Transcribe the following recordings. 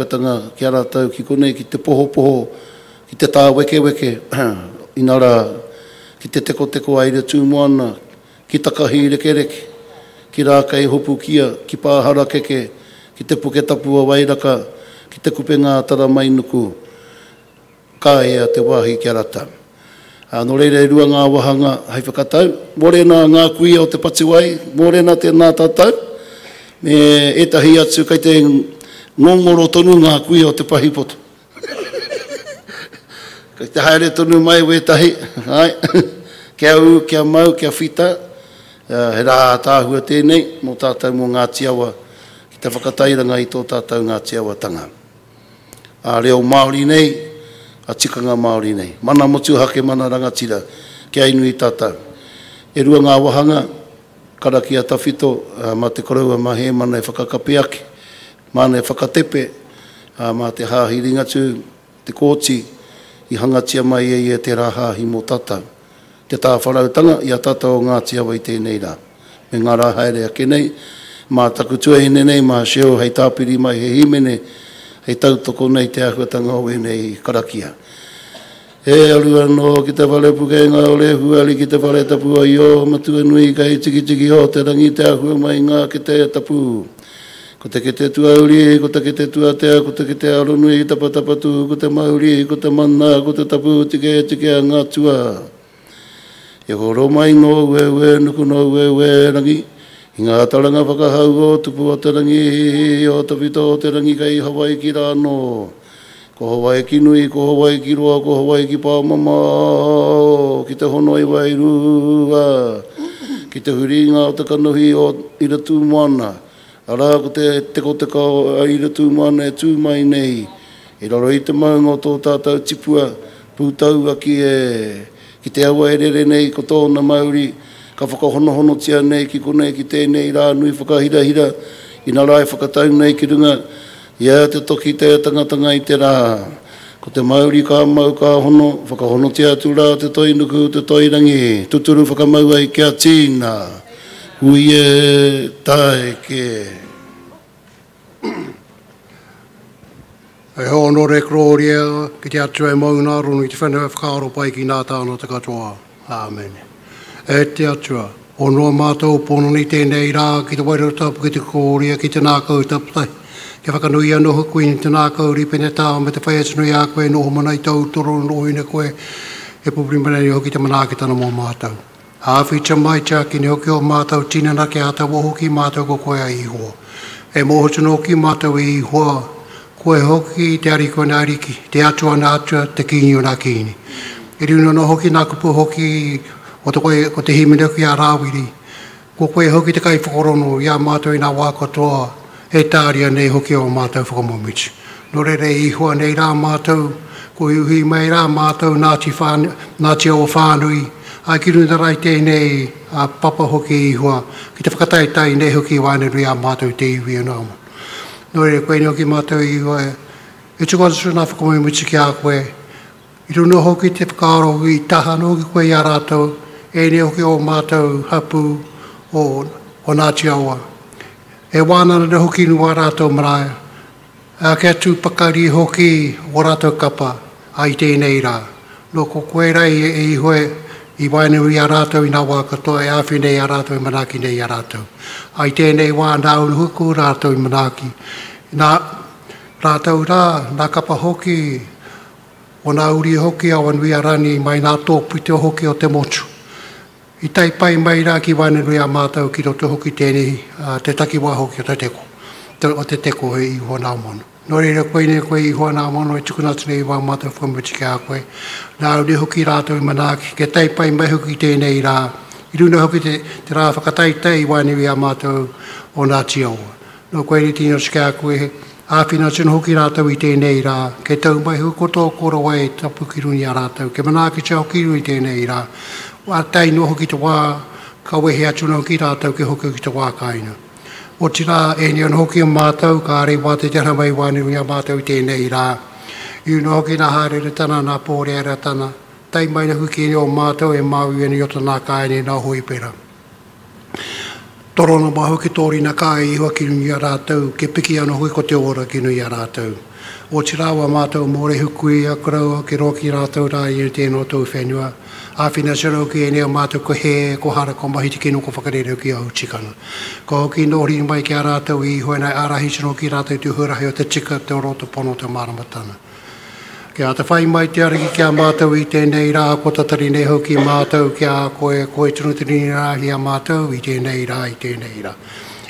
āhuatanga ki a rātou ki konei ki te pohopoho, ki te tāwekeweke, inarā, ki te tekoteko a Iratūmoana, ki Takahīrekereke, ki Rākeihopukia, ki Pāharakeke, ki Te Puketapu o Wairaka, ki Te Kupenga-a-Taramainuku. Ka ea te wāhi ki a rata. Ā, nō reira e rua ngā wāhanga hei whakatau. Mōrena ngā kuia o Te Patuwai, mōrena tēnā tātou, me ētahi atu kei te ngongoro tonu ngā kuia o Te Pahipoto. Kei te haere tonu mai wētahi, āe, kia ū, kia mau, kia whita, he rā ātaahua tēnei mō tātou mō Ngāti Awa ki te whakatairanga i tō tātou Ngāti Awatanga. Ā reo Māori nei, a tikanga Māori nei. Mana motuhake, mana rangatira, kia inui tātou. E rua ngā wāhanga, karakia tawhito, mā te koroua mā Hēmana e whakakapi ake, māna e whakatepe, ā, mā te Hāhi Ringatū, te Kooti, i hangatia mai e ia tērā hāhi mō tātou. Te tāwharautanga i a tātou o Ngāti Awa i tēnei rā, me ngā rā haere ake nei, mā taku tuahine nei, mā Sheo hei tāpiri mai he hīmene hei tautoko nei te āhuatanga o ēnei karakia. E aru anō ki te whare pukenga o Rehuari ki te whare tapu o Io, Matua nui kei tikitiki o te rangi te āhua mai ngā kete tapu. Ko te kete tuauri, ko te kete tuatea, ko te kete aronui, tapatapatū, ko te mauri, ko te mana, ko te tapu, tike tike a ngā tua. E horo mai nō ueue nuku nō ueue rangi, i ngā taranga whakahau o tupu o te rangi, o tawhito o te rangi kei Hawaiki rā anō. Ko Hawaiki nui, ko Hawaiki roa, ko Hawaiki pāmamao, ki te hono i wairua, ki te huringa o te kanohi o Iratūmoana, arā ko te tekoteko o Iratūmoana e tū mai nei i raro i te maunga o tō tātou tipua pūtauaki e, ki te awa e rere nei ko tōna mauri ka whakahonohonotia nei ki konei ki tēnei rā nui whakahirahira inarā e whakatau nei ki runga I a te toki te tangatanga i te rā. Ko te mauri ka mau ka hono, whakahonotia atu rā te toi nuku, te toi rangi, tuturu whakamau ai kia tīna. Hui e, taeke. He hōnore korōria ki te Atua e maunga ronu i te whenua e whakaaro pai ki nā tāngata katoa. Āmene. E te Atua, honoa mātou pononi tēnei rā ki te Wairua Tapu, ki te korōria, ki te ngākau taputahi, kia whakanui anō hoki koe i te ngākau rīpenetā me te whai atu nei a koe e noho mana i tōu torona noho ina koe e pupuri mana nei hoki te manaakitanga mō mātou. Āwhitia mai, tiakina hoki ō mātou tinana kia āta oho hoki mātou ko koe a Ihowa. E mōhio tonu hoki mātou e Ihowa, koe hoki te Ariki o nā ariki, te Atua o nā atua, te Kīngi o nā kīngi. E runa anō hoki nā kupu hoki o te koe, o te hīmene hoki a Rāwiri, Ko koe hoki te kaiwhakarono i a mātou i nā wā katoa, e tāria nei hoki ō mātou whakamomiti. Nō reira e Ihowa nei rā mātou, kua uhi mai rā mātou Ngāti Whānui, Ngāti Awa whānui, ā, ki runga rā i tēnei papa hoki e Ihowa, ki te whakataetae nei hoki i waenganui i a mātou te iwi o Nāmono. Nō reira, koinei hoki mātou e Ihowa, e tuku atu nā whakamomiti ki a koe, I runga hoki te whakaaro i taha anō hoki koe i a rātou, ēnei hoki ō mātou hapū o o Ngāti Awa. E wānana ana hoki nō ā rātou marae, ā, kia tū pakari hoki ō rātou kapa, ā, i tēnei rā. Nō ko koe rā i e iho i waenganui i a rātou i ngā wā katoa e āwhina i a rātou e manaaki nei i a rātou. Ā, i tēnei wā nāu hoki rātou i manaaki. Nā rātou rā, nā kapa hoki O nā uri hoki a Awanuiarani mai nā tōpito hoki o te motu. I tae pai mai rā ki waenganui a mātou ki roto hoki tēnei, te takiwā hoki o te teko, o te teko he Ihuanāmono. Nō reira koinei koe Ihuanāmono e tukuna atu nei i wā mātou whakamutu ki a koe. Nāu nei hoki rātou i manaaki, kia tae pai mai hoki tēnei rā, i runga hoki te, te rā whakataetae i waenganui a mātou o Ngāti Awa. Nō koe rite atu ki a koe, āwhina atu hoki rātou i tēnei rā, kei tau mai hoki ko tō korowai e tapu ki runga i a rātou, kia manaakitia hoki i runga i tēnei rā, ā, tae noa hoki te wā ka wehe atu anō hoki rātou kia hoki ki te wā kāinga. Otirā, ēnei anō hoki o mātou, kāre i wātea te hara mai wānui i a mātou i tēnei rā. I runga hoki nā Hāreretana, nā Pōrearetana, tae mai ana hoki ki ēnei o mātou e māui ana i o tō nā kāinga i nā hōipera. Torona mai hoki tō rina ka e iho ki runga i a rātou, kia piki anō hoki ko te ora ki runga i a rātou. Otirā wā mātou mōrehu kuia, koroua, ki roa ki rātou rā i tēnō tōu whenua. Āwhinatia rau ki ēnei o mātou ko hē, ko hara, ko mahi te kino, ko whakarere hoki āu tikanga. Kua hoki nōhiri mai ki a rātou i iho ana e ārahi tino ki rātou te huarahi o te tika, te ora o te pono, te māramatanga. Kia atawhai mai te Ariki ki a mātou i tēnei rā, kua tatari nei hoki mātou ki a koe, koe tonu te ringi rā ki a mātou i tēnei rā, i tēnei rā.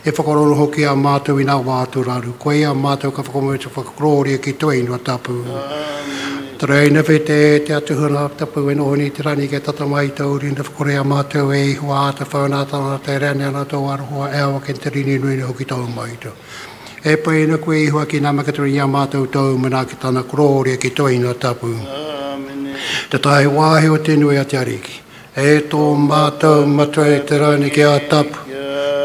E whakarongo hoki a mātou i nā wā tūraru, koia mātou ka whakamoe te whakakorōria ki tō ingoa tapu. Tereina whete e te Atu Huna Tapu e noho nei te rani kia tata mai i tō uri na whakore a mātou e Ihowa āta whau nā tāna te rani ana tō aroha e awa ki te rini nui nei hoki tōu maito. E pai ana koe Ihowa ki nā makaturi i a mātou tōu manaakitana korōria ki tō ingoa tapu. Te tae wāhi o te nui a te Ariki. E tō mātou Matua i te rani kia tapu,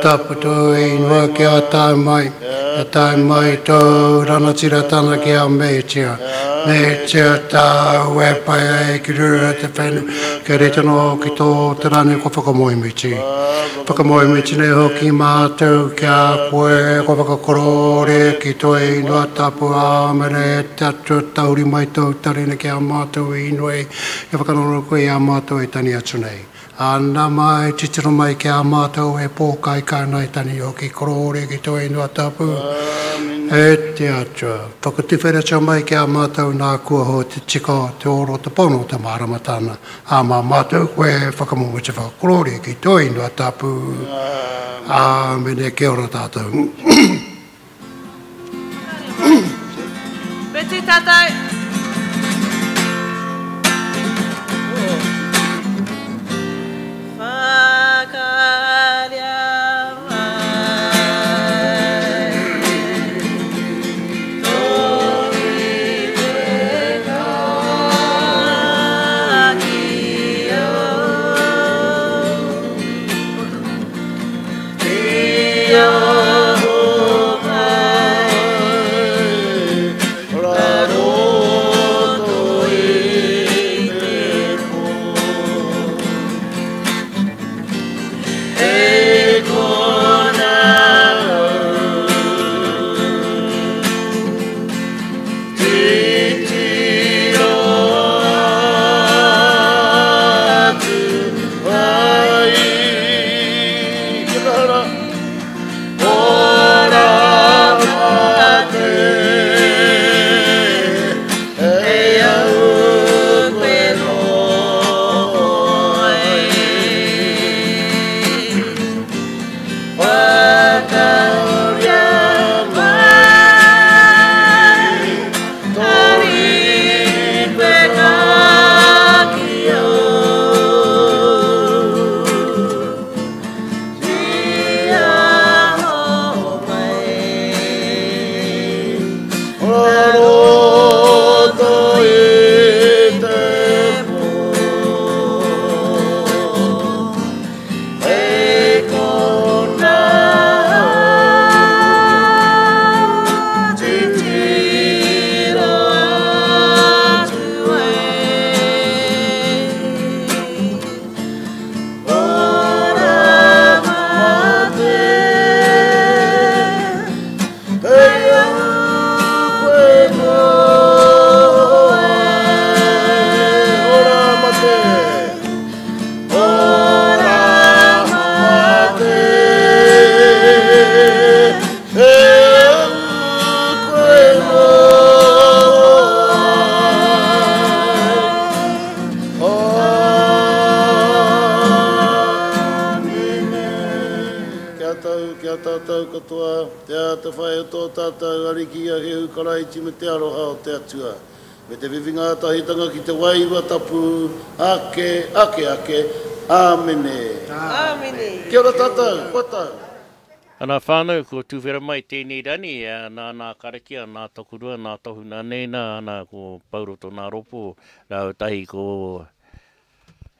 tapu tō ingoa kia tae mai, kia tae mai tōu ranatiratana kia meatia, meatia tāu e pai ai ki runga i te whenua, kia rite noa ki tō te rani kua whakamoemiti. Whakamoemiti nei hoki mātou ki a koe, kua whakakorōria ki tō ingoa tapu, āmene, e te Atua, tahuri mai tōu tarena ki a mātou e inoi, kia whakarongo koe i a mātou e tani atu nei. Ana mai, titiro mai ki a mātou e pōkaikai ana e tani hoki, korōria ki tō ingoa tapu, e te Atua. Whakatuwheratia mai ki a mātou nā kuaho te tika, te ora, te pono, te māramatanga. Ā, mā mātou koe e whakamomotia whakakorōria ki tō ingoa tapu. Āmene, kia ora tātou. Whiti tātou. Whakaria mai tō rite Titiro atu ai Kia kaha rā. Ora mate Hei au koe noho ai Whakauria mai tō rite ki au. Tia mai roto i te pō. Hei konā titiro atu ai. Ora mate, hei au koe noho ai. Ora mate. Ora mate, hei au koe noho ai. Āmine. Kia tau, kia tātou katoa, te atawhai o tō tātou Ariki a Hehu Karaiti me te aroha o te Atua, me te whiwhinga ātahitanga ki te Wairua Tapu, ake, ake, ake. Āmene. Āmine. Kia ora tātou, kua tau. Ana whānau, kua tuwhera mai tēnei rani, nā nā karakia, nā takurua, nā tohu nā nēnā, ana ko Pouroto nā Ropo, rāua tahi ko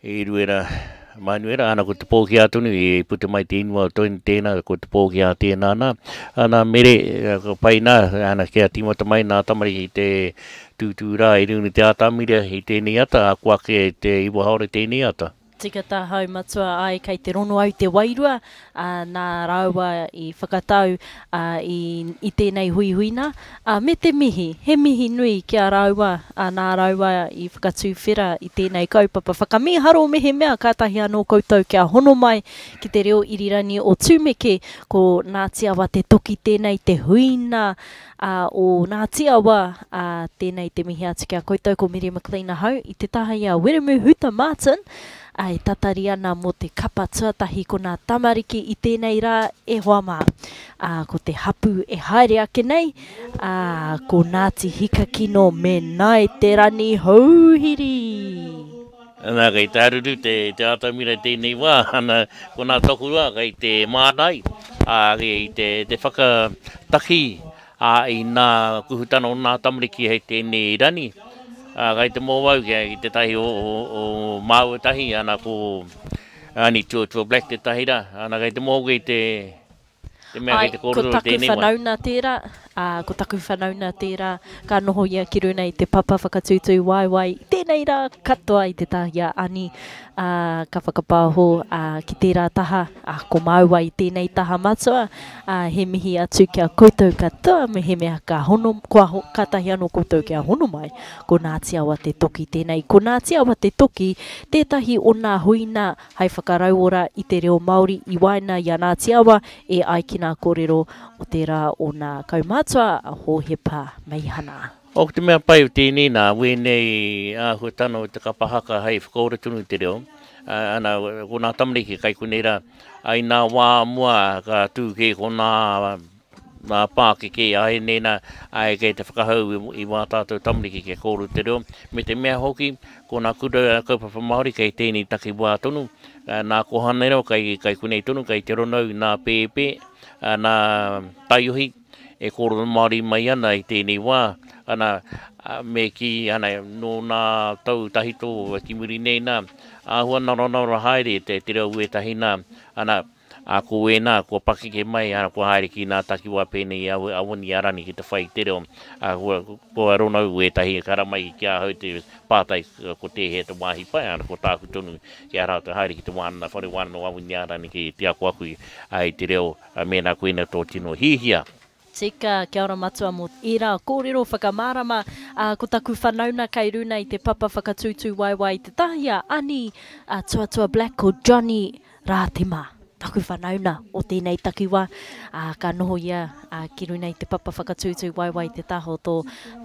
Eruera Manuera, ana ko Te Pōkehā tonu i puta mai te ingoa o tēnā, ko Te Pōkehā tēnā nā. Ana mere, ka pai nā, ana kia tīmata mai nā tamariki te tūtū rā i runga i te atamira i tēnei ata, ako ake te iwa haora tēnei ata. Tika tāhau matua ai kei te rono au te wairua, ā, nā rāua i whakatau, ā, i, i tēnei huihuina, ā, me te mihi, he mihi nui ki a rāua, ā, nā rāua i whakatūwhera i tēnei kaupapa whakamīharo mehemea kātahi anō koutou kia hono mai ki te reo irirangi o Tumeke, ko Ngāti Awa te toki tēnei te huina, ā, o Ngāti Awa, ā, tēnei te mihi atu ki a koutou ko Mere McLean ahau i te taha i a Wiremu Huta Martin, ā, e tatari ana mō te kapa tuatahi ko nā tamariki i tēnei rā e hoa mā. Ā, ko te hapū e haere ake nei, ā, ko Ngāti Hikakino me Ngāi Te Ranihouhiri! Ana, kei te haruru te, te atamira i tēnei wā, ana, ko nā Tokurua kei te mānai, ā, kei te, te whakataki, ā, i nā kuhutana o nā tamariki hei tēnei rani, ā, kei te mō au ki, ki tētahi o, o, o māua tahi, ana, ko Ani Tuatua Black tētahi rā, ana, kei te mō koe i te, Te mea Āe, kei te ko kōrero taku tēnei wā. whanauna tērā, ā, ko taku whanauna tērā, ka noho ia ki runa i te papa whakatūtū waewae i tēnei rā katoa i te taha i a Ani, ā, ka whakapāho, ā, ki tērā taha, ā, ko māua i tēnei taha matua, ā, he mihi atu ki a koutou katoa mehemea ka hono, kua ho, kātahi anō koutou kia hono mai, ko Ngāti Awa te toki tēnei. Ko Ngāti Awa te toki tētahi o nā huina hai whakarauora i te reo Māori i waena i a Ngāti Awa e ai ki nā kōrero o te rā o nā kaumātua a Hōhepa Meihana. O te mea pai o tēnei nā, wēnei āhuatana o te kapa haka hai whakaora tonu i te reo, ana, ko nā tamariki kai konei rā, ai nā wā mua ka tū kē ko nā Ngā pākeke āianei nā, āe kei te whakahau i wā tātou tamariki kia kōrero te reo, me te mea hoki, ko nā kura kaupapa Māori kei tēnei takiwā tonu, nā kōhanga reo kei, kei konei tonu, kei te ronau nā pēpē, nā taiohi e kōrero Māori mai ana i tēnei wā, ana, me kī, ana, nō nā tau tahito ki muri nei nā, āhua naronaro haere te reo wētahi nā, ana, Ā, ko wēnā kua pakeke mai, ā, kua haere ki nā takiwā pēnei i a Awaniarani ki te whai i te reo, ā, kua, kua ronau wētahi ka haramai ki ahau te pātai ko tēhea te wāhi pai, ā, ko tāku tonu ki a rātou haere ki te wānanga, whare wānanga o Awaniarani ki te akoako i, ā, i te reo, ā, mēnā koina tō tino hiahia. Tika, kia ora matua mō ērā kōrero whakamārama, ā, ko taku whanauna kei runa i te papa whakatūtū waewae i te taha i a Ani, a Tuatua Black ko Johnny Rātima taku whanauna o tēnei takiwā, ā, ka noho ia, ā, ki runa i te papa whakatūtū waewae i te taha o tō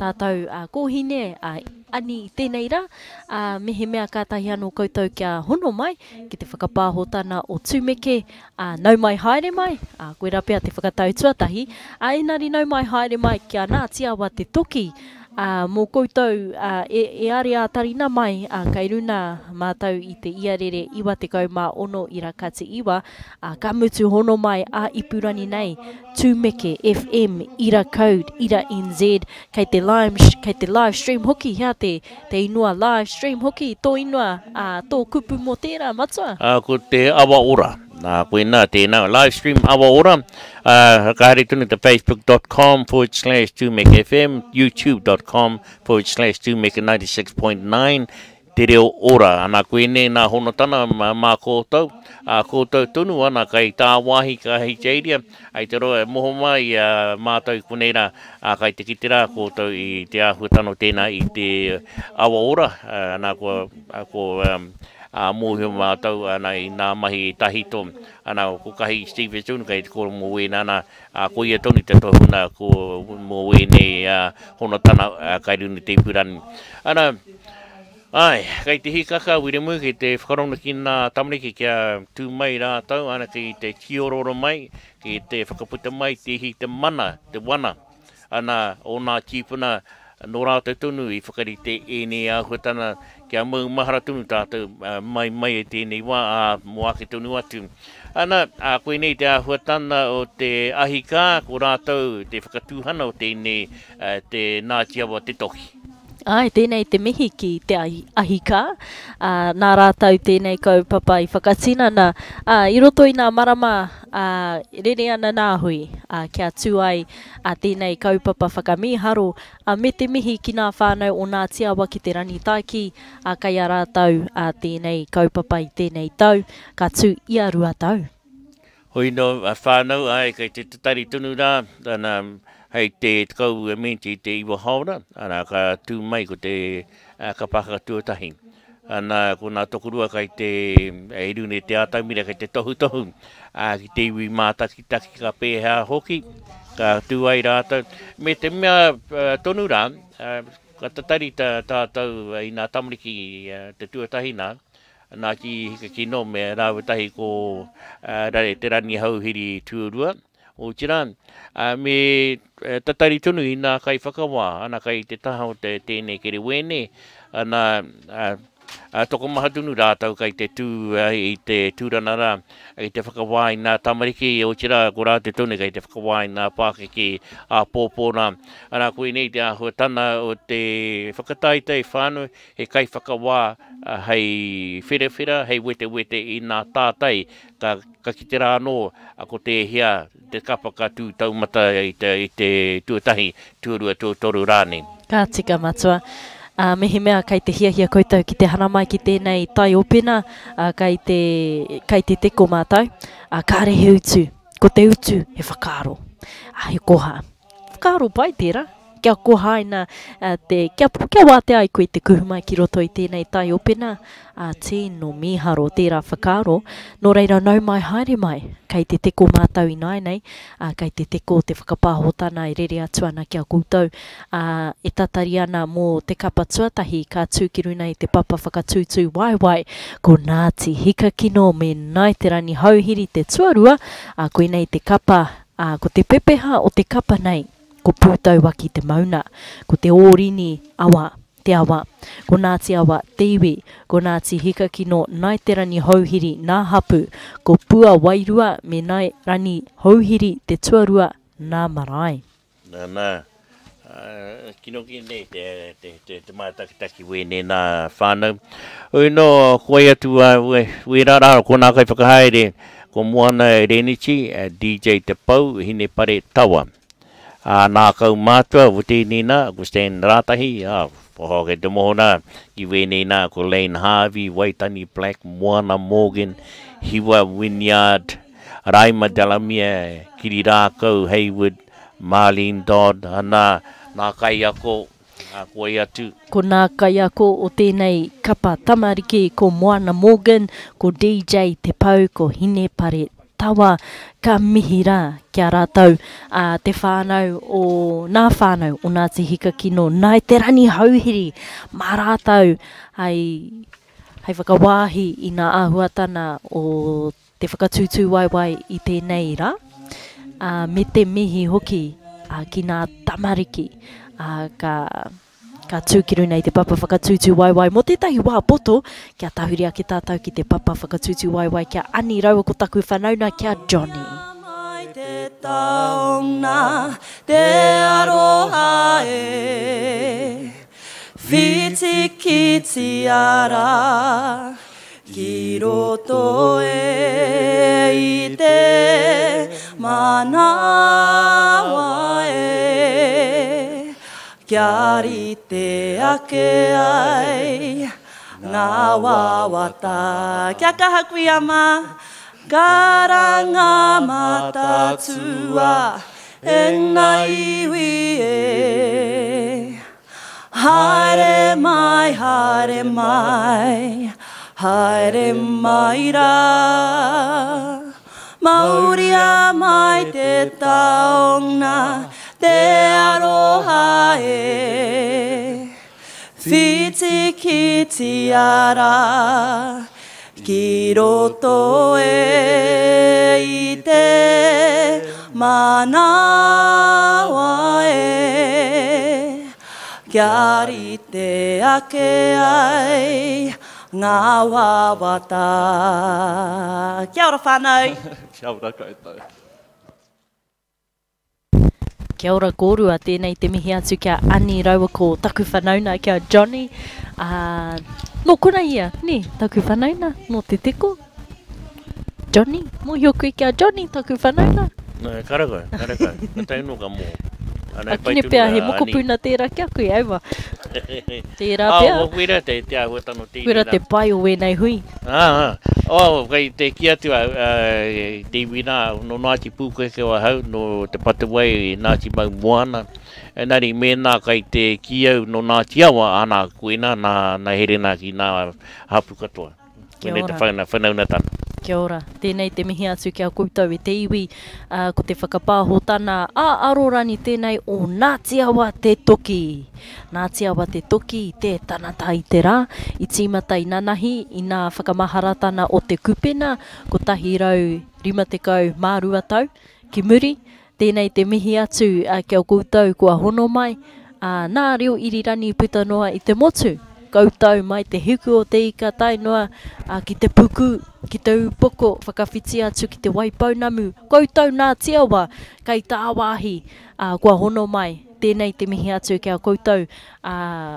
tātou, ā, kōhine, ā, Ani i tēnei rā, ā, mehemea kātahi anō koutou kia hono mai ki te whakapāhotana o Tumeke, Ā, nau mai haere mai, ā, koirā pea te whakatau tuatahi, ā, engari nau mai haere mai kia Ngāti Awa te toki, ā, mō koutou, ā, e, e are ā-tarina mai, ā, kei runa mātou i te iarere 96 ira kati iwa, ā, ka mutu hono mai ā-ipurangi nei, Tumeke FM, ira code, ira NZ, kei te lime, kei te live stream hoki, hea te, te ingoa live stream hoki, tō ingoa, ā, tō kupu mō tērā, matua? Ā, ko te Awa Ora. Nā, koinā tēnā, live stream Awa Ora, ā, ka haere tonu te facebook dot com forward slash Tumeke FM, youtube dot com forward slash Tumeke 96.9, Te reo ora, ana koinei nā honotana mā koutou, ā koutou tonu ana kai tāwāhi ka Ahitereiria, ai te roa e moho mai i a mātou i konei rā, ā kai te kite rā koutou i te āhuatana o tēnā i te awa ora, ana kua, ko ā mōhio mātou ana i nā mahi tahito, ana ko Kahi Stevens tonu kai te kōrero mō wēnā nā, ā ko ia tonu te tohunga ko mō wēnei honotana kai runga i te ipurangi. Ana, Āe, kei te hīkaka a Wiremu ki te whakarongo ki nā tamariki kia tū mai rātou, ana ki te tīorooro mai, ki te whakaputa mai te ihi, te mana, te wana, ana, o nā tīpuna nō rātou tonu i whakarite ēnei āhuatana kia maumahara tonu tātou mai mai i tēnei wā, ā, mō ake tonu atu. Ana, ā, koinei te āhuatana o te ahi kā, ko rātou te whakatūhana o tēnei, te Ngāti Awa te toki. Āe, tēnei te mihi ki te ahikā, ā, nā rātou tēnei kaupapa i whakatinana, ā, i roto i nā marama, ā, rere ana nā hui, ā, kia tū ai, ā, tēnei kaupapa whakamīharo, ā, me te mihi ki nā whānau o Ngāti Awa ki te Rangitaiki, ā, kei a rātou, ā, tēnei kaupapa i tēnei tau, ka tū ia 2 tau. Hoi no a whānau, āe, kei te tatari tonu rā, ana, hei te 10 miniti i te 9 haora, ana, ka tū mai ko te kapa haka tuatahi. Ana, ko nā tokorua kei te, e rune te ātamira kei te tohutohu, ā, ki te iwi mātakitaki ka pēhea hoki, ka tū ai rātou. Me te mea tonu rā, ka tatari tātou i nā tamariki te tuatahi nā, Nā ki Hikakino me rāua tahi ko Rare Te Rangihouhiri Tuarua, otirā, me tatari tonu i nā kaiwhakawā, ana kai te taha o te tēnei kerewēne, ana tokomaha tonu rātou kai te tū i te tūrana rā, i te whakawā i nā tamariki, otirā ko rātou tonu kai te whakawā i nā pākeke āpōpō rā. Ana koinei te āhuatana o te whakataetae whānui, He kaiwhakawā hei wherawhera, hei wetewete i nā tātai, ka, ka kite rā anō ko tēhea te kapa ka tū taumata i te, i te tuatahi, tuarua, tuatoru rānei. Ka tika, Matua. Ā, mehemea kei te hiahia koutou ki te haramai ki tēnei taiopena, ā, kei te, kei te teko mātou, ā, kāre he utu. Ko te utu he whakaaro, ā, he koha. Whakaaro pai tērā, kia kohaina te, kia, kia wātea ai koe te kuhu mai ki roto i tēnei taiopena, ā, tino mīharo tērā whakaaro. Nō reira, nau mai haere mai, kei te teko mātou ināianei, ā, kei te teko te whakapāhotana e rere atu ana ki a koutou, ā, e tatari ana mō te kapa tuatahi ka tū ki runa i te papa whakatūtū waewae, ko Ngāti Hikakino me Ngāi Te Rangihouhiri te tuarua, ā, koinei te kapa Ā, ko te pepeha o te kapa nei, ko Pūtauaki te mauna, ko Te Ōrini awa te awa, ko Ngāti Awa te iwi, ko Ngāti Hikakino Nai Te Rangihouhiri nā hapu, ko Pua Wairua me Nai Rangihouhiri te tuarua nā marae. Nana, kino ki nei te mātakitaki wēnei nā whānau. Hoi nō, ko wai atu a wērā rā, ko nā kaiwhakahaere, ko Moana Reniti, DJ Te Pou, Hinepare Tawa. Ā, nā kaumātua o tēnei nā, ko Stan Rātahi, ā, oho, kei te moho nā, ki wēnei nā, ko Layne Harvey, Waitani Black, Moana Morgan, Hiwa Wynyard, Raima Delamere, Kiri Rākau, Hayward, Marlene Dodd, ana, nā kaiako, ā, ko wai atu. Ko nā kaiako o tēnei kapa tamariki ko Moana Morgan, ko DJ Te Pou, ko Hinepare Tawa. Ka mihi rā ki a rātou, ā, te whānau o, nā whānau o Ngāti Hikakino, Ngāi Te Rangihouhiri, mā rātou hei, hei whakawāhi i nā āhuatana o te whakatūtū waewae i tēnei rā, ā, me te mihi hoki ki nā tamariki, ā, ka, ka tū ki runa i te papa whakatūtū waewae mō tētahi wā poto, kia tahuri ake tātou ki te papa whakatūtū waewae kia Ani raua ko taku whanauna kia Johnny. Mai te taonga, te aroha e. Whitikitia rā Ki roto e i te manawa e, Kia rite ake ai ngā wawata. Kia kaha kuia mā, karanga matatua e ngā iwi e. Haere mai, haere mai, haere mai rā. Mauria mai te taonga, te aroha e. Whitikitia rā, ki roto e i te manawa e. Kia rite ake ai ngā wawata. Kia ora whānau. Kia ora koutou. Kia ora kōrua, tēnei te mihi atu ki a Ani raua ko taku whanauna ki a Johnny. Ā, nō konei ia, nē, taku whanauna, nō Te Teko. Johnny, mōhio koe ki a Johnny, taku whanauna? Nē, karekau, karekau. Ka tae noa ka mō. Ana, e pai tonu pea he mokopuna tērā ki a koe, aua. Tērā pea. Oh, koira te, te āhuatanga o tēnei Koira te pai o wēnei hui. Ā, ā. Oh, kei te kī atu au, te iwi nā, nō Ngāti Pūkeke ahau, nō Te Patewai, Ngāti Maumoana. Engari, mēnā kei te kī au nō Ngāti Awa, ana, koina nā, nā here nā ki nā hapū katoa. Kia Koinei te ora. whana, whanaungatanga. Kia ora. Tēnei te mihi atu ki a koutou e te iwi, ā, ko te whakapāhotana ā-arorani tēnei o Ngāti Awa te toki. Ngāti Awa te toki i te tanata i te rā, i tīmata inanahi i nā whakamaharatana o Te Kupena 152 tau ki muri, Tēnei te mihi atu ki a koutou kua hono mai, ā, nā reo irirani puta noa i te motu, koutou mai te hiku o te ika tae noa ki te puku, ki te upoko, whakawhiti atu ki te Waipounamu, koutou nā Tiawa kei tāwāhi, ā, kua hono mai. Tēnei te mihi atu ki a koutou, ā,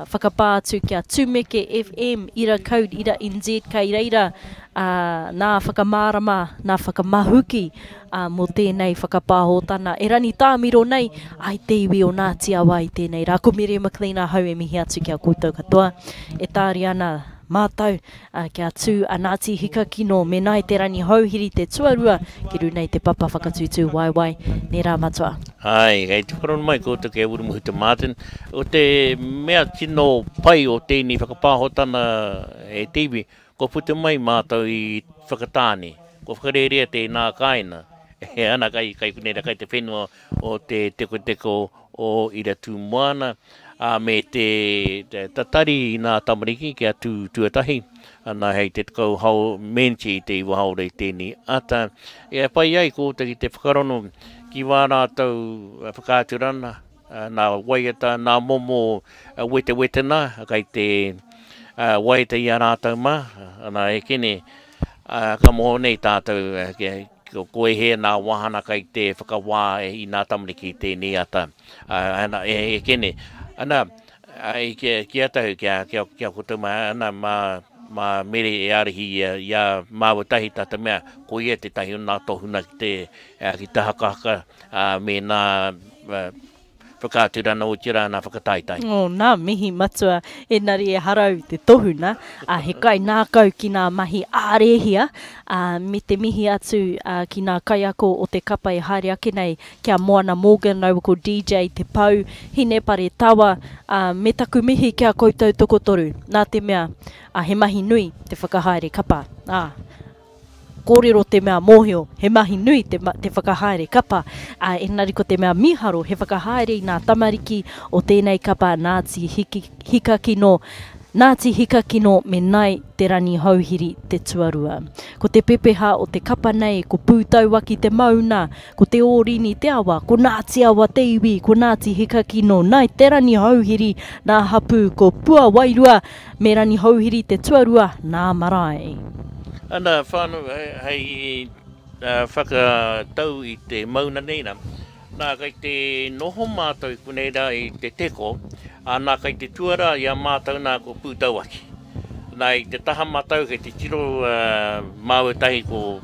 whakapā atu ki a Tumeke FM, ira code, ira NZ, kei reira, ā, nā whakamārama, nā whakamahuki, ā, mō tēnei whakapāhotana e rani tāmiro nei ai te iwi o Ngāti Awa i tēnei rā. Ko Miriam McLean ahau e mihi atu ki a koutou katoa e tāria ana mātou, ā, kia tū a Ngāti Hikakino me Ngāi Te Rangihouhiri te tuarua ki runa i te papa whakatūtū waewae, nē rā Matua? Āe, kei te whakarongo mai koutou ki a Wiremu Martin. Ko te mea tino pai o tēnei whakapāhotana e te iwi, kua puta mai mātou i Whakatāne, kua whakarērea tēnā kāinga, e ana kai, kai konei rā, kai te whenua o te tekoteko o Iratūmoana, ā, me te tatari i nā tamariki kia tū tuatahi, ana hei te 10 hao meneti i te iwa haora i tēnei ata, e whai ai koutou ki te whakarono ki wā rātou whakaaturana, nā waiata, nā momo wetewetena kei te waiata i a rātou mā, ana e kene, ka moho nei tātou ko ēhea nā wāhana kei te whakawā i nā tamariki i tēnei ata. Ana, e kene, ana, ki a tahu, ki a koutou mā, ana, mā, mā Mere e ārahi i a māua tahi tā te mea, ko ia tētahi o nā tohuna ki te, ki te hakahaka, me nā whakaaturana otirā nā whakataetae. Oh, nā mihi matua, enari ehara au i te tohuna, ā, he kaingākau ki nā mahi ā-rēhia, ā, me te mihi atu, ā, ki nā kaiako o te kapa e haere ake nei, ki a Moana Morgan raua ko DJ Te Pou, Hinepare Tawa, ā, me taku mihi ki a koutou tokotoru, nā te mea, ā, he mahi nui te whakahaere kapa, ā, kōrero te mea mōhio, he mahi nui te, te whakahaere kapa, ā, engari ko te mea mīharo, he whakahaere i nā tamariki o tēnei kapa Ngāti Hiki, Hikakino, Ngāti Hikakino me Nai Te Rangihouhiri te tuarua. Ko te pepeha o te kapa nei, ko Pūtauaki te mauna, ko Te Ōrini te awa, ko Ngāti Awa te iwi, ko Ngāti Hikakino, Nai Te Rangihouhiri nā hapū, ko Puawairua me Rangihouhiri te tuarua nā marae. Ana whānau hei whakatau i te mauna nei rā. Nā, kei te noho mātou i konei rā i te teko, ā, nā, kei te tuarā i a mātou nā ko Pūtauaki. Nā, i te taha matau kei te tiro māua tahi ko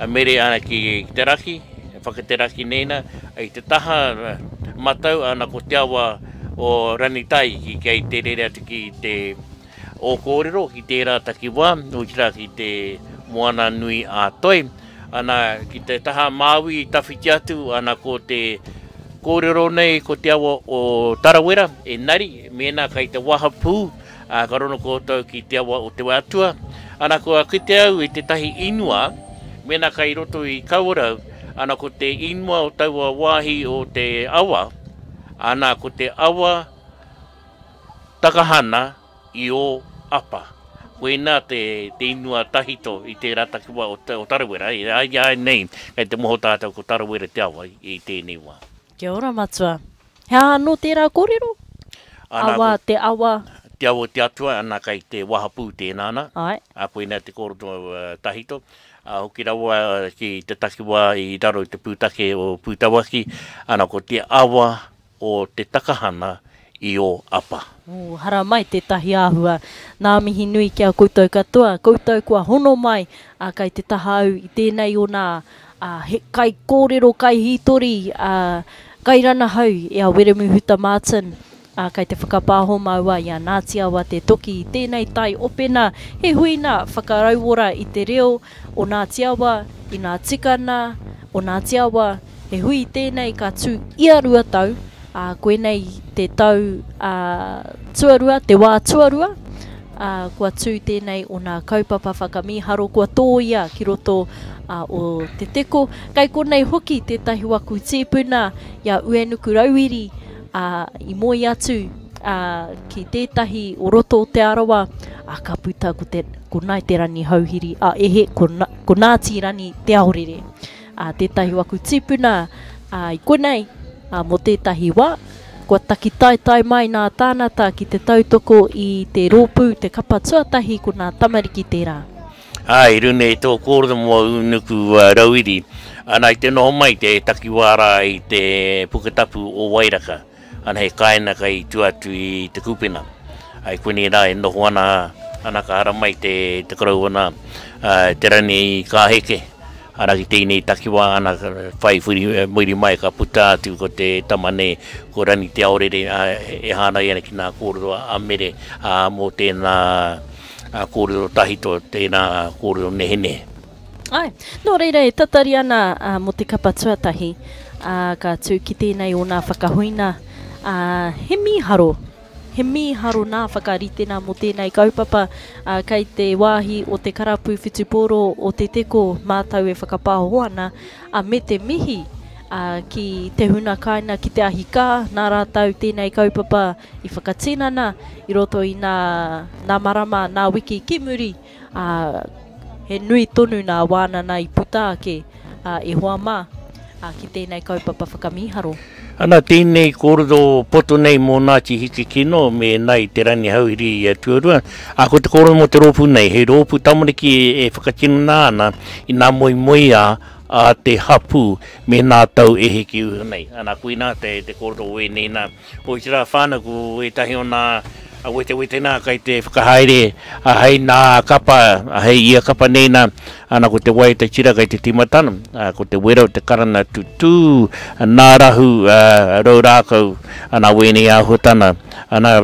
Mere ana ki te raki, whakateraki nei nā, i te taha matau ana ko te awa o Ranitaiki kei te rere atu ki te Ōkōrero ki tērā takiwā, otirā ki te Moana nui a Toi. Ana, ki te taha Māui i tawhiti atu, ana ko te kōrero nei ko te awa o Tarawera, engari, mēnā kei te wahapū, ā, ka rono koutou ki te awa o Te Atua. Ana, kua kite au i tētahi ingoa, mēnā kei roto i Kawerau, ana ko te ingoa o taua wāhi o te awa, ana ko te awa Takahana i ō Apa. Koinā te ingoa tahito i tērā takiwā o Tarawera, i a ia nei, kei te moho tātou ko Tarawera te awa i tēnei wā. Kia ora matua. He aha anō tērā kōrero? Awa, te awa. Te Awa o te Atua, ana kai te wahapū tēnā ana. Āe. Ā, koinā te kōrero tahito. Ā, hoki rawa ki te takiwā i raro i te pūtake o Pūtauaki, ana ko te awa o Te Takahana i ō Apa. Ū, haramai tētahi āhua. Nā mihi nui ki a koutou katoa, koutou kua hono mai, ā, kai te taha au i tēnei o nā, ā, he kaikōrero, kaihītori, ā, kairanahau i a Wiremu Huta Martin, Ā, kei te whakapāho māua i a Ngāti Awa Te Toki i tēnei tai opena, he huina whakarauora i te reo o Ngāti Awa, i ngā tikana o Ngāti Awa, he hui tēnei ka tū ia rua tau, ā, koinei te tau, ā, tuarua, te wā tuarua, ā, kua tū tēnei o nā kaupapa whakamīharo kua tōia ki roto, ā, o Te Teko. Kei konei hoki tētahi waku tīpuna i a Uenuku Rauiri, ā, i moe atu, ā, ki tētahi o roto o Te Arawa, ā, ka puta ko te, ko Nai Te Rani Hauhiri, ā, e he, ko, ko Nāti Rani Te Aorere, ā, tētahi o aku tīpuna, ā, i konei, ā, mō tētahi wā, kua taki taetae mai nā tānata ki te tautoko i te rōpū, te kapa tuatahi ko nā tamariki tērā. Ā, i runga i tō kōrero mō Unuku Rauiri, ana i te noho mai te takiwā rā i te Puketapu o Wairaka, ana he kāinga kai tua atu i Te Kūpena. Ā, i konei rā e noho ana, ana ka haramai te, te koroua nā, Te Rani Kāheke, ana ki tēnei takiwā, ana whai whiri mai ka puta atu ko te tama nei, ko Rani Te Aorere, ā, e hāngai ana ki ngā kōrero a Mere, ā, mō tēnā, kōrero tahito, tēnā kōrero nehenehe. Āe, nō reira e tatari ana mō te kapa tuatahi, ā, ka tū ki tēnei o nā whakahuina, ā, he mīharo, he mīharo nā whakaritena mō tēnei kaupapa, ā, kei te wāhi o te karapu whutupōro o Te Teko mātau e whakapāho ana, ā, me te mihi, ā, ki te huna kāina, ki te ahi kā, nā rātau tēnei kaupapa i whakatinana i roto i nā, nā marama, nā wiki ki muri, ā, he nui tonu nā wānana i puta ake, ā, e hoa mā, ā, ki tēnei kaupapa whakamīharo. Ana tēnei kōrero poto nei mō Ngāti Hikikino me Ngāi Te Rangihouhiri i a Tuarua, ā, ko te kōrero mō te rōpū nei, he rōpū tamariki e whakatinana ana i ngā moemoeā a te hapū me ngā tau e hiki iho nei. Ana, koinā te kōrero o ēnei nā. Otirā whānau ko ētahi o nā wetewete nā kai te whakahaere hei nā kapa, hei ia kapa nei nā, ana ko te waiata tira kai te tīmatana, ko te wera o te karana tutū, nā rahu, rau rākau, ana wēnei āhuatana, ana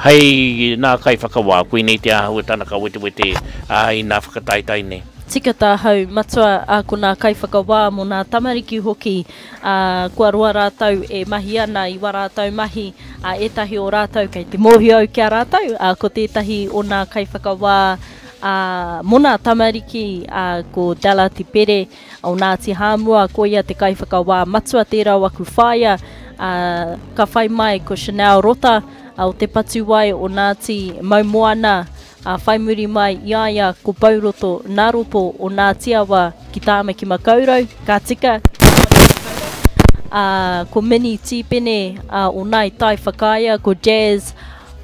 hei nā kaiwhakawā, koinei te āhuatana ka wetewete i nā whakataetae nei. Tika tāhau, matua, ā, ko nā kaiwhakawā mō nā tamariki hoki, ā, kua roa rātou e mahi ana i wā rātou mahi, ā, ētahi o rātou kei te mōhio au ki a rātou, ā, ko tētahi o nā kaiwhakawā, ā, mō nā tamariki, ā, ko Della Te Pere o Ngāti Hāmua, ko ia te kaiwhakawā matua tērā o aku whaea, ā, ka whai mai ko Chanel Rota, ā, o Te Patuwai o Ngāti Maumoana, Ā, whai muri mai i a ia ko Pouroto Naropo o Ngāti Awa ki Tāmaki Makaurau, ka tika, ki Tāmaki Makaurau. Ā, ko Minnie Tīpene o Ngāi Tai Whakaea, ko Jazz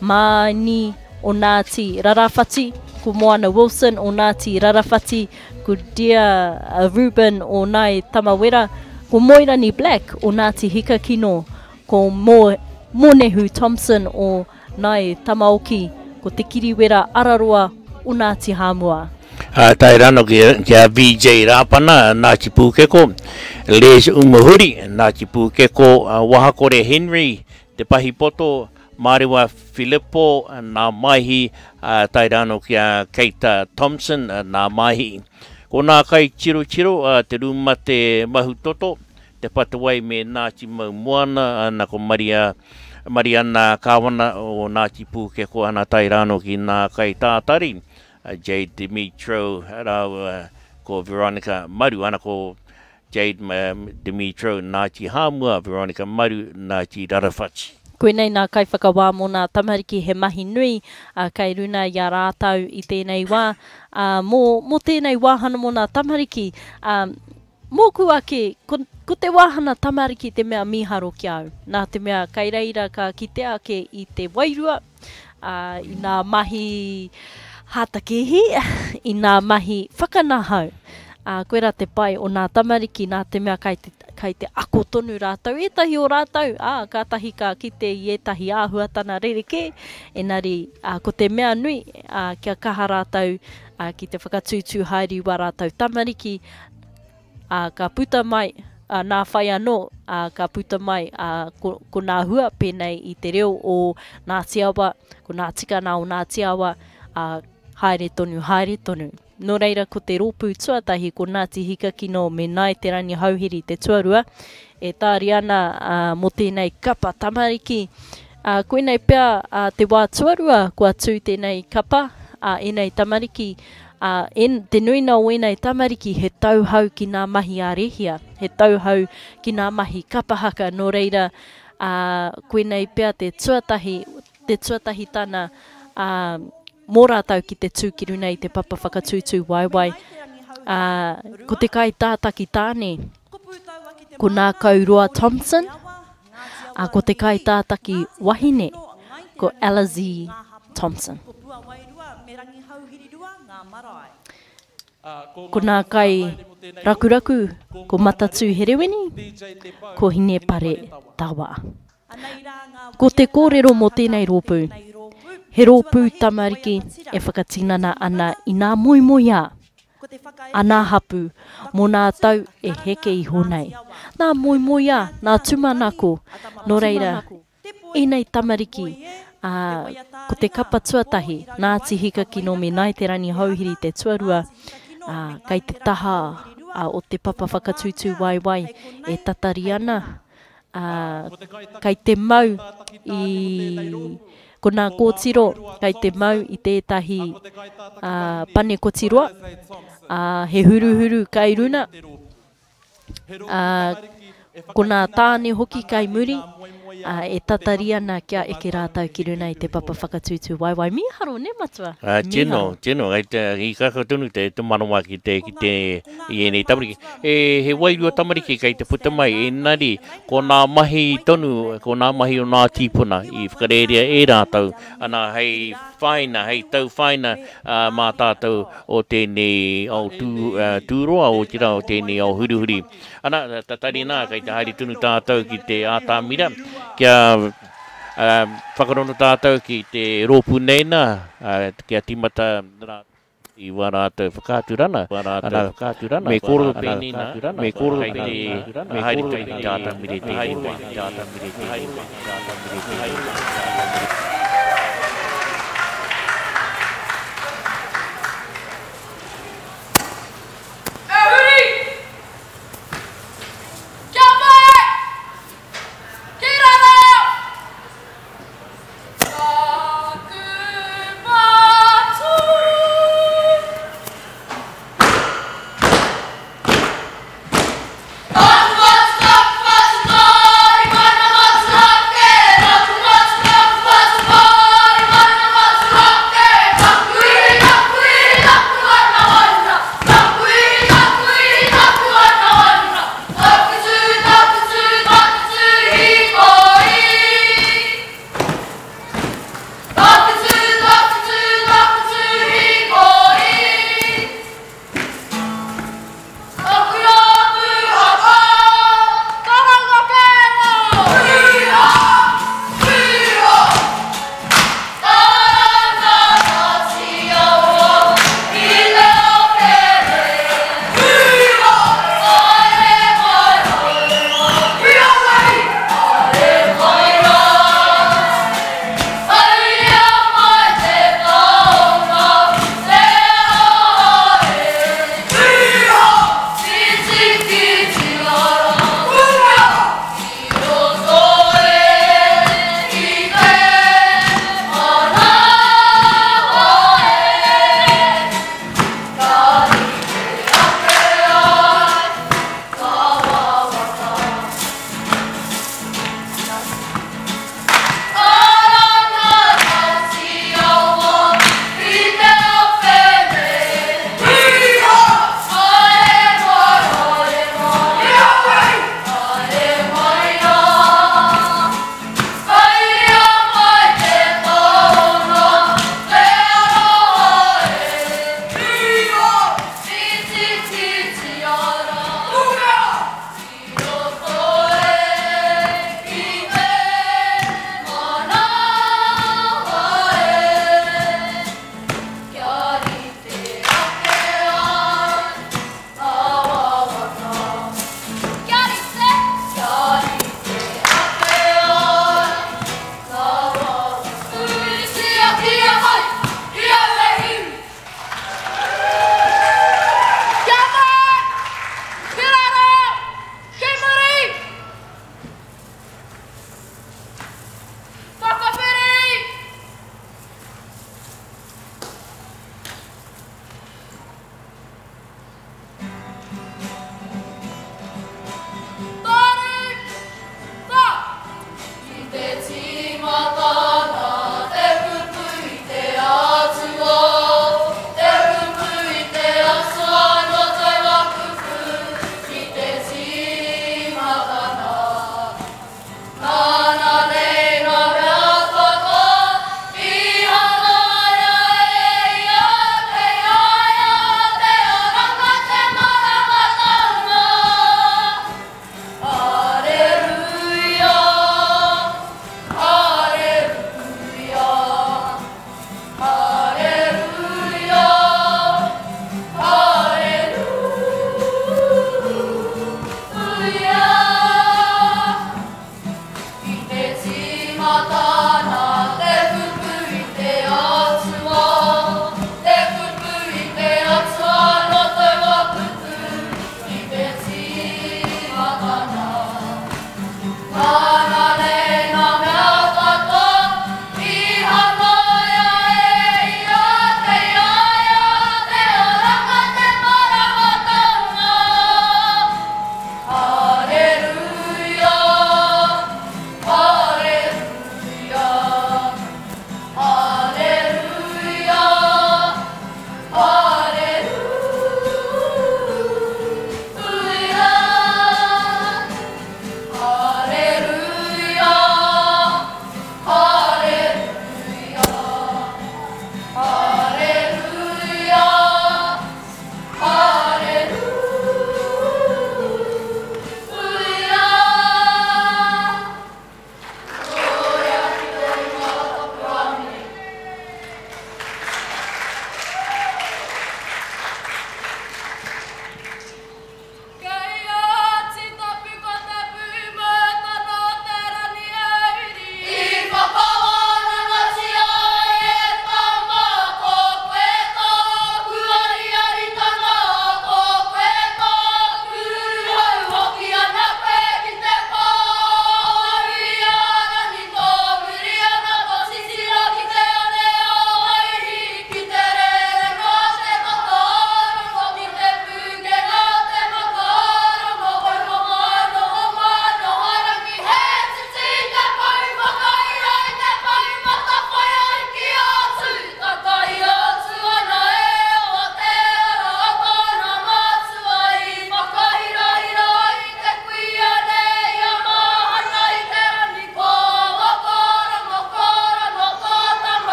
Maani o Ngāti Rarawhati, ko Moana Wilson o Ngāti Rarawhati, ko Dia Reuben o Ngāi Tamawera, ko Moerani Black o Ngāti Hikakino, ko Mōnehu Thompson o Nai Tamaoki, ko Te Kiriwera Araroa o Ngāti Hāmua. Ā, tae rānō ki, ki a VJ Rāpana, Ngāti Pūkeko, Les Umuhuri, Ngāti Pūkeko, Wahakore Henry, Te Pahipoto, Mārewa Filipo, Nā Maihi, ā, tae rānō ki a Keita Thompson, Nā Maihi. Ko nā kaitirotiro a Te Rūmate Mahutoto, Te Patawai me Ngāti Maumoana, ana ko Maria, Mariana Kāwana o Ngāti Pūkeko ana tae rānō ki ngā kaitātari, a Jade Demetro rāua ko Veronica Maru, ana ko Jade Demetro Ngāti Hāmua, Veronica Maru Ngāti Rarawhati. Koinei nā kaiwhakawā mō nā tamariki he mahi nui kei runa i a rātau i tēnei wā, ā, mō, mō tēnei wāhanga mō nā tamariki, ā, Mōku ake, ko, ko te wāhana tamariki te mea mīharo ki a au. Nā te mea, kei reira ka kitea ake i te wairua, ā, ā, i nā mahi hātakēhi, i nā mahi whakanahau. Ā, koirā te pai o nā tamariki, nā te mea kai te, kai te ako tonu rātou, ētahi o rātou, ā, kātahi ka kite i ētahi āhuatana rerekē, engari, ā, ko te mea nui, ā, kia kaha rātou, ā, ki te whakatūtū haere i wā rātou tamariki, ā, ka puta mai, ā, nā whai anō, ā, ka puta mai, ā, ko, ko nā hua pēnei i te reo o Ngāti Awa, ko nā tikana o Ngāti Awa, ā, haere tonu, haere tonu. Nō reira, ko te rōpū tuatahi ko Ngāti Hikakino me Ngāi Te Rangihouhiri te tuarua, e tāria ana ā, mō tēnei kapa tamariki. Ā, koinei pea ā, te wā tuarua kua tū tēnei kapa, ā, ēnei tamariki, ā, en, te nuina o ēnei tamariki he tauhou ki nā mahi a Rehia, he tauhou ki nā mahi kapa haka, nō reira, ā, koinei pea te tuatahi, te tuatahitana, ā, mō rātou ki te tū ki runa i te papa whakatūtū waewae, ā, ko te kaitātaki tāne, ko Nākauroa Thompson, ā, ko te kaitātaki wahine, ko Alizee Thompson. Ko nā kai rakuraku, ko Matatū Herewini, ko Hinepare Tawa. Ko te kōrero mō tēnei rōpū, he rōpū tamariki e whakatinana ana i nā moemoeā a nā hapū mō nā tau e heke iho nei. Nā moemoeā, nā tūmanako, nō reira, ēnei tamariki, ā, ko te kapa tuatahi, Ngāti Hikakino me Ngāi Te Rangihouhiri te tuarua, ā, kei te taha o te papa whakatūtū waewae e tatari ana, ā, kei te mau i, ko nā kōtiro kei te mau i tētahi, ā, pane kotiroa, ā, he huruhuru kai runa, ā, ko nā tāne hoki kai muri, ā, e tatari ana kia eke rātou ki runa i te papa whakatūtū waewae. Mīharo, nē, Matua? Ā, tino, tino, kei te, i kaka tonu te, te manawa ki te, ki te, i ēnei tamariki. E, he wairua tamariki kei te puta mai, engari ko nā mahi tonu, ko nā mahi o nā tīpuna i whakarērea e rātou, ana hei whāina, hei tauwhāina mā tātou o tēnei ao tū, tūroa, otirā o tēnei ao hurihuri. Ana, tatari nā, kei te haere tonu tātou ki te ātamira, kia whakarongo tātou ki te rōpū nei nā, kia tīmata rā. I wā rātou whakaaturana, ana, me kōrero pēnei nā, me kōrero kei te, me haere tonu ki te atamire tēnei wā. E huri! Kia moe! Ki raro! Taku patu. Taku patu, taku patu, tahi mana matu ake. Taku patu, taku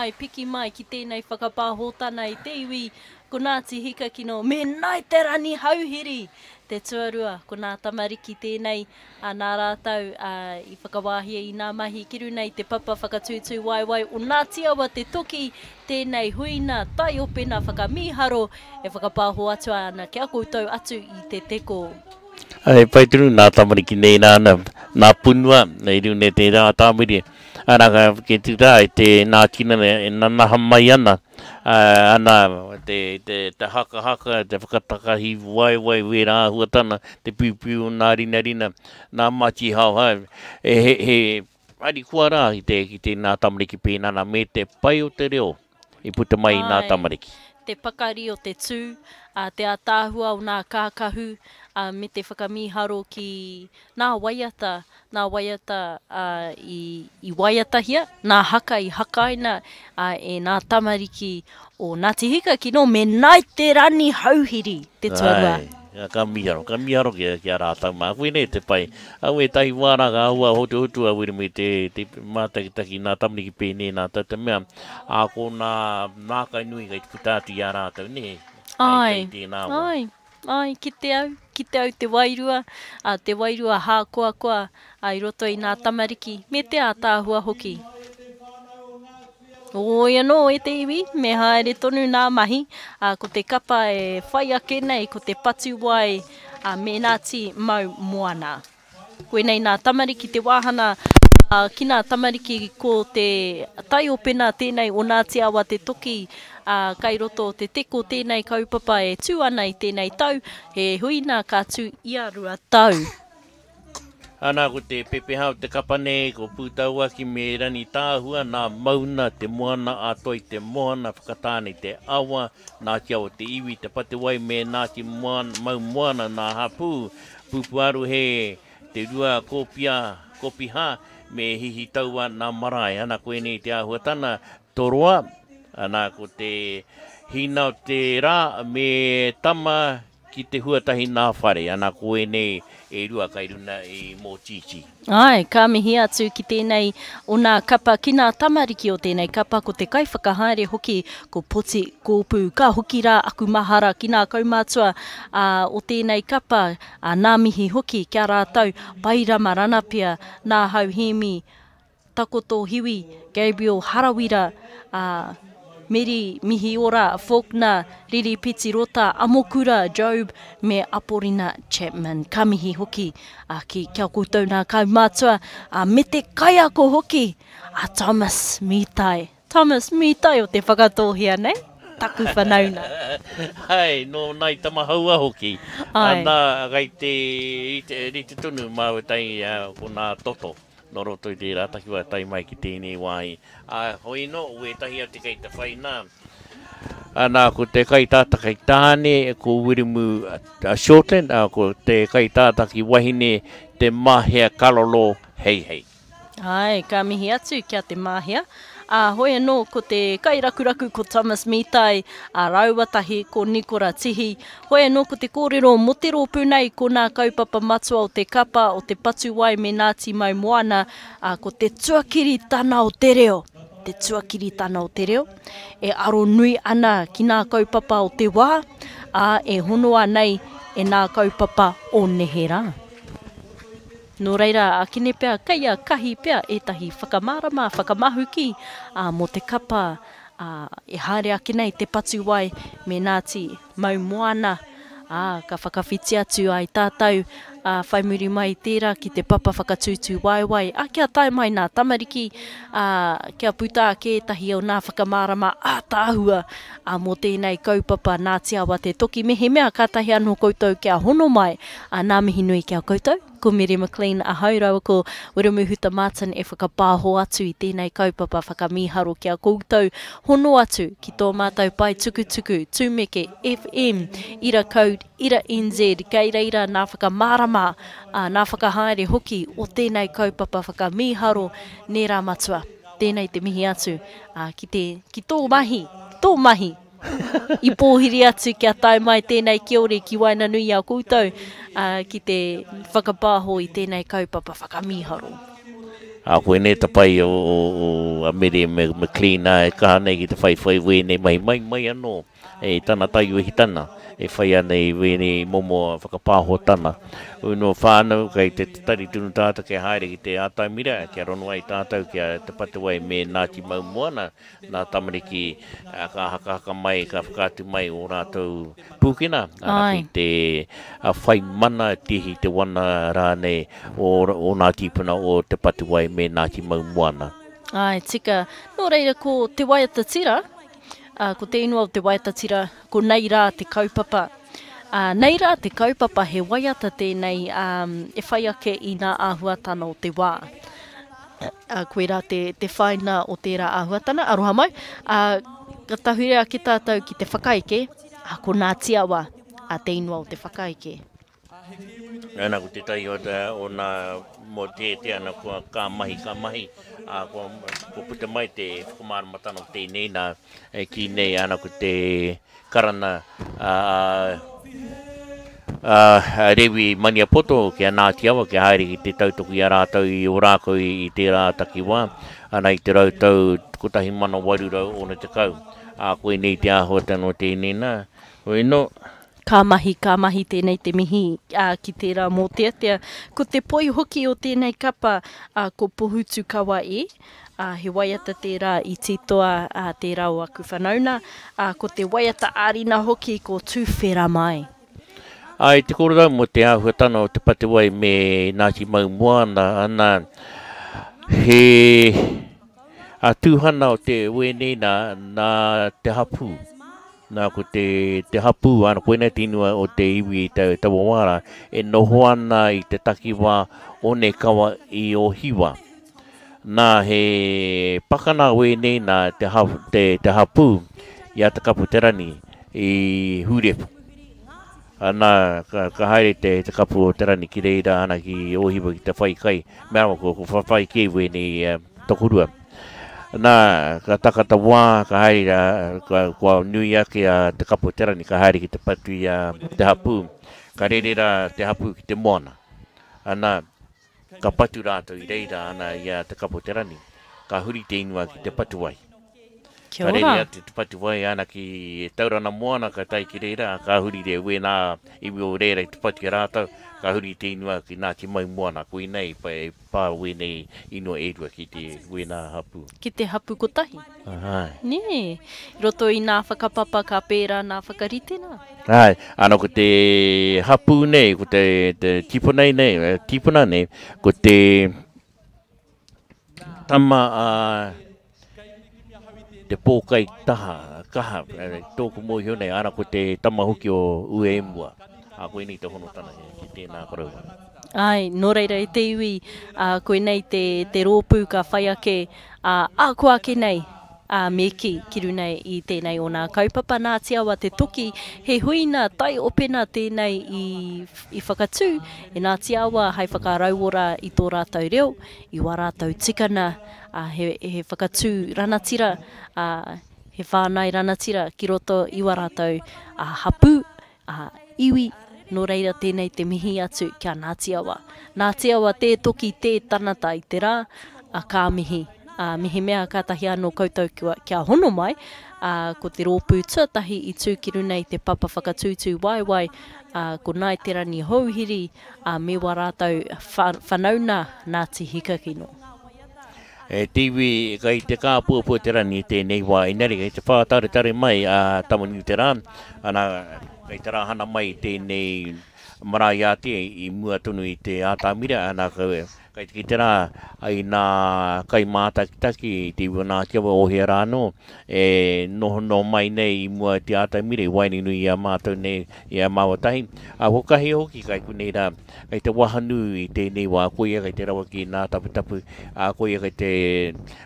mai, piki mai ki tēnei whakapāhotana i te iwi, ko Ngāti Hikakino me Ngāi Te Ranihauhiri te tuarua, ko nā tamariki tēnei, ā, nā rātou, ā, i whakawāhia i nā mahi ki runa i te papa whakatūtū waewae o Ngāti Awa te toki, tēnei huina taiopena whakamīharo e whakapāho atu ana ki a koutou atu i te teko. He pai tonu nā tamariki nei nāna, nā punua, nei rune te rā tāmiri, ana ka ke tu rā i te nā tinana e nanaha mai ana, ana te, te, te hakahaka, te whakatakahi waewae wērā āhuatana, te piupiu o nā rinarina, nā mati haohao, he, he, he harikoa rā ki te, ki te nā tamariki pēnā nā, me te pai o te reo i puta mai i nā tamariki. Te pakari o te tū, ā, te ātaahua o nā kākahu, ā, me te whakamīharo ki nā waiata, nā waiata, ā, i, i waiatahia, nā haka i hakaina, ā, e nā tamariki o Ngāti Hikakino me Ngāi Te Ranihauhiri te tuarua. Āe. Ka miharo, ka miharo ki, ki a rātou mā. Koinei te pai. Au ētahi wā rā ka hua hotuhotu a Wiremu i te, te mātakitaki nā tamariki pēnei nā tā te mea, ā, ko nā nākai nui kei te puta atu i a rātou, nē? Āe, tēnā wā. Āe, āe, kite au, kite au te wairua, ā, te wairua hākoakoa, ā, i roto i nā tamariki, me te ātaahua hoki. Oi anō e te iwi, me haere tonu nā mahi, ā, ko te kapa e whai ake nei ko te patu wai a Mēnāti Mau Moana. Koinei nā tamariki te wāhana, ā, ki nā tamariki ko te taiopena tēnei o Ngāti Awa te toki, ā, kai roto o te teko tēnei kaupapa e tū ana i tēnei tau, he huina ka tū ia 2 tau. Ana ko te pepeha o te kapa nei, ko Pūtauaki me Rangitāhua, nā Mauna te moana a Toi te moana, Whakatāne te awa, Ngāti Awa te iwi, Te Patewai me Ngāti Mau Moana nā hapū, Pūpūaruhe, Te Rua Kōpia, Kopiha, me Hihitaua nā marae. Ana koinei te āhuatana, Toroa, ana ko te hina o te rā me Tama Ki te huatahi nā whare, ana ko ēnei e rua kai runa i Mōtītī. Āe, ka mihi atu ki tēnei o nā kapa, ki nā tamariki o tēnei kapa, ko te kaiwhakahaere hoki, ko Poti Kōpū. Ka hoki rā aku mahara ki nā kaumātua o tēnei kapa, ā, nā mihi hoki ki a rātou, Pairama Ranapia, nā Hau Hēmi, Takoto Hiwi, Gabriel Harawira, ā, Meri Mihiora Faulkner, Riri Pitirota, Amokura Job me Aporina Chapman. Ka mihi hoki ki kia koutou nā kaumātua, ā, me te kaiako hoki a Thomas Mitai. Thomas Mitai o Te Whakatōhea nei, taku whanauna. Hai, nō Ngāi Tamahaua hoki. Ai. Ana, kei te rite, rite tonu māua tahi ko nā Toto. Nō roto i tērā takiwā tae mai ki tēnei wāhi. Ā, hoi anō, wētahi atu kei te whai nā. Anā, ko te kaitātaki tāne, ko Wiremu Shortland, ā, ko te kaitātaki wahine, Te Mahea Karoro Heihei. Āe, ka mihi atu ki a Te Mahea. Ā, hoi anō, ko te kairakuraku ko Thomas Mitai, ā rāua tahi ko Nikora Tihi. Hoi anō ko te kōrero mō te rōpū nei, ko nā kaupapa matua o te kapa, o te patuwai me Ngāti Maumoana, ā, ko te tuakiritana o te reo, te tuakiritana o te reo, e aro nui ana ki nā kaupapa o te wā, ā, e honoa nei e nā kaupapa o neherā. Nō reira, ākene pea kei a Kahi pea ētahi whakamārama, whakamahuki, ā, mō te kapa, ā, e haere ake nei te patu wai me Ngāti Maumoana, ā, ka whakawhiti atu ai tātou, ā, whai muri mai i tērā ki te papa whakatūtū waewae, ā, kia tae mai nā tamariki, ā, kia puta ake ētahi o nā whakamārama ātaahua, ā, mō tēnei kaupapa Ngāti Awa Te Toki. Mehemea kātahi anō koutou kia hono mai, ā, nā mihi nui ki a koutou. Ko Mere McLean ahau rāua ko Wiremu Huta Martin e whakapāho atu i tēnei kaupapa whakamīharo ki a koutou. Hono atu ki tō mātou pae tukutuku, Tumeke FM, ira code, ira NZ, kei reira nā whakamārama, ā, nā whakahaere hoki o tēnei kaupapa whakamīharo, nē rā matua. Tēnei te mihi atu, ā, ki te, ki tō mahi, tō mahi i pōhiri atu kia tae mai tēnei kiore ki waenganui i a koutou, ā, ki te whakapāho i tēnei kaupapa whakamīharo. Ā, koinei te pai o, o, o a Mere McLean ā, e kaha nei ki te whaiwhai wēnei mahi mai mai anō i tana taiohitana e whai ana i wēnei momo whakapāhotana. Ū nō whānau, kei te tatari tonu tātou kia haere ki te ātamira, kia rono ai tātou ki a Te Patewai me Ngāti Maumoana, nā tamariki ka hakahaka mai, ka whakaatu mai ō rātou pūkena, ana ki te whai mana, tihi te wana rānei o o nā tīpuna o Te Patuwai me Ngāti Maumoana. Āe, tika. Nō reira, ko te waiata tira, ko te ingoa o te waiata tira, ko Nei rā te kaupapa. Nei rā te kaupapa, he waiata tēnei e whai ake i ngā āhuatana o te wā. Koirā te whāina o tērā āhuatana. Aroha mai. Ka tahuri ake tātou ki te whakaeke, ko Ngāti Awa te ingoa o te whakaeke. Ana ko tētahi o o nā mōteatea ana kua ka mahi ka mahi, ā, kua kua puta mai te whakamāramatanga o tēnei nā e kī nei ana ko te karana a a Rewi Maniapoto ki a Ngāti Awa kia haere ki te tautoko i a rātou i Ōrākau i tērā takiwā, ana i te rautau 1860. Ā, koinei te āhuatanga o tēnei nā, hoi nō. Ka mahi, ka mahi tēnei te mihi ki tērā mōteatea. Ko te poi hoki o tēnei kapa, ko Pohutukawa e, he waiata tērā i titoa tērā o aku whanauna, ko te waiata ā-rina hoki ko Tūwhera Mai. Ā, i te kōrero mō te āhuatanga o Te Patewai me Ngāti Maumoana, ana, he tūhana o te wēnei nā, nā te hapū. Nā, ko te, te hapū, ana, koinei te ingoa o te iwi i te, taua wā rā, e noho ana i te takiwā Onekawa i Ōhiwa. Nā, he pakana wēnei nā te, ha, te, te hapū i a Te Kaputerani i Hūrepu. Ana, ka, ka haere te, te Kapu o Te Rani ki reira, ana, ki Ōhiwa ki te whai kai. Mea rawa, ko, ko whawhai kē wēnei tokorua. Nā, ka taka te wā, ka haere a, ka, kua nui ake a Te Kapoterani, ka haere ki te patu i a Te Hapū. Ka rere rā Te Hapū ki te moana. Ana, ka patu rātou i reira, ana, i a Te Kapoterani. Ka huri te ingoa ki Te Patuwai. Kia Ka ora. rere atu Te Patuwai, ana, ki Tauranga Moana, ka tae ki reira, ka huri te wēnā iwi o reira i te patu i a rātou, ka huri te ingoa ki Ngāti Maumoana. Koinei e Pā wēnei ingoa e rua ki te wēnā hapū. Ki te hapū kotahi. Āe. Nē. I roto i nā whakapapa ka pērā nā whakaritenga. Āe. Ana ko te hapū nei, ko te, te tīpuna nei, tīpuna nei, ko te tama a te pōkai taha, kaha, tōku mōhio nei, ana ko te tama hoki o Uemua. Ā, koinei te honotana ki tēnā koroua. Āe, nō reira e te iwi, ā, koinei te, te rōpū ka whai ake, ā, ā, kua ake nei, ā, me kī, ki runga i tēnei o nā kaupapa nā Te Awa Te Toki, he huina taiopena tēnei i, i whakatū e nā Te Awa hai whakarauora i tō rātou reo, i wā rātou tikana, ā, he, he whakatū ranatira, ā, he whāngai ranatira ki roto i wā rātou, ā, hapū, ā, iwi, nō reira tēnei te mihi atu ki a Ngāti Awa. Ngāti Awa tē toki tē tanata i te rā, ā, ka mihi. Ā, mehemea kātahi anō koutou kia, kia hono mai, ā, ko te rōpū tuatahi i tū ki runa i te papa whakatūtū waewae, ā, ko Ngāi Te Rangi Houhiri, ā, me wā rātou whanauna Ngāti Hikakino. E te iwi, kei te kāpuapua te rangi i tēnei wā, engari kei te whātaretare mai a Tamanuiterā, ana, kei te rāhana mai tēnei marae ātea i mua tonu i te ātamira, ana, kei te kite rā i nā kaimātakitaki i te iwi o Ngāti Awa, ohia rā anō, e nohonoho mai nei i mua i te ātamira i waenganui i a mātou nei, i a māua tahi. Ā, ko Kahi hoki kai konei rā, kei te wahanū i tēnei wā, koia kei te rawa ki nā taputapu, ā, koia kei te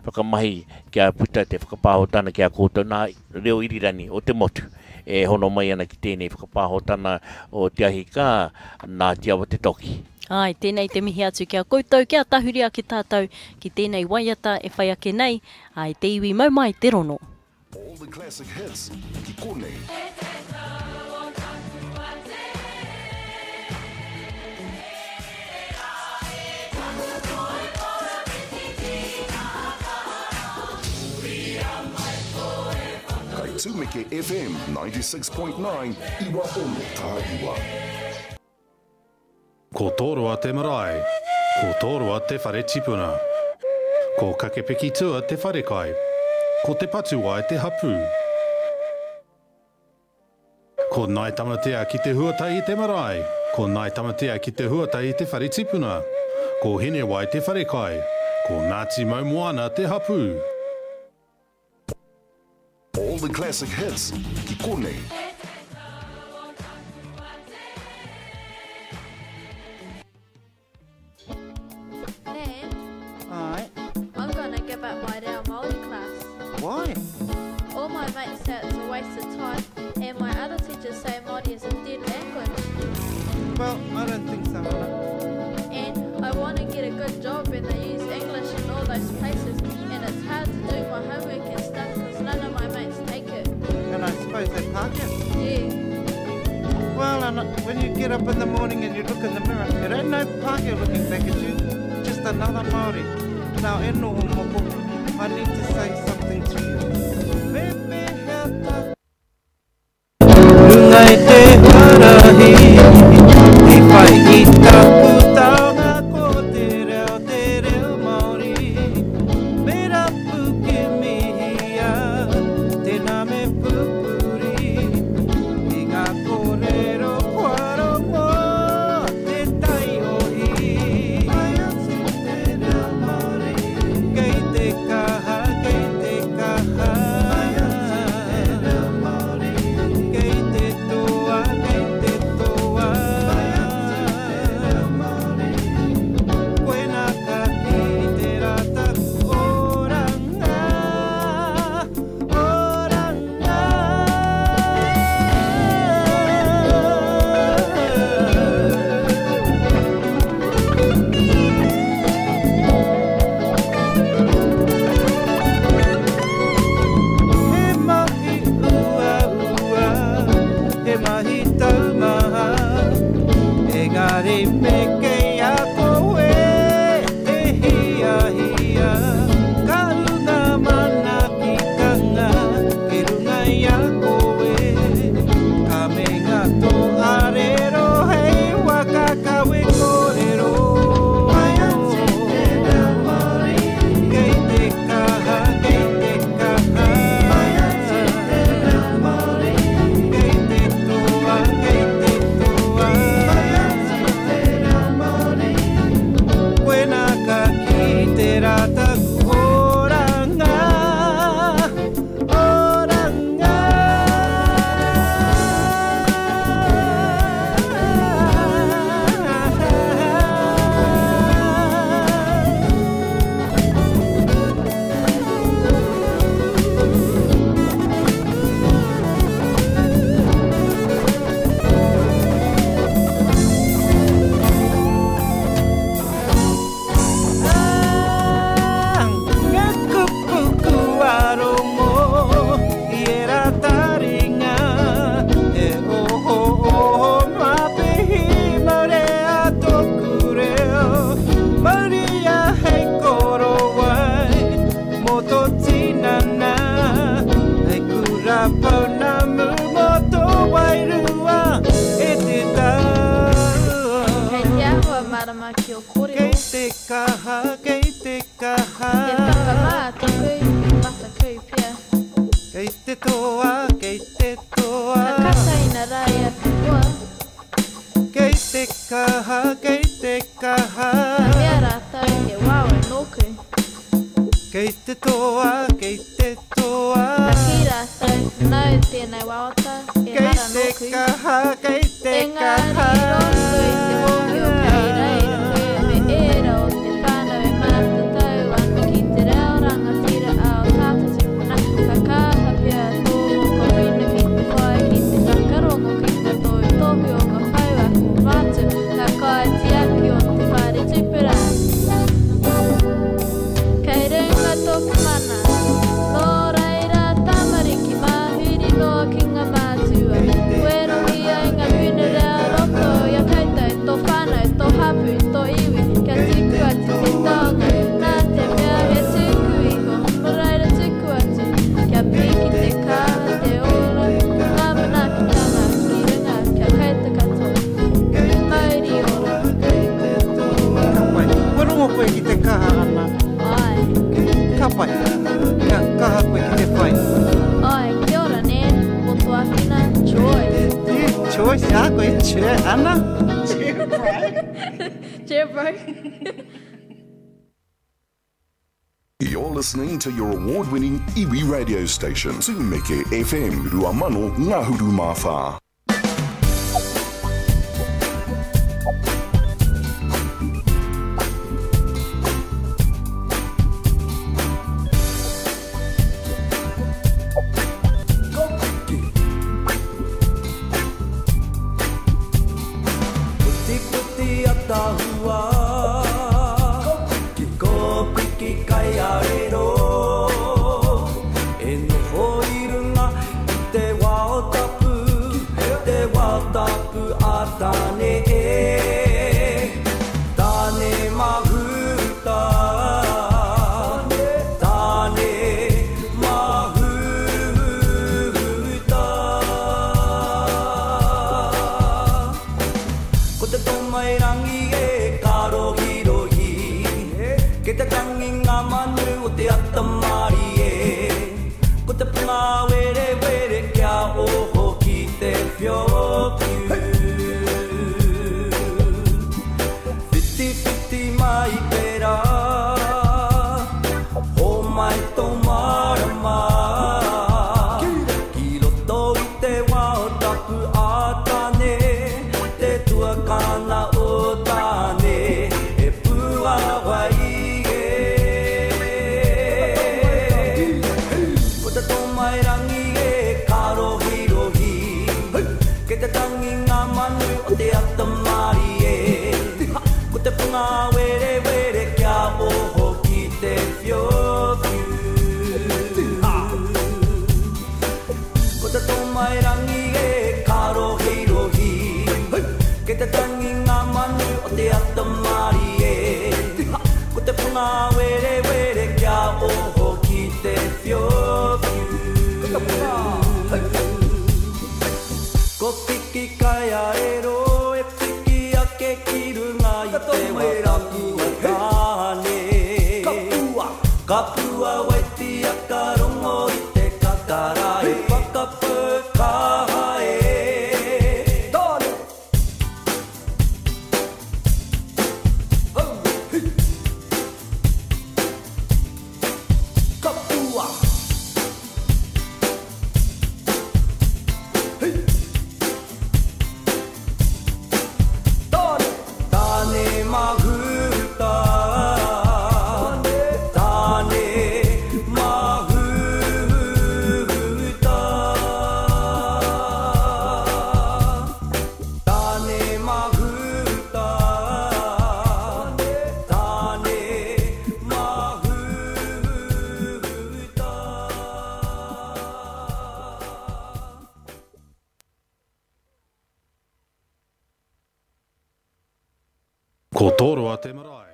whakamahi kia puta te whakapāhotana ki a koutou nā reo irirangi o te motu e hono mai ana ki tēnei whakapāhotana o Te Ahi Kaa, Ngāti Awa Te Toki. Āe, tēnei te mihi atu ki a koutou, kia tahuri ake tātou ki tēnei waiata e whai ake nei, āe, te iwi mau mai te rono. All the classic hits ki konei. E te tau o taku mate, e rā e taku toi koroiti. Tumeke FM 96.9, iwa ono tā iwa. Ko Tōroa te marae. Ko Tōroa te whare tipuna. Ko Kakepekitua te wharekai. Ko Te Patuwai te hapū. Ko Ngāi Tamatea ki te huatai i te marae. Ko Ngāi Tamatea ki te huatai i te whare tipuna. Ko Hinewai te wharekai. Ko Ngāti Maumoana te hapū. All the classic hits ki konei. Nan, Aye. I'm gonna give up my Reo Māori class. Why? All my mates say it's a waste of time, and my other teachers say Māori is a dead language. Well, I don't think so, Anna. And I want to get a good job, and they use English in all those places, and it's hard to do my homework and stuff because none of my mates take it. And I suppose they park it. Yeah. Well, Anna, when you get up in the morning and you look in the mirror, it ain't no Pākehā looking back at you, just another Māori. Now, e noho moko, I need to say something to you. Runga i te huarahi, i whai i taku taonga ko te reo, te reo Māori. Me rapu ki mihia, tēnā me pupuri. I ngā kōrero kua rongo, te taiohi. Mai atu te reo Māori. Kei te kaha, kei te kaha. Mai atu te reo Māori. Kei te toa, kei te toa. Mai atu te reo Māori. Koena ka ki te rā taku oranga, oranga. He mahi uaua, he mahi taumaha, engari me kei a koe te hiahia. Ka runga manaakitanga, ke runga i a koe. Ka meinga tō arero hei waka kawe kōrero. Mai atu te reo Māori. Kei te kaha, kei te kaha. Mai atu te reo Māori. Kei te toa, kei te toa. Mai atu te reo Māori. Koena ka ki te rā taku oranga, oranga. Ngā kupu kua rongo i ērā taringa, e oho oho mapihi maurea tōku reo. Mauria hei korowai mō tō tinana, hei kura pounamu mō tō wairua e te tau. Kei te āhua mārama ki o kōrero. Kei te kaha, kei te kaha. He whakamā taku, mataku pea. Kei te toa, kei te toa. Ka kataina rā i aku hoa. Kei te kaha, kei te kaha. Ka mea rātou he wawe nōku. Kei te toa, kei te toa. Ka kī rātou, nāu tēnei wawata, Kei ehara te nōku. kaha, kei te Engari kaha. i roto i te mōhio kei reira koe me ērā o te whānau e mātatau ana ki te reo rangatira a o tātou tūpuna. Ka kaha pea tō mokopuna ki te whai, ki te whakarongo ki ngā tohutohu o ngā pouako mātua, ngā kaitiaki o te whare tupura. Kei runga tōku mana, nō reira tamariki māhuri noa ki ngā mātua. Werohia i ngā puna reo roto i a koutou, tō whānau, tō hapū, tō iwi, kia tuku atu te taonga. Nā te mea he tuku iho, nō reira tuku atu, kia piki te kaha te Voice a koe, cheer ana. Cheer bro. Cheer bro. You're listening to your award-winning iwi radio station, Tumeke FM, Ruamano, Ngahuru Mā Whā. Putiputi atahua Ko piki kai arero E noho i runga i te wao tapu Te wao tapu a Tāne e Tāne mahuta Tāne mahuta Ko te tōmairangi e karohirohi Ke te tangi ngā manu o te atamari e Ko te punga were were kia oho ki te whiokiu Whiti whiti mai te rā Ho mai tō marama Ki roto i te wao tapu a Tāne Te tuakana o Tāne E puawai e Ko te tōmairangi e karohirohi Ke te tangi ngā manu o te atamari e Ko te punga were were kia oho ki te whiowhiu Ko te tōmairangi e karohirohi Ke te tangi ngā manu o te atamari e Ko te punga were were kia oho ki te whiowhiu Ko piki kai arero e piki ake ki runga i te watapu o Tāne Kapua waitia ka rongo i te kakara e whakapaukaha e Tāne Kapua Tāne mahuta Tāne mahuta Tāne mahuta Tāne mahuta Ko Toroa te marae.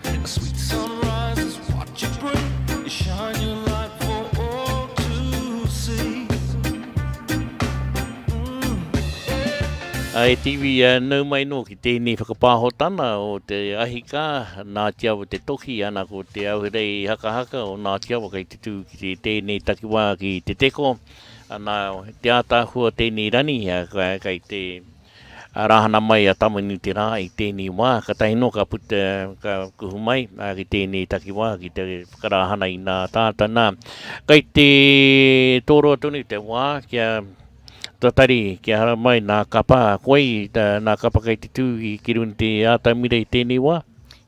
A sweet sunrise is what you bring. You shine your light for all to see. E TV, nau mai nō ki tēnei whakapāhotana o te ahikā, Ngāti Awa te toki, ana ko te ahuerei hakahaka o Ngāti Awa kei te tū ki te tēnei takiwā ki Te Teko, ana te ātaahua tēnei rani, kei te rāhana mai a Tamanui te rā i tēnei wā, katahi nō ka puta, ka kuhu mai ki tēnei takiwā ki te whakarāhana i nā tāta nā. Kei te tōroa tonu te wā kia tatari, kia haramai nā kapa, koe nā kapa kei te tū ki runga i te ātamira i tēnei wā?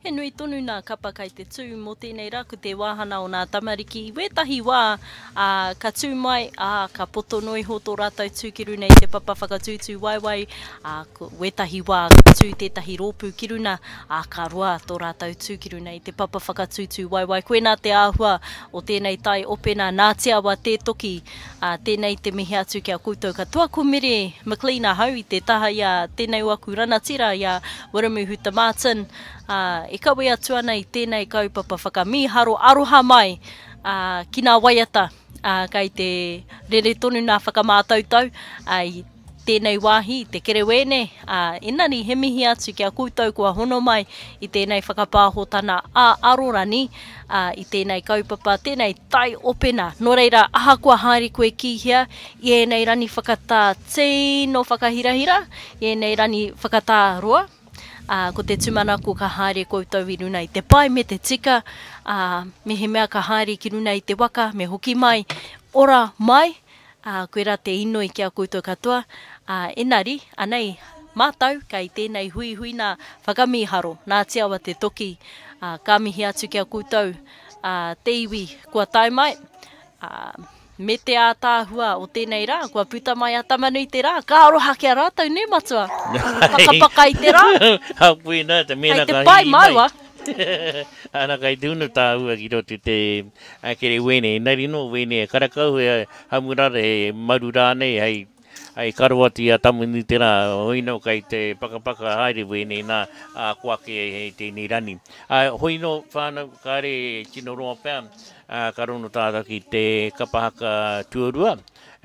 He nui tonu nā kapa kei te tū mō tēnei rā, ko te wāhana o nā tamariki. I wētahi wā, ā, ka tū mai, ā, ka poto noa iho tō rātou tū ki runa i te papa whakatūtū waewae, ā, ko wētahi wā ka tū tētahi rōpū ki runa, ā, ka roa tō rātou tū ki runa i te papa whakatūtū waewae. Koinā te āhua o tēnei tai opena, nā Te Awa tē toki, ā, tēnei te mihi atu ki a koutou katoa. Ko Mere McLean ahau i te taha i a tēnei o aku ranatira, i a Wiremu Huta Martin, ā, e kawe atu ana i tēnei kaupapa whakamīharo aroha mai, ā, ki nā waiata, ā, kei te rere tonu nā whakamātautau, ā, i tēnei wāhi, i te kerewēne, ā, inani he mihi atu ki a koutou kua hono mai i tēnei whakapāhotana ā-arorani, ā, i tēnei kaupapa, tēnei taiopenga. Nō reira, ahakoa haere koe ki hea i ēnei rani whakatā tino whakahirahira, i ēnei rani whakatā roa, ā, ko te tūmanako ka haere koutou i runa i te pai me te tika, ā, mehemea ka haere ki runa i te waka, me hoki mai, ora mai, Ā, koirā te inoi ki a koutou katoa, ā, engari, anei mātou kei tēnei huihuina whakamīharo, nā Te Awa te toki, ā, ka mihi atu ki a koutou, ā, te iwi kua tae mai, ā, me te ātaahua o tēnei rā, kua puta mai a Tamanui-te-rā, ka aroha ki a rātou, nē matua? Pakapaka i te rā. Ha, koinā te mena ka hī mai. Kei te pai māua. Ana kai te huna tāua ki roto i te kere wēne, engari nō wēne e karakau he hamurara, he maru rānei hei, hei karo atu i a Tamanui-te-rā, hoi nō kai te pakapaka haere wēnei nā, ā, ko ake hei tēnei rani. Ā, hoi nō whānau, kāre e tino roa pea, ā, ka rono tātou ki te kapa haka tuarua,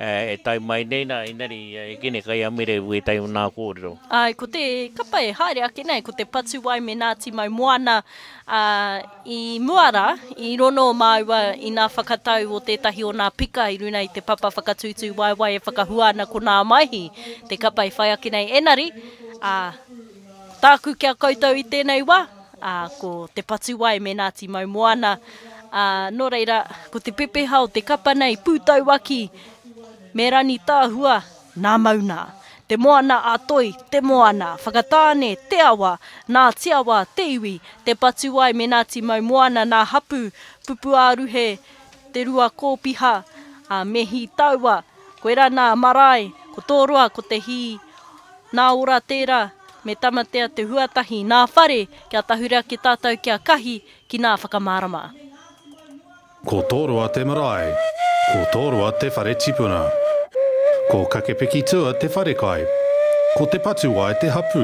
E tae mai nei nā, engari e kene kai a Mere wētahi o nā kōrero. Āe, ko te kapa e haere ake nei, ko te Patuwai me Ngāti Maumoana, ā, i mua rā, i rono māua i nā whakatau o tētahi o nā pika i runa i te papa whakatūtū waewae e whakahua ana ko Nā Maihi te kapa e whai ake nei. Engari, ā, tāku ki a koutou i tēnei wā, ā, ko Te Patuwai me Ngāti Maumoana, ā, nō reira, ko te pepeha o te kapa nei, Pūtauaki me Rangitāhua, nā Maunā. Te moana a Toi, te moana, Whakatāne, te awa, nā Tiawa, te iwi, Te Patuwai me Ngāti Maumoana, nā Hapu, Pupuāruhe, Te Rua Kōpiha, ā, me Hītaua, koirā nā Marae, ko Tōroa, ko Te Hī, Nā Ora tērā, me Tamatea te huatahi, nā Whare, kia tahuri ake tātou kia kahi ki nā whakamārama. Ko Tōroa te marae. Ko Tōroa te whare tipuna. Ko Kakepekitua te wharekai. Ko Te Patuwai te hapū.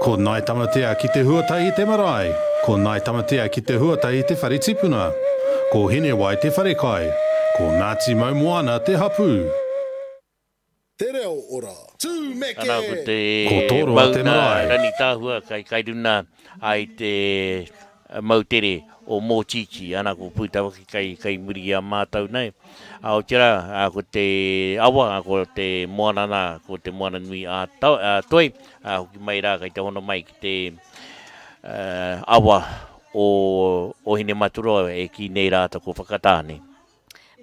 Ko Ngāi Tamatea ki te huatahi te marae. Ko Ngāi Tamatea ki te huatahi te whare tipuna. Ko Hinewai te wharekai. Ko Ngāti Maumoana te hapū. Te reo ora. Tūmeke! Ana ko te Ko Tōroa te mauna marae. Rangitāhua kai kai runa ai te moutere o Mōtītī, ana ko Pūtawaki kai kai muri i a mātau nei. A otirā, a ko te awa, a ko te moana nā, ko te moana nui a Toi, a hoki mai rā kai te hono mai ki te awa o Ohinematuroa e kī nei rātou ko Whakatāne.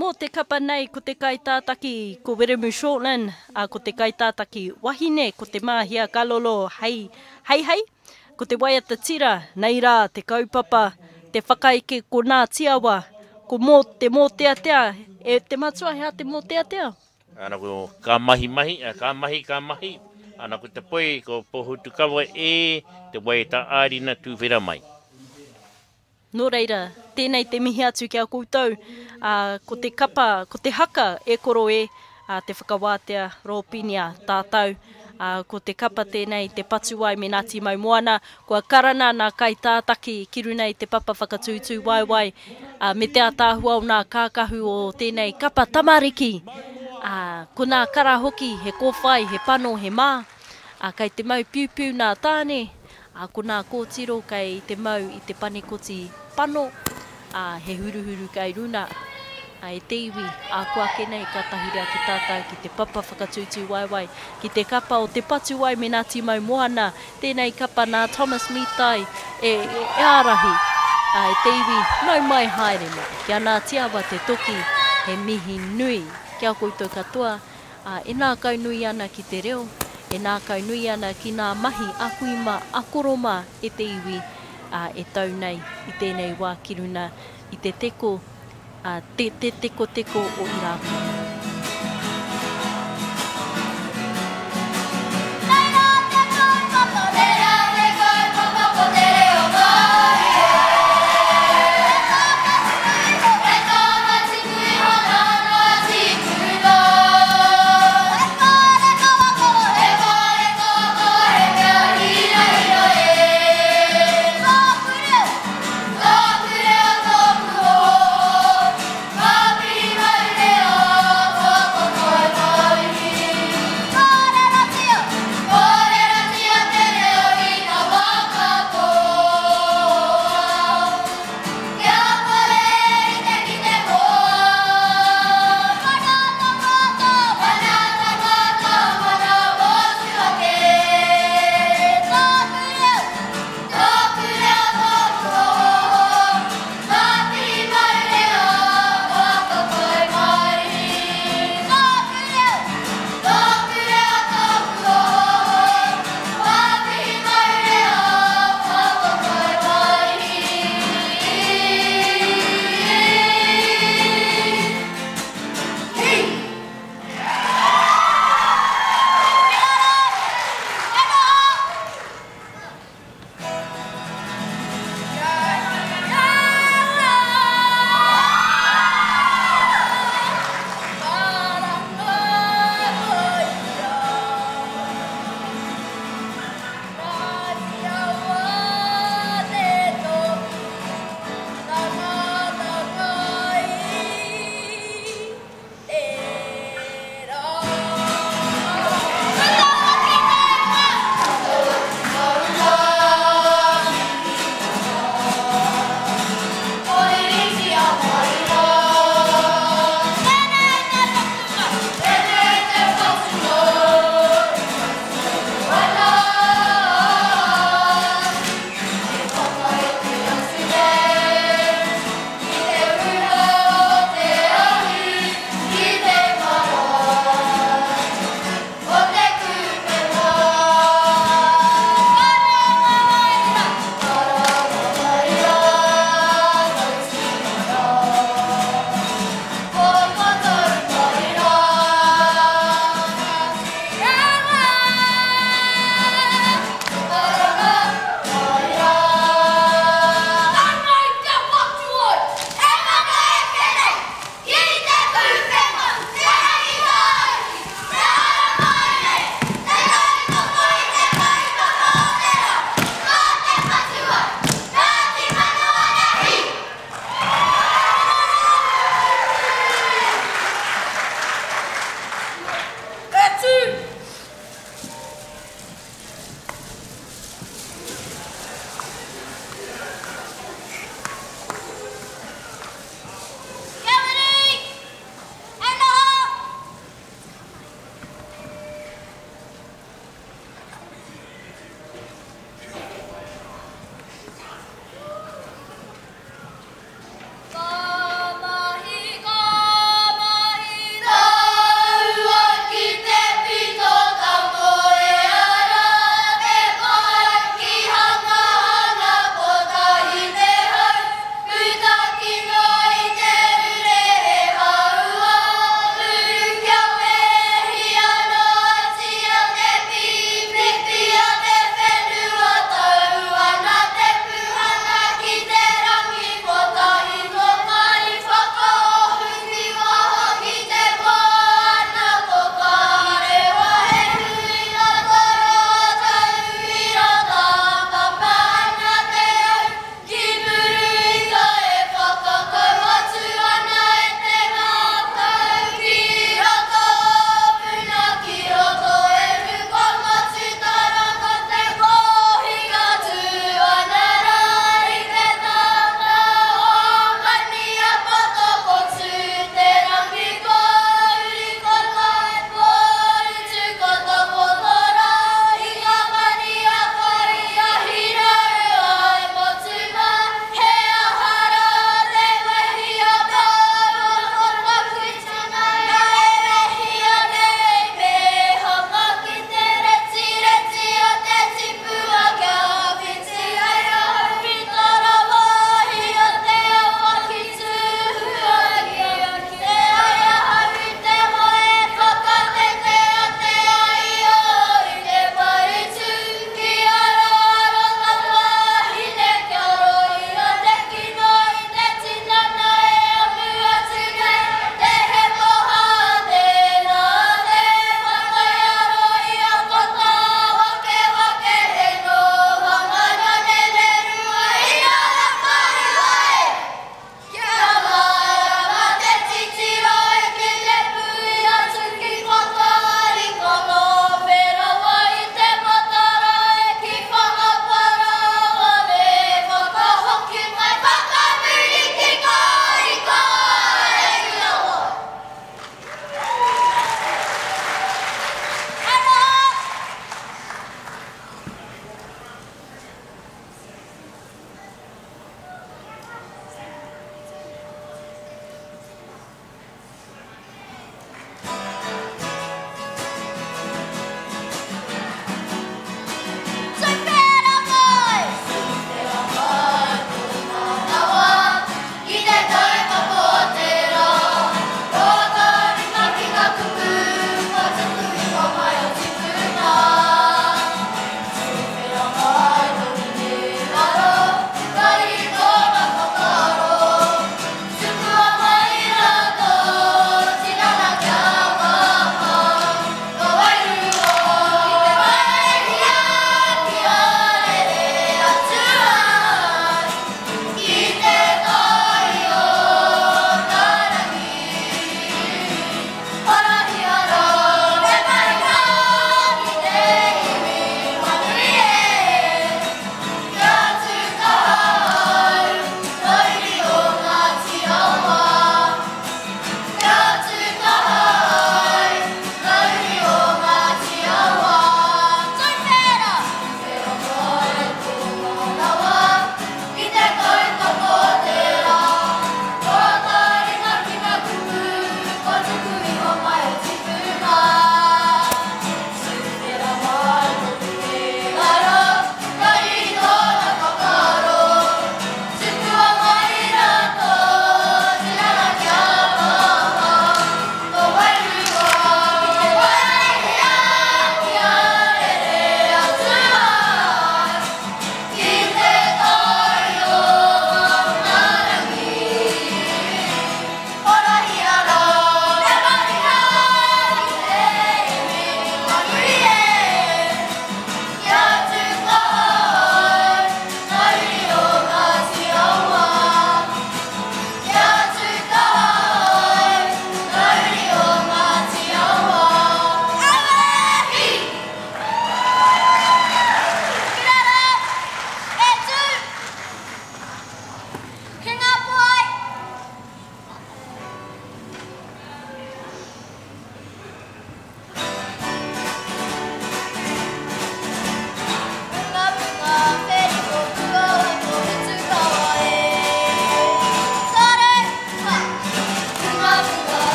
Mō te kapa nei ko te kaitātaki ko Wiremu Shortland, ā, ko te kaitātaki wahine ko Te Māhia Kalolo hei heihei, ko te waiata tira nei rā te kaupapa, te whakaeke ko Nā Tiawa, ko mō te mōteatea, e te matua he aha te mōteatea? Ana ko ka mahi mahi, ka mahi ka mahi, ana ko te poi ko Pohutukawa e te waiata ā-rina tūwhera mai. Nō reira, tēnei te mihi atu ki a koutou, ā, ko te kapa, ko te haka e koro e, ā, te whakawātea rōpinia tātou, ā, ko te kapa tēnei, te Patuwai me Ngāti Maumoana, kua karana nā kaitātaki ki runa i te papa whakatūtū waewae, ā, me te ātaahua o nā kākahu o tēnei kapa tamariki, ā, ko nā kara hoki, he kōwhai, he pano, he mā, ā, kei te mau piupiu nā tāne, Ā, ko nā kōtiro kei te mau i te panekoti pano, ā, he huruhuru kei runa, ā, e te iwi, ā, ko ake nei ka tahuri ake tātou ki te papa whakatūtū waewae, ki te kapa o Te Patuwai me nā Tīmau Moana, tēnei kapa nā Thomas Mītai e, e ārahi, ā, e te iwi, nau mai haere mai, ki a Ngāti Awa te toki, he mihi nui ki a koutou katoa, Ā, e nākaunui ana ki te reo, e nākaunui ana ki nā mahi a kui mā, a koro mā e te iwi, ā, e tau nei i tēnei wā ki runa i te teko, ā, te, te tekoteko o Irāwhiti.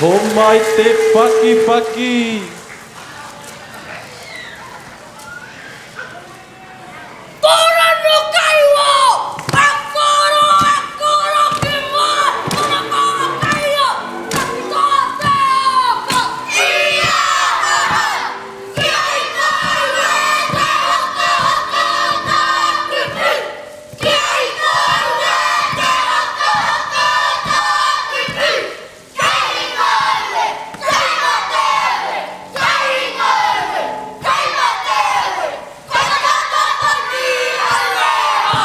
Homai te pakipaki! Koro no kaiwa! A koro, a koro ki mai! Koro koro kaio! Taki toa te oko! Ia ora! Kia i toi we te hoko hoko tā kupu! Kia i toi we te hoko hoko tā kupu! Kei maue! Kei mateue! Kei maue! Kei mateue! Ko te katoa ni aue ha!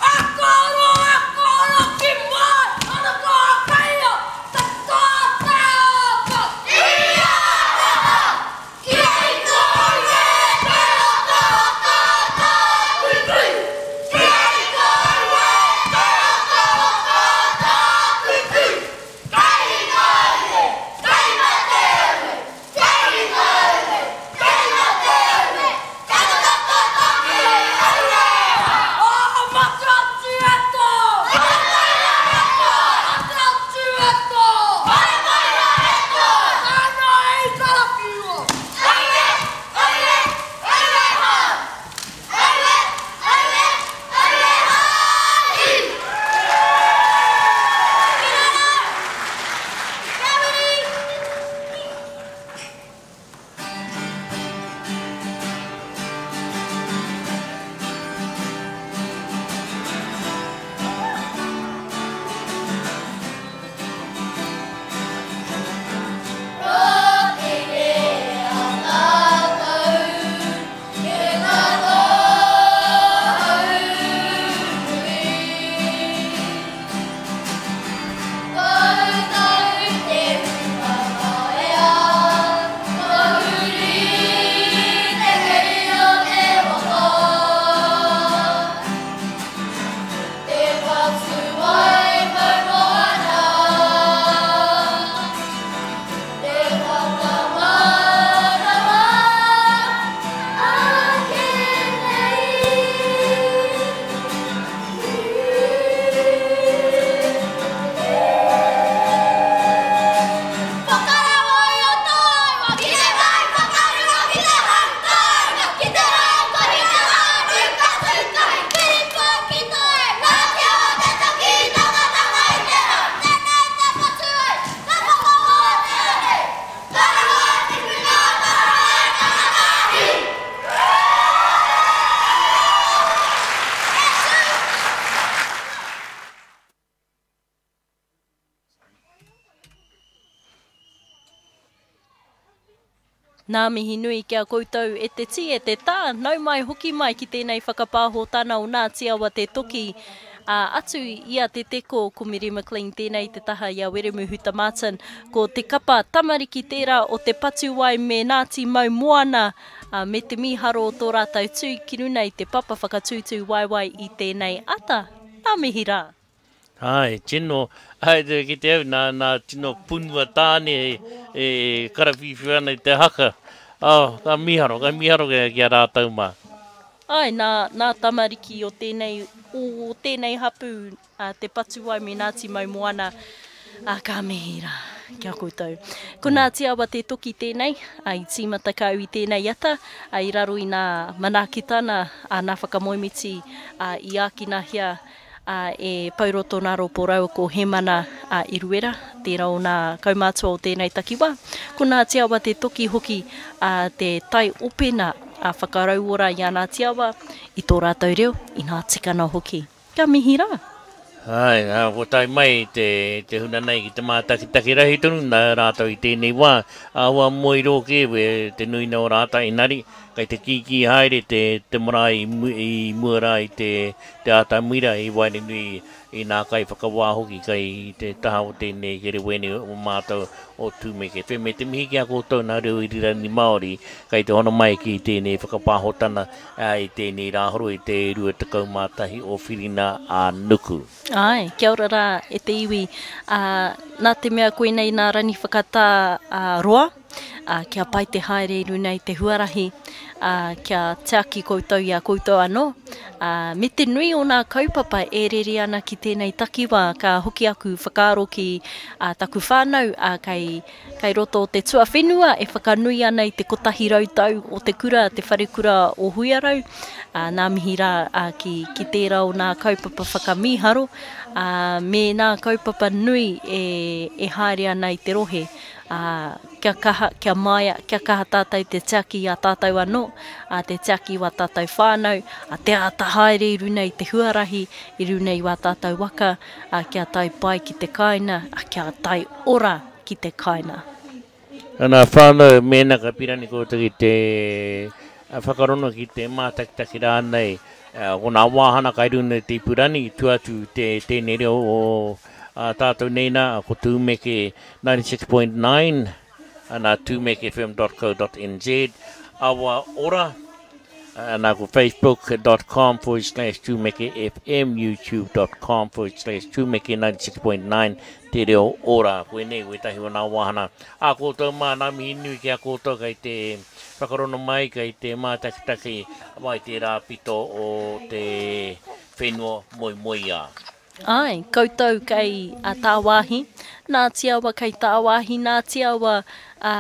A koro, a koro ki mai, ana ko a kaio, te toa te oko, i a aha! Kia i toi e te oko oko tā kupu! Kia i toi e te oko oko tā kupu! Kei maue! Kei mateue! Kei maue! Kei mateue! Kei te katoa ki aue ha! Oh, matua tueto! Matua tueto! Matua tueto! Ana i karakiwa! Aue! Aue! Aue ha! Aue! Aue! Aue ha! I! Nā mihi nui ki a koutou e te tī, e te tā, nau mai hoki mai ki tēnei whakapāhotana o Ngāti Awa Te Toki, ā, atu i a Te Teko, ko Miri McLean tēnei te taha i a Wiremu Huta Martin, ko te kapa tamariki tērā o Te Patuwai me Ngāti Maumoana, ā, me te mīharo o tō rātou tū ki runa i te papa whakatūtū waewae i tēnei ata. Nā mihi rā. Āe, tino, āe, te kite au, nā, nā tino punua tāne e, e karawhiwhiu ana i te haka. Oh, ka mīharo, ka mīharo ki, ki a rātou mā. Āe, nā, nā tamariki o tēnei, o tēnei hapū, a Te Patuwai me Ngāti Maumoana, ā, ka mihi rā ki a koutou. Ko Ngāti Awa te toki tēnei, ā, i tīmata kau i tēnei ata, ā, i raro i nā manaakitana, ā, nā whakamoemiti, ā, i ākinahia, ā, e Pouroto Naropo raua ko Hemana a Eruera, tērā o nā kaumātua o tēnei takiwā. Ko Ngāti Awa te toki hoki a te tai opena a whakarauora i a Ngāti Awa, i tō rātou reo, i ngā tikana hoki. Kia mihi rā! Āe, ā, kua tae mai te, te huna nei ki te mātakitaki rahi tonu nā rātou i tēnei wā. Ā, ua moe rōkē we te nuina o rātou, engari, kei te kīkī haere te, te marae i, i mua rā i te, te atamira i waenganui i nā kaiwhakawā hoki kei te taha o tēnei kerewēne o mātou o Tumeke FM. Me te mihi ki a koutou nā reo irirangi Māori kei te hono mai ki tēnei whakapāhotana i tēnei rāhoroi te 21 o Whiringa ā Nuku. Āe, kia ora rā e te iwi. Ā, nā te mea koinei nā Rani whakatā roa, ā, kia pai te haere i runa i te huarahi, ā, ā, kia tiaki koutou i a koutou anō, ā, me te nui o nā kaupapa e rere ana ki tēnei takiwā, ka hoki aku whakaaro ki ā, taku whānau, ā, kei, kei roto o te tuawhenua e whakanui ana i te 100 tau o te kura, te wharekura o Huiarau, ā, nā mihi rā, ā, ki, ki tērā o nā kaupapa whakamīharo, ā, me nā kaupapa nui e, e haere ana i te rohe, ā, kia kaha, kia māia, kia kaha tātou te tiaki i a tātou anō, ā, te tiaki i wā tātou whānau, ā, te āta haere i runa i te huarahi, i runa i wā tātou waka, ā, kia tae pai ki te kāina, ā, kia tae ora ki te kāina. Ana whānau, mēnā ka pīrangi koutou ki te whakarongo ki te mātakitaki rānei, ko nā wāhana kai runa i te ipurangi, tua atu te tēnei reo o ā tātou nei nā, ko Tūmeke 96.9, ana tumekefm.co.nz, Awa Ora, ana ko facebook.com forward slash tumekefm, youtube.com forward slash tumeke 96.9, Te Reo Ora. Koinei wētahi o nā wāhana a koutou mā, nā mihi nui ki a koutou kei te whakarono mai, kei te mātakitaki mai tērā pito o te whenua moemoeā. Āe, koutou kei a tāwāhi, nā Tiawa kei tāwāhi, nā Tiawa a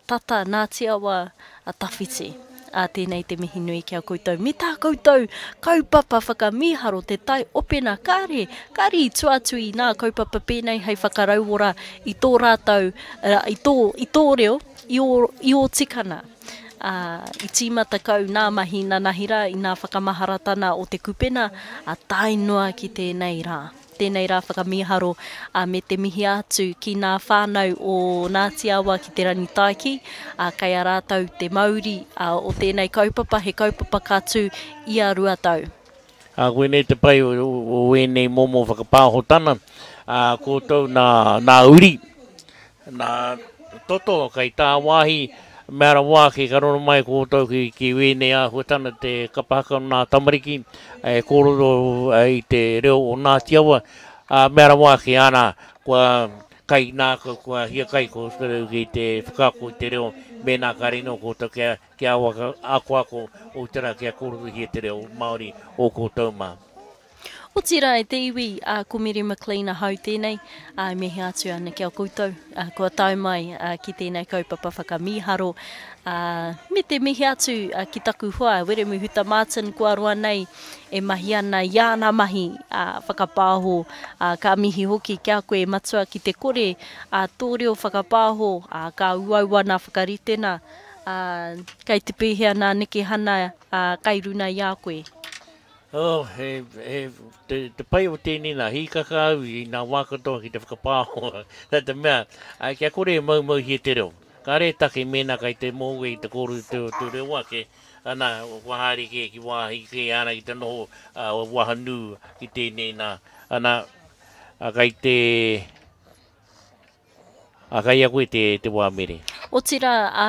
tata, nā Tiawa a tawhiti. Ā, tēnei te mihi nui ki a koutou me tā koutou kaupapa whakamīharo te tai opena kāre, kāre i tua atu i nā kaupapa pēnei hei whakarauora i tō rātou, i tō, i tō reo, i ō, i ō tikana. Ā, i tīmata kau nā mahi nanahi rā i nā whakamaharatana o Te Kupena, ā, tae noa ki tēnei rā. Tēnei rā whakamīharo, ā, me te mihi atu ki nā whānau o Ngāti Awa ki Te Rangitaiki, ā, kei a rātou te mauri, ā, o tēnei kaupapa, he kaupapa ka tū ia 2 tau. Ā, koinei te pai o ēnei momo whakapāhotana, ā, koutou nā, nā uri, nā toto kei tāwāhi, mea rawa ake ka rono mai koutou ki, ki wēnei āhuatana te kapa haka o nā tamariki, e kōrero i te reo o Ngāti Awa, ā, mea rawa ake, ana, kua kai nākau, kua hiakai koutou ki te whakaako i te reo, mēnā ka rino koutou kia Kia akoako o te ra kia korohia te reo Maori o koutou ma. Otirā e te iwi, ā, ko Meri McLean ahau tēnei, ā, e mihi atu ana ki a koutou, ā, kua tae mai, ā, ki tēnei kaupapa whakamīharo, ā, me te mihi atu, ā, ki taku hoa, Wiremu Huta Martin, kua roa nei e mahi ana i āna mahi, ā, whakapāho, ā, ka mihi hoki ki a koe, Matua, ki te kore, ā, tō reo whakapāho, ā, ka uaua nā whakaritena, Ā, kei te pēhea nā nekehana, ā, kai runa i a koe? Oh, he, he, te, te pai o tēnei nā, hīkaka au i nā wā katoa ki te whakapāho, nā te mea, ā, kia kore e maumauhia te reo. Kāre e take mēnā kai te moho koe i te kōrero te, te reo ake, ana, kua haere kē ki wāhi kē ana ki te noho, ā, wahanū ki tēnei nā, ana, ā, kai te, Ā, kei a koe te, te wā mere. Otirā, ā,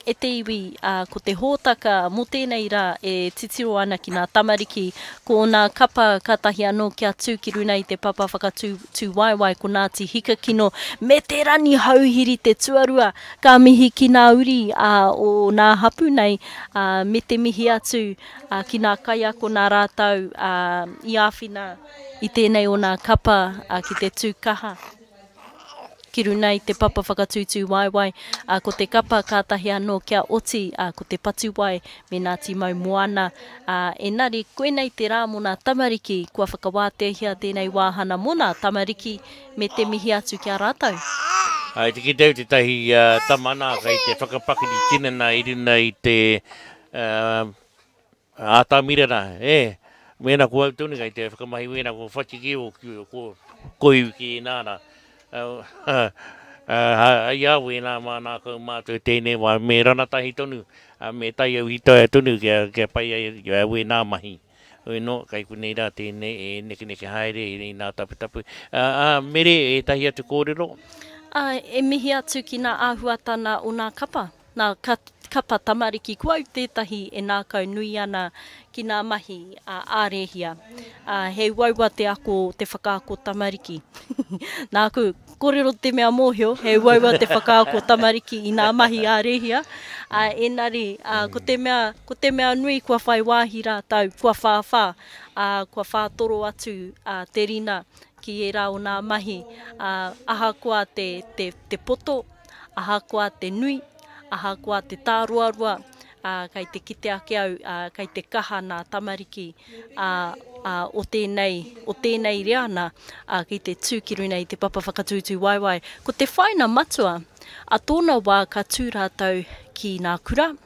e te iwi, ā, ko te hōtaka mō tēnei rā e titiro ana ki nā tamariki, ko nā kapa kātahi anō kia tū ki runa i te papa whakatū tūwaewae ko Ngāti Hikakino me Te Ranihauhiri te tuarua. Ka mihi ki nā uri, ā, o nā hapū nei, ā, me te mihi atu, ā, ki nā kaiako nā rātou, ā, i āwhina i tēnei o nā kapa, ā, ki te tū kaha. Ki runa i te papa whakatūtū waewae, ā, ko te kapa kātahi anō kia oti, ā, ko te patuwai me nā tīmau moana, ā, engari koinei te rā mō nā tamariki, kua whakawāteahia tēnei wāhana mō nā tamariki me te mihi atu ki a rātou. Ā, i te kite au tētahi tama nā kei te whakapakari tinana i runa i te, ā, Atamira rā, e, mēnā ko au tonu kei te whakamahi wēnā ko whati ki o, ko koiwi ki ēnā rā. Hei a wēnā mā nā kau mātou tēnei wā, me ranatahi tonu, me tai au hitaia tonu kia pai ai wēnā mahi. Hoi nō, kei konei rā tēnei e nekeneke haere i nā taputapu. Ā, Mere, ētahi atu kōrero? Ā, e mihi atu ki nā āhuatana o nā kapa. Nā, ka kapa tamariki, ko au tētahi e nākau nui ana ki nā mahi a Rēhia. Ā, he uaua te ako, te whakaako tamariki. Nāku, Kōrero te mea mōhio, he uaua te whakaako tamariki i nā mahi ā-rēhia, ā, engari, ā, ko te mea, ko te mea nui kua whai wāhi rātou, kua whāwhā, ā, kua whātoro atu, ā, te rina ki ērā o nā mahi, ā, ahakoa te, te, te poto, ahakoa te nui, ahakoa te tāroaroa, ā, kei te kite ake au, ā, kei te kaha nā tamariki, ā, ā, o tēnei, o tēnei reana, ā, ki te tū ki runa i te papa whakatūtū waewae. Ko te whāina matua, ā tōna wā ka tū rātou ki nā kura,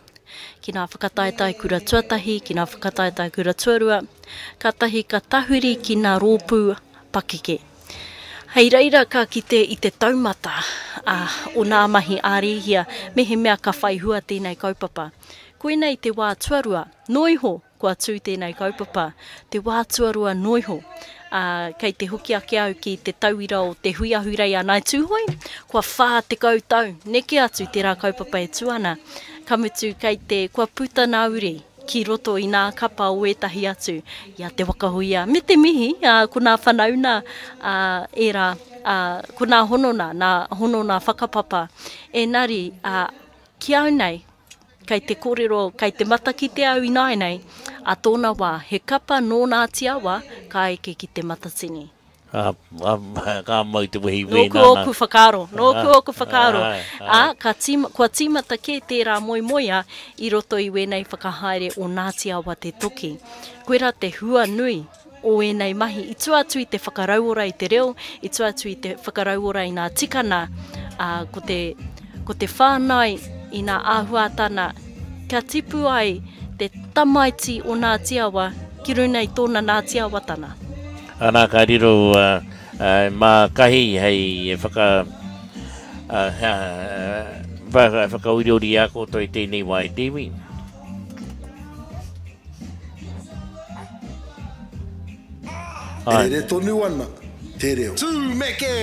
ki nā whakataetae kura tuatahi, ki nā whakataetae kura tuarua, kātahi ka tahuri ki nā rōpū pakeke. Hei reira ka kite i te taumata o nā mahi ā-rēhia mehemea ka whai hua tēnei kaupapa. Koinei te wā tuarua noa iho kua tū tēnei kaupapa, te wā tuarua noa iho. Ā, kei te hoki ake au ki te tauira o te Hui Ahurei a Ngāi Tūhoe, kua 40 tau neke atu tērā kaupapa e tū ana. Ka mutu kei te, kua puta nā uri ki roto i nā kapa o ētahi atu, i a Te Waka Huia, me te mihi, ā, ko nā whanauna, ā, ērā, ā, ko nā honona, nā honona whakapapa. Engari, ā, ki au nei, kei te kōrero, kei te matakite au ināianei, ā tōna wā, he kapa nō Ngāti Awa ka eke ki Te Matatini. Ka mau te wehi wēnā. Nōku ōku whakaaro, nōku ōku whakaaro. Ā, ka tīma, kua tīmata kē tērā moemoeā i roto i wēnei whakahaere o Ngāti Awa Te Toki. Koirā te hua nui o ēnei mahi, i tua atu i te whakarauora i te reo, i tua atu i te whakarauora i ngā tikana, ā, ko te, ko te whāngai i ngā āhuatana kia tipu ai te tamaiti o Ngāti Awa ki runa i tōna Ngāti Awatana. Ana ka riro mā Kahi hei whaka whakauriuri i a koutou i tēnei wā e te iwi. E rere tonu ana te reo. Tūmeke!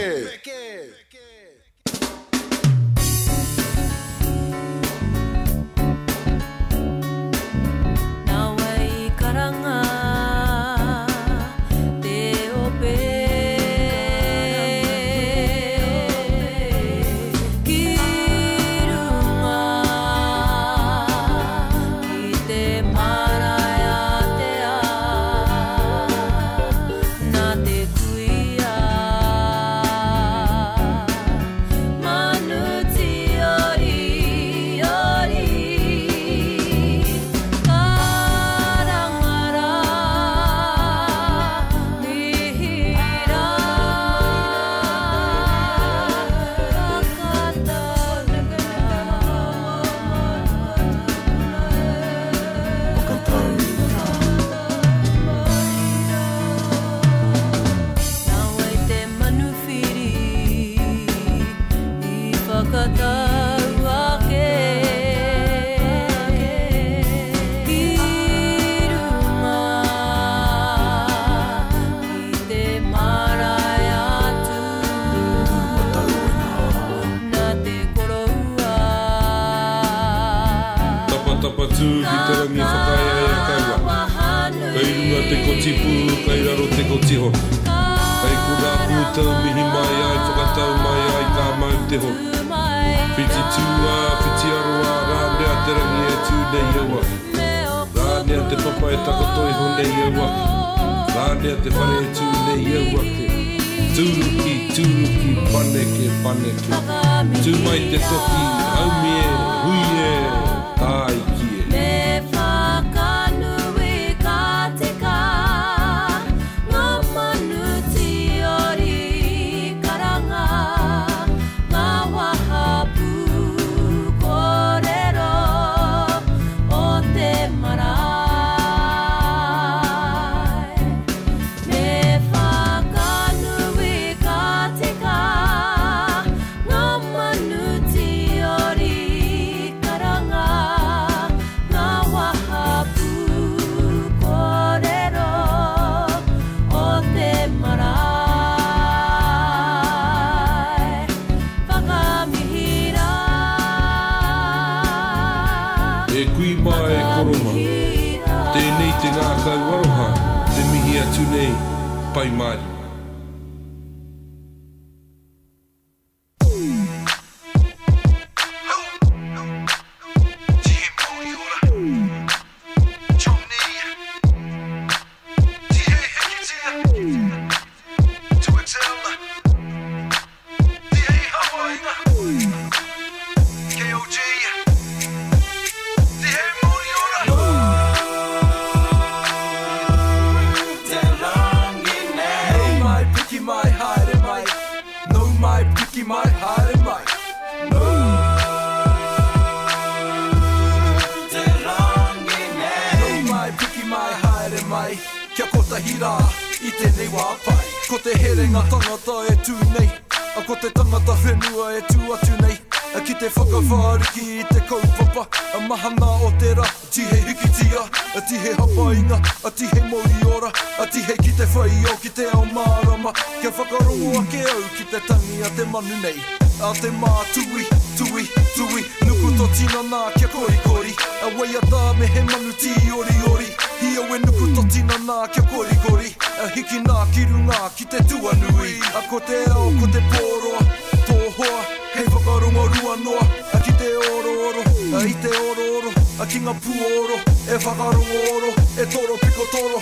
Nā wai i karanga te ope ki runga ki te marae ātea nā te kuia. Manu tiori ori Karanga rā mihi rā Nā wai te manuwhiri i whakatau ake ki runga ki te marae atu nā te koroua. Tapatapa tū ki te rangi whakaeaea kaua. Kei runga te kotipū, kei raro te kotihoro. Kei konā koutou mihi mai ai, whakatau mai ai ka mau te horo. Whiti tū ā, whiti aroā, rānea te rangi e tū nei au ake. Rānea te papa e takoto iho nei au ake. Rānea te whare e tū nei au ake. Tūruki, tūruki, paneke, paneke. Tū mai te toki, haumi e, hui e, tāiki e. Me whakanui ka tika ngā manu tiori karanga, ngā wahapū kōrero o te marae. Me whakanui ka tika ngā manu tiori karanga, ngā wahapū kōrero o te marae. Whakamihi rā. E kui mā e koro mā. Tēnei te ngākau aroha, te mihi atu nei, Pai Mārire. wā pai. Ko te herenga tangata e tū nei, ko te tangata whenua e tū atu nei, ki te whakawhāriki i te kaupapa, mahana o te rā, tihei hikitia, tihei hapainga, tihei mauri ora, tihei ki te whai ao ki te ao mārama, kia whakarongo ake au ki te tangi a te manu nei, a te mātui, tui, tui, nuku tō tinana kia korikori, a waiata me he manu tīoriori, hi au e nuku tō tinana kia korikori, a hikina ki runga ki te tuanui, a ko te ao ko te pōroa, tō hoa, hei whakarongo rua noa, a ki te orooro, a i te orooro, a ki ngā puoro, e whakarongo oro, e toro piko toro.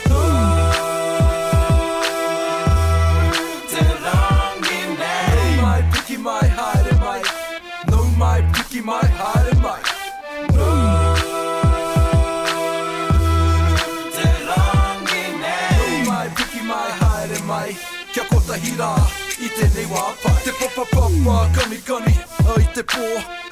Te rangi nei. Nau mai, piki mai, haere mai. Nau mai, piki mai, haere mai. Te rangi nei. Nau mai, piki mai, haere mai. Kia kotahi rā i tēnei wā pai. Te papapapa kanikani i te pō,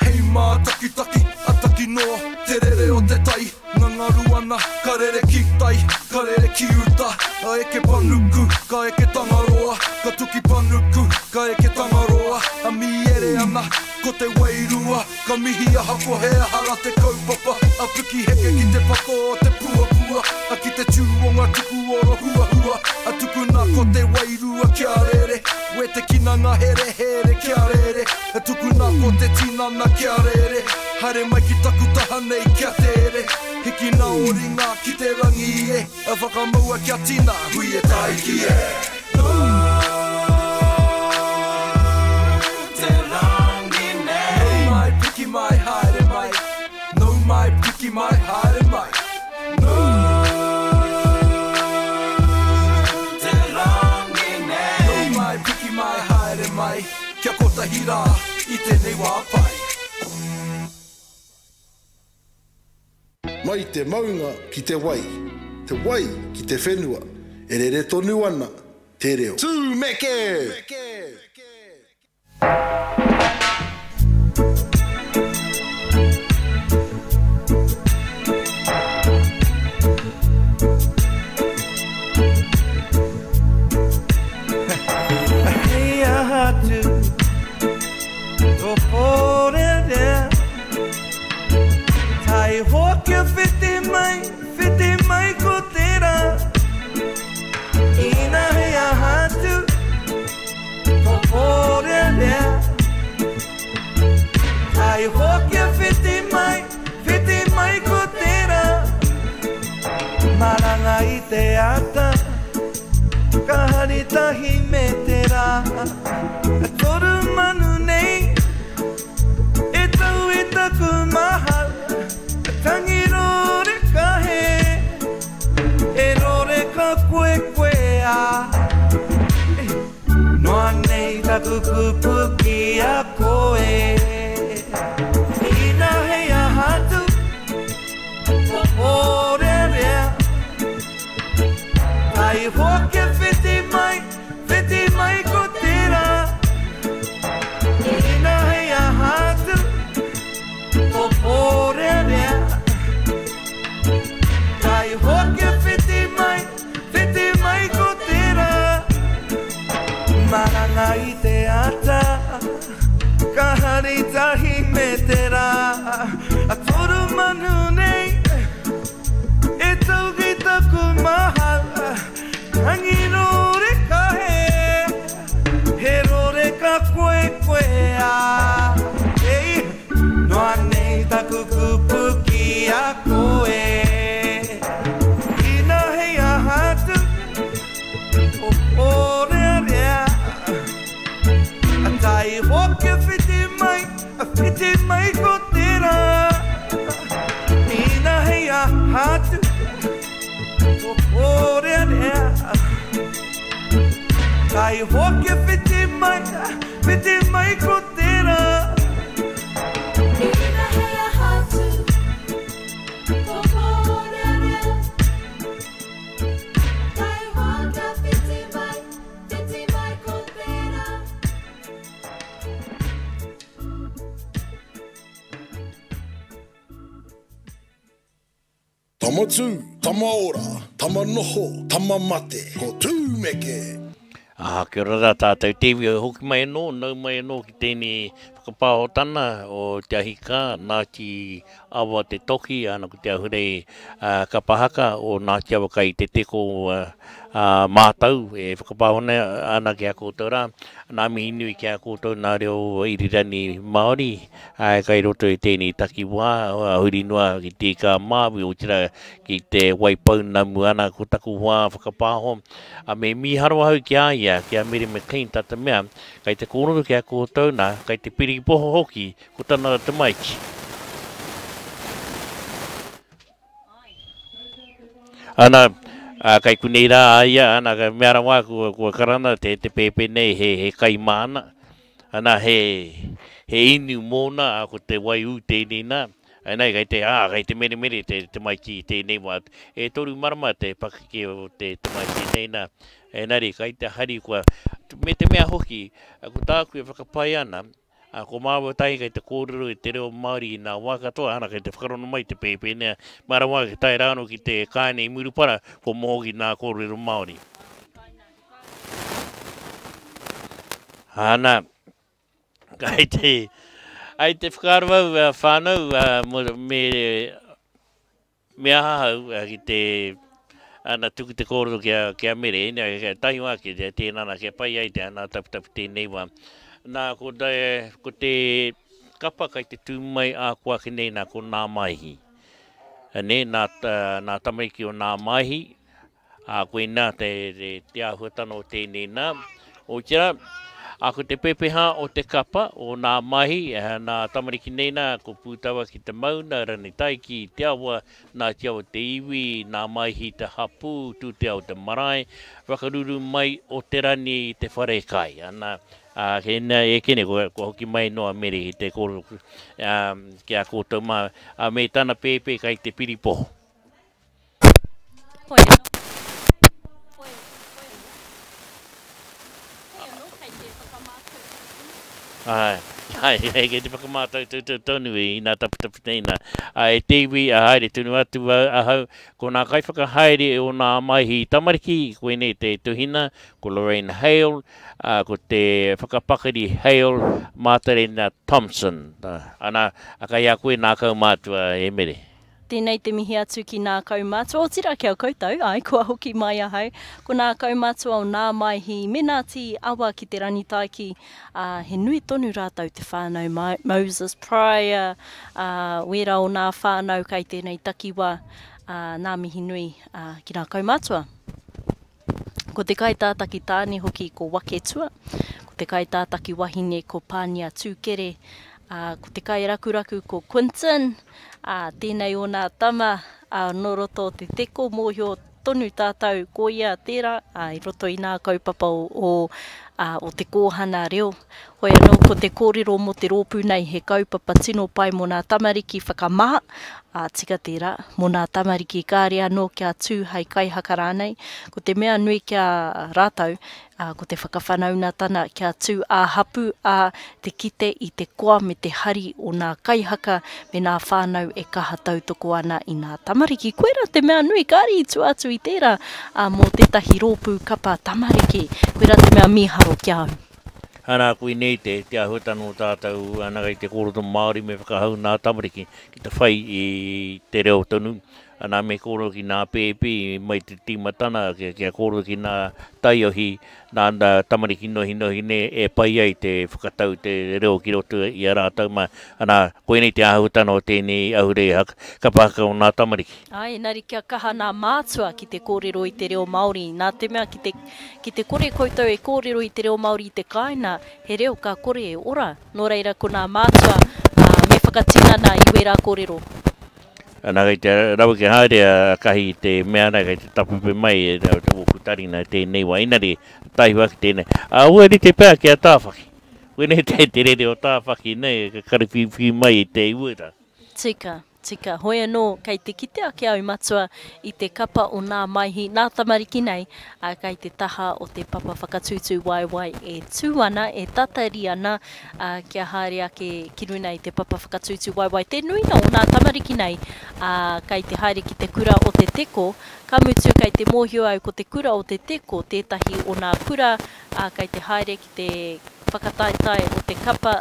hei mātakitaki a taki noa, te rere o te tai, ngangaru ana, ka rere ki tai, ka rere ki uta, a eke panuku, ka eke tangaroa, ka tuki panuku, ka eke tangaroa, a miere ana, ko te wairua, ka mihi ahakoa he aha rā te kaupapa, a piki heke ki te pato o te puapua, a ki te tū o ngā tuku oro huahua, a tukuna ko te wairua kia rere, wetekina ngā herehere kia rere, a tukuna ko te tinana kia rere, haere mai ki taku taha nei kia tere, hikina o ringa ki te rangi e, a whakamaua kia tina, hui e taiki e. Te rangi nei. Nau mai, piki mai, haere mai. Nau mai, piki mai, haere mai. Te rangi nei. Nau mai, piki mai, haere mai. Kia kotahi rā i tēnei wā pai. Mai te maunga ki te wai, te wai ki te whenua, e rere tonu ana te reo. Tūmeke! Hei aha atu tō pōrearea. Taihoa kia whiti mai, whiti mai ko tērā. Ina hei aha atu tō pōrearea. Taihoa kia whiti mai, whiti mai ko tērā. Maranga i te ata, ka hari tahi me te rā. Toru manu nei, e tau i taku mahau. Tangi rore ka he, e rore ka koe koe a. Noa nei taku kupu ki a koe. Ina hei aha atu, tō pōrearea. Taihoa kia whiti mai, whiti mai ko tērā. Ina hei aha atu, tō pōrearea. Taihoa kia whiti mai, whiti mai ko tērā. Maranga i te ata, ka hari tahi me te rā. A toru manu nei, e tau ki taku mahau. Tangi rore ka he, he rore ka koe koe a. Ei, noa nei taku kupu ki a koe. Ina hei aha atu, o pōrearea. A taihoa kia whiti mai, a whiti mai ko tērā. Ina hei aha atu, o pōrearea. Taihoa kia whiti mai, whiti mai ko tērā. Ina hei aha atu, tō pōrearea. Taihoa kia whiti mai, whiti mai ko tērā. Tama tū, tama ora, Tama noho, tama mate, ko Tūmeke! Ā, kia ora rā tātou te iwi, hoki mai anō, nau mai anō ki tēnei whakapāhotana o Te Ahi Kā, Ngāti Awa te toki, ana ko te ahurei kapa haka o Ngāti Awa kai te teko mātau e whakapāho ana ki a koutou rā. Nā mihi nui ki a koutou nā reo irirangi Māori kai roto i tēnei takiwā, huri noa ki Te Ika a Māui, otirā ki Te Waipounamu ana ko taku hoa whakapāho, A me mīharo ahau ki a ia, ki a Meri McLean, tā te mea, kei te kōrero ki a koutou nā, kei te piripoho hoki ko tana tamaiti. Ana, ā, kei konei rā a ia, ana, mea rawa kua, kua karanga te, te pēpē nei he, he kai māna. Ana, he, he inu mōna, ā, ko te waiū tēnei nā. Anei, kei te, ā, kei te meremere te tamaiti i tēnei wā. E toru marama te pakeke o te tamaiti nei nā. Engari, kei te harikoa. Me te mea hoki, ko tāku e whakapae ana, ā, ko māua tahi kei te kōrero i te reo Māori i nā wā katoa, ana, kei te whakarongo mai te pēpē nei, mā rawa ake tae rā anō ki te kāinga i Murupara, kua moho ki nā kōrero Māori. Ana, Kei te, ai te whakaaro au whānau me, me aha au ki te, ana tuku te kōrero ki a, ki a Mere, ina, kia tahi wā ki te tēnā nā, kia pai ai te ana taputapu tēnei wā. Nā, ko te, ko te kapa kai te tū mai ā ko ake nei nā, ko Nā Maihi. Nē, nā, nā tamariki o Nā Maihi, Ā, koinā te, te āhuatanga o tēnei nā. Otirā, ā, ko te pepeha o te kapa, o nā mahi, nā tamariki nei nā, ko Pūtawa ki te mauna, Ranitaiki te awa, Ngāti Awa te iwi, nā Maihi te hapū, Tūteao te marae, Whakaruru mai o te rani te wharekai. Ana, ā, kēnā, e kene, kua, kua hoki mai noa Mere ki te kōrero, ā, ki a koutou mā, ā, me tana pēpē kai te piripoho. Hoi anō. Hoi, hoi anō. Hoi anō, kei te whakamātau tonu. Āe, āe, kei te whakamātau tonu i nā taputapu nei nā. Ā, e te iwi, ā, haere tonu atu ahau, ko nā kaiwhakahaere o nā Maihi Tamariki, koinei te tuhina, ko Lorraine Hale, ā, ko te whakapakari Hale, Mātarena Thompson. Ana, kei a koe nā kaumātua, e Mere. Tēnei te mihi atu ki nā kaumātua, otirā ki a koutou, āe, kua hoki mai ahau. Ko nā kaumātua o Nā Maihi me Ngāti Awa ki te Rangitaiki, ā, he nui tonu rātou te whānau Moses Pryor, ā, wērā o nā whānau kai tēnei takiwā, ā, nā mihi nui, ā, ki nā kaumātua. Ko te kaitātaki tāne hoki ko Waketua, ko te kaitātaki wahine ko Pānia Tūkere, ā, ko te kairakuraku ko Quinton, ā, tēnei ōna tama, ā, nō roto o te teko mōhio tonu tātou ko ia tērā, ā, i roto i nā kaupapa o, o, ā, o te kōhana reo. Hoi anō, ko te kōrero mō te rōpū nei he kaupapa tino pai mō nā tamariki whakamā, ā, tika tērā, mō nā tamariki kāre anō kia tū hei kaihaka rānei. Ko te mea nui ki a rātou, ā, ko te whakawhanaunatana kia tū ā-hapū, ā, te kite i te koa me te hari o nā kaihaka me nā whānau e kaha tautoko ana i nā tamariki. Koirā te mea nui, kāre i tua atu i tērā, ā, mō tētahi rōpū kapa tamariki. Koirā te mea mīharo ki a au. Arā, koinei te, te āhuatanga o tātou, ana kei te kōrero Māori me whakahau nā tamariki ki te whai i te reo tonu, ana me kōrero ki nā pēpi mai te tīmatana kia, kia kōrero ki nā taiohi, nā nā tamariki nohinohi nei e pai ai te whakatau te reo ki roto i a rātou mā, ana koinei te āhuatanga o tēnei ahurei haka, kapa haka o nā tamariki. Āe, engari kia kaha nā mātua ki te kōrero i te reo Māori, nā te mea ki te Ki te kore koutou e kōrero i te reo Māori i te kāinga, he reo ka kore e ora. Nō reira, ko nā mātua, ā, me whakatinana i wērā kōrero. Ana, kei te raweke haere a Kahi i te mea ana kei te tapupe mai e ōku tarina i tēnei wā. Inari, taihua ake tēnei. Ā, ua rite pea ki a Tāwhaki. Koinei te rere o Tāwhaki nei, ka karawhiuwhiu mai i te uera. Tika. Tika, hoi anō, kei te kite ake au matua i te kapa o nā maihi, nā tamariki nei, ā, kei te taha o te papa whakatūtū waewae e tū ana, e tatari ana, ā, kia haere ake ki runa i te papa whakatūtū waewae. Te nuinga o nā tamariki nei, ā, kei te haere ki te kura o Te Teko, ka mutu kei te mōhio au ko te kura o Te Teko tētahi o nā kura, ā, kei te haere ki te whakataetae o te kapa,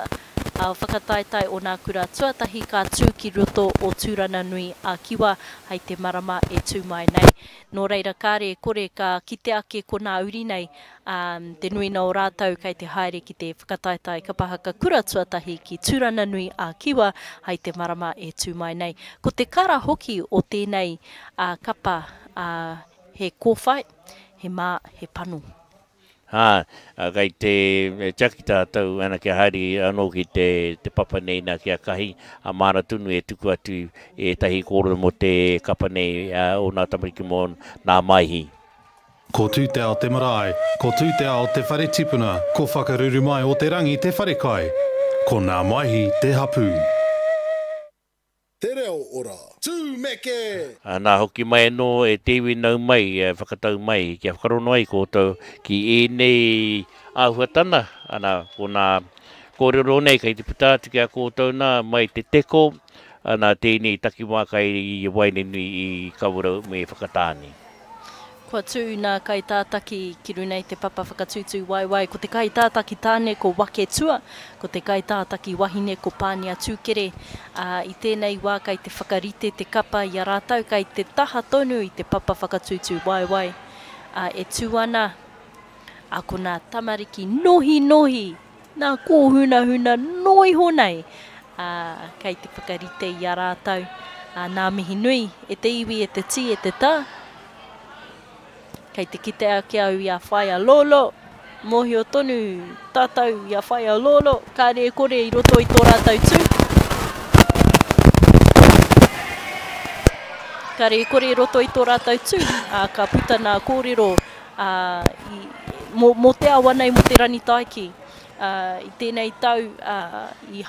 ā, whakataetae o nā kura tuatahi ka tū ki roto o Tūrananui a Kiwa hei te marama e tū mai nei. Nō reira kāre e kore ka kite ake ko nā uri nei, ā, te nuina o rātou kei te haere ki te whakataetae kapa haka kura tuatahi ki Tūrananui a Kiwa hei te marama e tū mai nei. Ko te kara hoki o tēnei, ā, kapa, ā, he kōwhai, he mā, he pano. Ā, kei te tiaki tātou ana kia haere anō ki te papa nei nā kia kahi, ā, māna tonu e tuku atu ētahi kōrero mō te kapa nei o nā tamariki mō nā Maihi. Ko Tūteao te marae, ko Tūteao te whare tipuna, ko Whakarurumai o te rangi te wharekai, ko Nā Maihi te hapū. Te reo ora. Tūmeke! Nā hoki mai anō e te iwi nau mai, whakatau mai, kia whakarono ai koutou ki ēnei āhuatana, ana, ko nā kōrero nei kei te puta atu ki a koutou nā, mai te teko, ana, tēnei takiwā kai i Waenenui i Kawerau me Whakatāne. Kua tū nā kaitātaki ki runa i te papa whakatūtū waewae, ko te kaitātaki tāne ko Wake Tua, ko te kaitātaki wahine ko Pānia Tūkere, ā, i tēnei wā kai te whakarite te kapa i a rātou kai te taha tonu i te papa whakatūtū waewae, ā, e tū ana, ā, ko nā tamariki nohinohi, nā kōhunahuna noa iho nei, ā, kei te whakarite i a rātou, ā, nā mihi nui e te iwi, e te tī, e te tā. Kei te kite ake au i a Whaea Lolo, mōhio tonu tātou i a Whaea Lolo, kāre e kore i roto i tō rātou tū. Kāre e kore i roto i tō rātou tū, ā, ka puta nā kōrero ā, i, mō, mō te awa nei, mō te Rangitaiki. Ā, i tēnei tau, ā, i,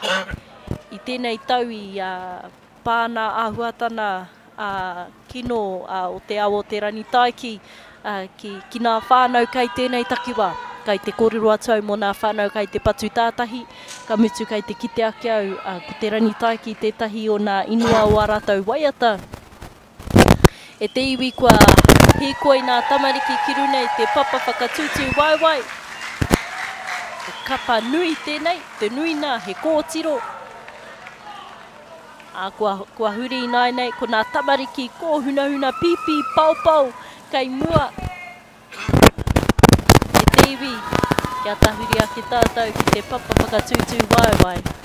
i tēnei tau i, ā, Pā nā āhuatana kino o te ao o Te Rangitaiki ki nā whānau kei tēnei takiwā. Kei te kōrero atu au mō nā whānau kei te patu tātahi, ka mutu kei te kite ake au ko Te Rangitaiki tētahi o nā ingoa o ā rātou waiata. E te iwi kua hīkoi nā tamariki ki runa i te papa whakatūtū waewae. He kapa nui tēnei, te nui nā he kōtiro. Ā, kua, kua huri ināianei, ko nā tamariki kōhunahuna pīpī paopao kei mua e te iwi, kia tahuri ake tātou ki te papa whakatūtū waewae.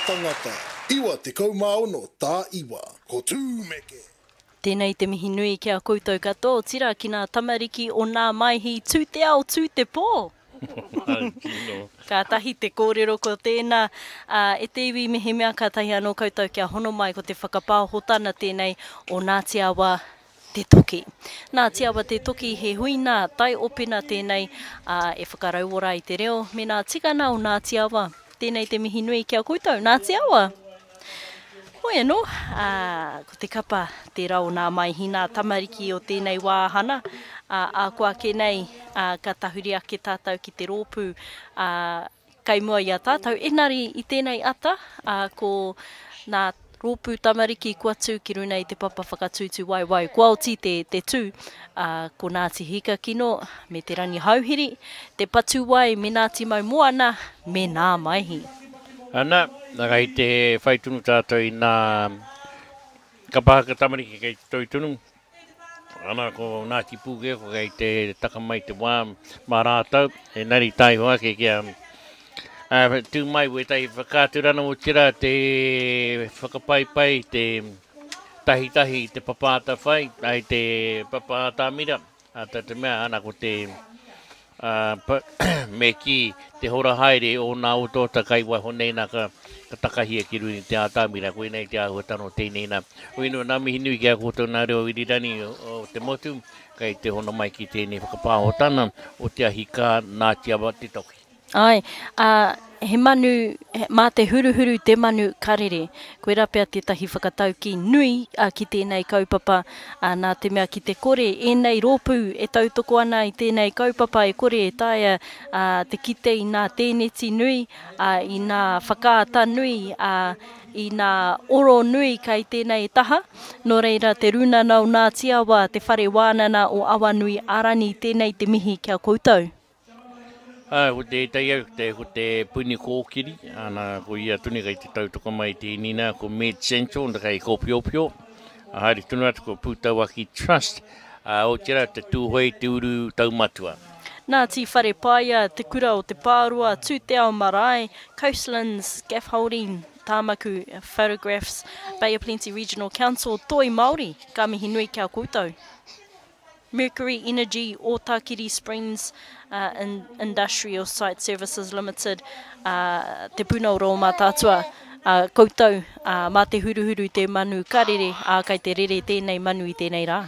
tangata, 96 tā iwa. Ko Tūmeke! Tēnei te mihi nui ki a koutou katoa, otirā ki nā tamariki o nā Maihi, tū te ao, tū te pō! Kātahi te kōrero ko tēnā, ā, e te iwi mehemea kātahi anō koutou kia hono mai ko te whakapāhotana tēnei o Ngāti Awa te Toki. Ngāti Awa te Toki he huina taiopena tēnei, ā, e whakarauora i te reo me nā tikana o Ngāti Awa. Tēnei te mihi nui ki a koutou, Ngāti Awa! Hoi anō, ā, ko te kapa tērā o nā maihi nā tamariki o tēnei wāhana, ā, āko ake nei, ā, ka tahuri ake tātou ki te rōpū, ā, kei mua i a tātou. Engari i tēnei ata, ā, ko nā rōpū tamariki kua tū ki runa i te papa whakatūtū waewae, kua oti te, te tū, ā, ko Ngāti Hikakino me Te Rangihouhiri, Te Patuwai me Ngāti Maumoana me Nā Maihi. Ana, kei te whai tonu tātou i nā kapa haka tamariki kei te toi tonu. Ana, ko Ngāti Pūkeko kei te taka mai te wā mā rātou, engari tae iho ake kia tū mai wētahi whakaaturanga otirā te whakapaipai, te tahitahi i te papa atawhai, ai te papa atamira, tā te mea, ana ko te Ā, me kī, te hora haere o nā otaota kai waho nei nā ka, ka takahia ki runga i te ātamira, koinei te āhuatanga o tēnei nā. Hoi nō, nā mihi nui ki a koutou nā reo irirangi o te motu, kei te hono mai ki tēnei whakapāhotana o te ahi kā Ngāti Awa Te Toki. Āe, ā, he manu, mā te huruhuru te manu ka rere. Koirā pea tētahi whakataukī nui ki tēnei kaupapa, ā, nā te mea ki te kore ēnei rōpū e tautoko ana i tēnei kaupapa e kore e taea te kite i nā tēneti nui, ā, i nā whakaata nui, ā, i nā oro nui kei tēnei taha. Nō reira, Te Rūnana o Ngāti Awa, Te Whare Wānana o Awanui Arani, tēnei te mihi ki a koutou. Ā, ko tētahi au, te, ko te Puni Kōkiri, ana, ko ia tonu kei te tautoko mai i tēnei nā, ko Med Central, kei Kōpiopio, ā, haere tonu atu ko Pūtauaki Trust, ā, otirā te Tūhoe i te uru taumatua. Nā Tīwharepaia, Te Kura o Te Pāroa, Tūteao Marae, Coastlands Scaffolding, Tāmaku Photographs, Bay of Plenty Regional Council, Toi Māori, ka mihi nui ki a koutou. Mercury Energy, Ōtākiri Springs Industrial Site Services Limited, Te Puna o Rōmātātua, koutou, mā te huruhuru te manu ka rere, ā, kei te rere tēnei manu i tēnei rā.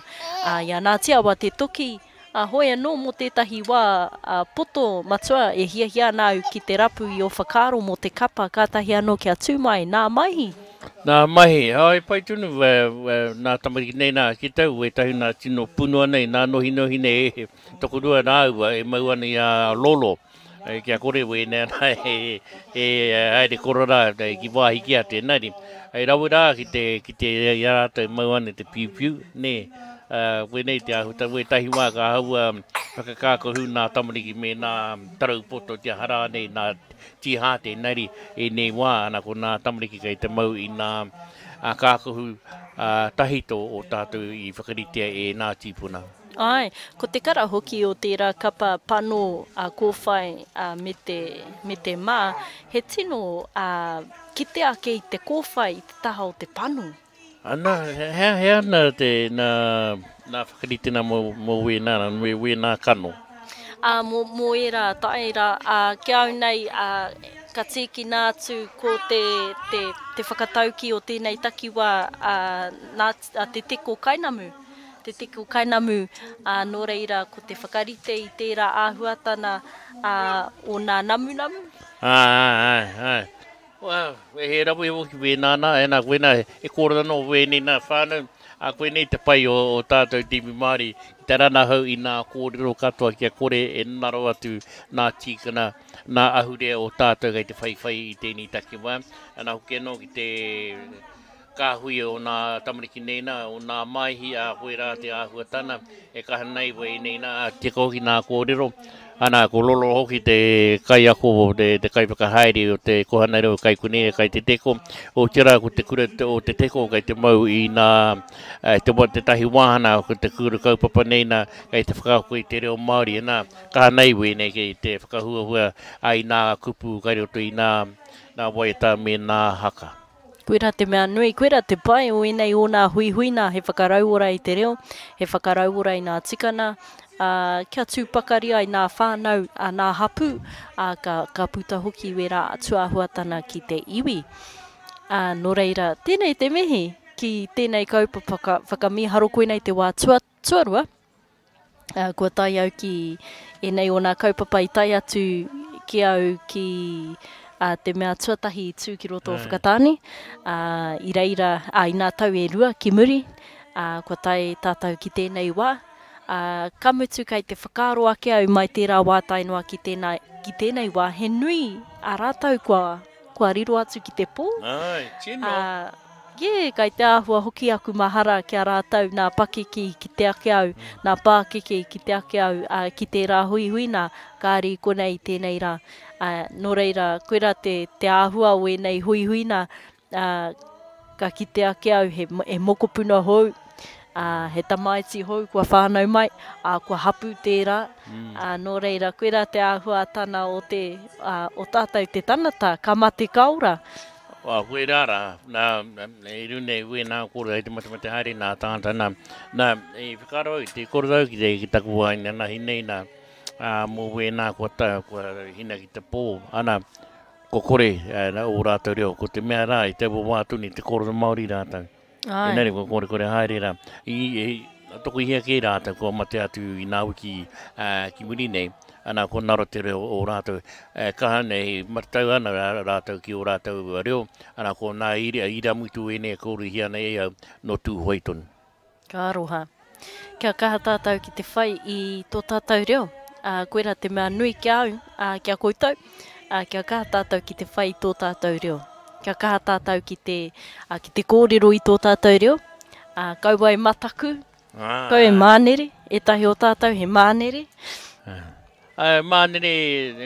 I a Ngāti Awa te toki, ā, hoi anō mō tētahi wā poto matua e hiahia ana au ki te rapu i ō whakaaro mō te kapa kātahi anō kia tū mai, nā Maihi. Nā mahi, oh, e pai tonu nā tamariki nei nā ki tau, wētahi nā tino punua nei, nā nohinohi nei e tokorua rāua e mau ana i a Lolo, kia kore wēnei ana e haere kororā ki wāhi ki atu, engari, hei rawe rā ki te, ki te, i a rātou e mau ana te piupiu, nē, wēnei te āhuatanga, wētahi wā ka haua whakakākahu nā tamariki me nā tarau poto te aha rānei, nā Tīhāte, engari ēnei wā ana ko nā tamariki kei te mau i nā kākahu tahito o tātou i whakaritea e nā tīpuna. Āe, ko te kara hoki o tērā kapa panō a kōwhai me te, me te mā, he tino kite ake i te kōwhai i te taha o te panō. Ana, he, he ana te, nā, nā whakaritenga mō, mō wēnā, mō wēnā kano? Ā, mō, mō ērā tae rā, ā, ki a au nei, ā, ka tīkina atu ko te, te, te whakataukī o tēnei takiwā, ā, nā, a Te Teko Kainamu, Te Teko Kainamu, ā, nō reira, ko te whakarite i tērā āhuatana, ā, o nā namunamu. Ā, āe, āe. Well, he rawe hoki wēnā nā, ēnā koinā, he kōrero anō wēnei nā whānau, ā, koinei te pai o, o tātou te iwi Māori, ki te ranahau i nā kōrero katoa kia kore e ngaro atu nā tīkana, nā ahurea o tātou kei te whaiwhai i tēnei takiwā. Ana hoki anō ki te kāhui o nā tamariki nei nā, o nā maihi, ā, koirā te āhuatana e kaha nei wēnei nā, ā, tika hoki nā kōrero. Ana, ko Lolo hoki te kaiako, te kaiwhakahaere o te Kohana Reo kai konei, kai Te Teko. Otirā, ko te kura o Te Teko kei te mau i nā, te, tētahi wāhana ko te kura kaupapa nei nā, kei te whakaako i te reo Māori. Ana, kaha nei wēnei kei te whakahuahua ai nā kupu kai roto i nā, nā waiata me nā haka. Koirā te mea nui, koirā te pai o ēnei o nā huihuina he whakarauora i te reo, he whakarauora i nā tikana, ā, kia tū pakari ai nā whānau, ā, nā hapū, ā, ka, ka puta hoki wērā atuāhuatana ki te iwi. Ā, nō reira, tēnei te mihi ki tēnei kaupapa ka whakamīharo koinei te wā tua, tuarua, ā, kua tae au ki ēnei o nā kaupapa i tae atu ki au ki ā, te mea tuatahi i tū ki roto o Whakatāne, ā, i reira, ā, i nā tau e rua ki muri, ā, kua tae tātou ki tēnei wā, ā, ka mutu kei te whakaaro ake au mai tērā wā tae noa ki tēnā, ki tēnei wā, he nui ā rātou kua, kua riro atu ki te pō. Āe, tino. Ā, yeah, kai te āhua hoki aku mahara ki a rātou nā pakeke i kite ake au, nā pākeke i kite ake au, ā, ki tērā huihui nā, kāre i konei i tēnei rā. Ā, nō reira, koirā te, te āhua o ēnei huihui nā, ā, ka kite ake au he, he mokopuna hou, ā, he tamaiti hou kua whānau mai, ā, kua hapū tērā, ā, nō reira, koirā te āhuatana o te, ā, o tātou te tanata, ka mate ka ora. Ā, koirā rā, nā, i runga i wēnā kōrero hei te matemate haere nā tāngata, nā, nā, i whakaaro au, te kōrero au ki te, ki taku wā inanahi nei, nā, ā, mō wēnā kua ta, kua hina ki te pō, ana, Kua kore ō rātou reo, ko te mea rā i taua wā tonu i te kōrero Māori rātou. Āe. Engari kua korekore haere rā. I, i, tokohia kē rātou kua mate atu i nā wiki ki muri nei, ana kua ngaro te reo o rātou. E kaha nei, matatau ana rātou ki ō rātou reo, ana ko nā iramutu ēnei e kōrerihia ana e au nō Tūhoe tonu. Ka aroha. Kia kaha tātou ki te whai i tō tātou reo. Ā, koirā te mea nui ki a au, ā, ki a koutou, ā, kia kaha tātou ki te whai i tō tātou reo. Kia kaha tātou ki te, ā, ki te kōrero i tō tātou reo, ā, kaua e mataku, kaua e mānere, ētahi o tātou he mānere. Ā, mānere,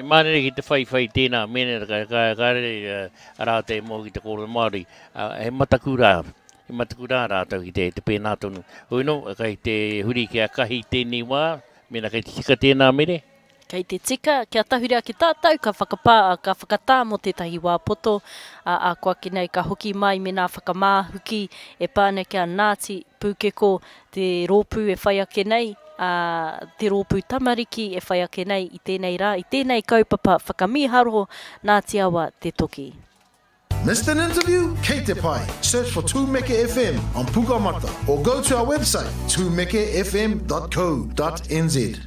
mānere ki te whaiwhai tēnā, mēnā ka, ka, ka rere rātou e moe ki te kōrero Māori, ā, he mataku rā, he mataku rā rātou ki te, te pēnā tonu. Hoi nō, kei te huri kia kahi tēnei wā, mēnā kei te tika tēnā mere. Kei te tika, kia tahuri ake tātou, ka whakapā, ka whakatā mō tētahi wā poto, ā, ā ko ake nei ka hoki mai mēnā whakamāhuki e pā ana ki a Ngāti Pūkeko, te rōpū e whai ake nei, ā, te rōpū tamariki e whai ake nei i tēnei rā, i tēnei kaupapa whakamīharo Ngāti Awa te toki. Missed an interview? Kei te pai! Search for Tumeke FM on Pukamata or go to our website tumekefm.co.nz.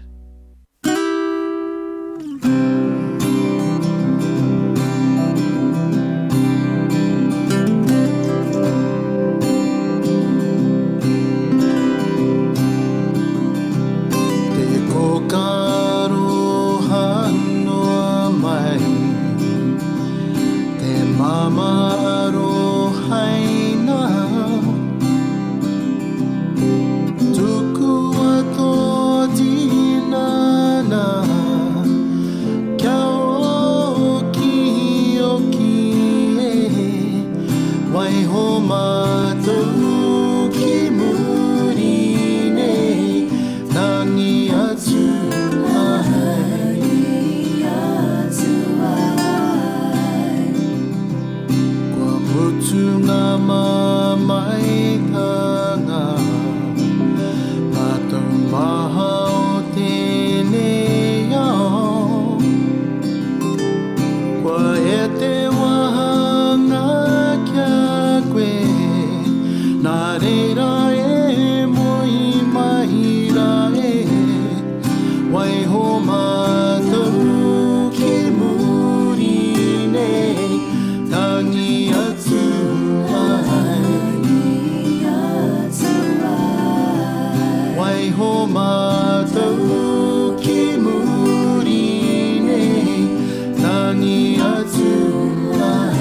Te kokaroha noa mai, te mama arohaina. Tukua tō tinana kia okioki e, waiho mātou ki muri nei, tangi atu ai. Kua mutu ngā mamaetanga, ngā taumaha o tēnei ao. Kua e te wahanga ki a koe, nā reira e moe mai rā e, waiho mātou ki muri nei, tangi atu ai. Waiho mātou ki muri nei, tangi atu ai.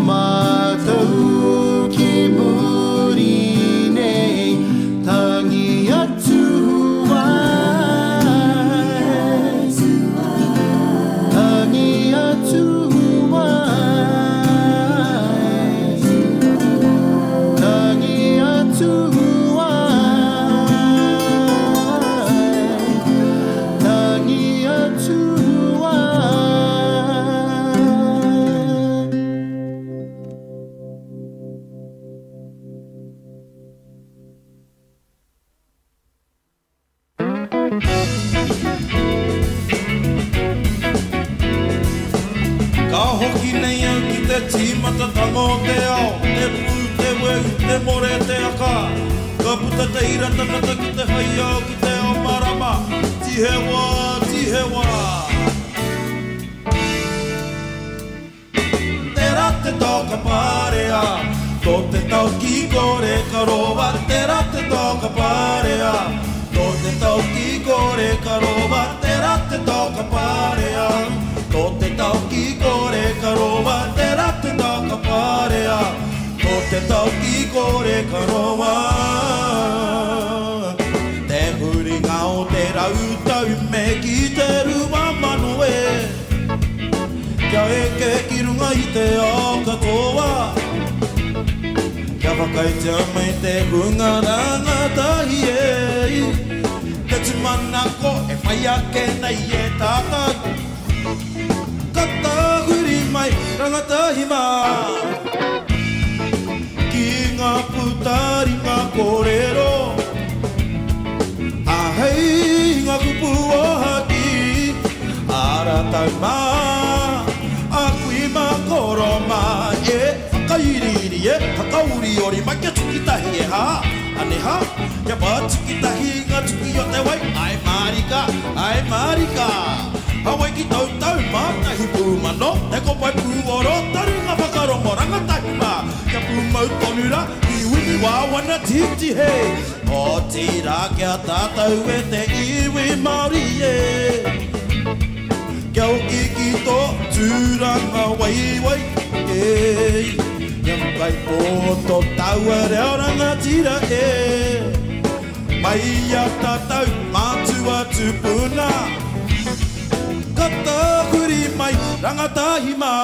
mātou ki muri nei, tangi atu ai. Tangi atu ai. Tangi atu ai. Tangi atu ai. Ka hoki nei au ki te tīmatatanga o te ao, te pū, te weu, te more, te aka. Ka puta te ira tangata ki te whai ao, ki te ao marama. Tihewa, tihewa. Tērā te toka parea, tō te tau ki kore ka roa. Tērā te toka parea, tō te tau ki kore ka roa. Tērā te toka parea, tō te tau ki kore ka roa. Tērā te toka parea, tō te tau ki kore ka roa. Te huringa o te rautau me ki te 2000 e. Kia eke ki runga i te ao katoa. Kia whakaitia mai te hunga rangatahi e. Te tūmanako e whai ake nei e tātou. Ka tahuri mai rangatahi mā. Ki ngā pūtaringa kōrero, Ahei ngā kupu o haki, a rātou mā, a kui mā koro mā. E whakairiiri e, whakauriori mai kia tuki tahi e hā, ane hā, kia pātuki tahi ngā tuki o te wai. Ai mārika, ai mārika. Hawaii ki tautau mātahi pūmano, te kopai pūoro, taringa whakarongo rangatahi mā. Kia pūmau tonu rā, i wini wāwana titi he. O tira kia tātou e te iwi Māori e. Kia hoki ki tō tūranga waiwai e. Kia whakaipo tō taua reo rangatira e. Mai a tātou mātua tupuna. Ka tahuri mai rangatahi mā.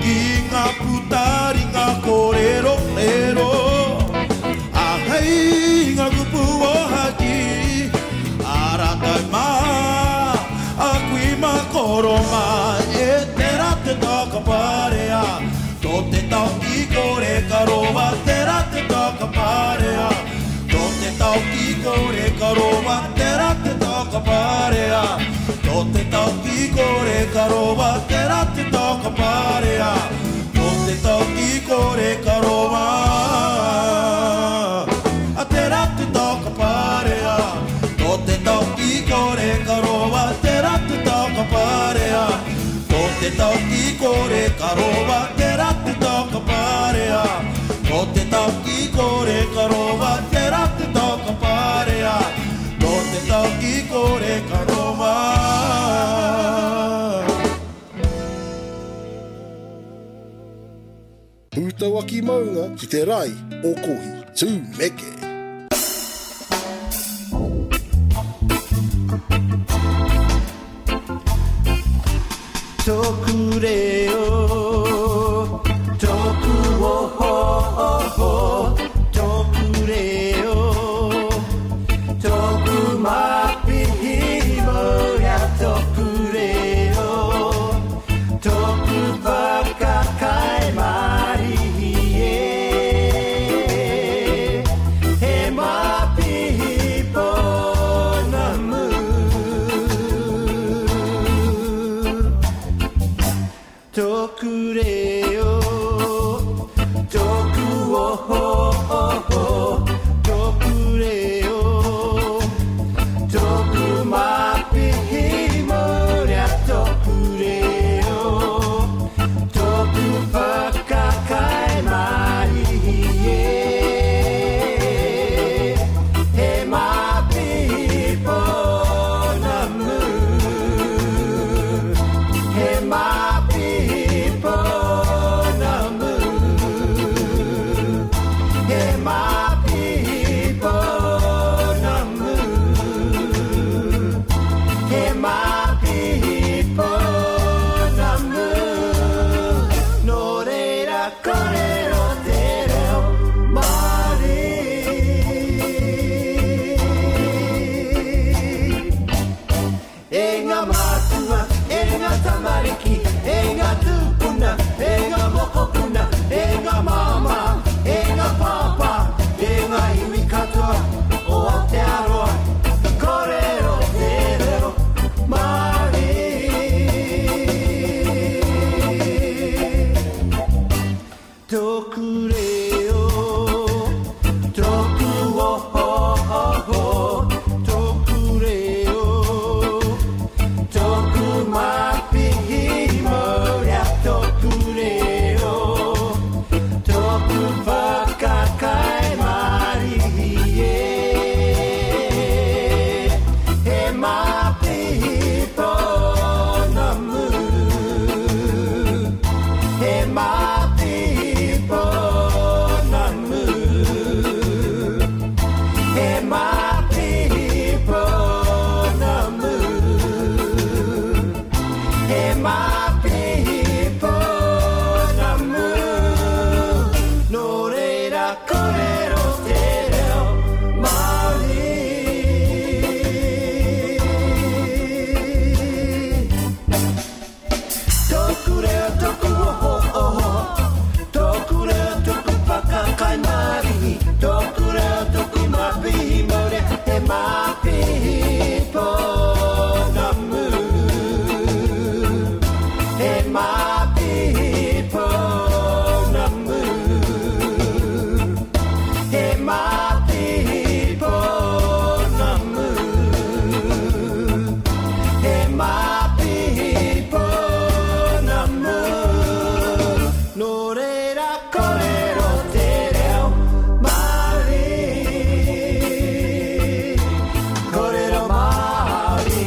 Ki ngā pūtaringa kōrero rero, Ahei ngā kupu o haki, a rātou mā, a kui mā koro mā. E tērā te toka parea, tō te tau ki kore ka roa. Tērā te toka parea, tō te tau ki kore ka roa. Tērā te toka parea, tō te tau ki kore ka roa. Tērā te toka parea, tō te tau ki kore ka roa. A tērā te toka parea, tō te tau ki kore ka roa. Tērā te toka parea, tō te tau ki kore ka roa. Tērā te toka parea, tō te tau ki kore ka roa. Tērā te toka parea, tō te tau ki kore ka roa. Pūtauaki maunga ki te rai o Kohi. Tū meke. Tōku reo, tōku oho oho, tōku reo, tōku mapihi mauria, tōku reo, tōku whakakai marihi e. He mapihi pounamu. Tōku reo, tōku oho oho, tōku reo, tōku mapihi mauria, tōku reo, tōku whakakai marihi e. He mapihi pounamu. He mapihi pounamu. mapihi pounamu. He mapihi pounamu. He mapihi pounamu. Nō reira kōrero te reo Māori. Kōrero Māori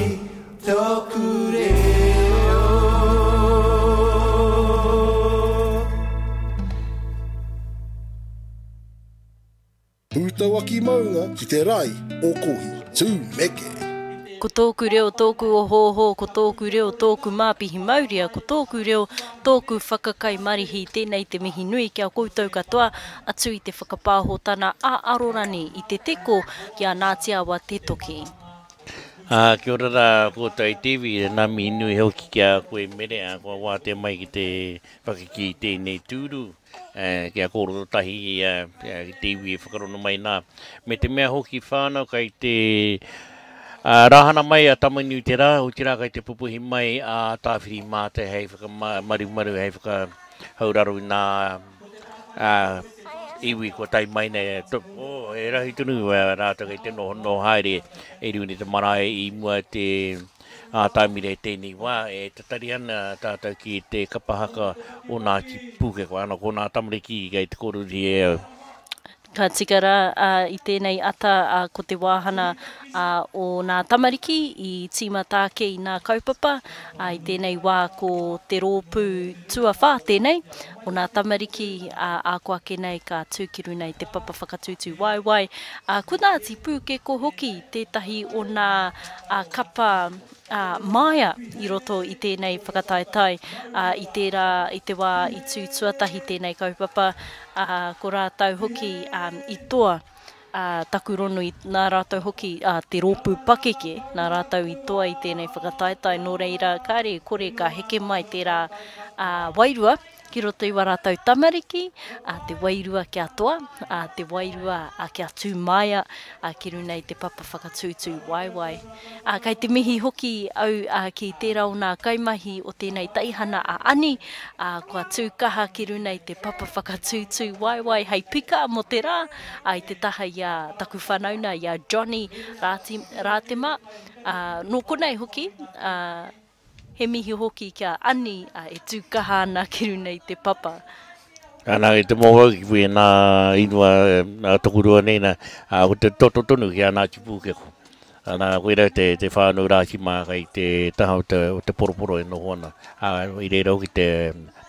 tōku reo. Pūtauaki maunga ki te rae o Kohi. Tū meke! Ko tōku reo tōku ohooho, ko tōku reo tōku māpihi mauria, ko tōku reo tōku whakakai marihi, tēnei te mihi nui ki a koutou katoa, atu i te whakapāhotana a Arorani i te teko ki a Ngāti Awa Te Toki. Ā, kia ora rā koutou i te iwi, nā mihi nui hoki ki a koe Mere, ā, kua wātea mai ki te whakakī i tēnei tūru. Kia kōrero tahi ki te iwi e whakarono mai nā. Me te mea hoki whānau kei te rāhana mai a Tamanuiterā, otirā kei te pupuhi mai a Tāwhirimātea hei whakamarumaru, hei whakahauraro i nā iwi kua tae mai nei. Oh, e rahi tonu rātou kei te nohonoho haere e runga i te marae i mua te Ātamira i tēnei wā e tatari ana tātou ki te kapa haka o Ngāti Pūkeko, ana ko nā tamariki kei te kōreroti e au. Ka tika rā, ā, i tēnei ata, ā, ko te wāhana, ā, o nā tamariki i tīmata ake i nā kaupapa, ā, i tēnei wā ko te rōpū tuawhā tēnei o nā tamariki, ā, ā ko ake nei ka tū ki runa i te papa whakatūtū waewae, ā, ko Ngāti Pūkeko hoki tētahi o nā a kapa a māia i roto i tēnei whakataetae, ā, i tērā, i te wā i tū tuatahi tēnei kaupapa, ā, ko rātou hoki i toa, ā, taku rono i, nā rātou hoki, ā, te rōpū pakeke, nā rātou i toa i tēnei whakataetae, nō reira, kāre e kore ka heke mai tērā, ā, wairua ki roto i wā rātou tamariki, ā, te wairua kia toa, ā, te wairua, ā, kia tū māia, ā, ki runa i te papa whakatūtū waewae. Ā, kei te mihi hoki au, ā, ki tērā o nā kaimahi o tēnei teihana a Ani, ā, kua tū kaha ki runa i te papa whakatūtū waewae hei pika mō te rā, ā, i te taha i a taku whanauna, i a Johnny Rāti, Rātema, ā, nō konei hoki, ā, He mihi hoki ki a Ani e tū kaha ana ki runa i te papa. Ana, i te mōhio au ki wēnā ingoa a tokorua nei nā, ko te toto tonu ki a Ngāti Pūkeko. Ana, koirā te, te whānau rā ki mā kei te taha o te, o te poroporo e noho ana. Ā, i reira hoki te,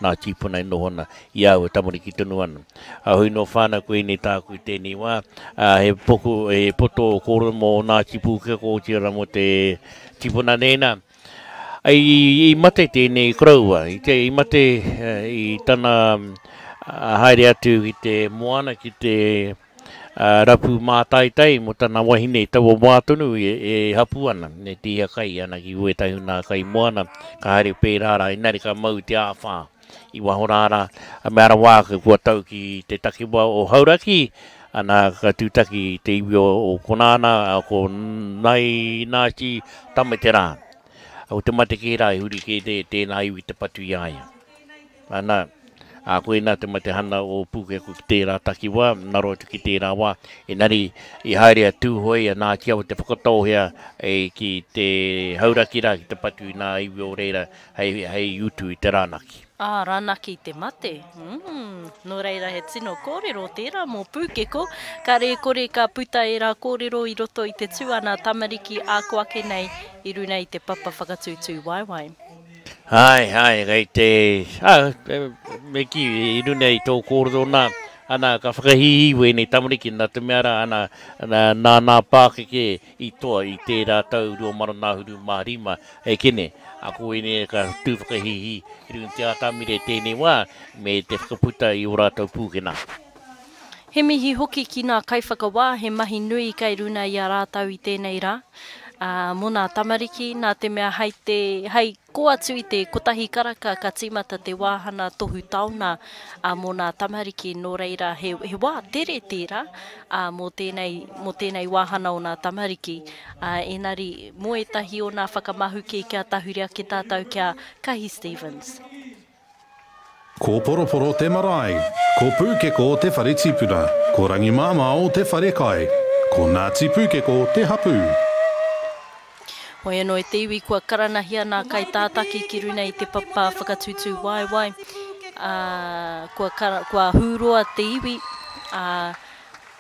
nā tīpuna e noho ana i a au e tamariki tonu ana. Ā, hoi nō whānau koinei tāku i tēnei wā, ā, he poku, he poto kōrero mō Ngāti Pūkeko, otirā mō te tīpuna nei nā. I mate tēnei koroua, i te, i mate i tana haere atu ki te moana ki te rapu mātaitai mō tana wahine i taua wā tonu e hapū ana, e tīhia kai ana ki wētahi o nā kai moana, ka haere pērā rā, engari ka mau i te āwhā i waho rā rā, mea rawa ake kua tau ki te takiwā o Hauraki, ana ka tūtaki i te iwi o konā ana, ko Nai Nāti Tameterā. Ko te mate kē rā i huri kē tēnā iwi te patu i a ia. Ana, ā, koinā te mate hana o Pūkeko ki tērā takiwā, ngaro atu ki tērā wā. Engari, i haere a Tūhoe, a Ngāti Awa Te Whakatōhea ki te Hauraki rā, ki te patu i ngā iwi o reira hei, hei utu i te rānaki. Ā, rānaki te mate. Umm, nō reira he tino kōrero tērā mō Pūkeko. Kāre e kore ka puta ērā kōrero i roto i te tū a nā tamariki āko ake nei i runa i te papa whakatūtū waewae. Āe, āe, kei te, ā, me kī, i runa i tō kōrero nā, ana, ka whakahīhī wēnei tamariki nā te mea rā, ana, nā nā pākeke i toa i tērā tau 2025, e kene, a ko ēnei ka tū whakahīhī i runga i te atamira i tēnei wā me te whakaputa i ō rātou pūkena. He mihi hoki ki nā kaiwhakawā, he mahi nui kei runa i a rātou i tēnei rā, ā, mō nā tamariki, nā te mea hei te, hei kō atu i te kotahi karaka ka tīmata te wāhana tohu taona, ā, mō nā tamariki, nō reira he, he wā tere tērā, ā, mō tēnei, mō tēnei wāhana o nā tamariki. Ā, engari, mō ētahi o nā whakamahuki kia tahuri ake tātou ki a Kahi Stevens. Ko Poroporo te marae, ko Pūkeko te whare tipuna, ko Rangimāmao te whare kai, ko Ngāti Pūkeko te hapū. Hoi anō e te iwi kua karanahia nā kaitātaki ki runa i te papa whakatūtū waewae, ā, kua kara, kua hūroa te iwi, ā,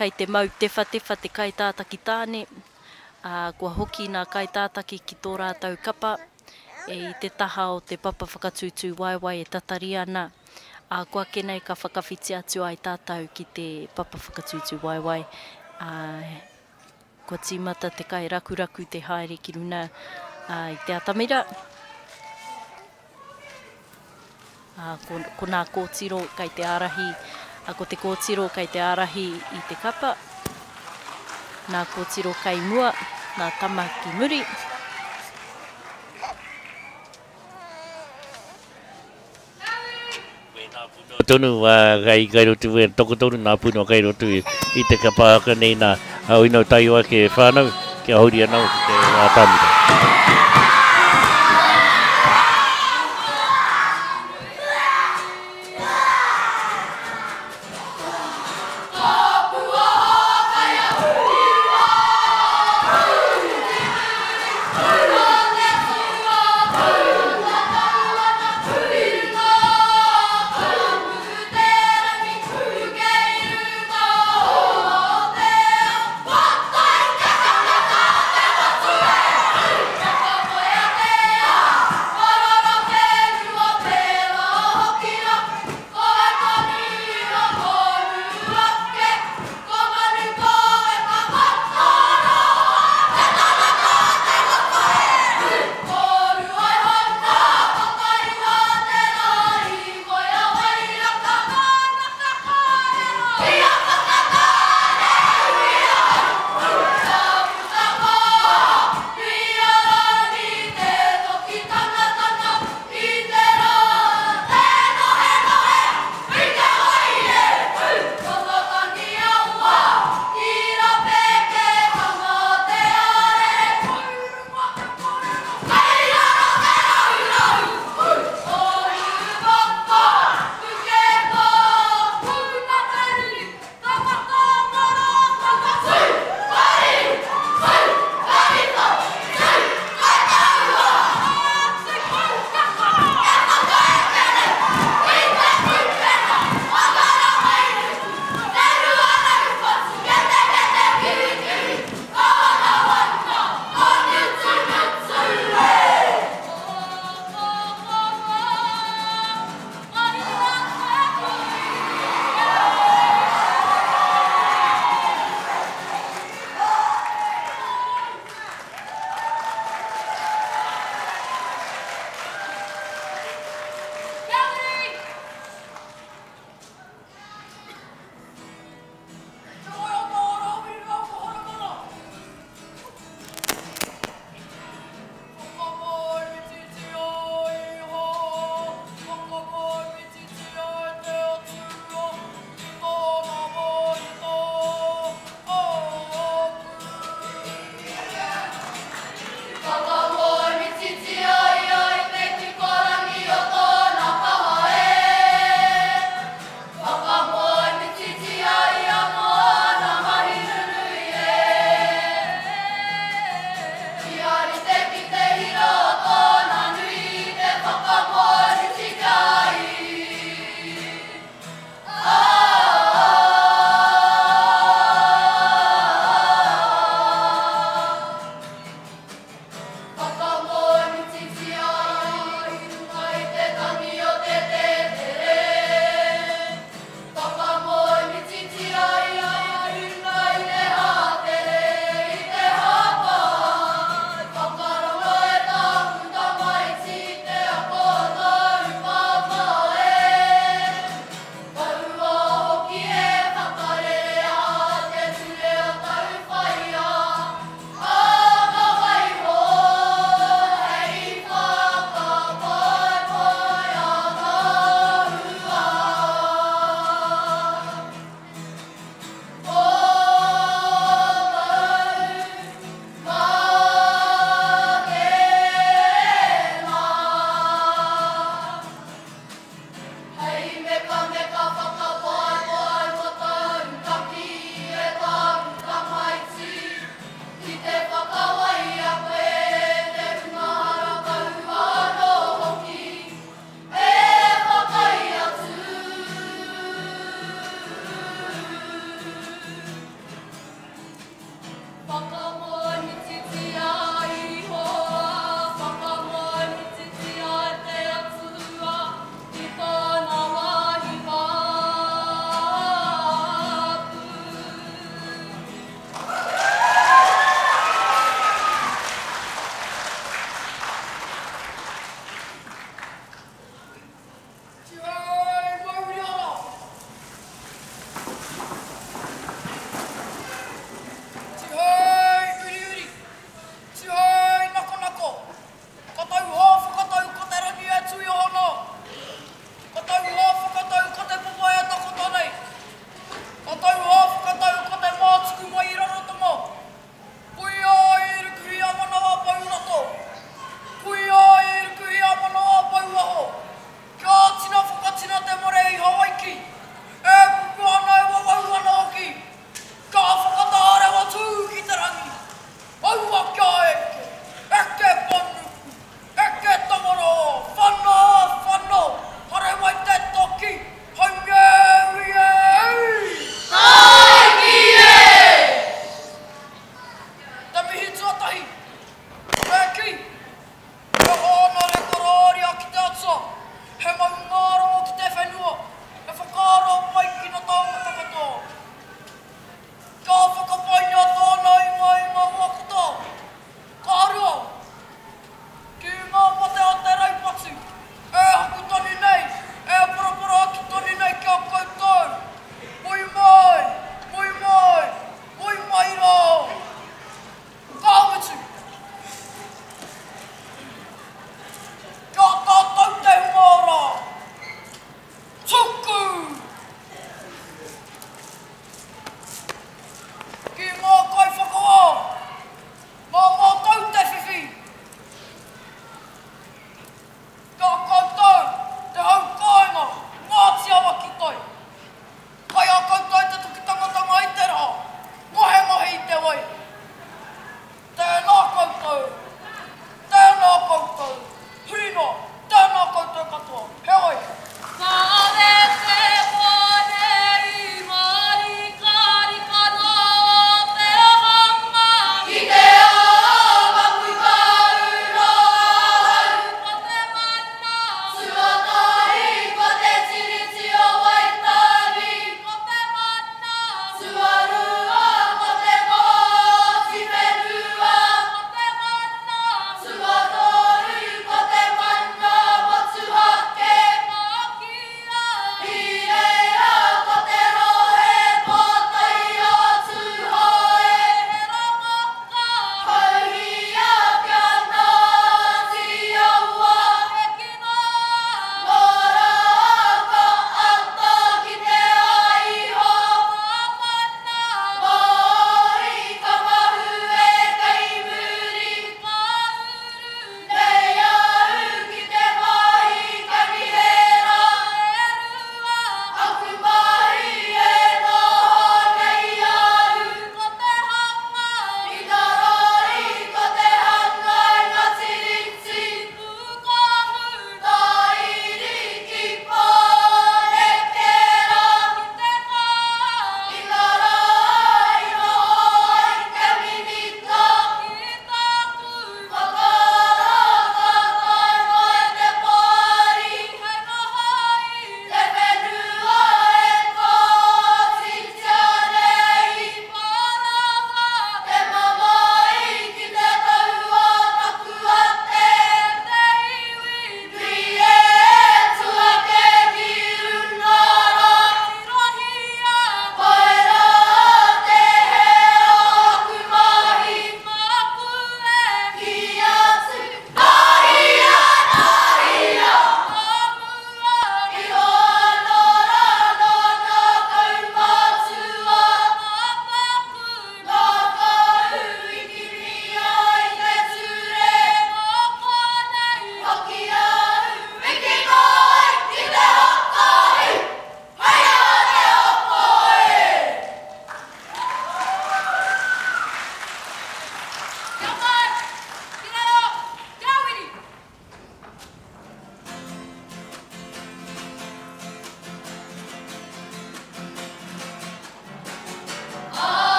kei te mau tewhatewha te kaitātaki tāne, ā, kua hoki nā kaitātaki ki tō rātou kapa, I te taha o te papa whakatūtū waewae e tatari ana, ā, ko ake nei ka whakawhiti atu ai tātou ki te papa whakatūtū waewae, ā, kua tīmata te kai rakuraku te haere ki runa i te atamira. Ā, ko, ko nā kōtiro kei te ārahi, ā, ko te kōtiro kei te ārahi i te kapa, nā kōtiro kei mua, nā tama ki muri. Tonu, ā, kei, kei roto i, tokotoru nā puna kei roto i, i te kapa haka nei nā, ā, oi nau taio ake e whānau, kia huri anō ki te atamira.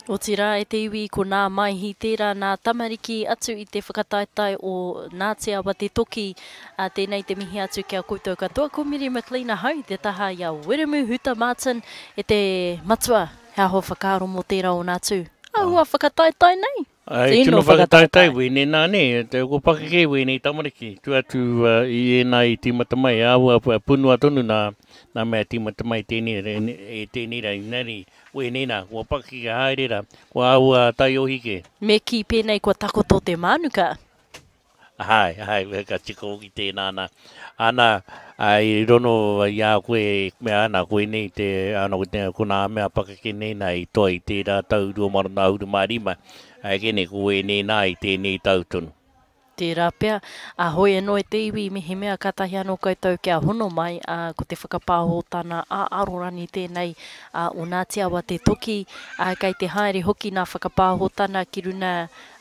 Otirā e te iwi ko nā Maihi tērā nā tamariki atu i te whakataetae o Ngāti Awa te toki, ā, tēnei te mihi atu ki a koutou katoa. Ko Miri McLean ahau i te taha i a Wiremu Huta Martin e te matua, he aho whakaaro mō tērā o nā tū āhua whakataetae nei? Ai, tino whakataetae wēnei nā nē, te ko pakeke wēnei tamariki, tu atu i ēnā i tīmata mai, āhua punua tonu nā, nā mea tīmata mai tēnei, e tēnei rā, engari wēnei nā, kua pakeke haere rā, kua āhua taiohi kē. Me kī pēnei kua takoto te mānuka. Āe, āe, ka tika hoki tēnā ana. Ana, i rono i a koe e mea ana, koinei te, ana, ko te, ko nā mea pakeke nei nā i toa i tērā tau 2025, āe kē nei, ko ēnei nā i tēnei tau tonu. Tērā pea, ā, hoi anō e te iwi, mehemea kātahi anō koutou kia hono mai, ā, ko te whakapāhotana ā-arorani tēnei, ā, o Ngāti Awa te toki, ā, kei te haere hoki nā whakapāhotana ki runa,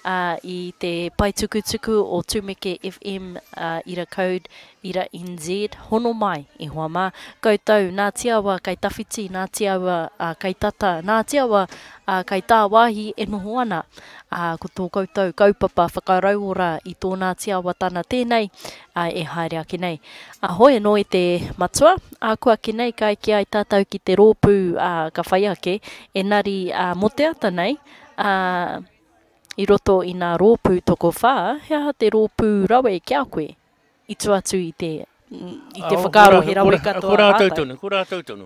ā, i te paetukutuku o Tumeke FM, ā, ira code, ira NZ, hono mai, e hoa mā. Koutou, nā Tiawa kai tawhiti, nā Tiawa, ā, kai tata, nā Tiawa, ā, kai tāwāhi e noho ana. Ā, ko tō koutou kaupapa whakarauora i tō nā Tiawa tana tēnei, ā, e haere ake nei. Ā, hoi anō e te matua, ā, kua ake nei ka eke ai tātou ki te rōpū, ā, ka whai ake, enari, ā, mō te ata nei, ā, I roto i nā rōpū tokowhā, he aha te rōpū rawe ki a koe? I tua atu i te, i te whakaaro he rawe katoa rātou. Ko rātou tonu, ko rātou tonu.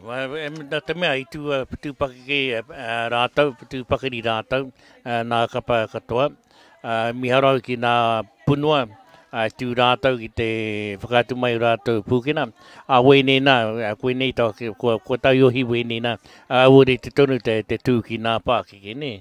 Nā te mea i tū, tū pakeke rātou, tū pakari rātou, nā kapa katoa. Miharo au ki nā punua, tū rātou ki te whakaatu mai o rātou pūkena. A wēnei nā, koinei tā, kua, kua taiohi wēnei nā, ua rite tonu te, te tū ki nā pākeke, nē.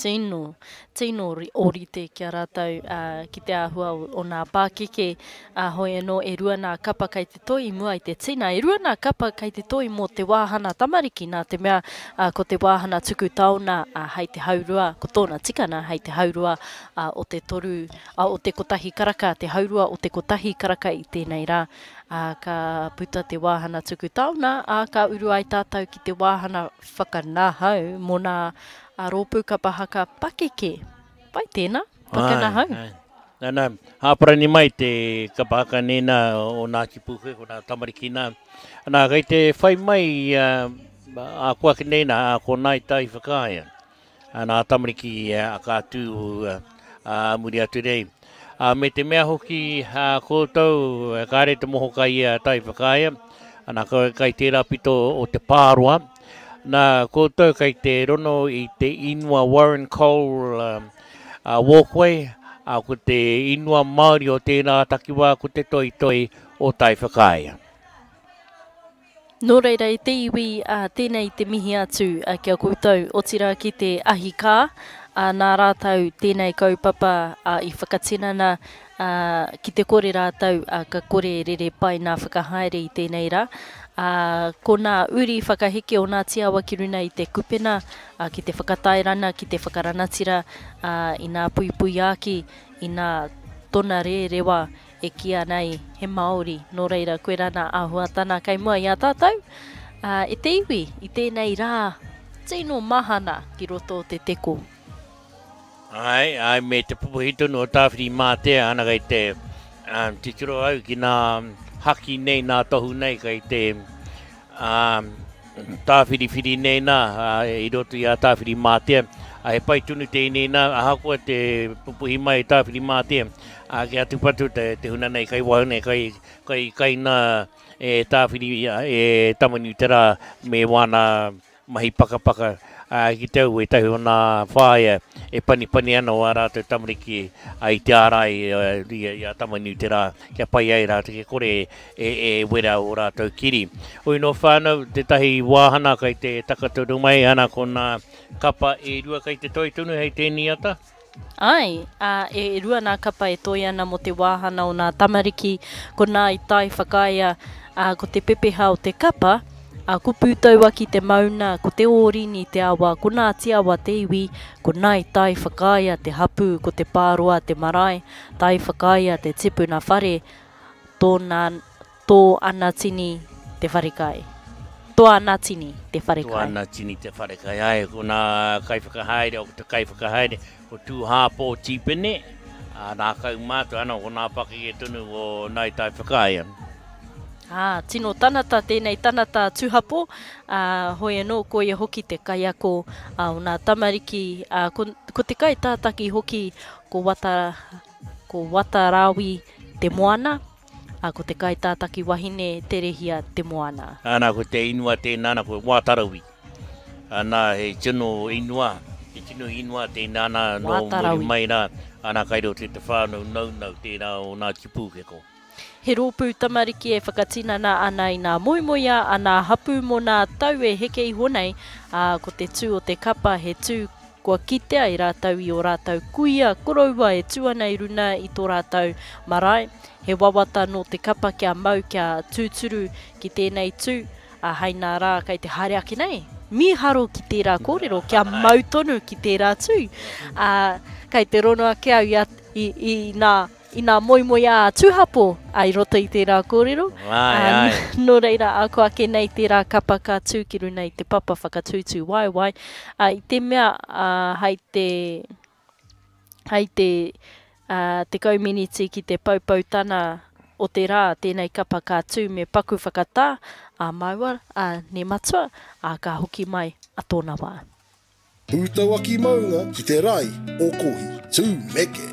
Tino, tino ōrite ki a rātou, ā, ki te āhua o nā pākeke, ā, hoi anō e rua nā kapa kei te toi i mua i te tina, e rua nā kapa kei te toi mō te wāhana tamariki, nā te mea, ā, ko te wāhana tuku taona, ā, hei te haurua, ko tōna tikana hei te haurua, ā, o te toru, ā, o te kotahi karaka, te haurua o te kotahi karaka i tēnei rā, ā, ka puta te wāhana tuku taona, ā, ka uru ai tātou ki te wāhana Whakanahau mō nā rōpū kapa haka pakeke. Pai tēnā, whakanahau. Āe, āe. Nana, hāparani mai te kapa haka nēnā o Ngāti Pūkeko, ko nā tamariki nā. Nā, kei te whai mai a koa ake nei nā, a ko Ngāi Tai Whakaea. Nā tamariki a ka tū a muri atu nei. A me te mea hoki a koutou, kāre te moho kai a Tai Whakaea, ana kai tērā pito o te Pāroa. Nā koutou kai te rono i te inua Warren Cole Walkway, a ko te inua Māori o tērā takiwā ko te toitoi o Tai Whakaea. Nō reira e te iwi, ā, tēnei te mihi atu ki a koutou, otirā ki te ahi kā, ā, nā rātou tēnei kaupapa, ā, i whakatinana, ā, ki te kore rātou, ā, ka kore e rere pai nā whakahaere i tēnei rā. Ā, ko nā uri whakaheke o Ngāti Awa ki runa i te kupena, ā, ki te whakatairana, ki te whakaranatira, ā, i nā puipuiāki, i nā tona rērewa E kīia nei he Māori, nō reira koirā nā āhuatana kei mua i a tātou, ā, e te iwi i tēnei rā tino mahana ki roto o te teko. Āe, āe, me te pupuhi tonu o Tāwhirimātea, ana kei te titiro au ki nā haki nei, nā tohu nei kei te Tāwhiriwhiri nei nā, i roto i a Tāwhirimātea. He pai tonu tēnei nā, ahakoa te pupuhi mai Tāwhirimātea, kia tūpatu te huna nei kai waho nei, kai, kai, kai nā e Tāwhiri, e Tamanuiterā me wāna mahi pakapaka, ki te au ētahi o nā whāea e panipani ana o ā rātou tamariki i te ārai i a Tamanuiterā kia pai ai rātou, kia kore e wera ō rātou kiri. Hoi nō whānau, tētahi wāhana kei te takatonu mai ana ko nā kapa e rua kei te toi tonu hei tēnei ata. Āe, ā, e rua nā kapa e toi ana mō te wāhana o nā tamariki, ko nā i tae whakaea, ā, ko te pepeha o te kapa, ā, ko Pūtauaki te mauna, ko Te Ōrini te awa, ko Ngāti Awa te iwi, ko Ngāi Tai Whakaea te hapū, ko Te Pāroa te marae, Tai Whakaea te tipuna whare, tōna, tō ana tini te wharekai. Toanatini te wharekai. Toanatini te wharekai, āe, ko nā kaiwhakahaere, o te kaiwhakahaere, ko Tūhāpō Tīpene, ā, nā kaumātua, ana, ko nā pakeke tonu o Ngāi Tai Whakaae. Ā, tino tanata tēnei tanata a Tūhapō, ā, hoi anō, ko ia hoki te kaiako ā, o nā tamariki, ā, ko, ko te kaitātaki hoki ko Wata, ko Watarawi Te Moana, ā, ko te kaitātaki wahine Terehia Te Moana. Ana, ko te inua tēnā, ana, ko Watarawi. Ana, he tino inua, he tino inua tēnā, ana, nō muri mai rā, ana, kai roto i te whānau naunau tērā o Ngāti Pūkeko. He rōpū tamariki e whakatinana ana i nā moemoeā a nā hapū mō nā tau e heke iho nei, ā, ko te tū o te kapa he tū kua kitea e rātou i ō rātou kuia koroua e tū ana i runa i tō rātou marae. He wawata nō te kapa kia mau kia tūturu ki tēnei tū, ā, hei nā rā kei te haere ake nei. Mīharo ki tērā kōrero, kia mau tonu ki tērā tū. Ā, kei te rono ake au i a, i, i nā Inā moemoeā a Tūhapo i roto i tērā kōrero. Āe, āe. Nō reira, ako ake nei tērā kapa ka tū ki runa i te papa whakatūtū waewae, i te mea hai te, hai te 10 miniti ki te poupoutana o te rā tēnei kapa ka tū me paku whakatā a māua, a ne matua, ā, ka hoki mai a tōna wā. Pūtauaki maunga ki te rae o Kohi. Tūmeke!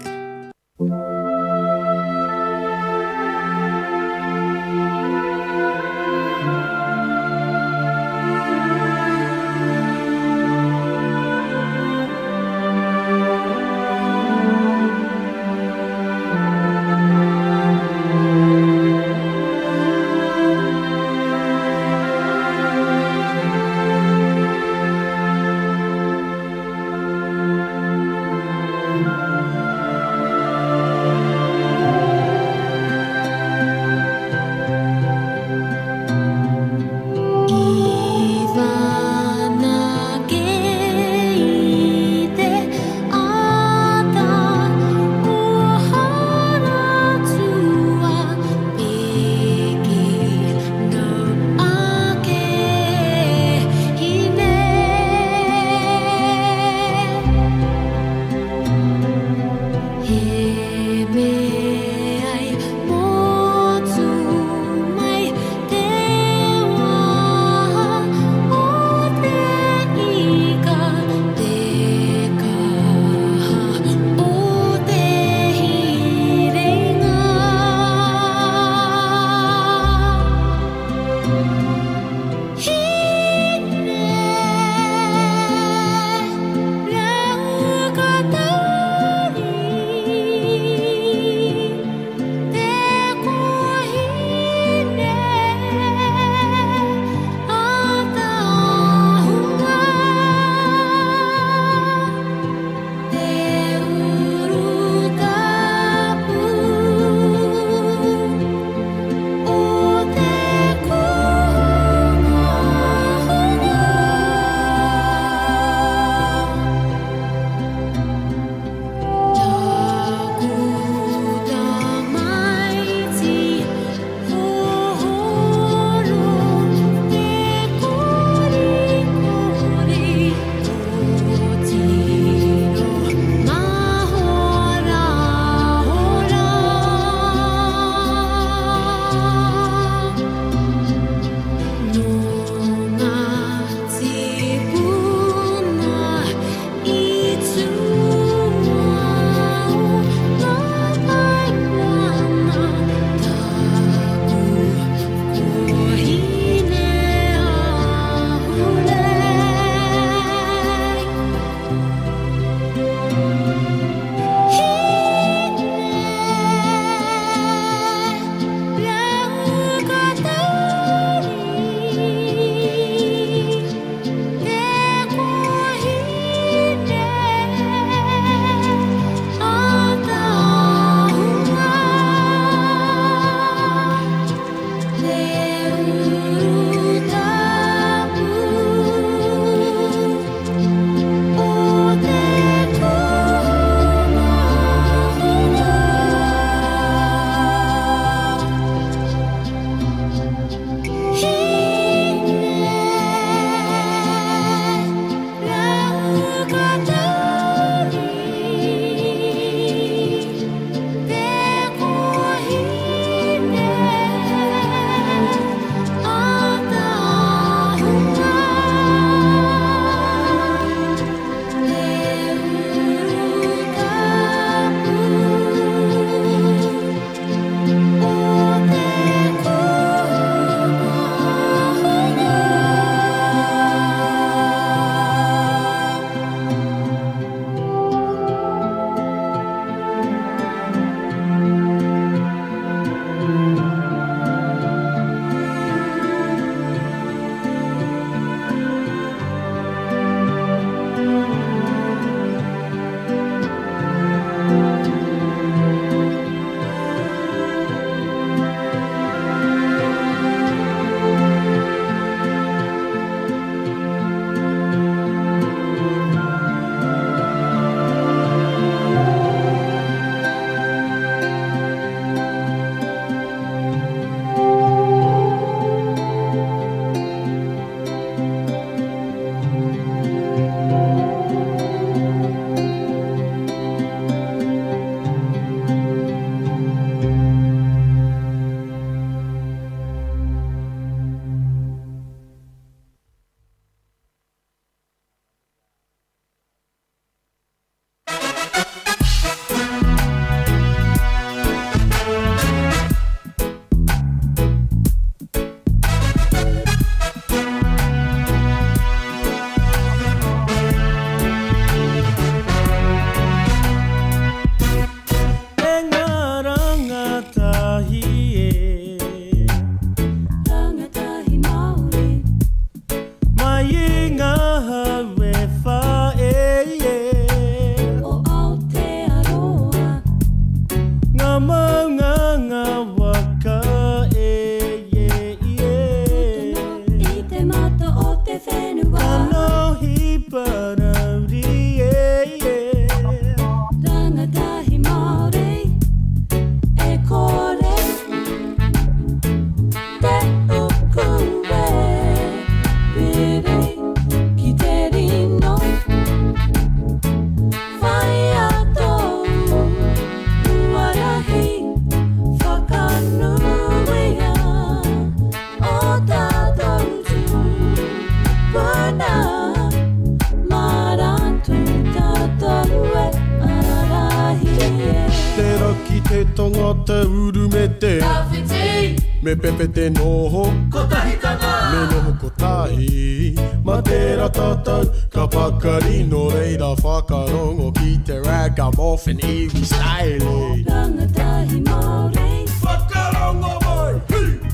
Me pepe te noho Kotahitanga. Me noho kotahi Ma tērā tātou ka pakari Nō reira whakarongo ki te ragamuffin iwi style. Rangatahi Māori. Whakarongo mai.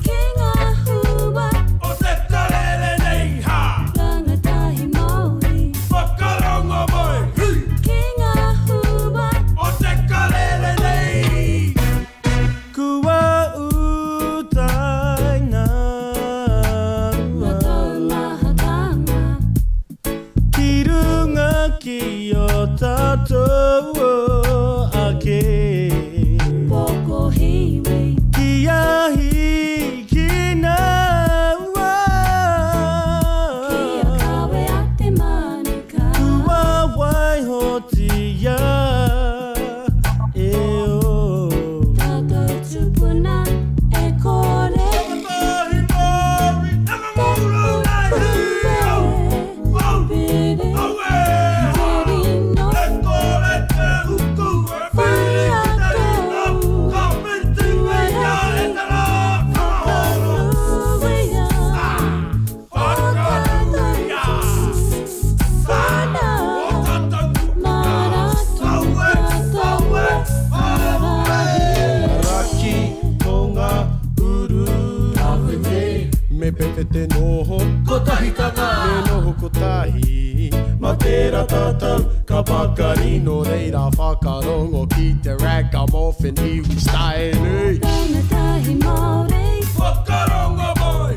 Ki ngā hua o te karere nei ha. Rangatahi Māori. Whakarongo mai. Ki ngā hua o te karere nei. Kua utaina Ngā taumahatanga Ki runga ki o tātou ake Pokohiwi Ki a hikina ua Kia kawe a te manuka Kua waihotia e o Tātou tupuna e kore Raki tonga uru Me pepe te noho Kotahitanga. Me noho kotahi Ma tērā tātou ka pakari Nō reira whakarongo ki te ragamuffin iwi style. Rangatahi Māori. Whakarongo mai.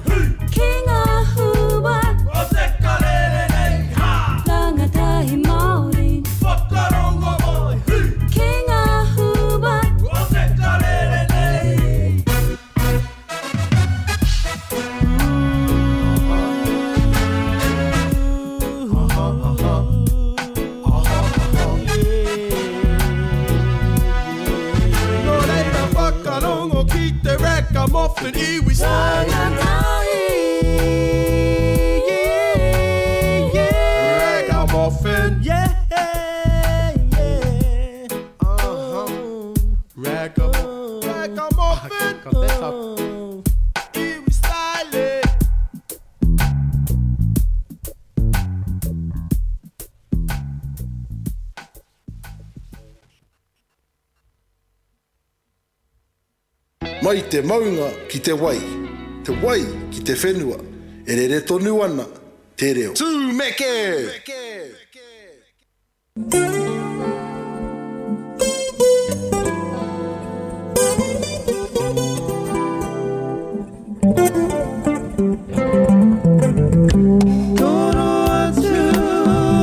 Ki ngā hua o te karere nei ha. Rangatahi Māori. Whakarongo mai. Ki ngā hua o te karere nei. Nō reira whakarongo ki te ragamuffin iwi style. Ragamuffin. Yeah, yeah. Ragamuffin. Ragamuffin. Iwi style. Mai te maunga ki te wai, te wai ki te whenua, e rere tonu ana te reo. Tūmeke! Toro atu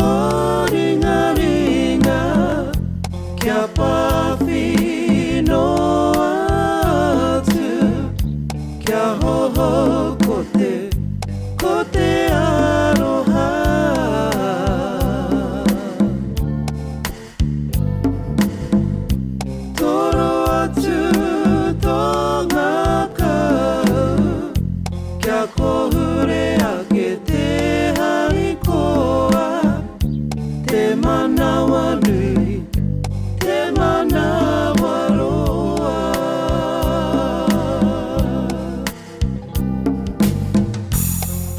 o ringa ringa Kia pawhino atu Kia hoho ko te, ko te aroha Toro atu tō ngākau Kia kohure ake te harikoa Te manawa nui, te manawa roa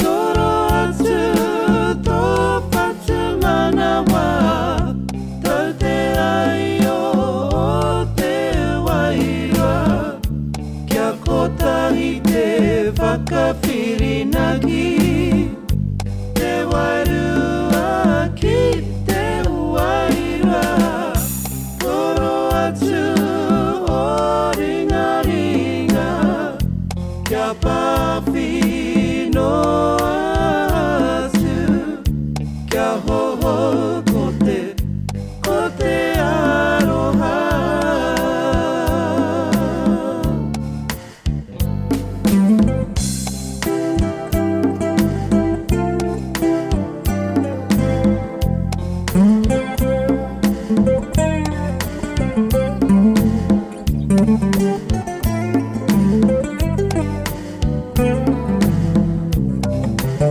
Toro atu tō whatu manawa Tau te aio o te wairua Kia kotahi te whakawhirinaki Te wairua ki te wairua Toro atu o ringa ringa Kia pawhino atu Kia hoho ko te, ko te aroha Thank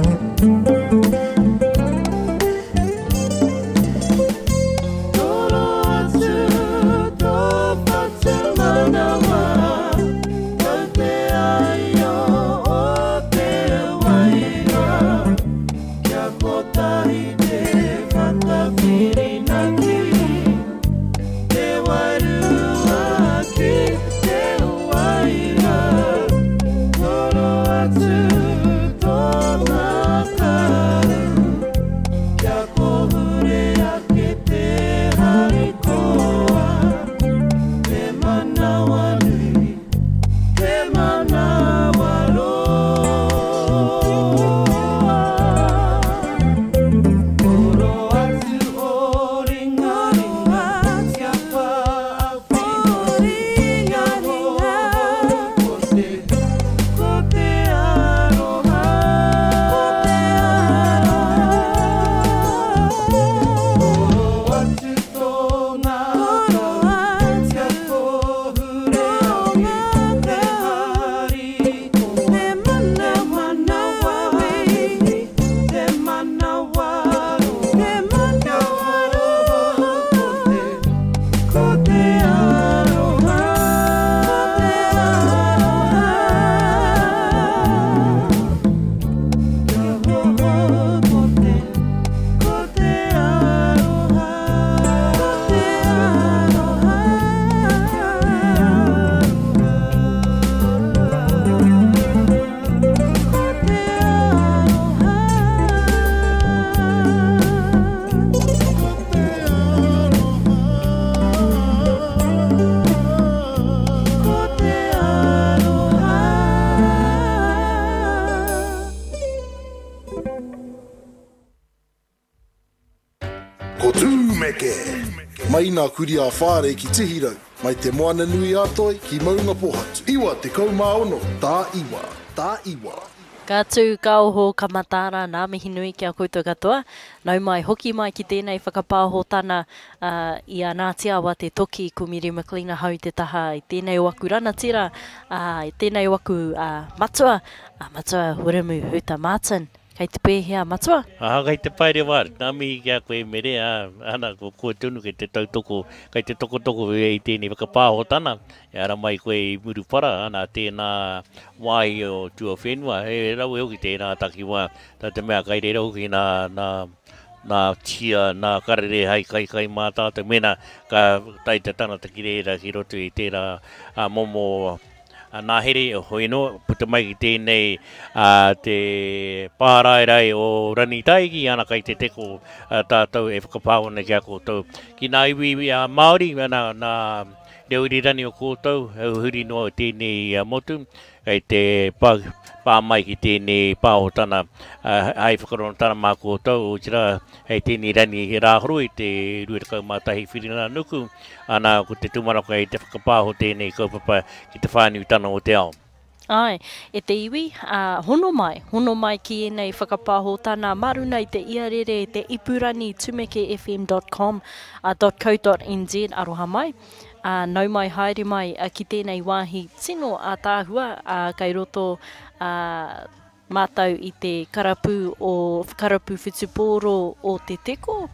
Tumeke! Mai nā Kuri ā Whārei ki Tihirau, mai Te Moananui a Toi ki Maungapōhatu. 96 tā iwa, tā iwa. Ka tū, ka oho, ka mataara, nā mihi nui ki a koutou katoa. Nau mai, hoki mai ki tēnei whakapāhotana i a Ngāti Awa te toki, ko Miri McLean ahau i te taha i tēnei o aku ranatira, ā, i tēnei o aku matua, a Matua Wiremu Huta Martin. Kei te pēhea, Matua? Aha, kei te pai rewa, nā mihi ki a koe Mere, ā, ana, ko koe tonu kei te tautoko, kei te tokotoko i tēnei whakapāhotana, e ara mai koe i Murupara, ana, tēnā wāhi o tuawhenua, he rawe hoki tērā takiwā, tā te mea kai reira hoki nā, nā, nā tia, nā karere hai kaikai mā tātou, mēnā ka tae te tangata ki reira ki roto i tērā momo Nā Here, hoi anō, puta mai ki tēnei te pāraerae o Rangitaiki, ana kai te teko tātou e whakapāho nei ki a koutou. Ki nā iwi Māori, ana, nā reo irirangi o koutou, huri noa i tēnei motu, kei te pā, pā mai ki tēnei pāhotana hai whakaronotana mā koutou, otirā, hei tēnei rangi rāhoroi te 21 Whiringa-nuku, Ana, ko te tūmanako kei te whakapāho tēnei kaupapa ki te whānuitanga o te ao. Āe, e te iwi, ā, hono mai, hono mai ki ēnei whakapāhotana mā runa i te iarere, te ipurangi tumekefm dot com, ā, dot co dot nz, aroha mai. Ā, nau mai, haere mai ki tēnei wāhi tino ātaahua, ā, kei roto, ā, mātou i te karapu o Karapu Whutupōro o Te Teko,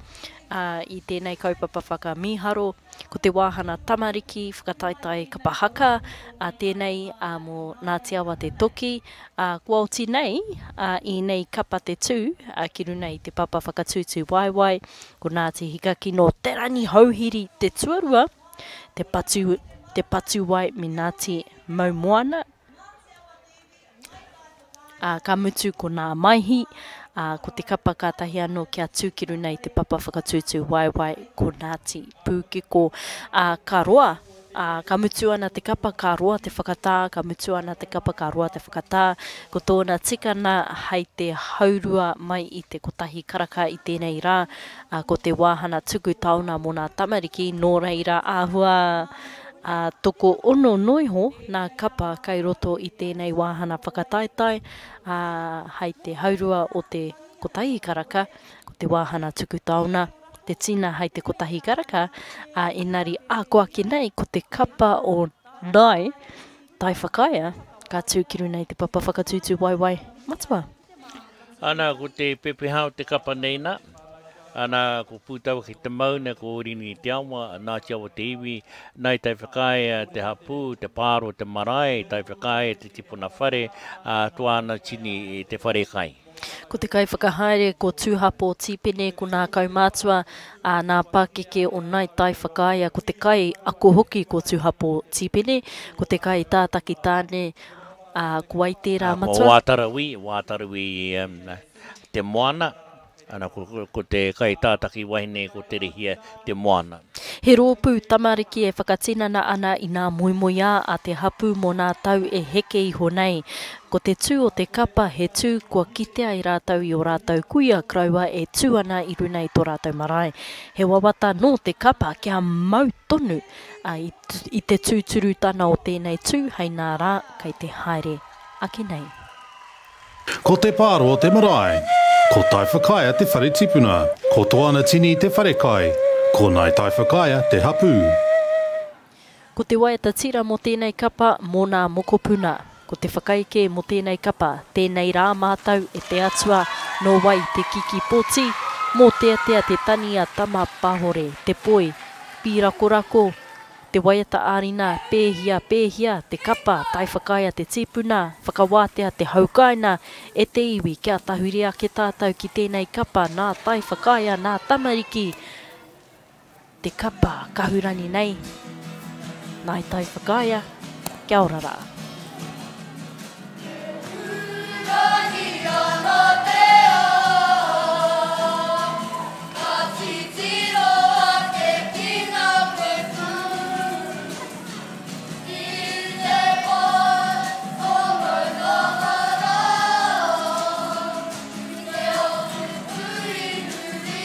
ā, i tēnei kaupapa whakamīharo, ko te wāhana tamariki whakataetae kapa haka, ā, tēnei, ā, mō Ngāti Awa te toki, ā, kua oti nei, ā, ēnei kapa te tū, ā, ki runa i te papa whakatūtū waewae, ko Ngāti Hikakino Te Rangihouhiri te tuarua, te patu, te patuwai me Ngāti Maumoana, Ā, ka mutu ko nā Maihi, ā, ko te kapa kātahi anō kia tū ki runa i te papa whakatūtū waewae ko Ngāti Pūkeko. Ā, ka roa, ā, ka mutu ana te kapa, ka roa te whakatā, ka mutu ana te kapa, ka roa te whakatā. Ko tōna tikana hei te haurua mai i te kotahi karaka i tēnei rā, ā, ko te wāhana tuku taona mō nā tamariki, nō reira āhua, Ā, tokoono noiho nā kapa kai roto i tēnei wāhana whakataetae, ā, hai te haurua o te kotahi karaka, ko te wāhana tuku taona, te tina hai te kotahi karaka, ā, engari āko ake nei ko te kapa o Nai Taiwhakaea ka tū ki runa i te papa whakatūtū waewae matua. Ana, ko te pepeha o te kapa nei na, ana, ko Pūtawa ki te mauna, ko Orini te awa, Ngāti Awa te iwi, Ngāi Taiwhakaea te hapū, Te Pāro te marae, Taiwhakaea te tipuna whare, ā, Toana Tini te wharekai. Ko te kaiwhakahaere ko Tūhapo Tīpene, ko nā kaumātua, ā, nā pākeke o Ngāi Taiwhakaea, ko te kai ako hoki ko Tūhapo Tīpene, ko te kai tātaki tāne, Ā, ko wai tērā matua? Ko Wātarawi, Wātarawi te moana, ana, ko te kaitātaki wahine ko Terehia te moana. He rōpū tamariki e whakatinana ana i nā moemoeā a te hapū mō nā tau e heke iho nei. Ko te tū o te kapa he tū kua kitea e rātou i ō rātou kuia koroua e tū ana i runa i tō rātou marae. He wawata nō te kapa kia mau tonu Ā, i te tūturutana o tēnei tū hei nā rā kei te haere ake nei. Ko Te Pāroa te marae. Ko Taiwhakaea te whare tipuna. Ko Toanatini te wharekai. Ko Ngāi Taiwhakaea te hapū. Ko te waiata tira mō tēnei kapa mō nā mokopuna. Ko te whakaeke mō tēnei kapa, tēnei rā mātau e te Atua, nō wai te kiki poti, mōteatea te tani a Tama Pahore, te poi, pīrakorako, te waiata ā-rina, pēhia, pēhia, te kapa, taiwhakaea te tīpuna, whakawātea te haukāina, e te iwi, kia tahuri ake tātou ki tēnei kapa, nā taiwhakaea, nā tamariki, Te kapa kahurani nei, Ngāi Tai Whakaea, kia ora rā. Kūrangi ana te ao, ka titiro ake ki ngā whetū. I te pae o Maungawhara, i te ao tupu i muri.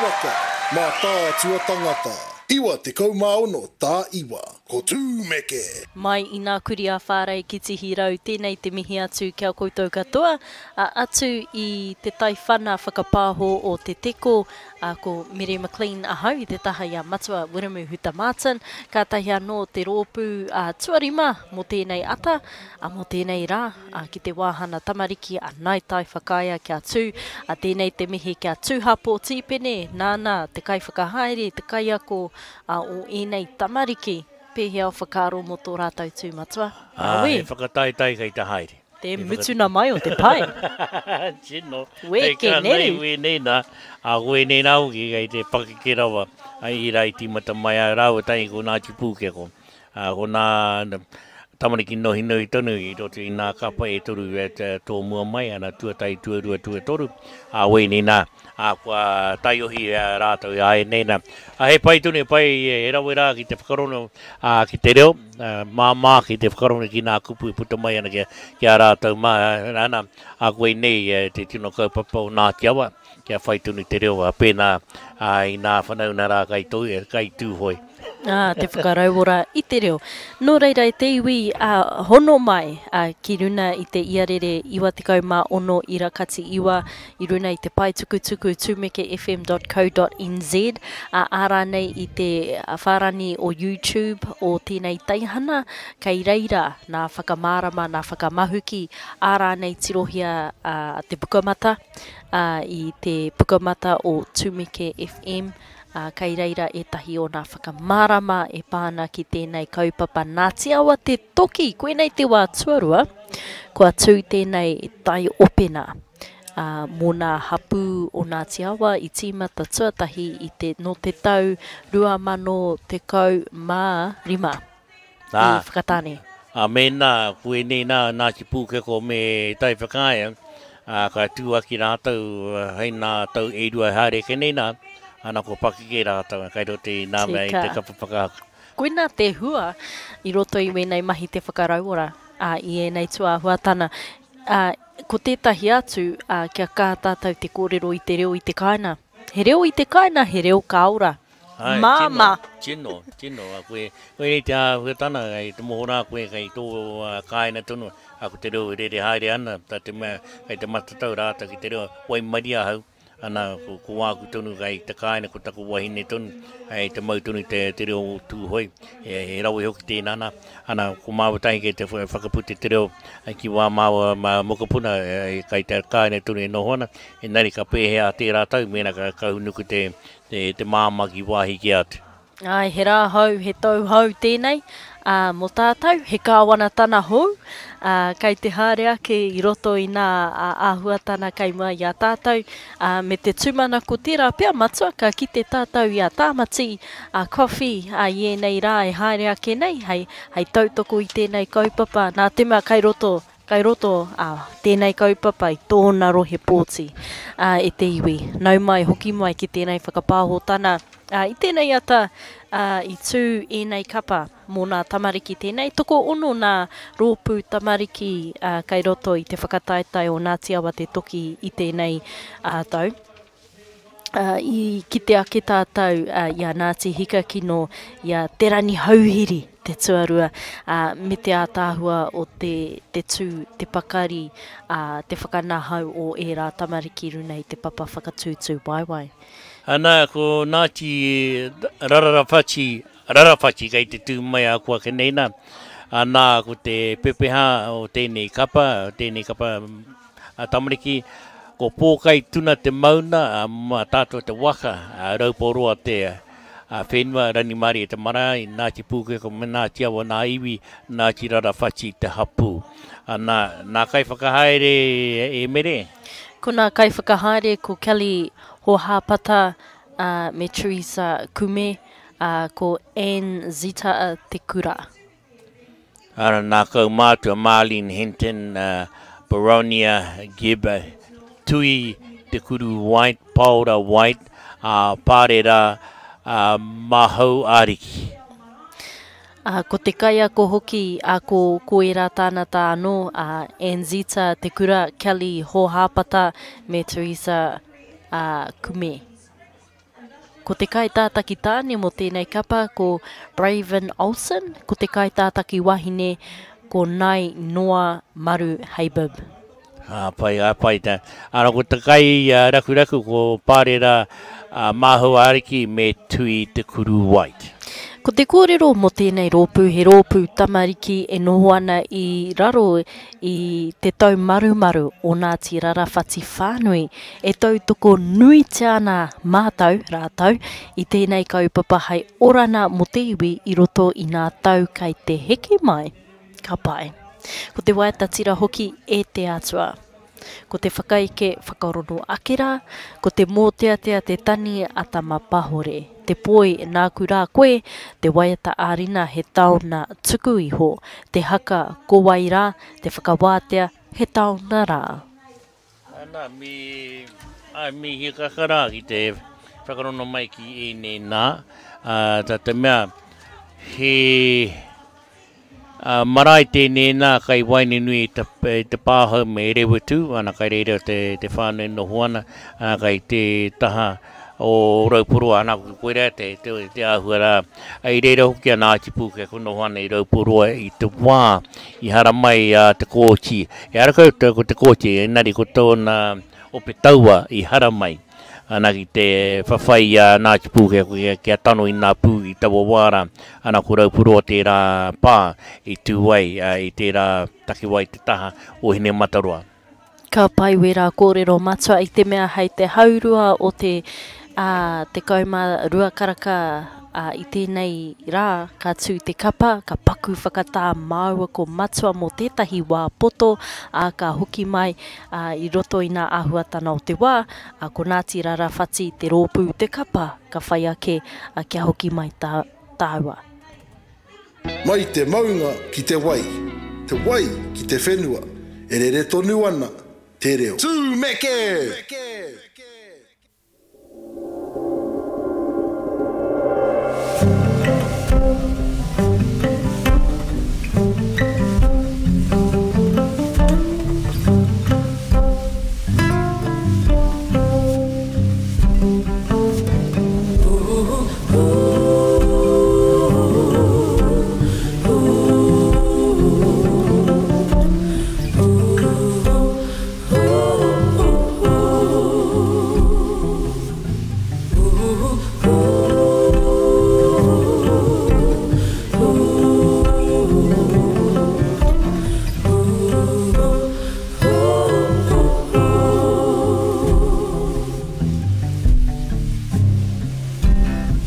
waka, Mātaatua tangata. 96 tā iwa. Ko Tūmeke! Mai i nā kuri a Whārei ki Tihirau, tēnei te mihi atu ki a koutou katoa, a atu i te taiwhana whakapāho o Te Teko, a ko Mere McLean ahau i te taha i a Matua Wiremu Huta Martin, kātahi anō te rōpū tuarima mō tēnei ata, a mō tēnei rā, a ki te wāhana tamariki a Nai Tai Whakaea kia tū, a tēnei te mihi kia Tūhapo Tīpene, nāna te kaiwhakahaere, te kaiako a o ēnei tamariki, pēhea o whakaaro mō tō rātou tū matua? Ā, he whakataetae kei te haere. Te mutuna mai o te pai. Tino. Weke neru. Hei ka nei wēnei nā, a wēnei nā hoki kei te pakeke rawa, ai i rā i tīmata mai ai rāua tahi ko Ngāti Pūkeko. Ā, ko nā tamariki nohinohi tonu i roto i nā kapa e toru e tōmua mai ana, tuatahi, tuarua, tuatoru, ā, wēnei nā, ā, kua taiohi rātou i āianei nā. Ā, he pai tonu, he pai, he rawe rā ki te whakarongo, ā, ki te reo, māmā ki te whakarongo ki nā kupu e puta mai ana ki a rātou mā, ana, ā, koinei te tino kaupapa o Ngāti Awa, kia whai tonu te reo, ā, pēnā, ā, i nā whanauna rā kai toi, kai Tūhoe. Ā, te whakarauora i te reo. Nō reira e te iwi, ā, hono mai, ā, ki runa i te iarere 96 ira kati iwa, i runa i te pae tukutuku tumekefm.co.nz, ā, ā rānei i te whārani o YouTube o tēnei teihana, kei reira nā whakamārama, nā whakamahuki, ā rānei tirohia, ā, te pukamata, ā, i te pukamata o Tumeke FM. ā, kei reira ētahi o nā whakamārama e pā ana ki tēnei kaupapa Nā Tiawa te toki, koinei te wā tuarua kua tū tēnei taiopena, ā, mō nā hapū o Ngāti Awa i tīmata tuatahi i te, nō te tau 2015 i Whakatāne. Ā, mēnā koinei nā Ngāti Pūkeko me Taiwhakaea, ā, ka tū ake rātou hei nā tau e rua e haere ake nei nā, ana kua pakeke rātou, kei roto i nā mea i te kapa whakahaka. Koinā te hua i roto i wēnei mahi te whakarauora, ā, i ēnei tūāhuatana. Ā, ko tētahi atu, ā, kia kaha tātou te kōrero i te reo i te kāinga. He reo i te kāinga, he reo ka ora. Āe, Māmā. Tino, tino, tino. A koe, koinei te āhuatana, kei te moho rā koe, kei tō kāinga tonu, a ko te reo e rere haere ana, tā te mea, kei te matatau rātou ki te reo, waimarie ahau, ana, ko, ko wāku tonu kei te kāinga, ko taku wahine tonu, kei te mau tonu te, te reo o Tūhoe, he, he rawe hoki tēnā nā, ana, ko māua tahi kei te whakaputa te reo ki wā māua mokopuna, kei te kāinga tonu e noho ana, engari ka pēhea tērā tau mēnā ka kahunuku te, Te, te māmā ki wāhi kē atu. Āe, he rā hou, he tau hou tēnei, ā, mō tātou, he kāwanatana hou, ā, kei te haere ake i roto i nā āhuatana kei mua i a tātou, ā, me te tūmanako tērā pea matua ka kite tātou i a Tāmati, a Coffee, ā, i ēnei rā e haere ake nei, hei, hei tautoko i tēnei kaupapa, nā te mea kei roto Kei roto, ā, tēnei kaupapa i tōna rohe pōti, ā, e te iwi. Nau mai, hoki mai ki tēnei whakapāhotana, ā, i tēnei ata, ā, i tū ēnei kapa mō nā tamariki tēnei. Tokoono nā rōpū tamariki, ā, kei roto i te whakataetae o Ngāti Awa Te Toki i tēnei, ā, tau. Ā, i kite ake tātou i a Ngāti Hikakino, i a Te Rangihouhiri te tuarua, ā, me te ātaahua o te, te tū, te pakari, ā, te whakanahau o ērā tamariki runa i te papa whakatūtū waewae. Ana, ko Ngāti Rararawhati, Rarawhati kei te tū mai a koake nei nā. Ana, ko te pepeha o tēnei kapa, o tēnei kapa a tamariki, ko Pōkai Tuna te mauna, a Mātātoa te waka, a Rauporoa te whenua, Rangimarie te marae, Ngāti Pūkeko me Ngāti Awa nā iwi, Ngāti Rarawhati te hapū. Nā, nā kaiwhakahaere e Mere? Ko nā kaiwhakahaere ko Kelly Hohāpata me Teresa Kume, ko Anne Zita Te Kura. Ara nā kaumātua Marlene Hinton, Boronia Gibb, Tui Te Kuru White, Paora White, ā, Pārera Mahau Ariki. Ā, ko te kaiako hoki, ā, ko, ko ērā tānata anō, ā, Ann Zita Te Kura, Kelly Hōhāpata me Teresa, ā, Kume. Ko te kaitātaki tāne mō tēnei kapa ko Braven Olsen, ko te kaitātaki wahine ko Nai Noa Maru Habib. Ā, pai, ā, pai tā. Ara, ko te kai rakuraku ko Pārera Māhau Ariki me Tui Te Kuru White. Ko te kōrero mō tēnei rōpū he rōpū tamariki e noho ana i raro i te taumarumaru o Ngāti Rarawhati whānui e tautoko nuitia ana mātou, rātou, i tēnei kaupapa hai orana mō te iwi i roto i nā tau kai te heke mai. Ka pai. Ko te waiata tira hoki e te Atua. Ko te whakaeke whakarono ake rā, ko te mōteatea te tani a Tamapahore, te poi nāku rā koe, te waiata ā-rina he taona tuku iho, te haka ko wai rā, te whakawātea he taona rā. Ana, me, āe, me hīkaka rā ki te whakarono mai ki ēnei nā, ā, tā te mea, he, ā, marae tēnei nā kai waenganui i te, i te pāhau me Rewetu, ana kai reira te, te whānau e noho ana, ana kai te taha o Rauporoa, ana koirā te, te, te āhua rā. I reira hoki a Ngāti Pūkeko noho ana i Rauporoa i te wā i haramai a Te Kooti. Ehara koutou ko Te Kooti, engari ko tōna ope taua i haramai ana ki te whawhai i a Ngāti Pūkeko kia tano i ngā pū i taua wā rā. Ana ko Rauporoa tērā pā i tū ai i tērā takiwā i te taha o Hinemataroa. Ka pai wērā kōrero matua i te mea hei te haurua o te 12 karaka i tēnei rā ka tū te kapa, ka paku whakatā māua ko Matua mō tētahi wā poto, ā, ka hoki mai i roto i nā āhuatana o te wā, ā, ko Ngāti Rarawhati te rōpū te kapa ka whai ake kia hoki mai tāua. Mai te maunga ki te wai, te wai ki te whenua, e rere tonu ana te reo. Tūmeke!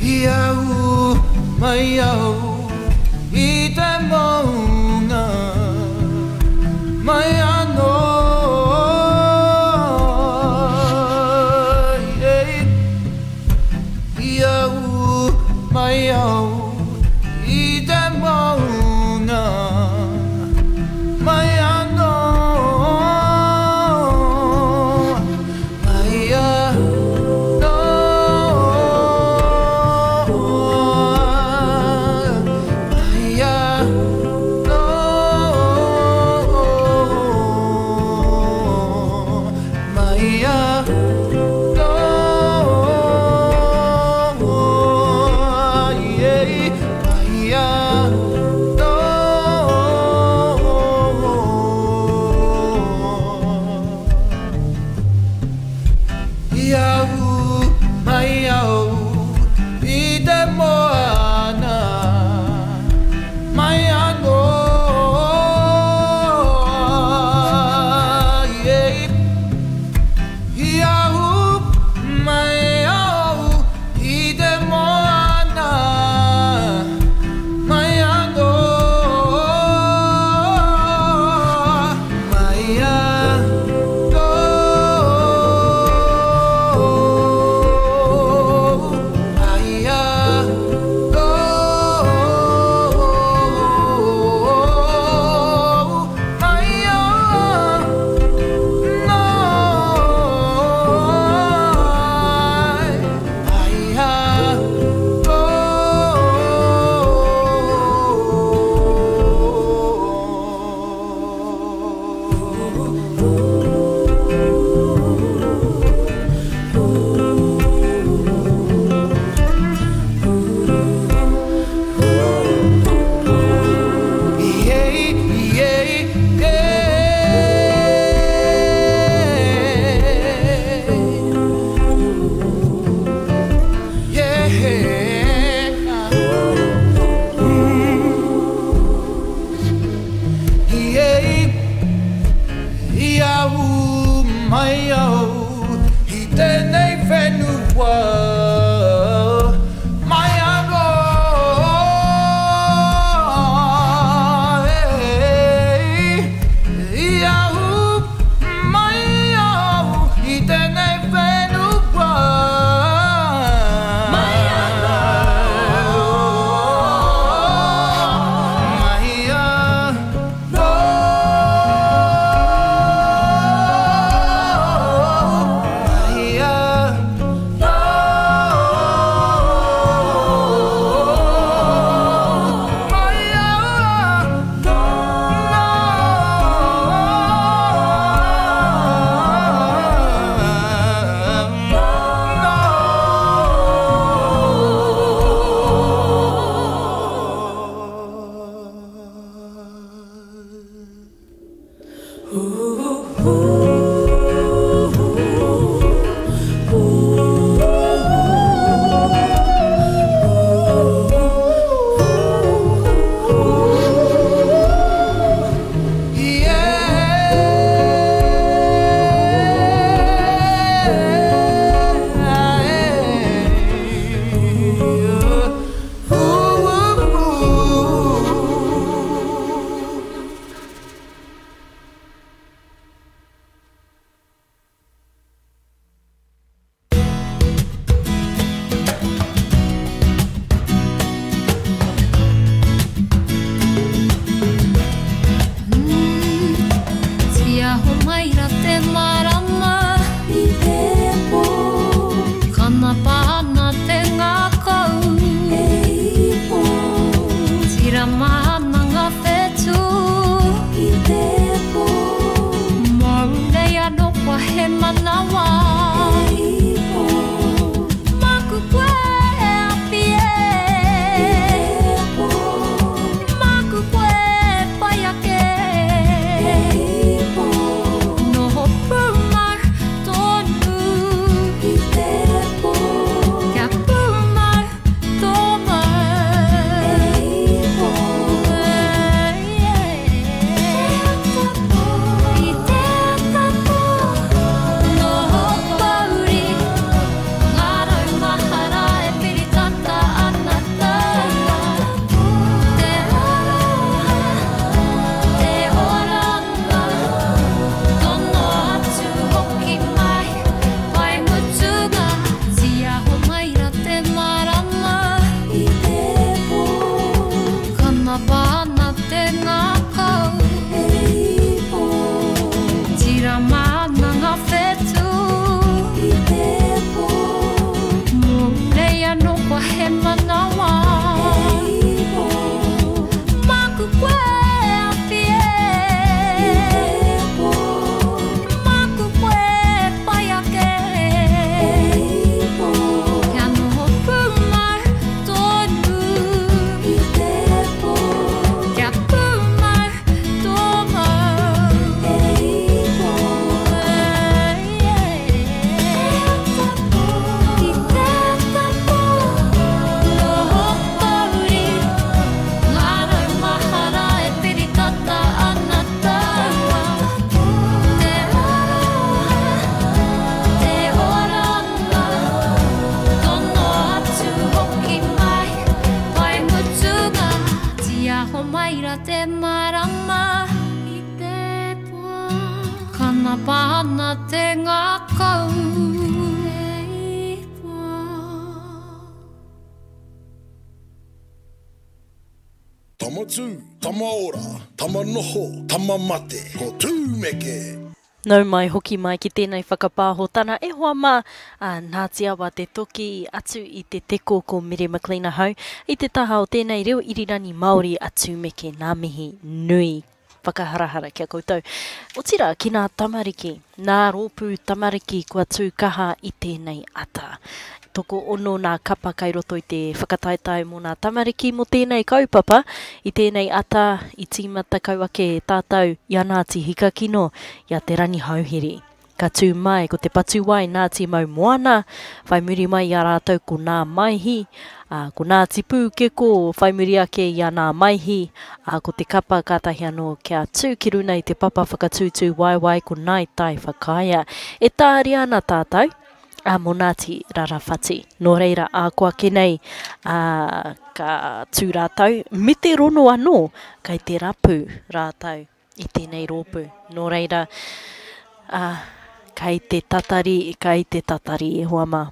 I au mai au i te maunga mai anō I au mai au i te maunga mai anō Mai anō Mai anō Mai anō Mai anō I au mai au i te moana mai anō I au mai au i te moana mai anō Mai anō Mai anō Mai anō Mai anō. Mai au i tēnei whenua. Mai anō, e, i au, mai au i tēnei whenua. Mai anō, mai anō. Tiaho mai ra te marama i te pō. Kanapa ana te ngākau e ipo. Tirama ana ngā whetū i te pō. Mau nei anō kua he manawa e ipo. Māku koe e awhi e i te pō. Māku koe e pai ake e ipo. Noho pūmau tonu i te pō. Kia pūmau tō mau e ipo. I te ata pō, noho pouri, ngā rau mahara e piri tata ana taua. Te aroha, te oranga, tono atu hoki mai, whai mutunga. Tiaho mai ra te marama i te pō. Kanapa ana te ngākau e ipo. Tirama ana ngā whetū i te pō. Mō nei anō kua he manawa e ipo. Māku koe e awhi e i te pō. Māku koe e pai ake e ipo. Kia noho pūmau tonu i te pō. Kia pūmau tō mau e ipo. I te ata pō, noho pouri, ngā rau mahara e piri tata ana taua. Te aroha, te oranga, tono atu hoki mai, whai mutunga. Tiaho mai ra te marama i te pō. Kanapa ana te ngākau e ipo. Tama tū, tama ora, tama noho, tama mate, ko Tūmeke! Nau mai hoki mai ki tēnei whakapāhotana e hoa mā, ā, Ngāti Awa te toki atu i te teko ko Mere McLean ahau i te taha o tēnei reo irirangi Māori a Tūmeke nā mihi nui whakaharahara ki a koutou. Otirā ki nā tamariki, nā rōpū tamariki kua tū kaha i tēnei ata. Tokoono nā kapa kai roto i te whakataetae mō nā tamariki mō tēnei kaupapa. I tēnei ata i tīmata kau ake tātou i a Ngāti Hikakino, i a Te Rangihouhiri. Ka tū mai ko Te Patuwai, Ngāti Maumoana, whai muri mai i a rātou ko Nā Maihi, ā, ko Ngāti Pūkeko, whai muri ake i a Nā Maihi, ā, ko te kapa kātahi anō kia tū ki runa i te papa whakatūtū waewae ko Ngāi Tai Whakaea. E tāria ana tātou, ā, mō Ngāti Rarawhati. Nō reira, ā, ko ake nei, ā, ka tū rātou, me te rono anō, kei te rapu rātou. i tēnei rōpū. Nō reira, ā, kei te tatari, kei te tatari e hoa mā.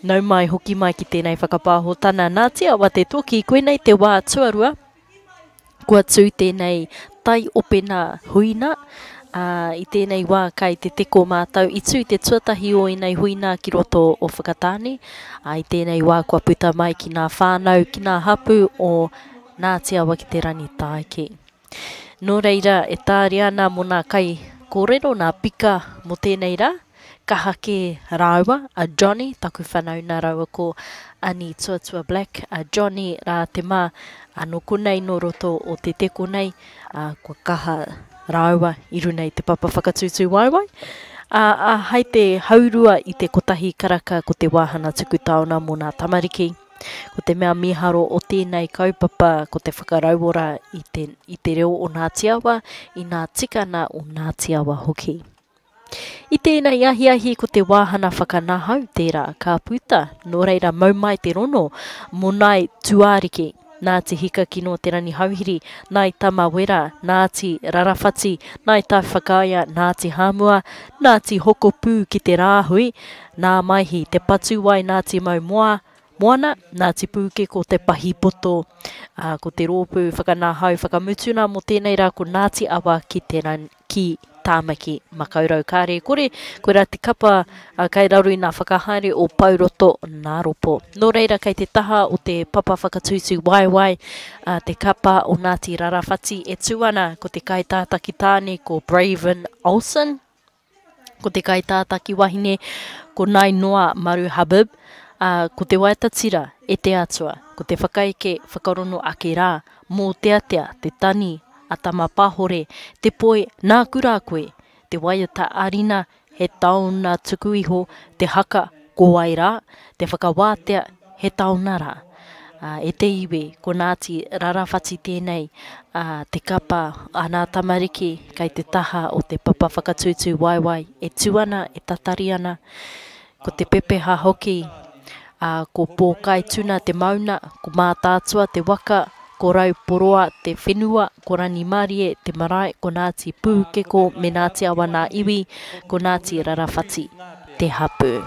Nau mai, hoki mai ki tēnei whakapāhotana. Nā Te Awa te Toki, koinei te wā tuarua kua tū tēnei taiopena huina, ā, i tēnei wā kai te teko mātou i tū te tuatahi o ēnei huina ki roto o Whakatāne, ā, i tēnei wā kua puta mai ki nā whānau, ki nā hapū o Ngāti Awa ki te Rangitāiki. Nō reira, e tāria ana mō nā kai kōrero, nā pika mō tēnei rā, kaha kē rāua, a Johnny, taku whanauna rāua ko Ani Tuatua Black, a Johnny rā te mā, ā, nō konei nō roto o Te Teko nei, ā, kua kaha rāua i runa i te papa whakatūtū waewae. Ā, ā, hai te haurua i te kotahi karaka ko te wāhana tuku taona mō nā tamariki. Ko te mea mīharo o tēnei kaupapa ko te whakarauora i te, i te reo o Ngāti Awa, i ngā tikana o Ngāti Awa hoki. I tēnei ahiahi ko te wāhana whakanahau tērā ka puta, nō reira mau mai te rono mō Nāi Tuariki, Ngāti Hikakino Te Rangihouhiri, Nāi Tamawera, Ngāti Rarawhati, Nāi Taiwhakaea, Ngāti Hāmua, Ngāti Hokopū ki te Rāhui, Nā Maihi, Te Patuwai, Ngāti Maumoa, Moana, Ngāti Pūkeko, Te Pahipoto. Ā, ko te rōpū whakanahau whakamutuna mō tēnei rā ko Ngāti Awa ki te ki Tāmaki Makaurau. Kāre e kore, koirā te kapa kei raro i ngā whakahaere o Pouroto nā Ropo. Nō reira, kei te taha o te papa whakatūtū waewae te kapa o Ngāti Rarawhati e tū ana ko te kaitātaki tāne ko Braven Olsen. Ko te kaitātaki wahine, ko Nainoa Maru Habib, ā, ko te waiata tira, E te Atua, ko te whakaeke whakarono ake rā, mōteatea, te tani a Tamapahore, te poi, Nāku rā koe, te waiata a Rina, he taona tuku iho, te haka, Ko wai rā, te whakawātea, he taona rā. Ā, e te iwi, ko Ngāti Rarawhati tēnei, ā, te kapa a nā tamariki kei te taha o te papa whakatūtū waewae e tū ana, e tatari ana. Ko te pepeha hoki, ā, ko Pōkaituna te mauna, ko Mātaatua te waka, ko Rauporoa te whenua, ko Rangimarie te marae, ko Ngāti Pūkeko me Ngāti Awa nā iwi, ko Ngāti Rarawhati te hapū.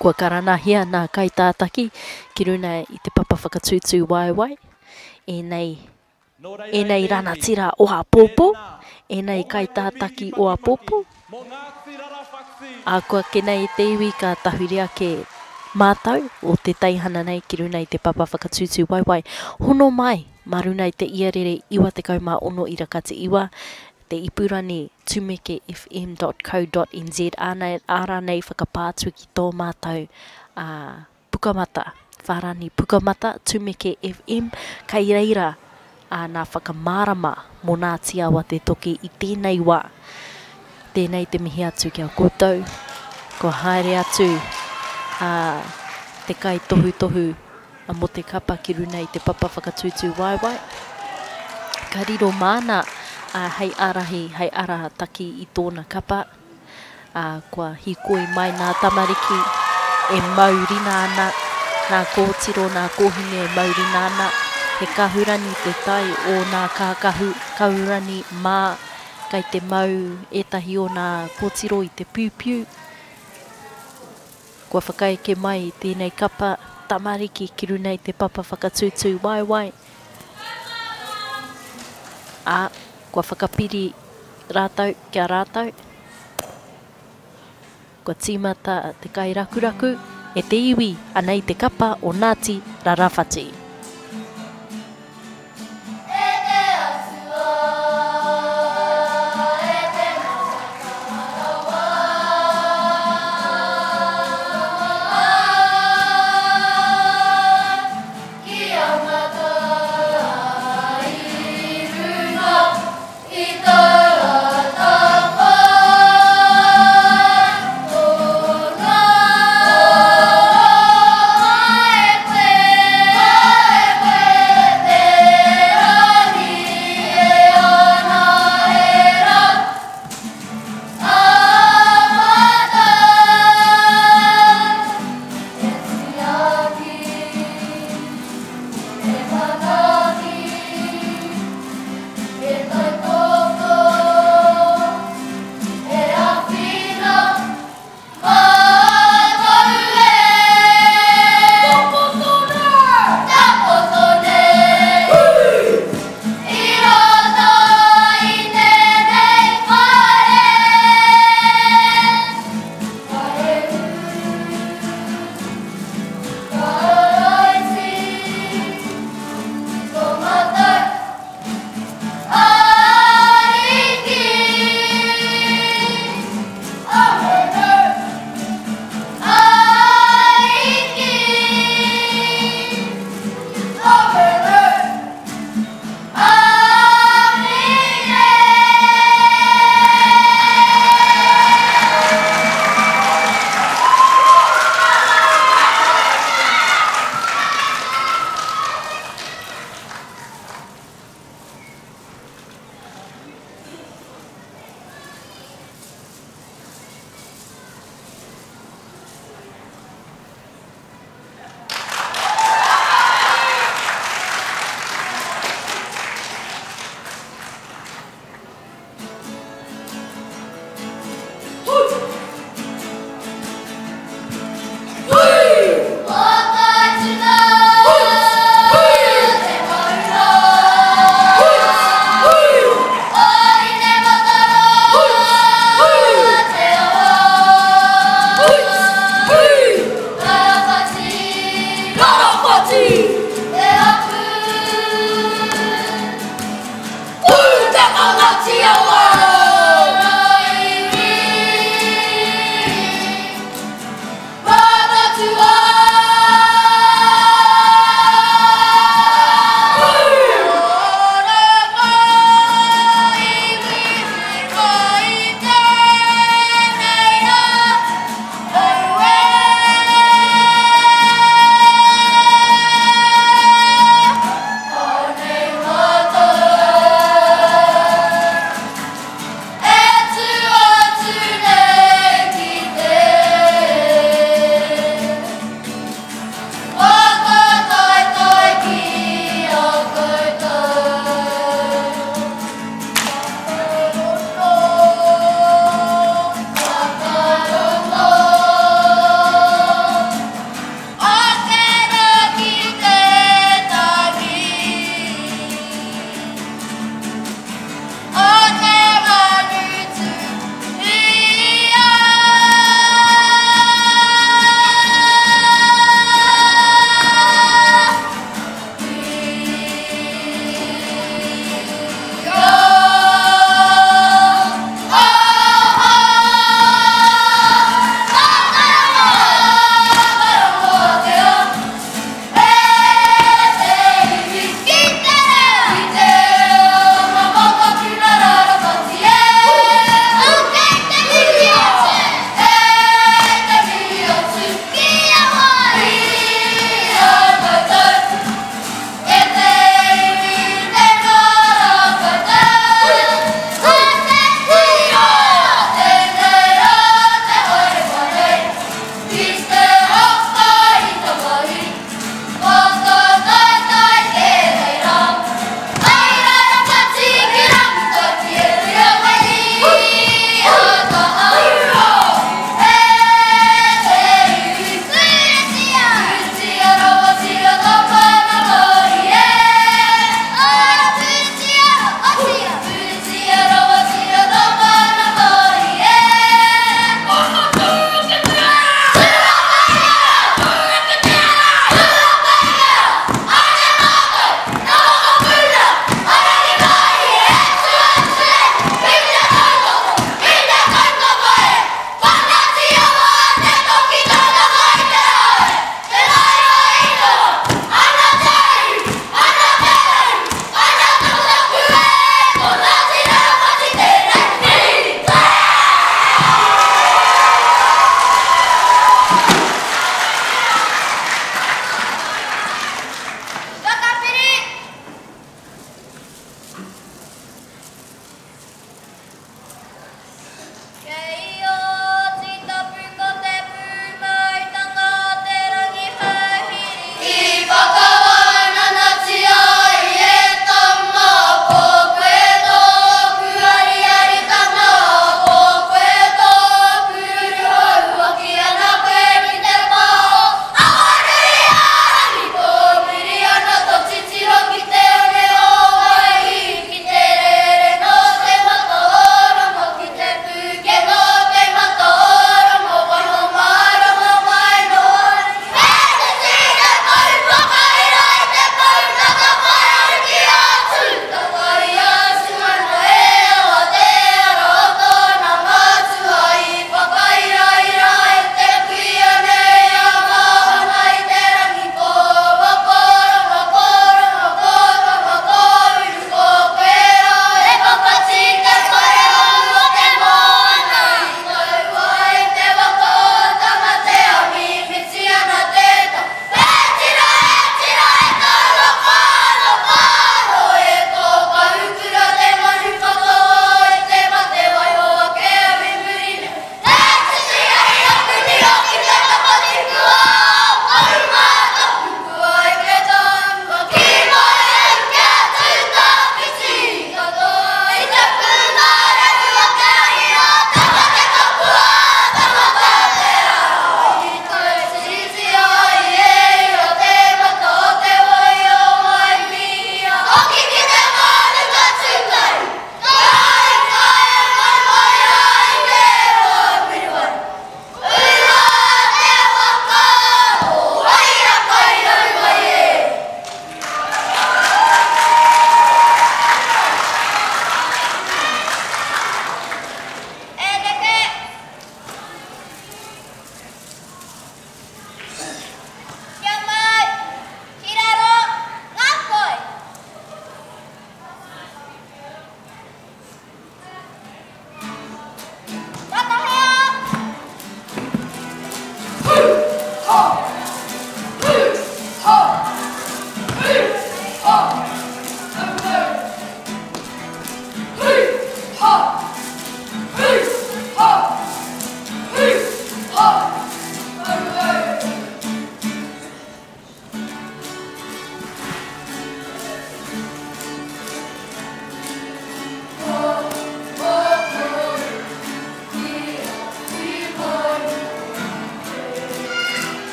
Kua karanahia nā kaitātaki ki runa i te papa whakatūtū waewae, ēnei, ēnei ranatira o āpōpō, ēnei kaitātaki o āpōpō. Ā, kua ake nei e te iwi ka tahuri ake mātau o te teihana nei ki runa i te papa whakatūtū waewae. Hono mai mā runa i te iarere 96 ira kati iwa, te ipurangi tumekefm.co.nz ā rānei whakapā atu ki tō mātou pukamata, whārani pukamata Tumeke FM, kei reira nā whakamārama mō Ngāti Awa Te Toki i tēnei wā. Tēnei te mihi atu ki a koutou, kua haere atu te kaitohutohu Mō te kapa ki runa i te papa whakatūtū waewae, ka riro māna hei ārahi, hei arataki i tōna kapa, ā, kua hīkoi mai nā tamariki e mau rina ana, nā kōtiro, nā kōhine e mau rina ana, he kahurani te tae o nā kākahu, kahurani mā, kei te mau ētahi o nā kōtiro i te piupiu. Kua whakaeke mai tēnei kapa tamariki ki runa i te papa whakatūtū waewae, ā, kua whakapiri rātou ki a rātou. Kua tīmata te kairakuraku e te iwi, anei te kapa o Ngāti Rarawhati. E te Atua, e te Matakaha Rawa. Kia mata i runga i tōu atawhai.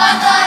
Bye.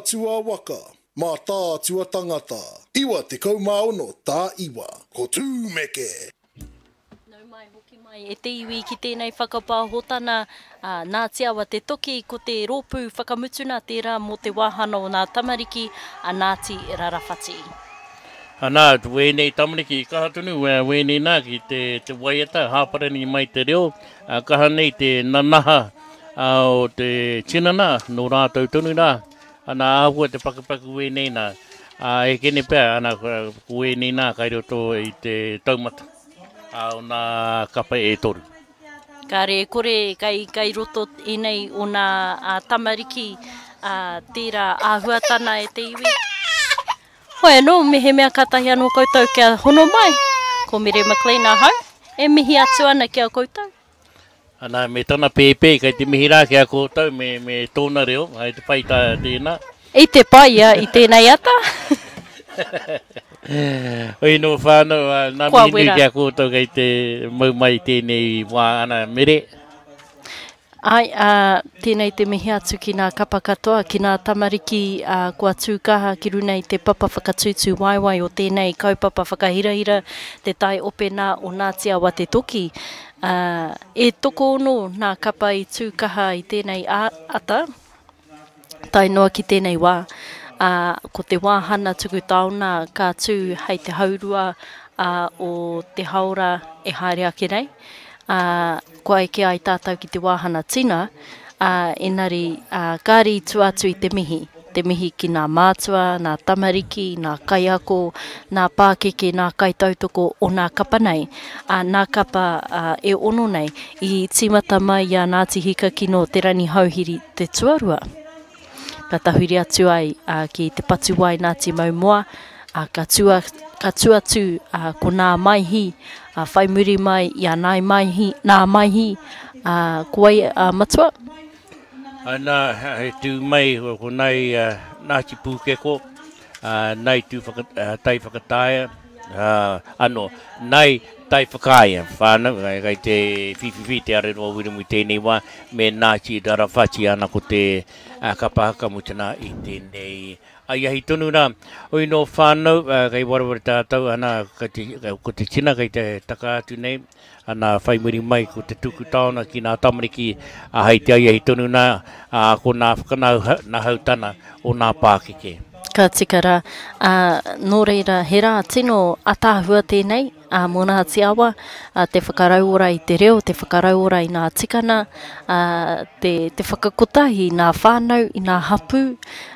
Mātaatua waka, Mātaatua tangata. 96 tā iwa. Ko Tūmeke! Nau mai hoki mai e te iwi ki tēnei whakapāhotana a Ngāti Awa Te Toki, ko te rōpū whakamutuna tērā mō te wāhana o nā tamariki a Ngāti Rarawhati. Anā, wēnei tamariki i kaha tonu, wēnei nā ki te, te waiata, hāparani mai te reo, kaha nei te nanaha o te tinana, nō rātou tonu rā, ana āhua te pakupaku wēnei nā, ā, e kene pea, ana, ko wēnei nā kai roto i te taumata. Ā, o nā kapa e toru. Kāre e kore kei, kei roto ēnei o nā tamariki ā, tērā āhuatana e te iwi. Hoi anō, mehemea kātahi anō koutou kia hono mai, ko Mere McLean ahau, e mihi atu ana ki a koutou. Ana, me tana pēpē, kei te mihi rā ki a koutou me, me tōna reo, hai te pai tā tēnā. I te pai ia i tēnei ata. Hoi nō whānau, nā Kua mihi nui wera. ki a koutou kei te mau mai i tēnei wā, ana, Mere. Āe, ā, tēnei te mihi atu ki nā kapa katoa, ki nā tamariki, ā, kua tū kaha ki runa i te papa whakatūtū waewae o tēnei kaupapa whakahirahira, te tai ope nā o Ngāti Awa Te Toki. Ā, e tokoono nā kapa i tū kaha i tēnei ata, tae noa ki tēnei wā, ā, ko te wāhana tuku taona ka tū hei te haurua, ā, o te haora e haere ake nei, ā, kua eke ai tātou ki te wāhana tina, ā, engari, ā, kāre i tua atu i te mihi, te mihi ki nā mātua, nā tamariki, nā kaiako, nā pākeke, nā kaitautoko o nā kapa nei, ā, nā kapa, ā, e ono nei, i tīmata mai i a Ngāti Hikakino Te Ranihauhiri te tuarua. Ka tahuri atu ai ki te patu wai Ngāti Maumoa, ā, ka tua, ka tū atu ko Nā Maihi, ā, whai muri mai i a Nāi Maihi, Nā Maihi, ā, ko wai a Matua? Ana, he tū mai ko Nāi Ngāti Pūkeko, ā, Nāi Tū Whaka, Tai Whakataea, ā, anō, Nāi Tai Whakaea, whānau, kai te whiwhiwhi te arero o Wiremu i tēnei wā, me Ngāti Rarawhati ana ko te kapa haka mutuna i tēnei aiahi tonu rā. Oi nō whānau, kei wareware tātou, ana, ko te tina kei te taka atu nei, ana, whai muri mai ko te tuku taona ki nā tamariki, ā, hei te aiahi tonu nā, ā, ko nā whakanahautana o nā pākeke. Ka tika rā. Ā, nō reira, he rā tino ataahua tēnei, ā, mō Ngāti Awa, ā, te whakarauora i te reo, te whakarauora i nā tikana, ā, te, te whakakotahi i nā whānau, i nā hapū,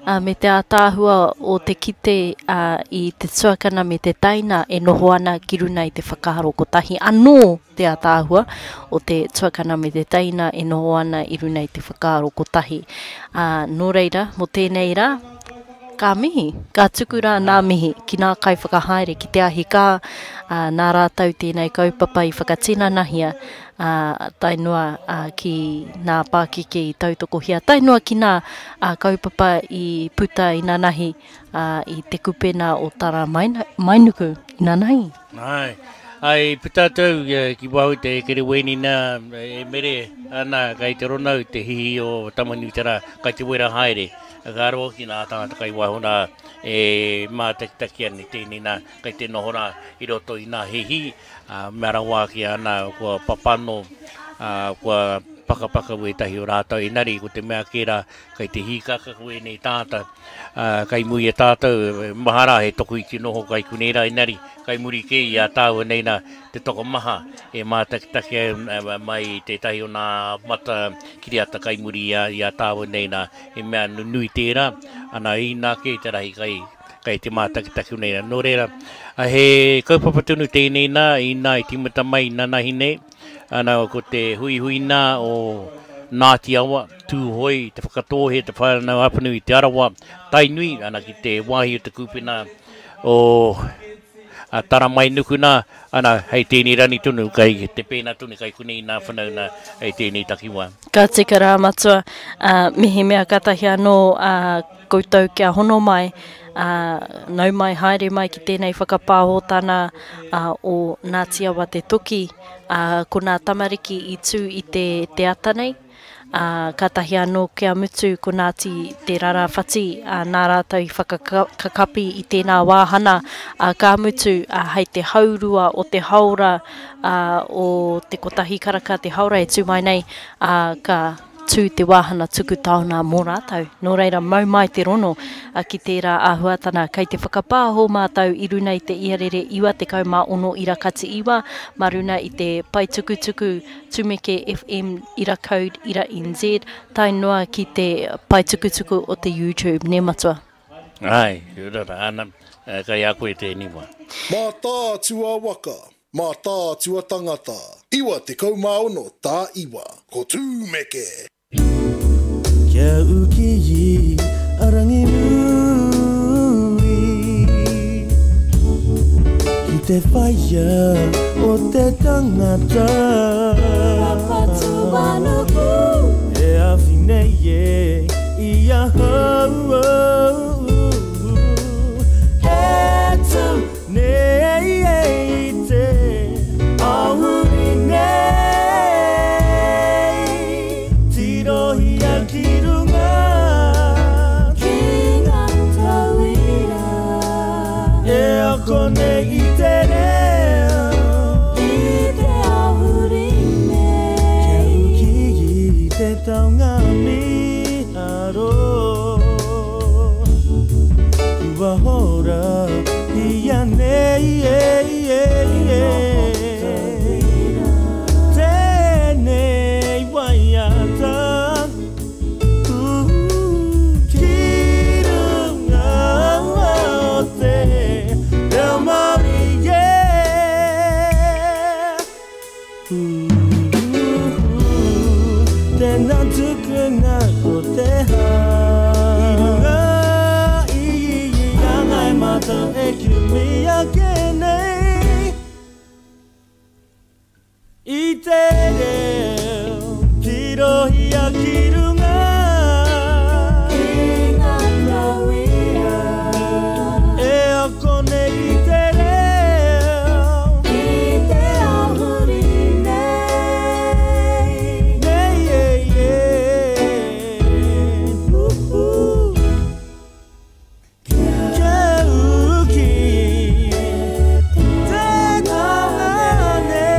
ā, me te ātaahua o te kite, ā, i te tuakana me te teina e noho ana ki runa i te whakaaro kotahi anō te ātaahua o te tuakana me te teina e noho ana i runa i te whakaaro kotahi. Ā, nō reira, mō tēnei rā, ka mihi, ka tuku rā nā mihi ki nā kaiwhakahaere, ki te ahi kā, ā, nā rātou tēnei kaupapa i whakatinanahia, ā, tae noa, ā, ki nā pākeke i tautokohia, tae noa ki nā, ā, kaupapa i puta inanahi, ā, i te kupena o Tara Mainuku inanahi. Āe, āe, i puta atu au ki waho i te kerewēni nā, e mere ana kei te ronau te hihi o Tamanuiterā, kai te wera haere. Ka roa ki nā tāngata kai waho nā e mātakitaki ana i tēnei nā, kai te noho rā i roto i nā hihi, ā, mea rawa ake ana kua papano, ā, kua pakapaka wētahi o rātou, engari ko te mea kē rā, kei te hīkaka ko ēnei tāngata, Ā, kai muri i a tātou, maha rā he tokoiti noho kai konei rā, engari, kai muri kē i a tāua nei nā te tokomaha e mātakitaki ai mai i tētahi o nā mata kiriata kai muri i a, i a tāua nei nā, he mea nunui tērā, ana, inā kē te rahi kai, kai te mātakitaki o nei rā. Nō reira, he kaupapa tonu tēnei nā, inā i tīmata mai nanahi nei, Ana, ko te huihuina o Ngāti Awa, Tūhoe, Te Whakatōhe, Te Whānau-a-Apanui, Te Arawa, Tainui, ana ki te wāhi o te kūpena o Taramainuku nā, ana, hei tēnei rani tonu, kei te pēnā tonu, kei konei nā whanaunga hei tēnei takiwā. Ka tika rā, Matua, ā, mehemea kātahi anō ā koutou kia hono mai, ā, nau mai haere mai ki tēnei whakapāhotana o Ngāti Awa Te Toki, ā, ko nā tamariki i tū i te, te ata nei, ā, kātahi anō kia mutu ko Ngāti Te Rarawhati, ā, nā rātou i whakakakapi i tēnā wāhana, ā, ka mutu, ā, hei te haurua o te haora, ā, o te kotahi karaka te haora e tū mai nei, ā, ka tū te wāhana tuku taona mō rātou. Nō reira, mau mai te rono ki tērā āhuatana. Kei te whakapāho mātou i runa i te iarere 96 ira kati iwa, mā runa i te pae tukutuku Tumeke FM ira code ira NZ, tae noa ki te pae tukutuku o te YouTube, nē Matua? Āe, rara ana, kei a koe tēnei wā. Mātaatua waka, Mātaatua tangata, 96 tā iwa, ko Tūmeke! Kia uki a Ranginui Ki te whaia o te tangata Papatūānuku E awhi nei e i ahau E tū Nei i te ao huri nei, tirohia ki runga. Ki ngā tauira. E ako nei i te reo. I te ao huri nei. Kia uki i te taonga mīharo. Kua hora ia nei Tēnei waiata Ki runga o te reo Māori yeah Tēnā tukuna ko te hā I runga i a Ngāi Mātou e kimi ake nei I te reo tirohia ki runga Ki ngā tauira E ako nei i te reo I te ao huri nei Nei e e Uhu Kia uki te taonga nei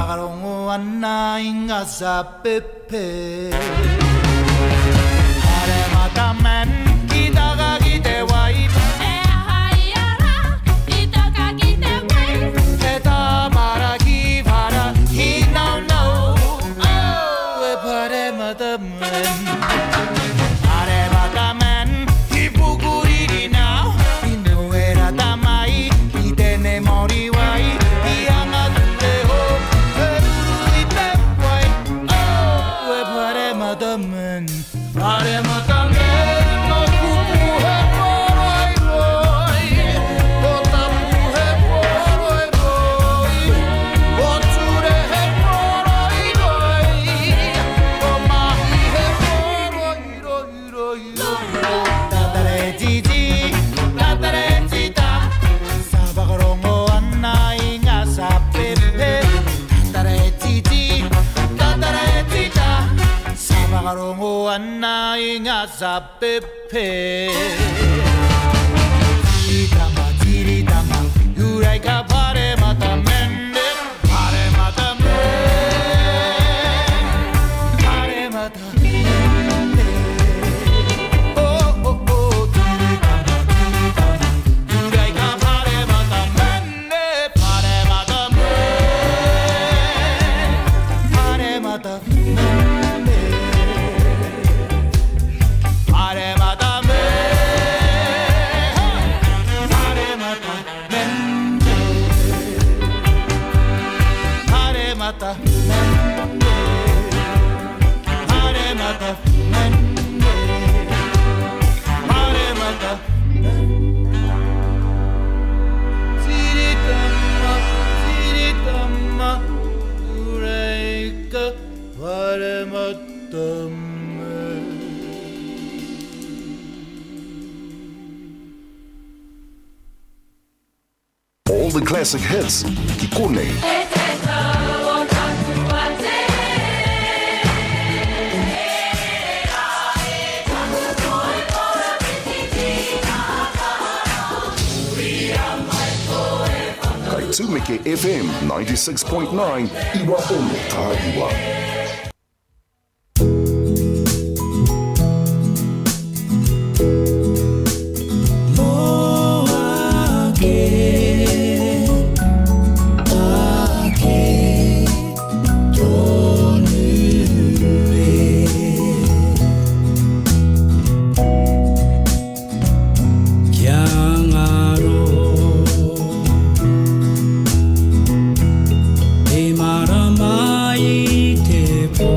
Whakarongo ana i ngā sapepe. Pare mata men ki taka ki te wai. E hai ara i taka ki te wai. Te tāmara ki whara hi nau nau. Oh, e pare mata men. Pare mata men ki pukuriri nau. I noera tamai ki tene mori wai. I anga te ho, te ruru i te wai. Oh, e pare mata men. Pare mata men no kupu he poroi roi. Ko tapu he poroi roi. Ko ture he poroi roi. Ko mahi he poroi roi roi roi. Tatare titi, tatare tita. Sa whakarongo ana i ngā sapepe. Tatare titi, tatare tita. Sa whakarongo ana i ngā sapepe. Tiritama, tiritama, urai ka pare mata mende. Pare mata men, pare mata mende. Oh, oh, oh, tiritama, tiritama, urai ka pare mata mende. Pare mata men, pare mata mende. Pare mata men, pare mata mende. Pare mata mende. Pare mata mende. Pare mata mende. Tiritama, tiritama, ureika, pare mata men. All the classic hits ki konei. E te tau o taku ate. Kai Tumeke FM 96.9 Iwa Ono Tā Iwa. Kia ngaro Te marama i te pō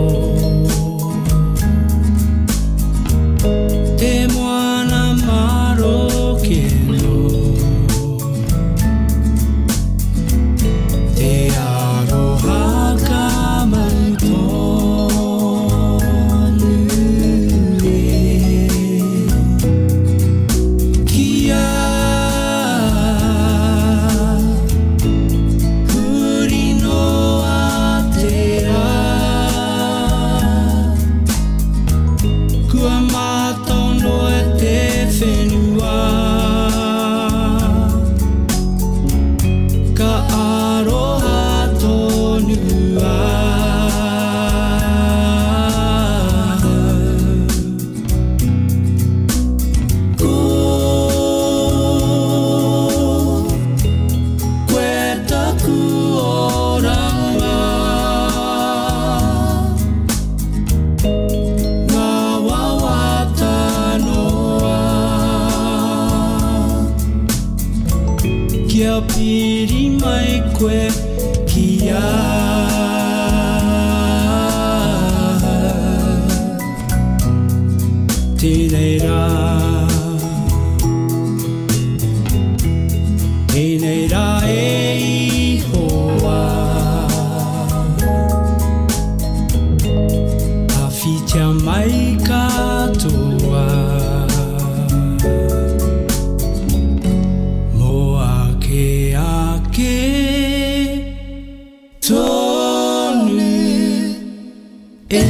Te moana maroke no Te aroha ka mau tonu e Kia huri noa te rā Kua mātau noa te whenua Ka aroha tonu ahau Ko koe taku oranga Ngā wawata noa Kia piri mai koe ki ahau Tēnei rā Tēnei rā e ihoa Awhitia mai katoa Mō ake ake tonu e.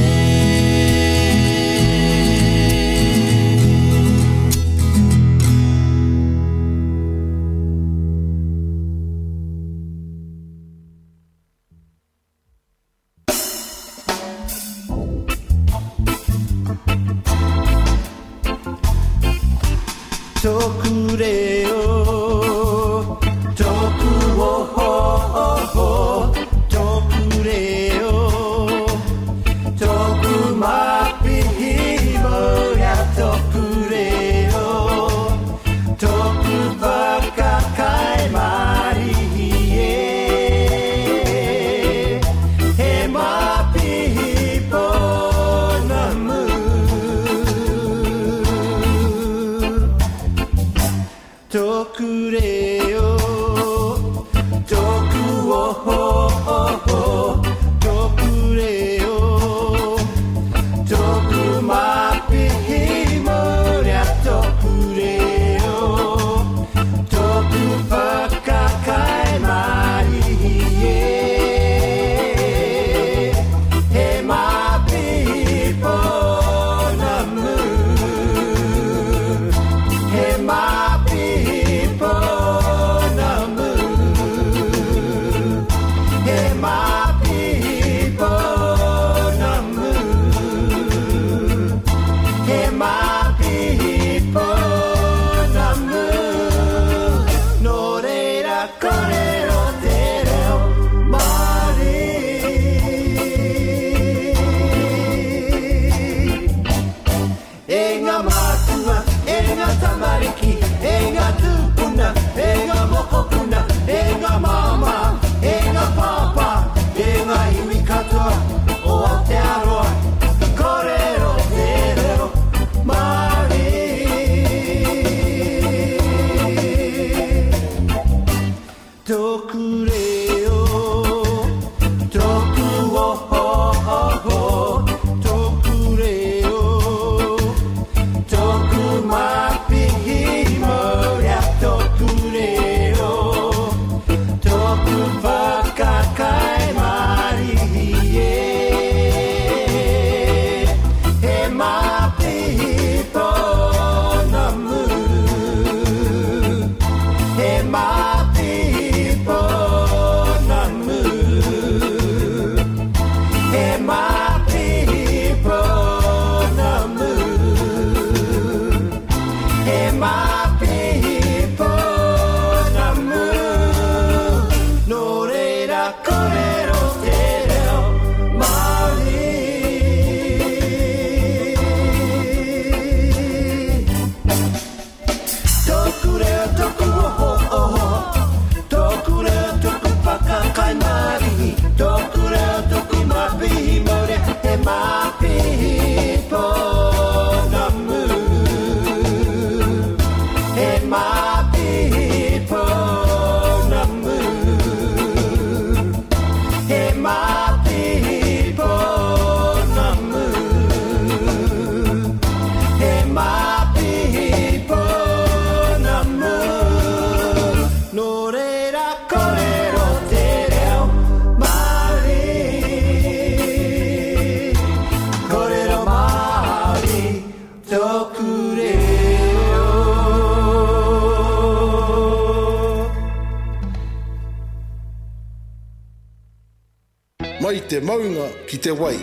Mai te maunga ki te wai,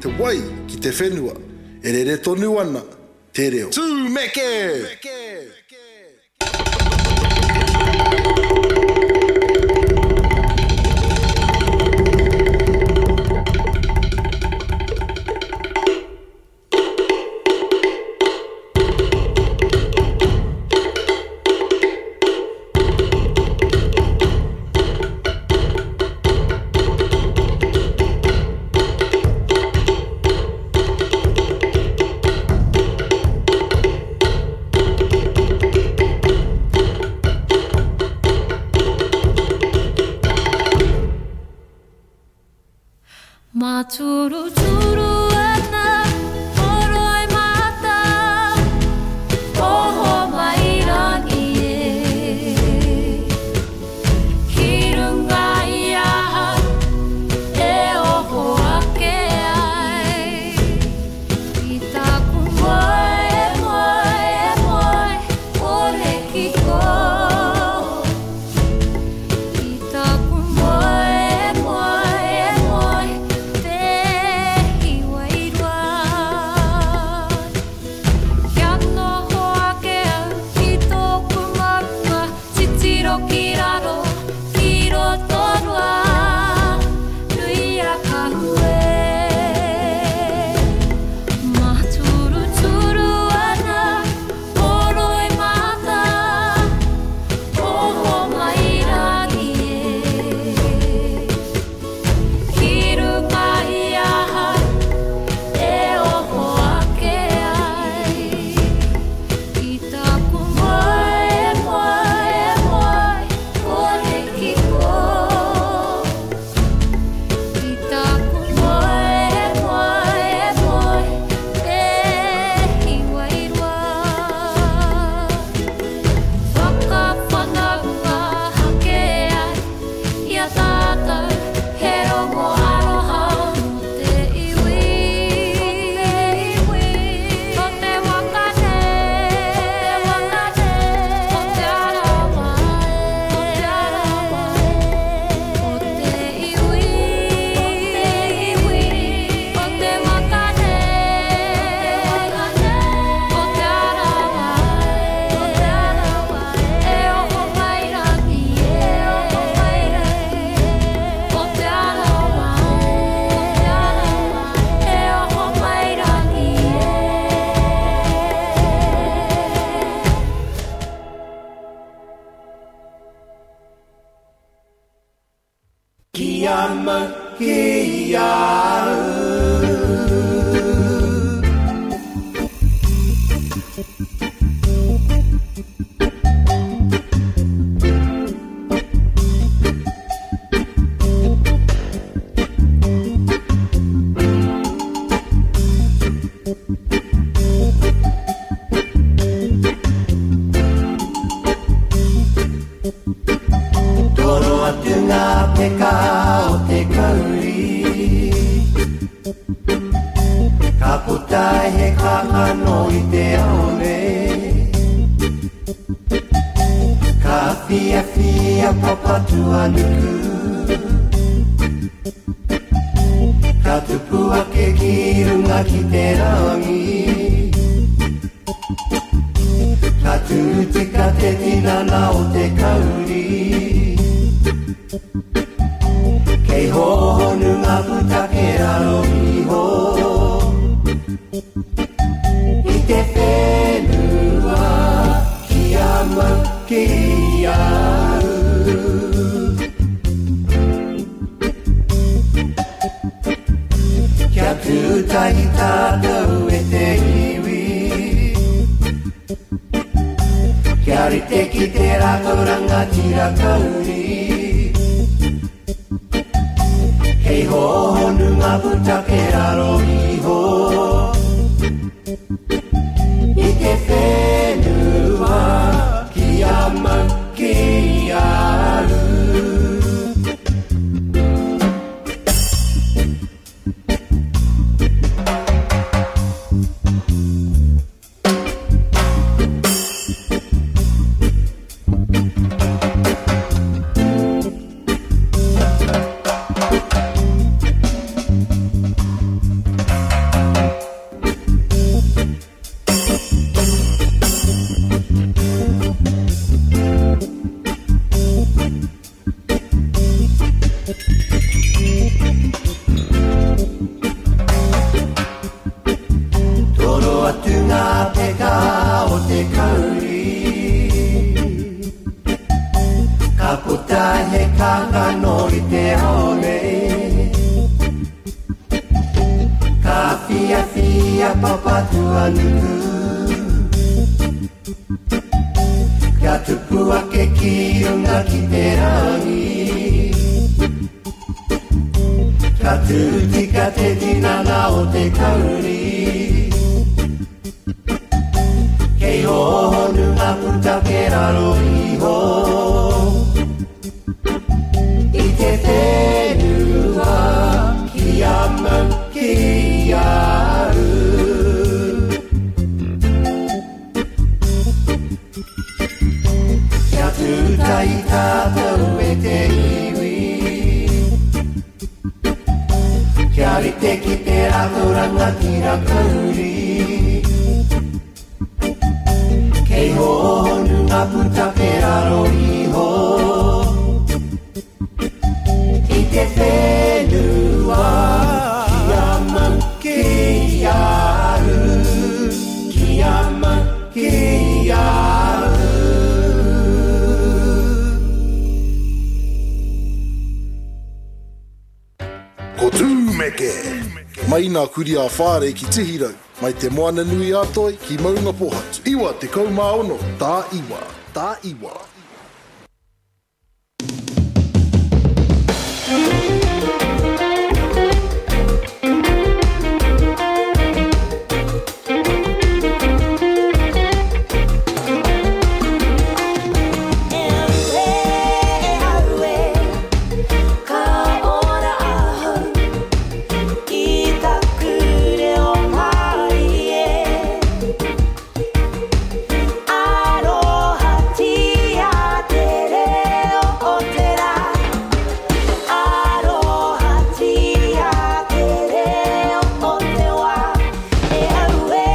te wai ki te whenua, e rere tonu ana te reo. Tūmeke! Maturuturu ana, horoi mata, oho mai rangi e. Ki runga i ahau, e oho ake ai. I taku moe, moe, moe, kore kiko. I taku moe, moe, moe, te hiwairua. Kia noho ake au ki tōku maunga, titiro ki raro, ki Rotorua, nui a kahue. Maturuturu ana, horoi mata, oho mai rangi e. Ki runga i ahau, e oho ake ai. I taku moe, moe, moe, kore kiko. I taku moe, moe, moe, te hiwairua. Whakawhanaunga hake ai, i a tātou, he rongo aroha mō te iwi. Ko te waka nei, ko te arawa e. Ko te iwi, ko te waka nei, ko te arawa e. E oho mai rangi e, ko te arawa e. E oho mai rangi e. Kia mau ki au. Toro atu ngā peka o te kauri. Ka puta he kākano i te ao nei. Ka whia whia Papatūānuku. Ka tupu ake ki runga ki te rangi. Ka tū tika te tinana o te kauri. Kei hohonu ngā pūtake raro iho. I te whenua kia mau ki au. Kia tūtahi tātou e te iwi. Kia rite ki te rākau rangatira kauri. Kei hohonu ngā pūtake raro iho. I te whenua kia mau ki au. Toro atu ngā peka o te kauri Ka puta he kākano i te ao nei Ka whiawhia Papatūānuku Kia tupu ake ki runga ki te rangi Ka tū tika te tinana o te kauri Kei hōhonu ngā pūtake raro iho I te whenua kia mau kia ū Kia tūtahi tātou e te iwi Kia rite ki te rākau rangatira kauri Kei hōhonu ngā pūtake raro iho I te whenua kia mau kia ū Kia mau kia ū Ko Tūmeke! Mai nā Kurī a Whārei ki Tihirau, mai Te Moananui-a-Toi ki Maungapōhatu. 96 tā iwa, tā iwa. E aue, e aue, ka ora ahau i taku reo Māori e. Arohatia te reo o te rā, arohatia te reo o te wā. E aue,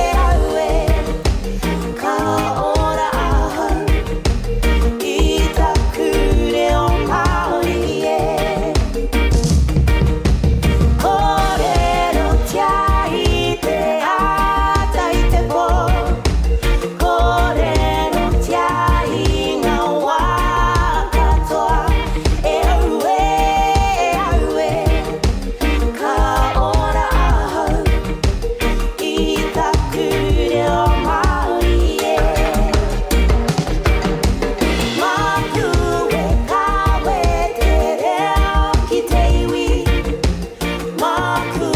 e aue, ka ora ahau i taku reo Māori e. Kōrerotia i te ata i te pō, kōrerotia i ngā wā katoa. E aue, e aue, ka ora ahau i taku reo Māori e. Māku e kawe te reo ki te iwi, māku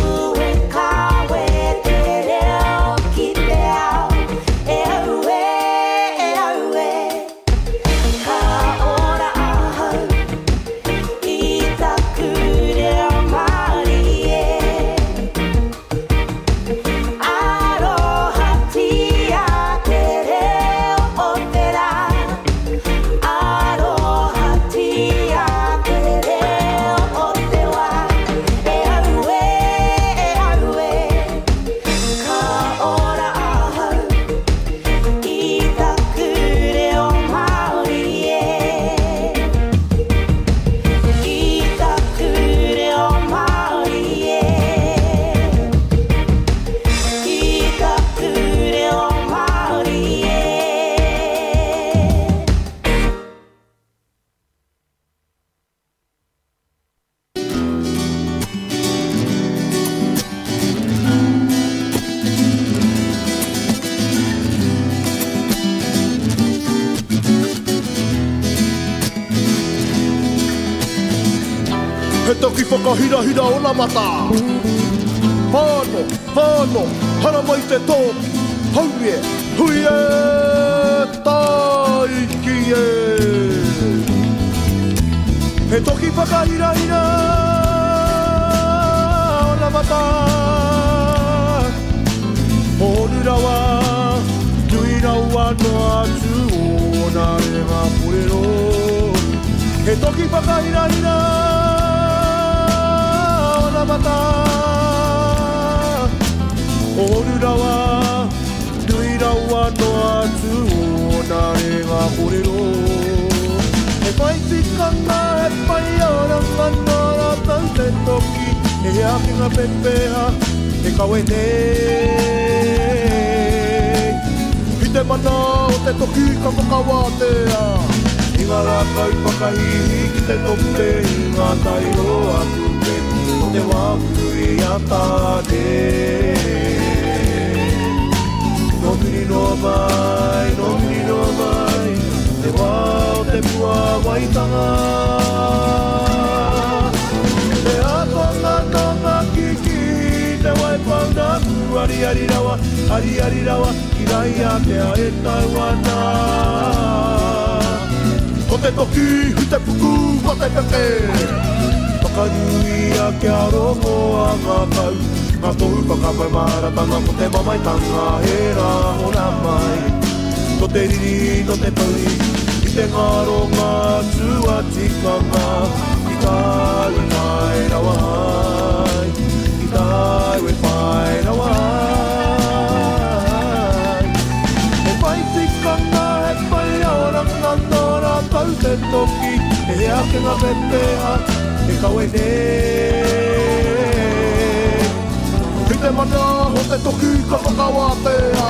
e kawe te reo ki te ao. E aue, e aue, ka ora ahau i taku reo Māori e. Arohatia te reo o te rā, arohatia te reo o te wā. E aue, e aue, ka ora ahau i taku reo Māori e. I taku reo Māori e. I taku reo Māori e. He taki whakahirahira onamata. Whāno, whāno, haramai te tōki, haumie, hui e, tāiki e. He toki whakahirahira onamata. Hōnu rawa, nui rawa noa atu ōna rewa kōrero. He toki whakahirahira onamata. Hōnu rawa, nui rawa noa atu ōna rewa kōrero. He whai tikanga, he whai oranga noa. E hea ake ngā pepeha e kawe nei. I te mana o te toki ka whakawātea. I ngā rākau whakahīhī ki te tope i ngā tai o Kupe o te wā i a Tāne. Nō muri noa mai, nō muri noa mai, te wā o te puāwaitanga. Te ākonga nō ngā kiki, te Waipounamu, ariari rawa, ariari rawa, ki Raiātea e tau ana. Ko te toki, hui te puku, ko te peke. Whakanuia kia rongoa ngā kau, ngā tohu whakapaumaharatanga, ko te mamaetanga he rangona mai. Ko te riri, no te pouri, i te ngaronga atu a tikanga, ki tāu e whai rawa ai, ki tāu e whai rawa ai. He whai tikanga, he whai oranga nō rātou te toki, e hea ake ngā pepeha, e kawe nei. I te mana o te toki ka whakawātea.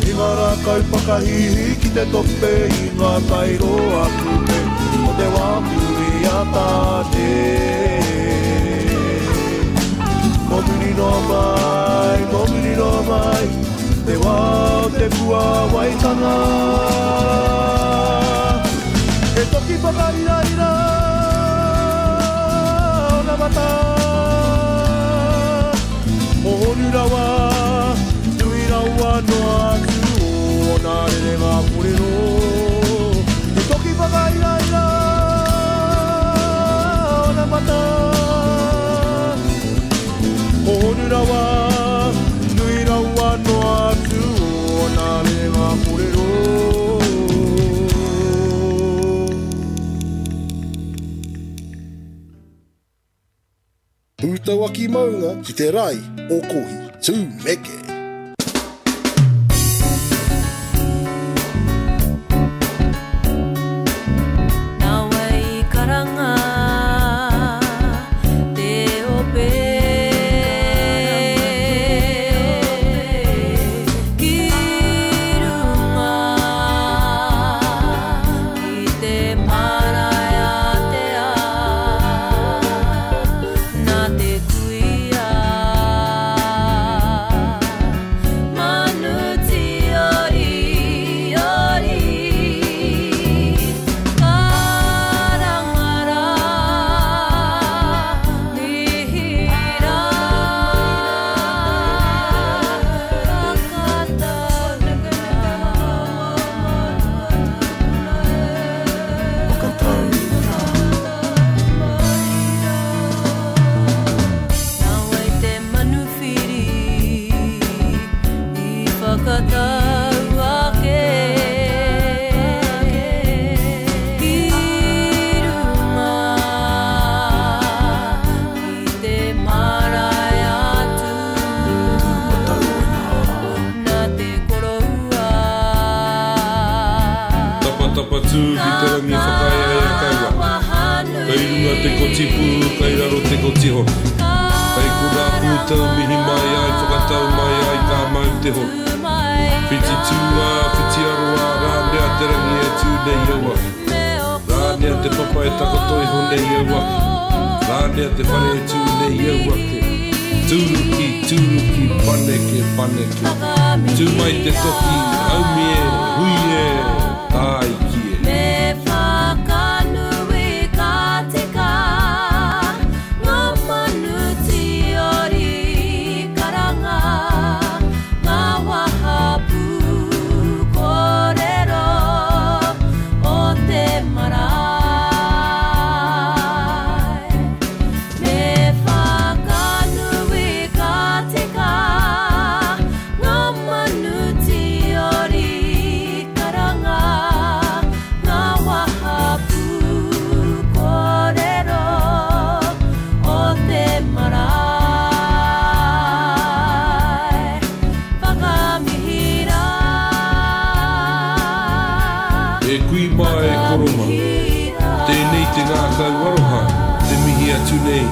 I ngā rākau whakahīhī ki te tope i ngā tai roa Kupe o te wā muri a Tāne. Nō muri noa mai, nō muri noa mai, te wā o te puāwaitanga. He toki whakairaira ona mata. Hōhonu rawa, nui rawa noa atu ōna rerenga kōrero. He toki whakairaira ona mata. Hōhonu rawa, nui rawa noa atu ōna rerenga kōrero. Pūtauaki maunga ki te rai o Kohi. Tūmeke. Nā wai karanga te ope ki runga ki te marae ātea nā te kuia manu tiori ori karanga rā mihi rā Nā wai te manuwhiri i whakatau ake ki runga ki te marae atu nā te koroua. Tapatapa tū ki te rangi whakaeaea kaua. Kei runga te kotipu, kei raro te kotiho. Kei kura pūtau mihi mai ai, whakatau mai ai, ka mau te ho. Whiti tūā, whiti aroā, rānea te rangi e tū nei aua. Rānea te papa e takoto iho nei au ake. Rānea te whare e tū nei au ake. Tūruki, tūruki, paneke, paneke. Tū mai te toki, haumie, hui e, tāiki e. Me whakanui ka tika ngā manu tiori karanga ngā wahapū kōrero o te marae. Me whakanui ka tika ngā manu tiori karanga ngā wahapū kōrero o te marae. Whakamihi rā. E kui mā e koro mā. Tēnei te ngākau aroha, te mihi atu nei,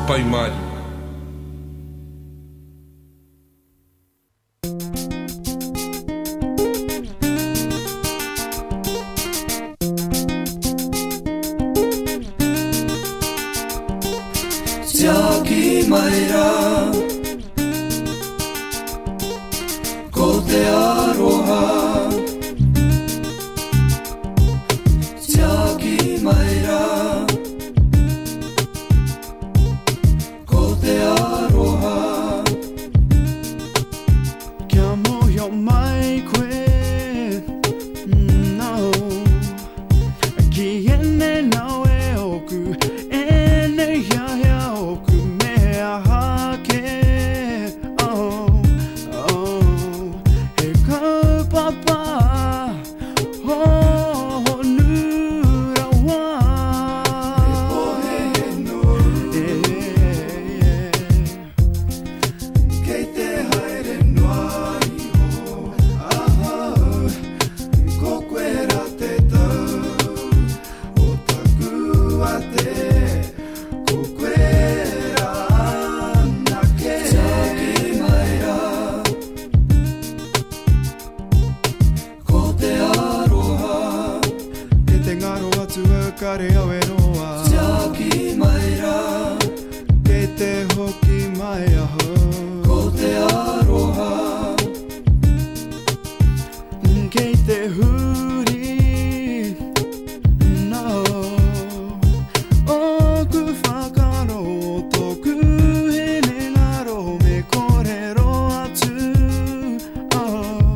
pai māri. Tiaki mai rā Ko te aroha Tiaki mai rā Ko te aroha Kia mōhio mai koe No Ki ene nau e oku Ene hiahia oku me aha ke Oh, oh He kaupapa Hōhonu rawa He pohehe nōu Kei te haere noa iho ahau Ko koe rā te tau o taku ate Ko koe rā anake Tiaki mai rā Ko te aroha Kei te ngaro atu au kare au e roa Tiaki mai rā Kei te hoki mai ahau Ko te aroha Kei te huri No Oku whakaaro o tōku hinengaro me kōrero atu Oh,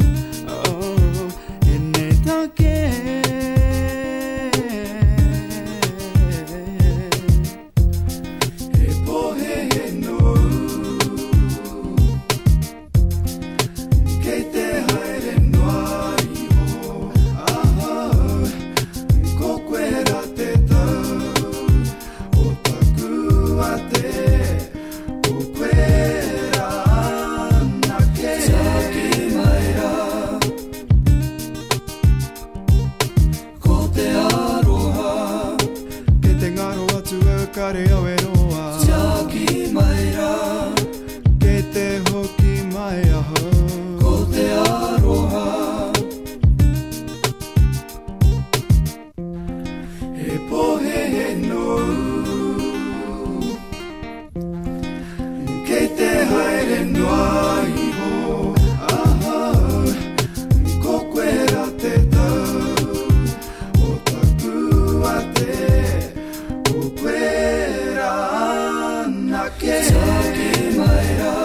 oh Ene take He pohehe nōu Kei te haere noa iho ahau Ko koe rā te tau o taku ate Ko koe rā anake Tiaki mai rā Ko te aroha Kei te ngaro atu au kare au e roa Tiaki mai rā Kei te hoki mai ahau Ko te aroha He pohehe nōu Kei te haere noa iho ahau Ko koe rā te tau o taku ate Ko koe rā anake Tiaki mai rā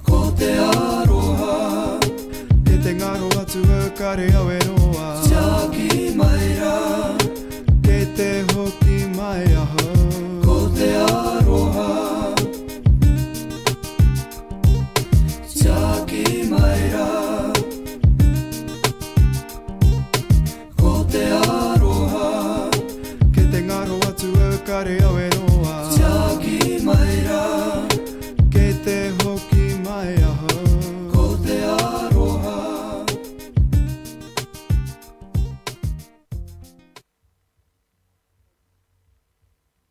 Ko te aroha Kei te ngaro atu au kare au e roa Tiaki mai rā Kei te hoki mai ahau Ko te aroha Tiaki mai rā Ko te aroha Kei te ngaro atu au kare au e roa Tiaki mai rā Kei te hoki mai ahau Ko te aroha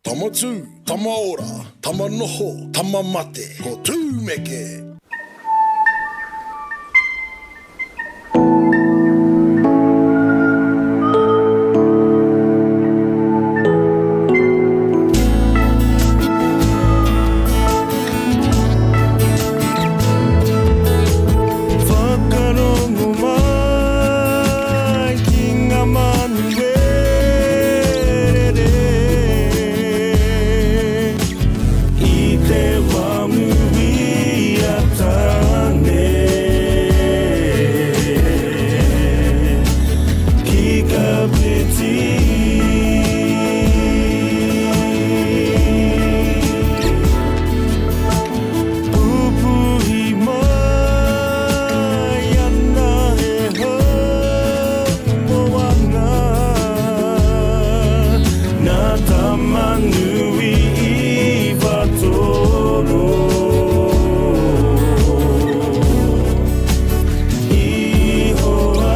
Tama tū, tama ora, tama noho, tama mate, ko Tūmeke! Whakarongo mai ki ngā manu e rere I te wā mui a Tāne Ki Kapiti Pupuhi mai ana he hou moana Nā Tamanui i Whatoro I hoa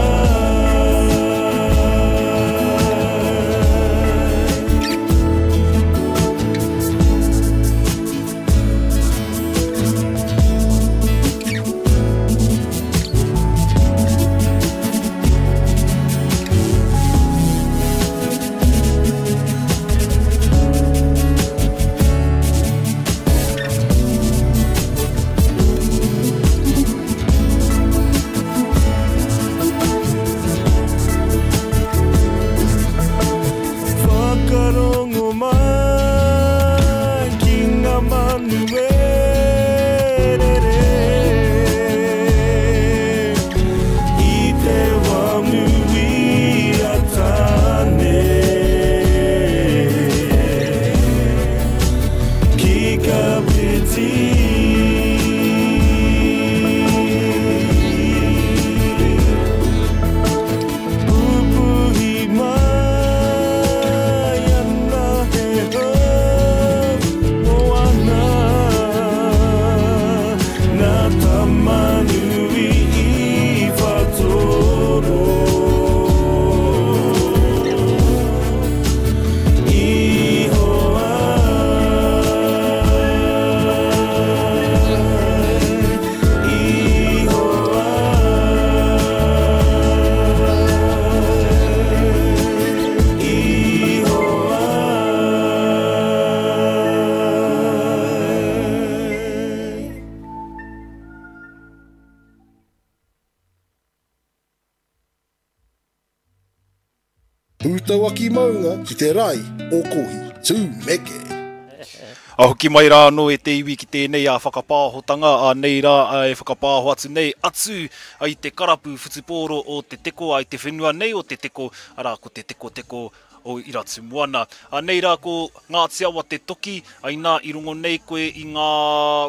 Pūtauaki maunga ki te rae o Kohi. Tūmeke! A hoki mai rā anō e te iwi ki tēnei a whakapāhotanga, a nei rā e whakapāho atu nei, atu i te karapu whutupōro o Te Teko, a i te whenua nei o Te Teko, arā ko Te Tekoteko o Iratumuana. A nei rā ko Ngāti Awa te toki, a inā i rongo nei koe i ngā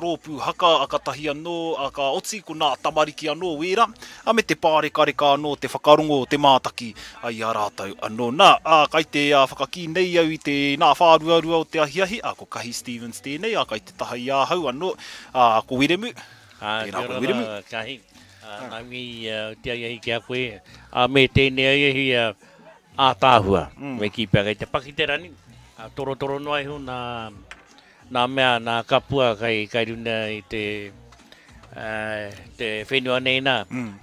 rōpū haka a katahi anō, a ka oti ko nā tamariki anō wērā, a me te pārekareka anō te whakarongo, te mātaki a i a rātou anō. Nā, a kai te a whakakī nei au i te nā whāruarua o te ahiahi, a ko Kahi Stevens tēnei, a kai te taha i ahau anō, a ko Wiremu. A, Tēnā kia koe ora Wiremu. rā, Kahi. A, nā mihi te ahiahi ki a koe, a me tēnei ahiahi, a, Ātaahua, me kī pea kei te paki te rani, ā, torotoro noa iho nā, nā mea, nā kapua kai, kai runa i te, ā, te whenua nei nā.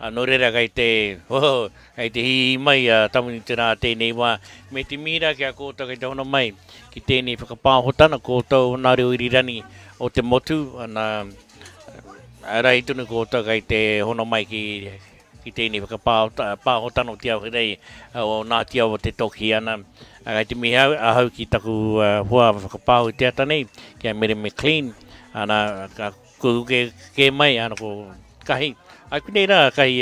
Ā, nō reira kei te, ho, kei te hīhī mai a Tamuni te rā tēnei wā. Me te mihi rā ki a koutou kei te hono mai ki tēnei whakapāhotana, koutou nā reo irirangi o te motu, ana, rahi tonu koutou kei te hono mai ki, Ki tēnei whakapāhotanga o Te Aohirei o Ngāti Awa te toki ana. Kei te mihi ahau ki taku hoa whakapāho i te ata nei, ki a Mere McLean, ana, ka kuhu kē mai, ana ko Kahi. Ai konei rā a Kahi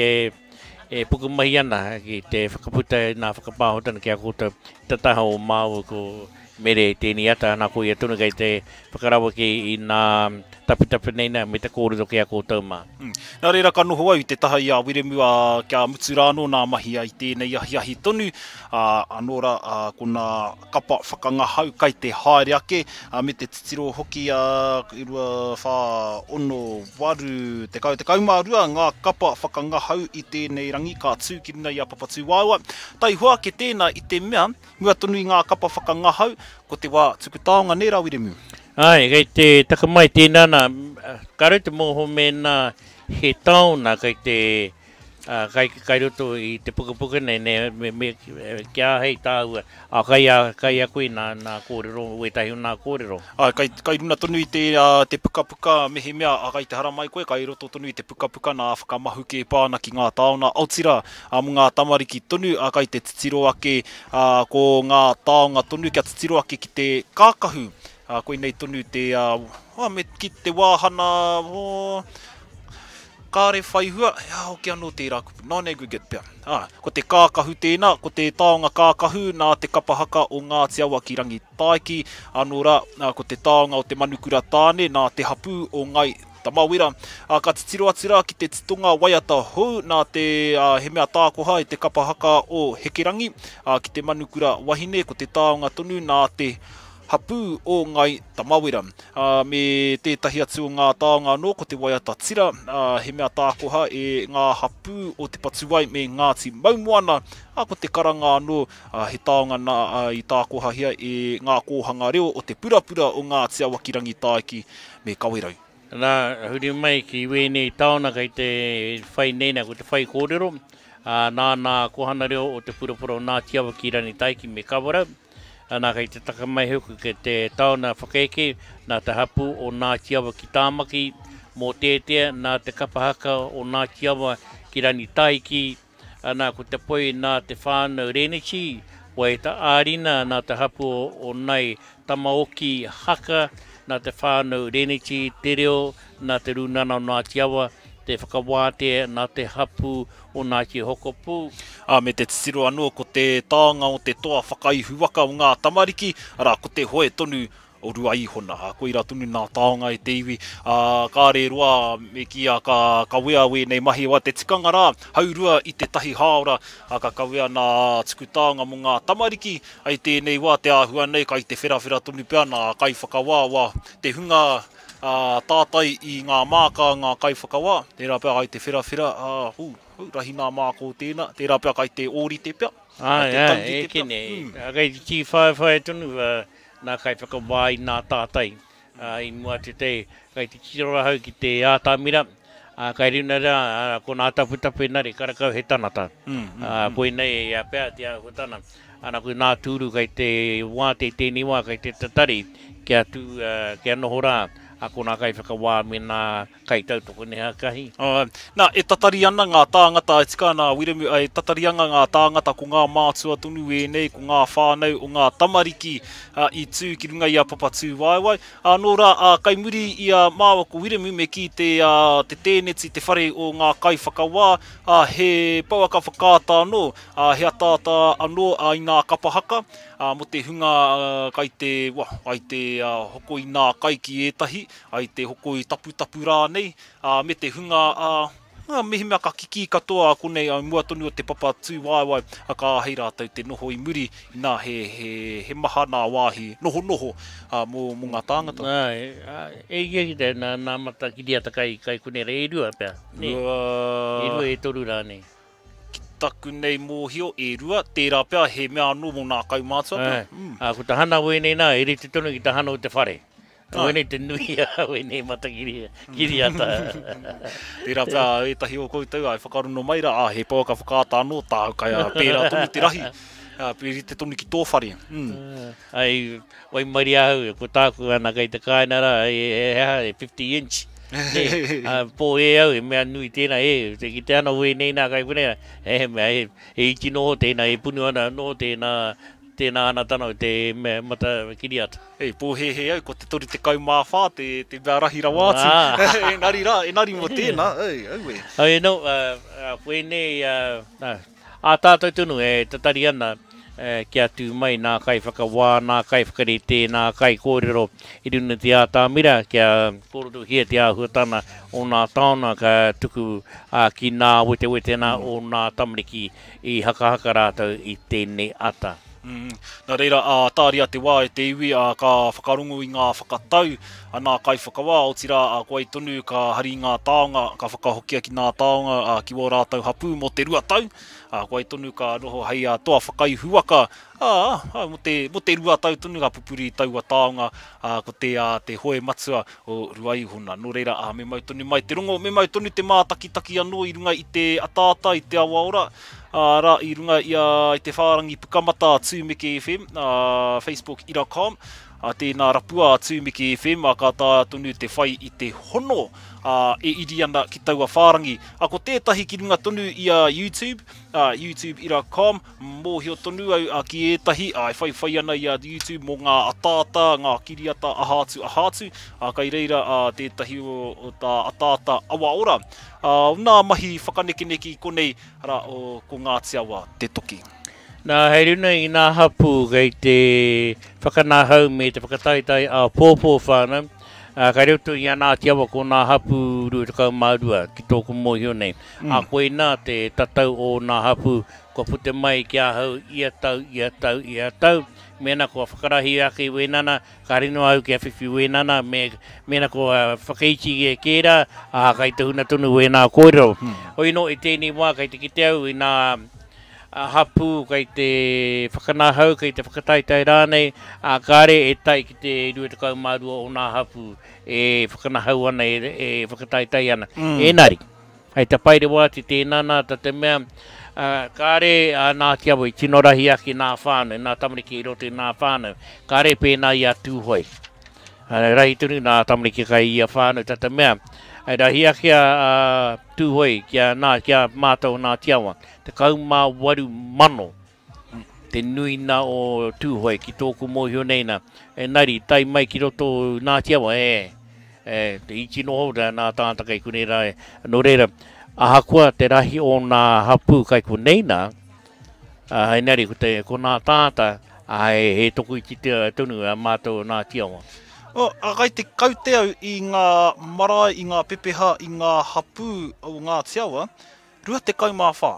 e pukumahi ana ki te whakaputa i ngā whakapāhotanga ki a koutou i te taha o māua ko Mere i tēnei ata, ana ko ia tonu kei te whakaraweke i ngā taputapu nei nā me te kōrero ki a koutou mā. Nā reira ka noho au i te taha i a Wiremu ā, kia mutu rā anō nā mahi i tēnei ahiahi tonu, ā, anō rā, ā, ko nā kapa whakangahau kai te haere ake, ā, me te titiro hoki, ā, 2, 4, 6, 8, 10, 12 ngā kapa whakangahau i tēnei rangi ka tū ki runga i a Papatūāua. Taihoa ake tēnā i te mea, Mua tonu i ngā kapa whakangahau, ko te wā tuku taonga nē rā Wiremu? Āe, kei te taka mai tēnā nā, kāore te mōhio mēnā he taona kei te, kai, kai roto i te pukapuka nei, nē, me, me, kia āhei tāua, ā, kai a, kai a koe nā, nā kōrero, wētahi o nā kōrero. Āe, kai, kai runa tonu i te, te pukapuka, mehemea, ā, kai te haramai koe, kai roto tonu i te pukapuka nā whakamahuki e pā ana ki ngā taona, otirā, Ā, mō ngā tamariki tonu, ā, kai te titiro ake, ā, ko ngā taonga tonu kia titiro ake ki te kākahu, ā, koinei tonu te, ā, ā, me ki te wāhana, ō, kāre whai hua, he aha hoki anō tērā kupu, non-aggregate pea. Ā, ko te kākahu tēnā, ko te taonga kākahu nā te kapa haka o Ngāti Awa ki Rangitaiki, anō rā, ā, ko te taonga o te manukura tāne nā te hapū o Ngai Tamawera, ā, ka titiro atu rā ki te titonga waiata hou nā te, ā, he mea tākoha e te kapa haka o Hekerangi, ā, ki te manukura wahine, ko te taonga tonu nā te hapū o Ngai Tamawera. Ā, me tētahi atu o ngā taonga anō, ko te waiata tira, ā, he mea tākoha e ngā hapū o Te Patuwai me Ngāti Maumoana, ā, ko te karanga anō, ā, he taonga nā, ā, i tākohahia e ngā kōhanga reo o te purapura o Ngāti Awa ki Rangitāiki me Kawerau. Nā, huri mai ki wēnei taona kei te whai nei nā ko te whai kōrero, ā, nā nā kohana reo o te purapura o Ngāti Awa ki Ranitaiki me Kawerau, ā, nā kei te taka mai hoki ki te taona whakaeke nā te hapū o Ngāti Awa ki Tāmaki, Mōteatea, nā te kapa haka o Ngāti Awa ki Ranitaiki, Ana, ko te poi nā te whānau Reneti, waiata ā-rina nā te hapū o Nai Tamaoki Haka, nā te whānau Reneti, te reo nā Te Rūnana o Ngāti Awa, te whakawātea nā te hapū o Ngāti Hokopū. Ā, me te titiro anō ko te taonga o te toa whakaihuwaka o ngā tamariki, arā, ko te hoe tonu o Ruaīhona, ā, koirā tonu nā taonga e te iwi, ā, kāre roa me kī ā, ka kawea wēnei mahi, wā te tikanga rā, haurua i te tahi hāora, ā, ka kawea nā tuku taonga mō ngā tamariki, ā, i tēnei wā te āhua nei, kai te wherawhera tonu pea nā kaiwhakawā, wā, te hunga, ā, tātai i ngā māka a ngā kaiwhakawā, tērā pea kai te wherawhera, ā, hū, hū, rahi nā māka o tēnā, tērā pea kai te ōrite pea, kai Āe, te āe, taurite e pea, kene, mm. kei te tīwhaiwhai tonu, ā, Nā kaiwhakawā i nā tātai, ā, i mua atu te, kai te titiro ahau ki te ātamira, ā, kai runa rā, ā, ko nā taputapu engari karakau he tanata. Ā, koinei a pea te āhuatana. Ana ko nā tūru kai te wā te tēnei wā kai te tatari kia tū, ā, kia noho rā, ā, ko nā kaiwhakawā me nā kaitautoko neha kahi. Āe. Nā, e tatari ana ngā tāngata, e tika ana a Wiremu, e tatari ana ngā tāngata ko ngā mātua tonu ēnei, ko ngā whānau o ngā tamariki i tū ki runga i a Papatūwaewae. Ā, nō rā, ā, kai muri i a māua ko Wiremu me kī te, ā, te tēneti, te whare o ngā kaiwhakawā, ā, he pouaka whakaata anō, ā, he ataata anō, ā, i ngā kapa haka, ā, mō te hunga, ā, kai te, wā, kai te, ā, hoko i ngā kai ki ētahi, ai te hoko i taputapu rānei, ā, me te hunga, ā, ā, mehemea ka kikī katoa a konei i mua tonu o te papa tūwaewae, ā, ka āhei rātou te noho i muri, inā he, he, he maha nā wāhi nohonoho, ā, mō, mō ngā tāngata. Āe, ā, e ia ki te, nā, nā mata kiriata kai, kai konei rā, e rua pea, nē? Rua. E rua, e toru rānei. Ki taku nei mōhio, e rua, tērā pea he mea anō mō nā kaumātua pea. Āe, ā, ko te hana wēnei nā, e rite tonu ki te hana o te whare. Wēnei te nui a wēnei matakiri, kiriata. Tērā pea ētahi o koutou, āe, whakarono mai rā, ā, he pouaka whakaata anō tāu, kai a pērā tonu te rahi, ā, rite tonu ki tō whare. Mm. Ai, waimarie ahau, ko tāku ana kei te kāinga rā, he aha, he 50 inch. Nē, ā, pō e au, he mea nui tēnā, e, te kite ana wēnei nā kai konei, he mea, he, he iti noho tēnā, he punu ana anō tēnā, tēnā ana tana o te mea mata kiriata. Hei, pōhēhē au, ko te 34 te, te mea rahi rawa atu. Ah. Engari rā, engari mō tēnā, ei, aue. Hoi anō, koinei, ā tātou tonu e tatari ana kia tū mai nā kaiwhakawā, nā kaiwhakarite, nā kaikōrero i runga i te atamira kia kōrerohia te āhuatana o nā taonga ka tuku ki nā wetewetena o nā tamariki i hakahaka rātou i tēnei ata. Nā reira, ā, tāria te wā e te iwi, ā, ka whakarongo i ngā whakatau a nā kaiwhakawā, otirā, ā, ko wai tonu ka hari i ngā taonga, ka whakahokia ki nā taonga, ā, ki wō rātou hapū mō te 2 tau, ā, ko wai tonu ka noho hei, ā, toa whakaihuwaka, ā, ā, mō te, mō te 2 tau tonu ka pupuri i taua taonga, ā, ko te, ā, te hoe matua o Ruaihona. Nō reira, ā, me mau tonu mai te rongo, me mau tonu te mātakitaki anō i runga i te ataata, i te awaora, ā, rā, i runga i a, i te whārangi pukamata a Tūmeke FM, ā, Facebook ira com, ā, tēnā rapua a Tūmeke FM, ā, ka taea tonu te whai i te hono, ā, e iri ana ki taua whārangi. Ā, ko tētahi ki runga tonu i a YouTube, ā, YouTube ira com, Mōhio tonu au ki ētahi, ā, e whaiwhai ana i a YouTube mō ngā ataata, ngā kiriata, aha atu, aha atu, ā, kai reira tētahi o tā ataata awaora, ā, o nā mahi whakanekeneke i konei, arā, o, ko Ngāti Awa te toki. Nā, hei runa i ngā hapū kei te whakanahau me te whakataetae āpōpō whānau, ā, kai roto i a Ngāti Awa ko ngā hapū 22 ki tōku mōhio nei. Ā, koinā te tatau o ngā hapū kua puta mai ki ahau ia tau, ia tau, ia tau. Mēnā kua whakarahi ake i wēnana, ka rino au kia whiwhi wēnana, me, mēnā kua whakaiti e kērā, ā, kai te huna tonu wēnā kōrero. Hoi anō, i tēnei wā kei te kite au i nā hapū kei te whakanahau, kei te whakataetae rānei, ā, kāre e tae ki te 22 o nā hapū e whakanahau ana, e whakataetae ana. Ēnari. Hei te paerewa atu tēnā nā, tā te mea, kāre a Ngāti Awa i tino rahi ake nā whānau, nā tamariki i roto i nā whānau. Kāre pēnā i a Tūhoe. Rahi tonu nā tamariki kai ia whānau, tā te mea, rahi ake a Tūhoe ki a, nā, ki a mātou o Ngāti Awa. 18,000 te nui nā o Tūhoe ki tōku mōhio nei nā. Engari, tae mai ki roto o Ngāti Awa, e, e, te iti noho rā nā tāngata kei konei rā. Nō reira, ahakoa te rahi o nā hapū kai konei nā, ā, engari ko te, ko nā tāngata, ā, he, he tokoiti te, tonu a mātou o Ngāti Awa. O, a, kai te kaute au i ngā marae, i ngā pepeha, i ngā hapū o Ngāti Awa, 24.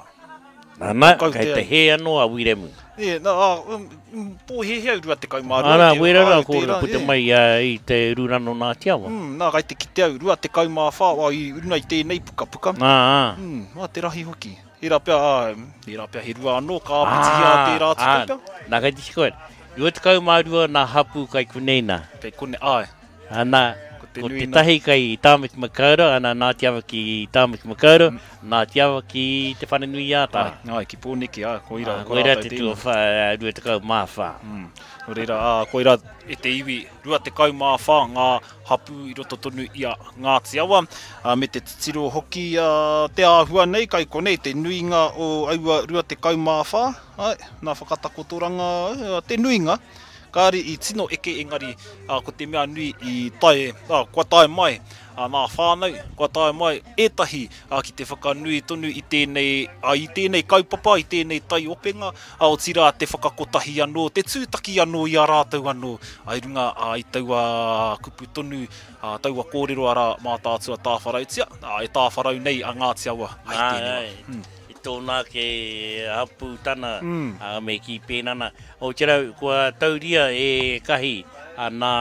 Nana, kei te hē anō a Wiremu. E, na, a, pōhēhē au 22. Arā, wera rā kōrero puta mai i te Rūrano Ngāti Awa. Mm, nā, kei te kite au, 24, wā, i runga i tēnei pukapuka. Ā, ā. Mm, wā, te rahi hoki. Ērā pea, ā, ērā pea he rua anō, ka āpitihia tērā atu kei pea. Nā, kei te tiki koe, 22 nā hapū kai konei nā. Kei konei, āe. Ana. te Ko nui tētahi kei Tāmaki Makaurau, ana Ngāti Awa ki Tāmaki Makaurau, Ngāti Awa ki Te Wharenui-ā-Tara. Āe, āe, ki Pōneke, āe, koira, Ā, ko koira rātou te tēnā. tuawhā, 24. Nō reira, ā, koira e te iwi 24 ngā hapū i roto tonu i a Ngāti Awa, ā, me te titiro hoki ā, te āhua nei kai konei te nuinga o aua 24, āe, nā whakatakotoranga te nuinga, kāre i tino eke engari ā, ko te mea nui i tae, ā, kua tae mai ā, nā whānau, kua tae mai ētahi ā, ki te whakanui tonu i tēnei, ā, i tēnei kaupapa, i tēnei taiopenga, ā, otirā te whakakotahi anō, te tūtaki anō i a rātou anō, ā, i runga ā, i taua kupu tonu, ā, taua kōrero arā, Mātaatua tāwharautia, ā, e tāwharau nei a Ngāti Awa ai tēnei wā. Āe, i tōna ake hapū tana, ā, me kī pēnā nā. Otirā, kua tauria e Kahi nā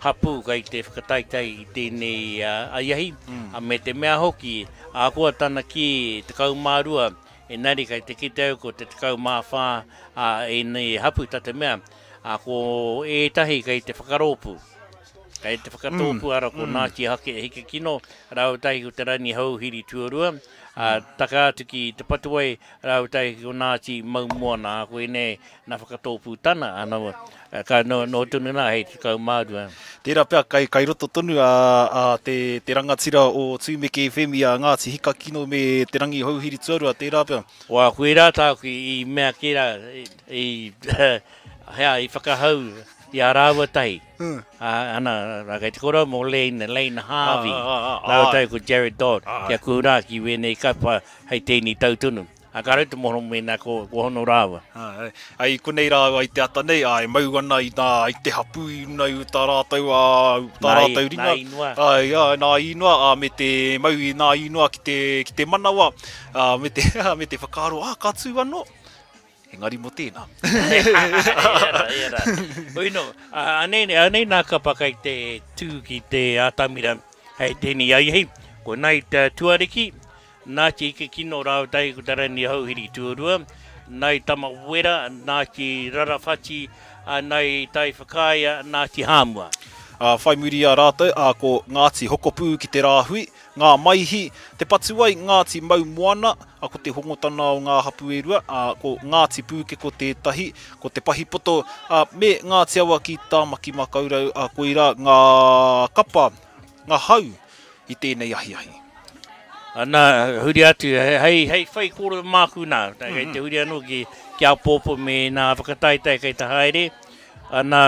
hapū kei te whakataetae i tēnei aiahi, me te mea hoki, ahakoa tana kī 12, engari kei te kite au ko te 14 ēnei hapū, tā te mea, ko ētahi kei te whakarōpū, kei te whakatōpū, arā ko Ngāti Hake Hikakino rāua tahi ko Te Rangihouhiri Tuarua, ā, taka atu ki Te Patuwai rāua tahi ko Ngāti Maumoana, ā, koinei nā whakatōpū tana, ā, nā, ka noho tonu nā hei 12. Tērā pea kai, kai roto tonu a, a te, te rangatira o Tūmeke FM i a Ngāti Hikakino me Te Rangihouhiri Tuarua, tērā pea. Wā, koirā tāku i mea kē rā, i, hea, i whakahau i a rāua tahi. Ā, ana, rā kei te koroua mō Lane, Lane Harvey, rāua tahi ko Jared Dodd, kia kuhu rā ki wēnei kapa hei tēnei tau tonu. Ā, ka rau te moho mēnā ko, ko hono rāua. Ā, ā, i konei rāua i te ata nei, ā, e mau ana i nā, i te hapū i runga i tā rātou, ā, tā rātou ringa. Nā īnoa. Ā, ā, nā īnoa, ā, me te mau i nā īnoa ki te, ki te manawa, ā, me te, me te whakaaro, ā, ka tū anō. Engari mō tēnā. Ērā, ērā. Hoi nō, anei, anei nā kapa kei te tū ki te atamira hei tēnei aihi. Ko Nait Tuariki, Ngāti Ikekino rāua tahi ko Te Rangi Hauhiri Tuarua, Nai Tamawera, Ngāti Rarawhati, Nai Taiwhakaea, Ngāti Hāmua. Ā, whai muri i a rātou, ā, ko Ngāti Hokopū ki te rāhui, Ngā Maihi, Te Patuwai, Ngāti Maumoana, ā, ko te hongotana o ngā hapū e rua, ā, ko Ngāti Pūkeko tētahi, ko Te Pahipoto, ā, me Ngāti Awa ki Tāmaki-makau-rau, ā, koirā ngā kapa, ngā hau i tēnei ahiahi. Ana, huri atu, hei, hei whai kōrero māku nā, kei te huri anō ki, ki āpōpō me nā whakataetae kei te haere. Ana,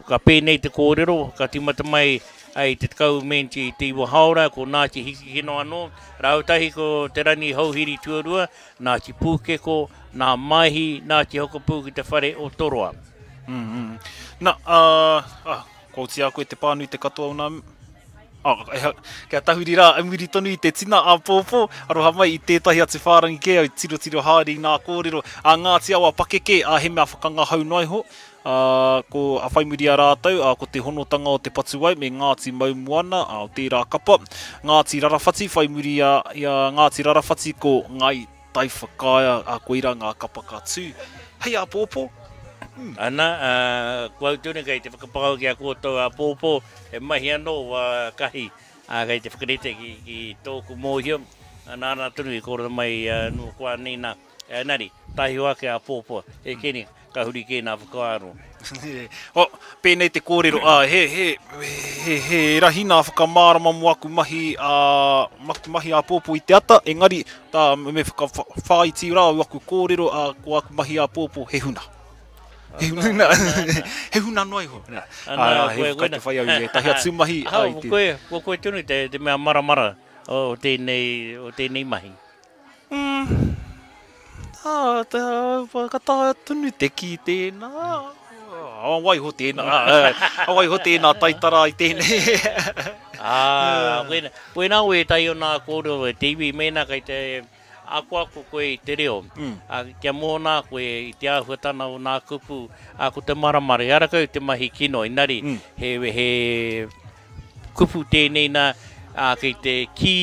ka pēnei te kōrero, ka tīmata mai ai te 10 menti i te 9 haora, ko Ngāti Hikikino anō, rāua tahi ko Te Rangi Hauhiri Tuarua, Ngāti Pūkeko, Nā Maihi, Ngāti Hokopū ki te whare o Toroa. Mm, mm. Na, ā, ā, kua oti a koe te pānui te katoa o nā Oh, kia tahuri rā, i muri tonu i te tina āpōpō, aroha mai i tētahi atu whārangi kē au tirotiro haere i ngā kōrero a Ngāti Awa pakeke, ā, he mea whakangahau noa iho, ā, ko, a whai muri a rātou, ā, ko te honotanga o Te Patuwai me Ngāti Maumoana, ā, o tērā kapa, Ngāti Rarawhati, whai muri i a, i a Ngāti Rarawhati ko Ngāi Taiwhakaea, ā, koirā ngā kapa ka tū hei āpōpō. Ana, ā, ko au tonu kei te whakapau ki a koutou āpōpō, He mahi anō wā Kahi, ā, kei te whakarite ki, ki tōku mōhio, ā, nāna tonu i kōrero mai nō koa nei nā, engari, taihō ake āpōpō, e kē nei, ka huri kē nā whakaaro. Oh, pēnei te kōrero, ā, he, he, he, he rahi nā whakamārama mō aku mahi, ā, maku mahi āpōpō i te ata, engari, tā, me whakawhāiti rā au aku kōrero, ā, ko aku mahi āpōpō he huna. He huna, he huna noa iho. Ana, koe, koe, te whai au i ētahi atu mahi. Aha, ko koe, ko koe tonu te, te mea maramara o tēnei, o tēnei mahi. Mm. Ah, te, ka taea tonu te kī tēnā. Ah, waiho tēnā, ah, waiho tēnā taitara i tēnei. Ah, koina, koina o ētahi o nā kōrero e te iwi, mēnā kei te, Akoako koe i te reo, ā, kia mōna koe i te āhuatana o nā kupu, ā, ko te maramara, ehara kau te mahi kino, engari he, he kupu tēnei nā, ā, kei te kī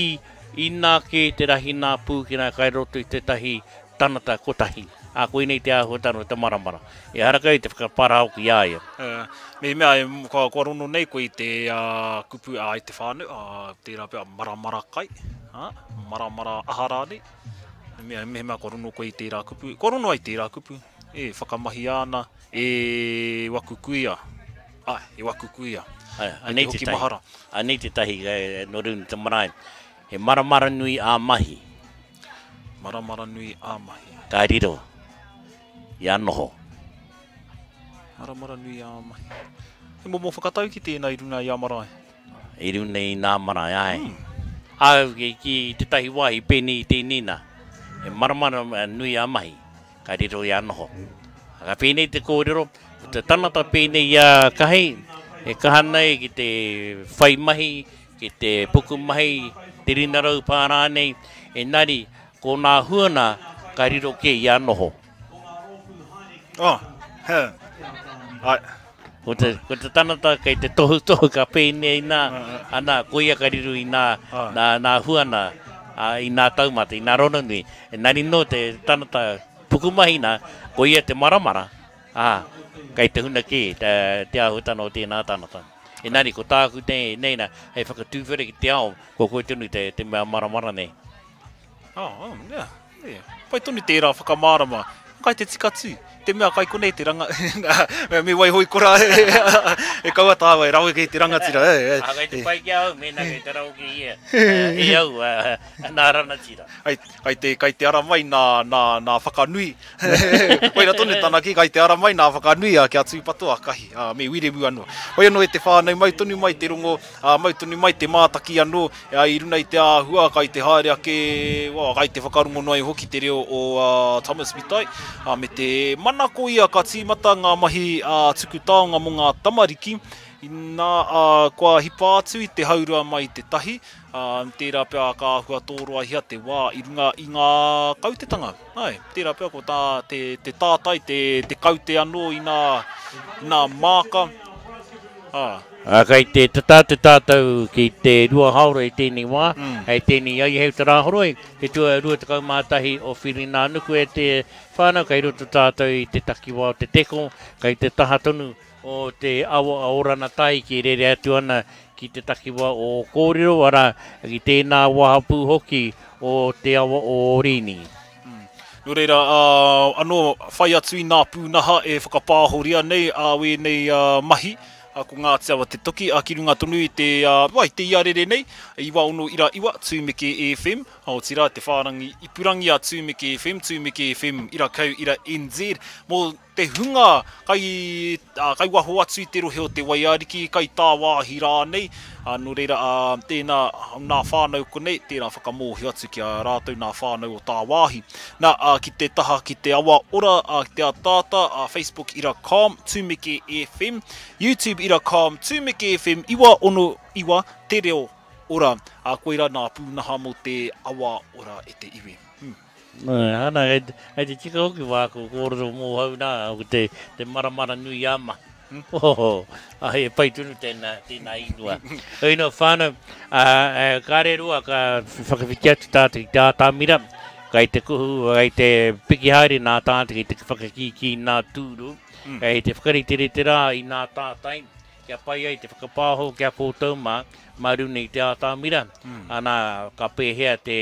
inā kē te rahi nā pūkena kai roto i tētahi tangata kotahi. Ā, koinei te āhuatanga o te maramara. Ehara kau i te whakaparahako ki a ia. Mehemea e, kua, kua rono nei koe i te kupu a i te whānau, ā, tērā pea maramara kai, ā, maramara aha rānei. Mehemea, mehemea kua rono koe i tērā kupu, kua rono ai tērā kupu, e whakamahia ana e waku kuia, āe, e waku kuia. Āe, anei tētahi, anei tētahi nō runga i te marae, he maramara nui ā-mahi. Maramara nui ā-mahi. Ka riro i a noho. Maramara nui ā-mahi. He momo whakatauki tēnā i runga i a marae. I runga i nā marae, āe. Mm. Āu, ki, ki tētahi wāhi pēnei i tēnei nā, he maramara nui ā-mahi, ka riro i a noho. Ka pēnei te kōrero, ko te tangata pēnei i a Kahi, e kaha nei ki te whai mahi, ki te pukumahi, te rinarau pā rānei, engari ko nā huana ka riro kē i a noho. Oh, he, ai. Ko te, ko te tangata kei te tohutohu ka pēnei nā, ana, koia ka riro i nā, nā, nā huana, ā, i nā taumata, i nā rongonui. Engari nō te tangata pukumahi nā, koia te maramara, ā, kei te huna kē te, te āhuatanga o tēnā tangata. Engari ko tāku nei, nei nā, hei whakatūwhera ki te ao, ko koe tonu te, te mea maramara nei. Oh, oh, yeah, yeah. Pai tonu tērā whakamārama. Kai te tika tū. Te mea kai konei te ranga... Me waiho i kora, e kaua tāua e raweke i te rangatira. E, e, A, kei te pai ki a au, mēnā kei te raweke ia, e au, nā ranatira. Kai, kai, te, kai te ara mai nā, nā, nā whakanui. Koira tonu tana kī, kai te ara mai nā whakanui a kia tūpato a Kahi, a, me Wiremu anō. Hoi anō e te whānau, mau tonu mai te rongo, ā, mau tonu mai te mātaki anō, ā, i runa i te āhua, kai te haere ake, wā, kai te whakarongo noa iho ki te reo o ā, Thomas Mitai, ā, me te manako ia ka tīmata ngā mahi ā, tuku taonga mō ngā tamariki, inā, ā, kua hipa atu i te haurua mai i te tahi, ā, tērā pea ka āhua tōroahia te wā i runga i ngā kautetanga. Āe, tērā pea ko tā te, te tātai, te, te kaute anō i nā, i nā māka, ā. Ā, kei te tata atu tātou ki te rua haora i tēnei wā, hei tēnei ai hei te Rāhoroi, te tua 21 o Whirinānuku e te whānau, kei roto tātou i te takiwā o Te Teko, kei te taha tonu o te awa a Oranatai ki rere atu ana ki te takiwā o Kōrero, arā, ki tēnā wahapū hoki o te awa o Orini. Nō reira, anō, whai atu i nā pūnaha e whakapāhoria nei a wēnei mahi, ko Ngāti Awa te toki, ki runga tonu i te, i te iarere nei, 96.9, Tūmeke FM, otirā te whārangi ipurangi a Tūmeke FM, Tūmeke FM, ira kau, ira NZ, mō te hunga kai, kai waho atu i te rohe o Te Waiariki, kai tāwāhi rānei, nō reira, tēnā, nā whānau konei, tērā whakamōhio atu ki a rātou nā whānau o tāwāhi. Nā, ki te taha ki te awa ora, ki te ataata, Facebook ira com, Tumeke FM, YouTube ira com, Tumeke FM, 969, Te Reo Ora, koirā nā pūnaha mō te awa ora e te iwi. Ana, hei te tika hoki wāku kōrero mōhau nā, ko te, te maramara nui a ma. Oho, ai e pai tonu tēnā, tēnā ingoa. Hoi nō whānau, ā, kāre roa ka whakawhiti atu tātou ki te ātamira, kai te kuhu, kai te piki haere nā tāngata ki te whakakīkī nā tūru, kei te whakariterite rā i nā tātai, Kia pai ai te whakapāho ki a koutou mā, mā runga i te ātamira, ana, ka pēhea te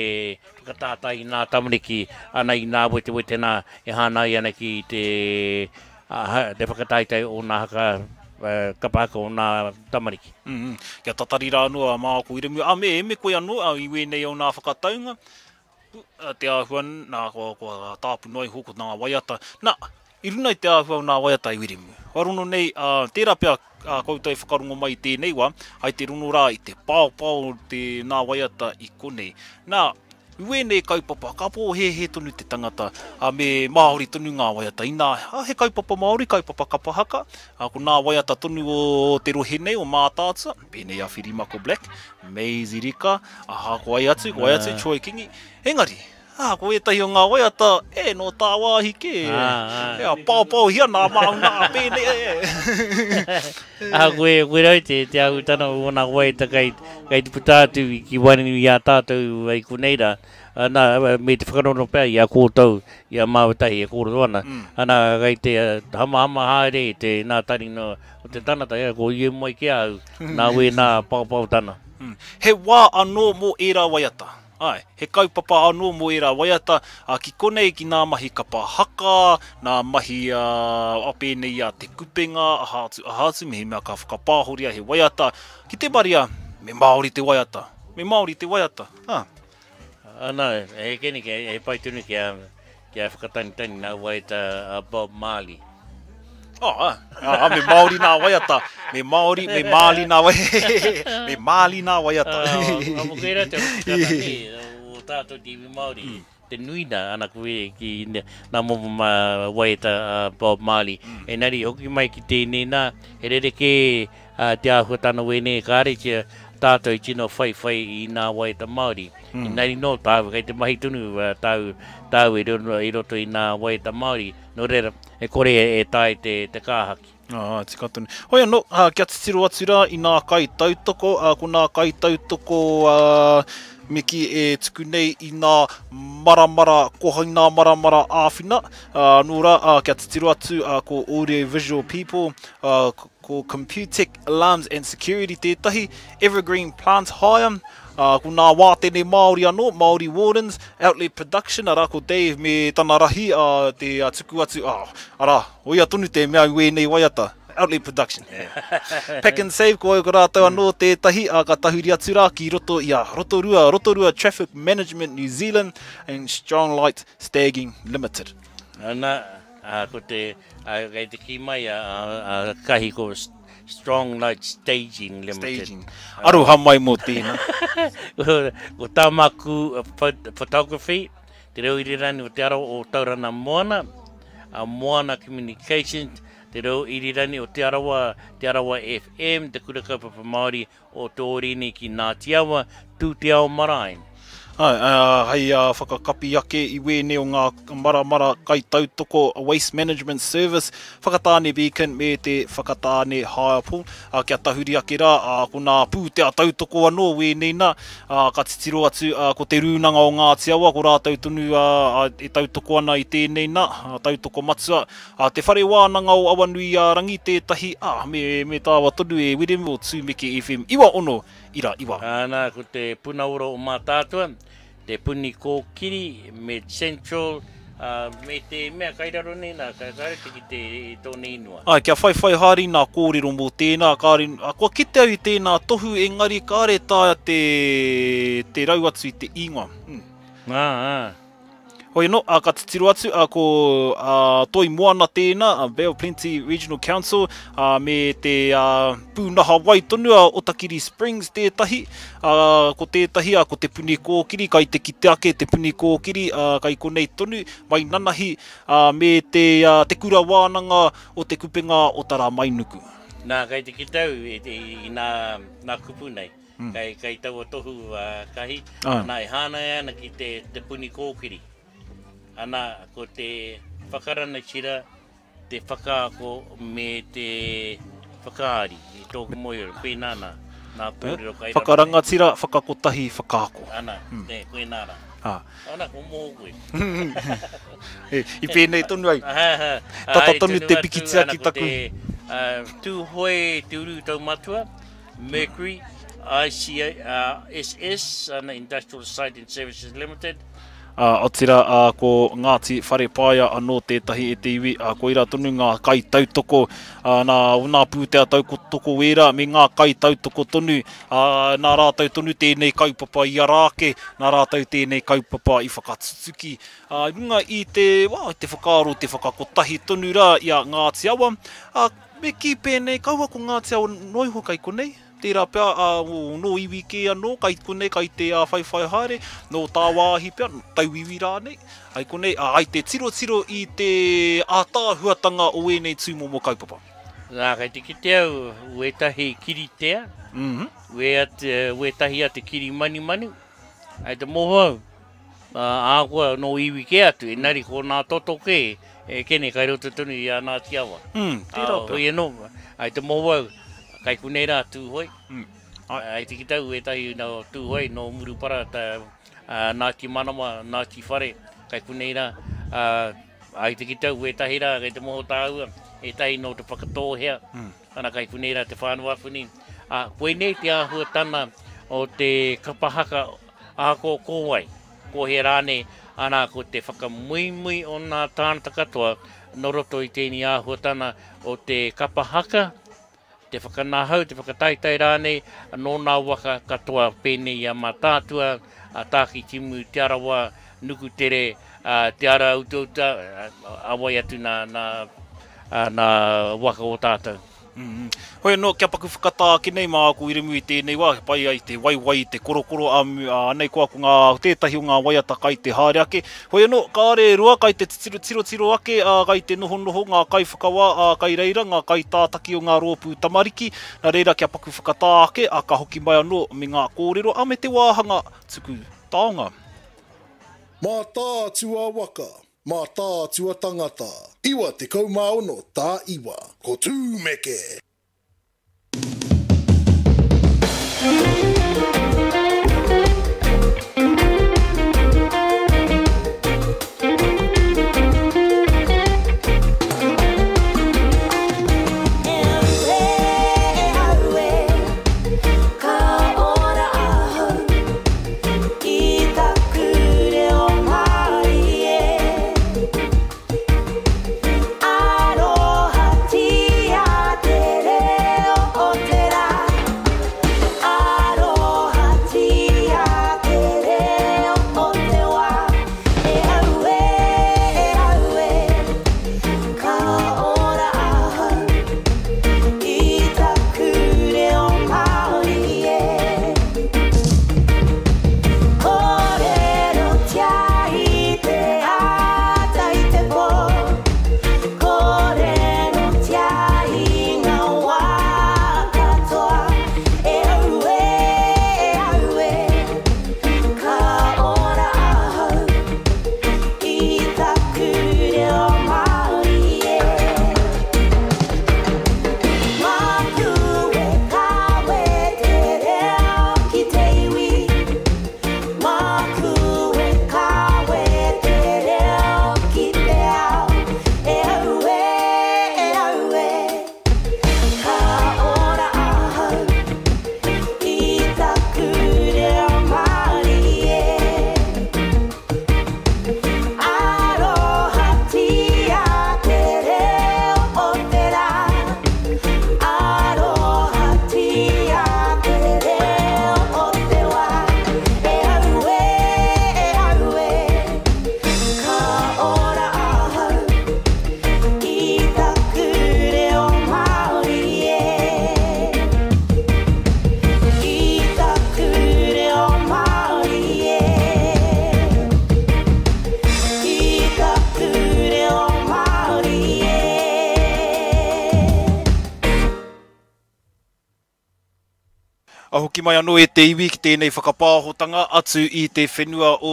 whakatātai i nā tamariki, ana, i nā wetewete nā e hāngai ana ki te, te whakataetae o nā haka, kapa haka o nā tamariki. Kia tatari rā anō a Māoko Wiremu, a me, me koe anō, i wēnei o nā whakataunga, Te āhua, nā, kua, kua tāpu noa iho ko nā waiata. Nā, i runa i te āhua o nā waiata i Wiremu. Kua rono nei, ā, tērā pea ā koutou e whakarongo mai i tēnei wā, hai te rono rā i te paopao o te nā waiata i konei. Nā, i wēnei kaupapa, ka pōhēhē tonu te tangata, ā, me Māori tonu ngā waiata. Inā, ā, he kaupapa Māori, kaupapa kapa haka, ā, ko nā waiata tonu o te rohe nei, o Mātaatua, pēnei a Whirimako Black, Maisie Rika, aha, ko wai atu, ko wai atu, Troy Kingi. Engari, ā, ko ētahi o ngā waiata, e, nō tāwāhi kē. E, a paopaohia nā māuna, a pēnei, e. Ā, koe, koe rau te, te āhuatanga o ōna waiata kei, kei te puta atu ki waenganui i a tātou i konei rā. Ana, me te whakarongo pea i a koutou, i a māua tahi e kōrero ana. Ana, kei te hamahama haere te nā taringa o te tangata, ia, ko ia mai ki a au, nā wēnā paopaotana. He wā anō mō ērā waiata. Āe, he kaupapa anō mō ērā waiata, ā, ki konei ki nā mahi kapa haka, nā mahi, ā, pēnei i a Te Kupenga, aha atu, aha atu, mehemea ka whakapāhoria he waiata, ki te maria, me Māori te waiata, me Māori te waiata, ā. Ana, he kene kia, he pai tonu kia, kia whakatanitani nā waiata a Bob Marley. Oh, ah, ah, me Māori nā waiata. Me Māori, me Māli nā waiata. Me Māli nā waiata. Ah, mo koe rā te hoki kana, nē, o tātou te iwi Māori. Te nui nā, ana koe ki nā momo mā waiata a Bob Marley. Engari, hoki mai ki tēnei nā, he rerekē te āhuatana wēnei, kāre tia tātou i tino whaiwhai i nā waiata Māori. Engari nō tāu, kei te mahi tonu tāu, tāu i roto i nā waiata Māori. Nō reira, e kore e tae te, te kāhaki. Ā, tika tonu. Hoi anō, ā, kia titiro atu rā i nā kaitautoko, ā, ko nā kaitautoko, ā, me kī e tuku nei i nā maramara, koha i nā maramara āwhina, ā, nō rā, ā, kia titiro atu, ā, ko Audio Visual People, ā, ko Computec Alarms and Security tētahi, Evergreen Plant Hire, Ā, ko nā wātene Māori anō, Māori Wardens, Outlet Production, arā, ko Dave me tana rahi, ā, te tuku atu, ā, arā, o ia tonu te mea i wēnei waiata, Outlet Production. Pack and Save, ko au ko rātou anō tētahi, ā, ka tahuri atu rā ki roto i a Rotorua, Rotorua Traffic Management New Zealand and Stronglight Stagging Limited. Ana, ā, ko te, ā, kei te kī mai a, a, a Kahi ko Strong Light Staging Limited. Staging. Aroha mai mō tēnā. Ko Tamaku Photography, Te Reo Irirangi o Te Arawa o Tauranga Moana, a Moana Communications, Te Reo Irirangi o Te Arawa, Te Arawa FM, Te Kura Kaupapa Māori o Tōrini ki Ngāti Awa, Tūteao Marae. Āe, ā, hei whakakapi ake i wēnei o ngā maramara kaitautoko Waste Management Service, Whakatāne Beacon me te Whakatāne Hire Pool, ā, kia tahuri ake rā, ā, ko nā pūtea tautoko anō wēnei nā, ā, ka titiro atu, ā, ko Te Rūnanga o Ngāti Awa, ko rātou tonu, ā, ā, e tautoko ana i tēnei nā, ā, tautoko matua, ā, Te Whare Wānanga o Awanuiārangi tētahi, ā, me, me tāua tonu e Wiremu o Tūmeke FM 96 ira iwa. Ana, ko te puna ora o Mātaatua, te puni kōkiri, Med Central, ā, me te mea kai raro nei nā, ka kāre te kite i tōna ingoa. Āe, kia whaiwhai haere i nā kōrero mō tēnā, kāre, kua kite au i tēnā tohu, engari kāre taea te, te rau atu i te ingoa. Ā, ā. Hoi anō, ā, ka titiro atu, ā, ko, ā, Toi Moana tēnā, a Bay of Plenty Regional Council, ā, me te, ā, pūnaha wai tonu a Otakiri Springs tētahi, ā, ko tētahi, ā, ko Te Puni Kōkiri, kai te kite ake Te Puni Kōkiri, ā, kai konei tonu, mai nanahi, ā, me te, ā, te kura wānanga o Te Kupenga o Taramainuku. Nā, kei te kite au i, i, i nā, nā kupu nei. Kei, kei taua tohu a Kahi, ana e hāngai ana ki te, te puni kōkiri. Ana, ko te whakaranatira, te whakaako me te whakaari i tōku mōhio, pēnā nā, nā kōrero kai raro nei. Whakarangatira, whakakotahi, whakaako. Ana, nē, koinā rā. Ana, ko mō koe. I pēnei tonu ai. Tata tonu te pikitia ki taku. Ana, ko te Tūhoe Te Uru Taumatua, Mercury, ICSS, ana Industrial Site and Services Limited. Ā, otirā, ā, ko Ngāti Wharepaia anō tētahi e te iwi, ā, koirā tonu ngā kaitautoko, ā, nā, nā pūtea tautoko wērā me ngā kaitautoko tonu, ā, nā rātou tonu tēnei kaupapa i ara ake, nā rātou tēnei kaupapa i whakatutuki, ā, i runga i te, wā, i te whakaaro, te whakakotahi tonu rā i a Ngāti Awa, ā, Me kī pēnei, kaua ko Ngāti Awa noa iho kai konei, tērā pea, ā, nō iwi kē anō kai konei, kai te whaiwhai haere, nō tāwāhi pea, nō tauiwi rānei, kai konei, ā, ai te tirotiro i te ātaahuatanga o ēnei tūmomo kaupapa. Nā, kei te kite au wētahi kiritea, wētahi atu kiri manumanu, ai te moho au. Ahakoa nō iwi kē atu, engari ko nā toto kē, e kene kai roto tonu i a Ngāti Awa. Mm, tērā pea. Hoi anō, ai te moho au, kai konei rā Tūhoe. Ai te kitau ētahi nō Tūhoe, nō Murupara, Ngāti Manawa, Ngāti Whare, kai konei rā, ā, ai te ki tau wētahi rā, kei te moho tāua, ētahi nō Te Whakatōhea, ana kai konei rā Te Whānau-a-Whini, ā, koinei te āhuatana o te kapa haka ahakoa ko wai, ko hea rānei, ana ko te whakamuimui o nā tāngata katoa nō roto i tēnei āhuatana o te kapa haka, te whakanahau, te whakataetae rānei, nō nā waka katoa pēnei i a Mātaatua, a Tākitimu, Te Arawa, Nukutere, Te Ara Utauta, a wai atu nā, nā, nā waka o tātou. Hoi anō, kia paku whakatā ake nei mā aku wiremu i tēnei wā, he pai ai te waiwai i te korokoro, ā, anei koa ko ngā, tētahi o ngā waiata kai te haere ake. Hoi anō, kāre e roa kai te titiro, tirotiro ake, ā, kai te nohonoho ngā kaiwhakawā, ā, kai reira ngā kaitātaki o ngā rōpū tamariki, nā reira kia paku whakatā ake, ā, ka hoki mai anō me ngā kōrero, ā, me te wāhanga tuku taonga. Mātaatua waka, Mātaatua tangata. 96 tā iwa. Ko Tūmeke! E aue, e aue, ka ora ahau i taku reo Māori e. Arohatia te reo o te rā, arohatia te reo o te wā. E aue, e aue, ka ora ahau i taku reo Māori e. Kōrerotia i te ata i te pō, kōrerotia i ngā wā katoa. E aue, e aue, ka ora ahau i taku reo Māori e. Māku e kawe te reo ki te iwi, māku e kawe te reo ki te ao. E aue, e aue, ka ora ahau i taku reo Māori e. Arohatia te reo o te rā, arohatia te reo o te wā. E aue, e aue, ka ora ahau i taku reo Māori e. I taku reo Māori e. I taku reo Māori e. A hoki mai anō e te iwi ki tēnei whakapāhotanga atu i te whenua o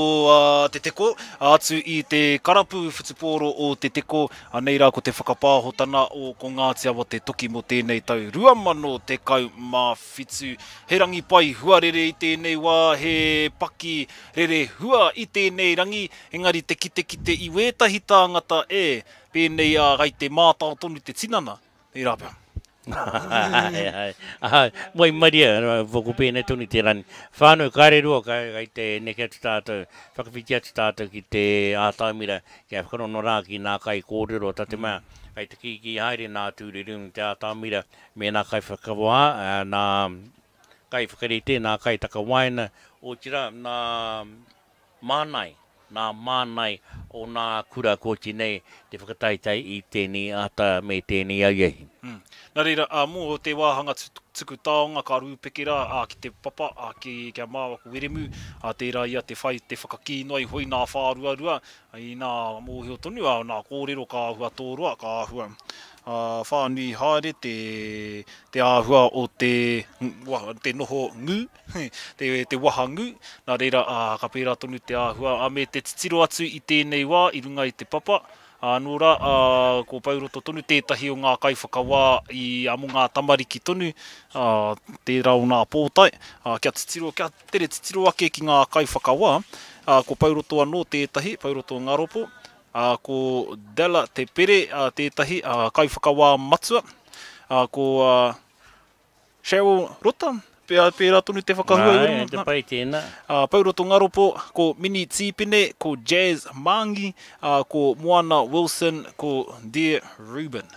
Te Teko, atu i te karapu whutupōro o Te Teko, anei rā ko te whakapāhotana o Ko Ngāti Awa te toki mō tēnei tau 2017. He rangi pai huarere i tēnei wā, he paki rere hua i tēnei rangi, engari te kitekite i wētahi tāngata e, pēnei ā, kai te mātao tonu te tinana, tērā pea. Ae, ae, ae, waimaria, ko pēnei tonu te rani. Whānau, kāre roa, kai te neke atu tātou, whakawhiti atu tātou ki te ātamira, kia whakarono rā ki nā kaikōrero, tā te mea, kai te kīkī haere nā Tūreru me te ātamira, me nā kaiwhakawā, nā kaiwhakarite, nā kaitakawaena, otirā, nā Mānai, nā mānai o nā kura kōti nei te whakataetae i tēnei ata me tēnei auahi. Nā reira, ā, mō te wāhanga tuku taonga ka rūpeke rā, ā, ki te papa, ā, ki, kia māua ko Wiremu, ā, tērā ia te whai, te whakakī noa iho i nā whāruarua, i nā mōhio tonu, ā, nā kōrero ka āhua tōroa, ka āhua, ā, whānui haere te, te āhua o te, te noho ngū. te wahangū, nā reira, ā, ka pērā tonu te āhua, ā, me te titiro atu i tēnei wā i runga i te papa, Nō rā, ko Pouroto tonu tētahi o ngā kaiwhakawā i, mō ngā tamariki tonu, tērā o nā pōtae, kia titiro, kia tere titiro ake ki ngā kaiwhakawā, ko Pouroto anō tētahi, Pouroto Ngaropo, ko Della Te Pere tētahi, kaiwhakawā matua, ko Cheryl Rota, pea, pērā tonu te whakahua i runga. Āe, te pai tēnā. Pouroto Ngaropo, ko Mini Tīpene, ko Jazz Maangi, ko Moana Wilson, ko Dear Reuben.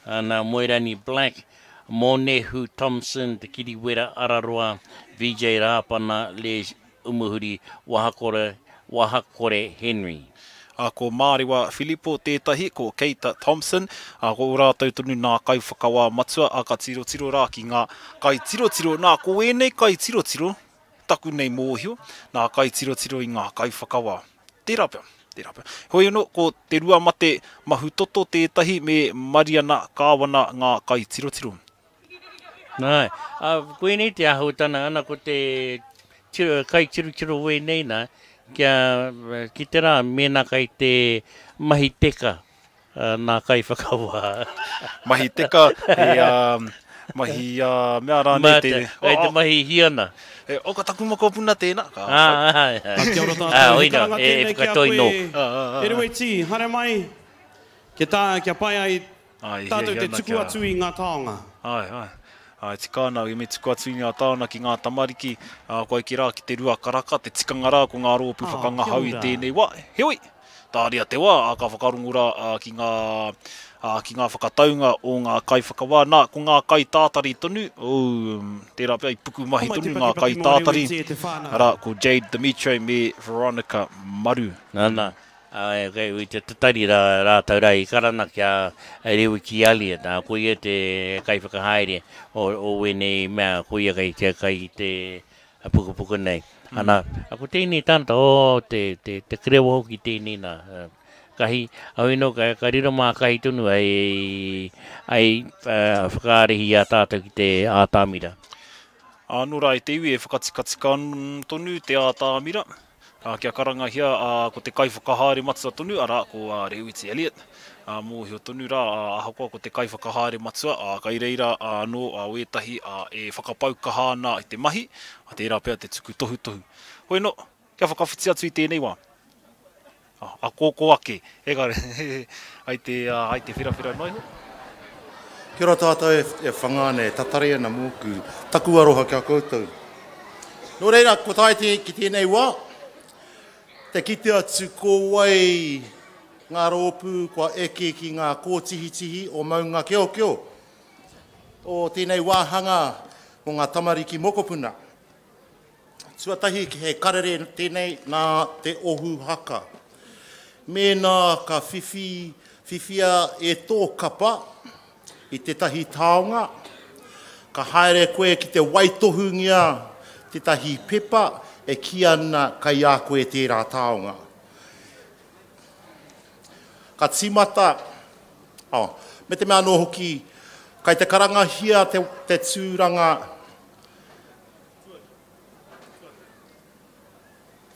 Nā Moerani Black, Mōnehu Thompson, Te Kiriwera Araroa, VJ Rāpana, Les Umuhuri, Wahakore, Wahakore Henry. Ā, ko Mārewa Filipo tētahi, ko Keita Thompson, ā, ko ō rātou tonu nā kaiwhakawā matua, ā, ka tirotiro rā ki ngā kaitirotiro. Nā, ko ēnei kaitirotiro, taku nei mōhio, nā kaitirotiro i ngā kaiwhakawā. Tērā pea, tērā pea. Heoi anō, ko Te Ruamate Mahutoto tētahi me Mariana Kāwana ngā kaitirotiro. Nā, ā, koinei te āhuatanga ana ko te tiro, kaitirotiro wēnei nā, kia ki te rā mēnā kai te mahi teka nā kaiwhakawā. Mahi teka, he mahi mea rānei te... Kai te mahi hiana. E, o ka taku mokopuna tēnā. Ka, ā, ā, ā. Kia ora tātou, he karanga e, tēnei ki a koe. E Reweti, haere mai, kia tā, kia pai ai Āe, e Tātou hiahia te ana tuku kia. atu i ngā taonga. Āe, āe. Āe, tika ana, me tuku atu i ngā taonga ki ngā tamariki, ā, kua eke rā ki te 2 karaka, te tikanga rā ko ngā rōpū Ā, kia whakangahau i ora. tēnei wā. Heoi, tāria te wā, ā, ka whakarongo rā, ā, ki ngā, ā, ki ngā whakataunga o ngā kaiwhakawā. Nā, ko ngā kaitātari tonu, ū, tērā pea i pukumahi Homai te tonu ngā pakipaki mō kaitātari, Reweti e te whānau. arā, ko Jade Demetre me Veronica Maru. Nana, Āe, kei i te tatari rā rātou rā i karanga ki a Rewiti Elliot, ā, ko ia te kaiwhakahaere o, o wēnei mea, ko ia kei te, kei te pukapuka nei. Ana, ko tēnei tangata, oh, te, te, te kerewa hoki tēnei nā. Kahi, au ino, ka, ka riro mā Kahi tonu hei, hei whakaarihi i a tātou ki te ātamira. Ā, nō rā e te iwi e whakatikatika tonu te ātamira. Ā, kia karangahia, ā, ko te kaiwhakahaere matua tonu, arā, ko Reuiti Elliott, ā, mōhio tonu rā, ā, ahakoa ko te kaiwhakahaere matua, ā, kai reira anō wētahi, ā, e whakapau kaha ana i te mahi, ā, tērā pea te tuku tohutohu. Hoi anō, kia whakawhiti atu i tēnei wā. Ā, akōkō ake, engari, ai te, ā, ai te wherawhera noa iho. Kia ora tātou e whanga ana, e tatari ana mōku, taku aroha ki a koutou. Nō reira, kua tae te, ki tēnei wā, te kite atu ko wai ngā rōpū kua eke ki ngā kōtihitihi o Maungakeokeo, o tēnei wāhanga mō ngā tamariki mokopuna. Tuatahi, he karere tēnei nā te ohu haka. Mēnā ka whiwhi, whiwhia e tō kapa i tētahi taonga, ka haere koe ki te waitohungia tētahi pepa e kī ana kei a koe tērā taonga. Ka tīmata, oh, me te mea anō hoki, kai te karangahia te, te tūranga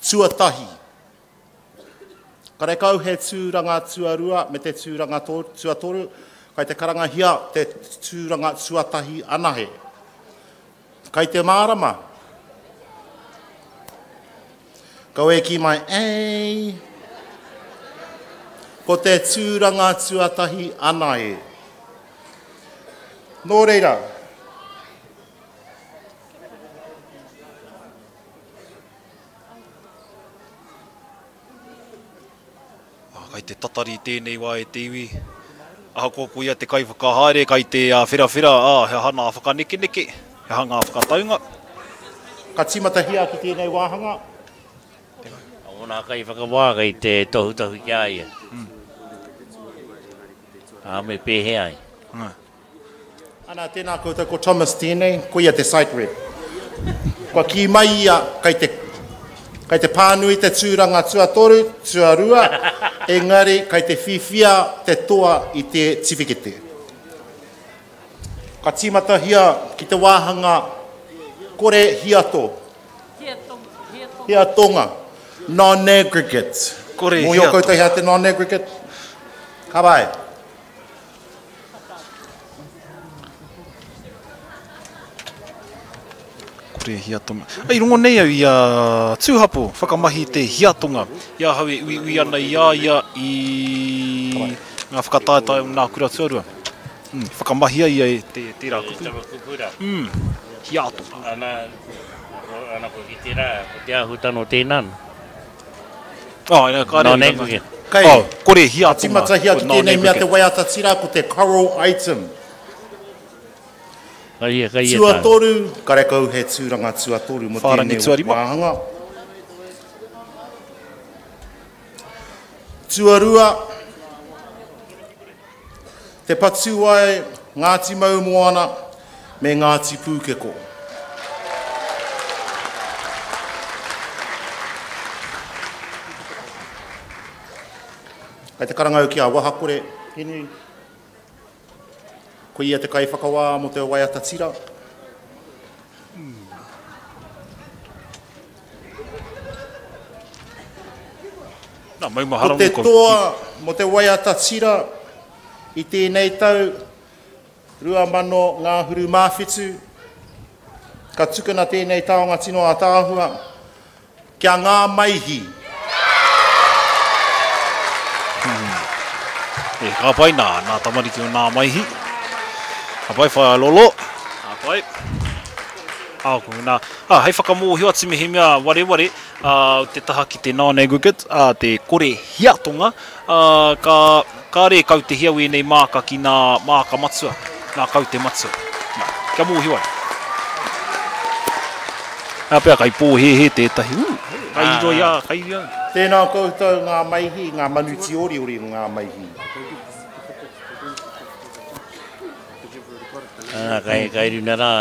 Tuatahi. Karekau he tūranga tuarua me te tūranga tuatoru, kai te karangahia te tūranga tuatahi anahe. Kai te mārama? Kau e kī mai, Ei! Ko te tūranga tuatahi anahe. Nō reira, Kai te tatari i tēnei wā e te iwi. Ahakoa ko ia te kaiwhakahaere, kai te wherawhera, ā, he aha nā whakanekeneke, he aha ngā whakataunga. Ka tīmatahia ki tēnei wāhanga. Ōna kaiwhakawā kei te tohutohu ki a ia. Ā, me pēhea ai? Ana, tēnā koutou, ko Thomas tēnei, ko ia te site rep. Kua kī mai ia, kei te, kei te pānui te tūranga tuatoru, tuarua, engari kei te whiwhia te toa i te tiwhikete. Ka tīmatahia ki te wāhanga kore hiato. Hiatonga. Non-aggregate. Kore Mōhio hiato. koutou he aha te non-aggregate? Ka pai. Kore hiatonga. I rongo nei au i a Tūhapo whakamahi te hiatonga i ahau e uiui ana i a ia i ngā whakataetae o nā kura tuarua. Mm, whakamahia ia e te, tērā kupu. Taua kupu rā. Mm, hiatonga. Ana, ana ko ki tērā, ko te āhutano tēnā. Oh, ina, kāre Non i aggregate. Kei, Oh, kore hiatonga. Ka tīmatahia ki Ko non tēnei mea te aggregate. waiata tira ko te choral item. Ka ia, ka ia tā. Tuatoru, karekau he tūranga tuatoru mō Whārangi tēnei tuarima. wāhanga. Tuarua, Te Patuwai, Ngāti Maumoana me Ngāti Pūkeko. Kei te karanga au ki a Wahakore Henry. Ko ia te kaiwhakawā mō te waiata tira. Nā, maumahara Ko te mō koutou. toa mō te waiata tira i tēnei tau 2000 ngahuru mā whitu, ka tukuna tēnei taonga tino ātaahua kia ngā maihi. E, ka pai nā, nā tamariki o nā maihi. Ka pai whaea lolo. Ka pai. Ā, ko nā. Ā, hei whakamōhio atu mehemea wareware, ā, te taha ki te non-aggregate, ā, te kore hiatonga, ā, ka, kāre e kautehia wēnei māka ki nā māka matua, nā kaute matua. Nā, kia mōhio ai. Ā, pea kai pōhēhē tētahi, ū, kai riro i a, kai riro. Tēnā koutou ngā maihi, ngā manu tīoriori o ngā maihi. Ā, kai, kai runa rā,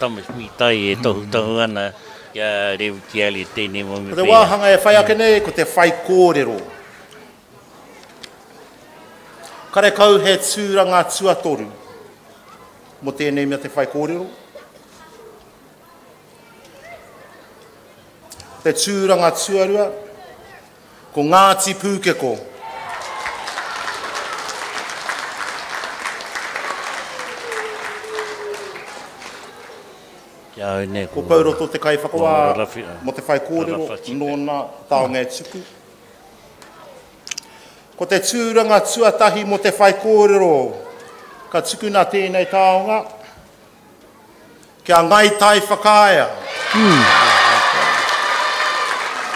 Thomas Mītai e tohutohu ana ki a Rewiti Elliott tēnei momo Ko te pērā. wāhanga e whai ake nei, ko te whaikōrero. Karekau he tūranga tuatoru mō tēnei mea te whaikōrero. Te tūranga tuarua, ko Ngāti Pūkeko. Ki a au nei, Ko Pouroto te kaiwhakawā mō te whaikōrero nōna taonga e tuku. Ko te tūranga tuatahi mō te whaikōrero, ka tukuna tēnei taonga Kia Ngai Tai whakaea.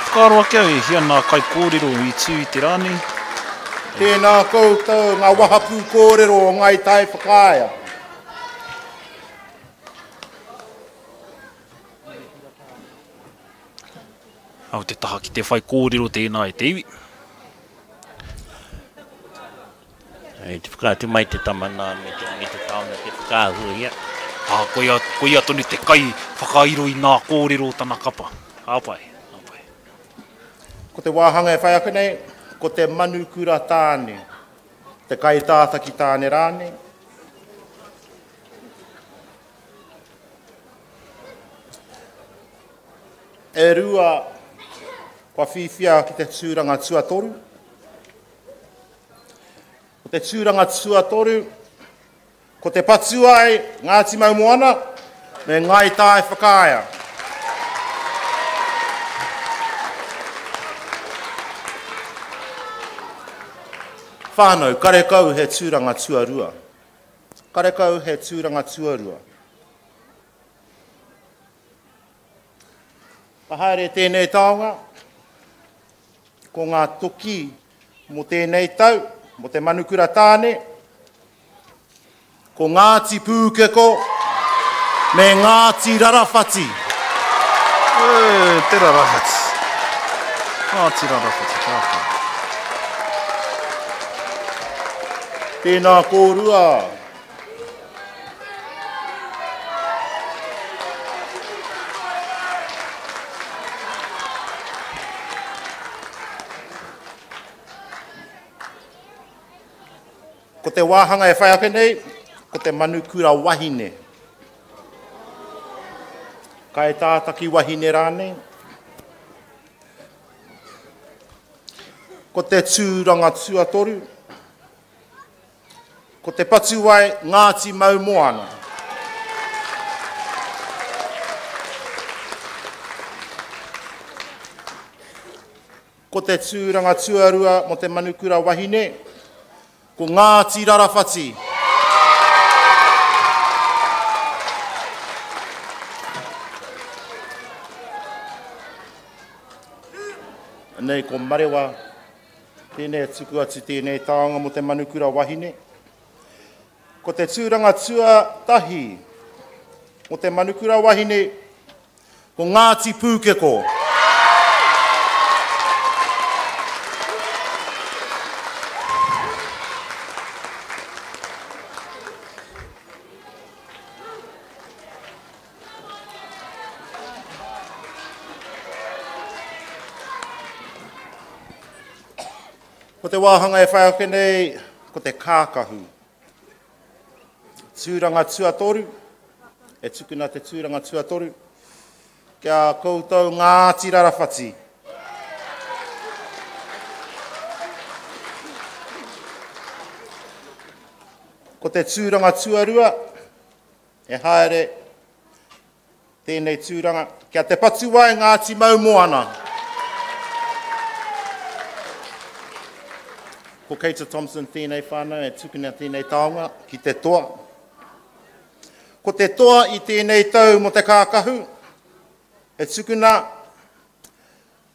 Whakaaro ake au e hia nā kaikōrero i tū i te rā nei. Tēnā koutou ngā wahapū kōrero o Ngai Tai whakaea. Au te taha ki te whaikōrero tēnā e te iwi. I te whakaatu mai te tama nā me te, me te taonga te whakaahuahia. Ā, koia, koia tonu te kai whakairo i nā kōrero o tana kapa. Ka pai, ka pai. Ko te wāhanga e whai ake nei, ko te manukura tāne, te kaitātaki tāne rānei. E rua kua whiwhia ki te tūranga tuatoru. Ko te tūranga tuatoru, ko Te Patuai, Ngāti Maumoana, me Ngāi Tai Whakaea. Whānau, karekau he tūranga tuarua. Karekau he tūranga tuarua. Ka haere tēnei taonga, ko ngā toki mō tēnei tau, mō te manukura tāne, ko Ngāti Pūkeko me Ngāti Rarawhati. E, te Rarawhati. Ngāti Rarawhati, ka pai. Tēnā kōrua. Ko te wāhanga e whai ake nei, ko te manukura wahine. Kaitātaki wahine rānei. Ko te tūranga tuatoru. Ko Te Patuwai Ngāti Maumoana. Ko te tūranga tuarua mō te manukura wahine, ko Ngāti Rarawhati. Anei ko Marewa, tēnei e tuku atu tēnei taonga mō te manukura wahine. Ko te tūranga tuatahi mō te manukura wahine, ko Ngāti Pūkeko. Ko te wāhanga e whai ake nei, ko te kākahu. Tūranga tuatoru, e tukuna te tūranga tuatoru, ki a koutou Ngāti Rarawhati. Ko te tūranga tuarua, e haere tēnei tūranga, kia Te Patuwai Ngāti Maumoana. Ko Keita Thompson tēnei whānau e tukuna tēnei taonga ki te toa. Ko te toa i tēnei tau mō te kākahu, e tukuna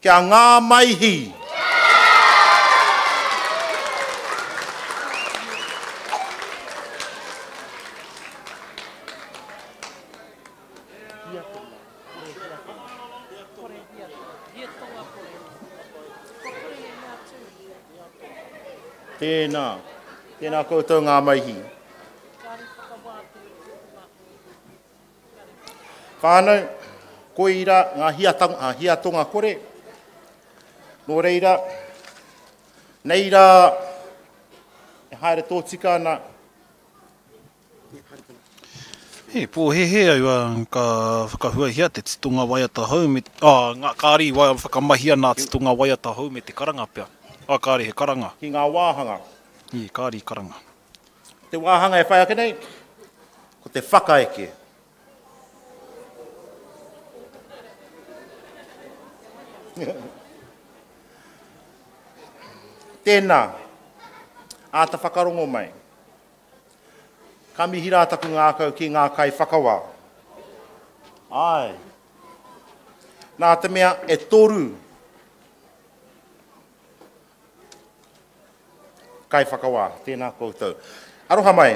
Kia ngā maihi. Tēnā. Tēnā koutou ngā maihi. Whānau, koira ngā hiatonga kore. Nō reira, nei rā e haere tōtika ana. He pōhēhē au ka whakahuahia te titonga waiata hou me, ā, ngā, kāre i whakamahia nā titonga waiata hou me te karanga pea. Ā, kāre he karanga. Ki ngā wāhanga. Ī, kāre i karanga. Te wāhanga e whai ake nei, ko te whakaeke. Tēnā, āta whakarongo mai. Ka mihi rā taku ngākau ki ngā kaiwhakawā. Āe. Nā te mea e toru Kaiwhakawā, tēnā koutou. Aroha mai.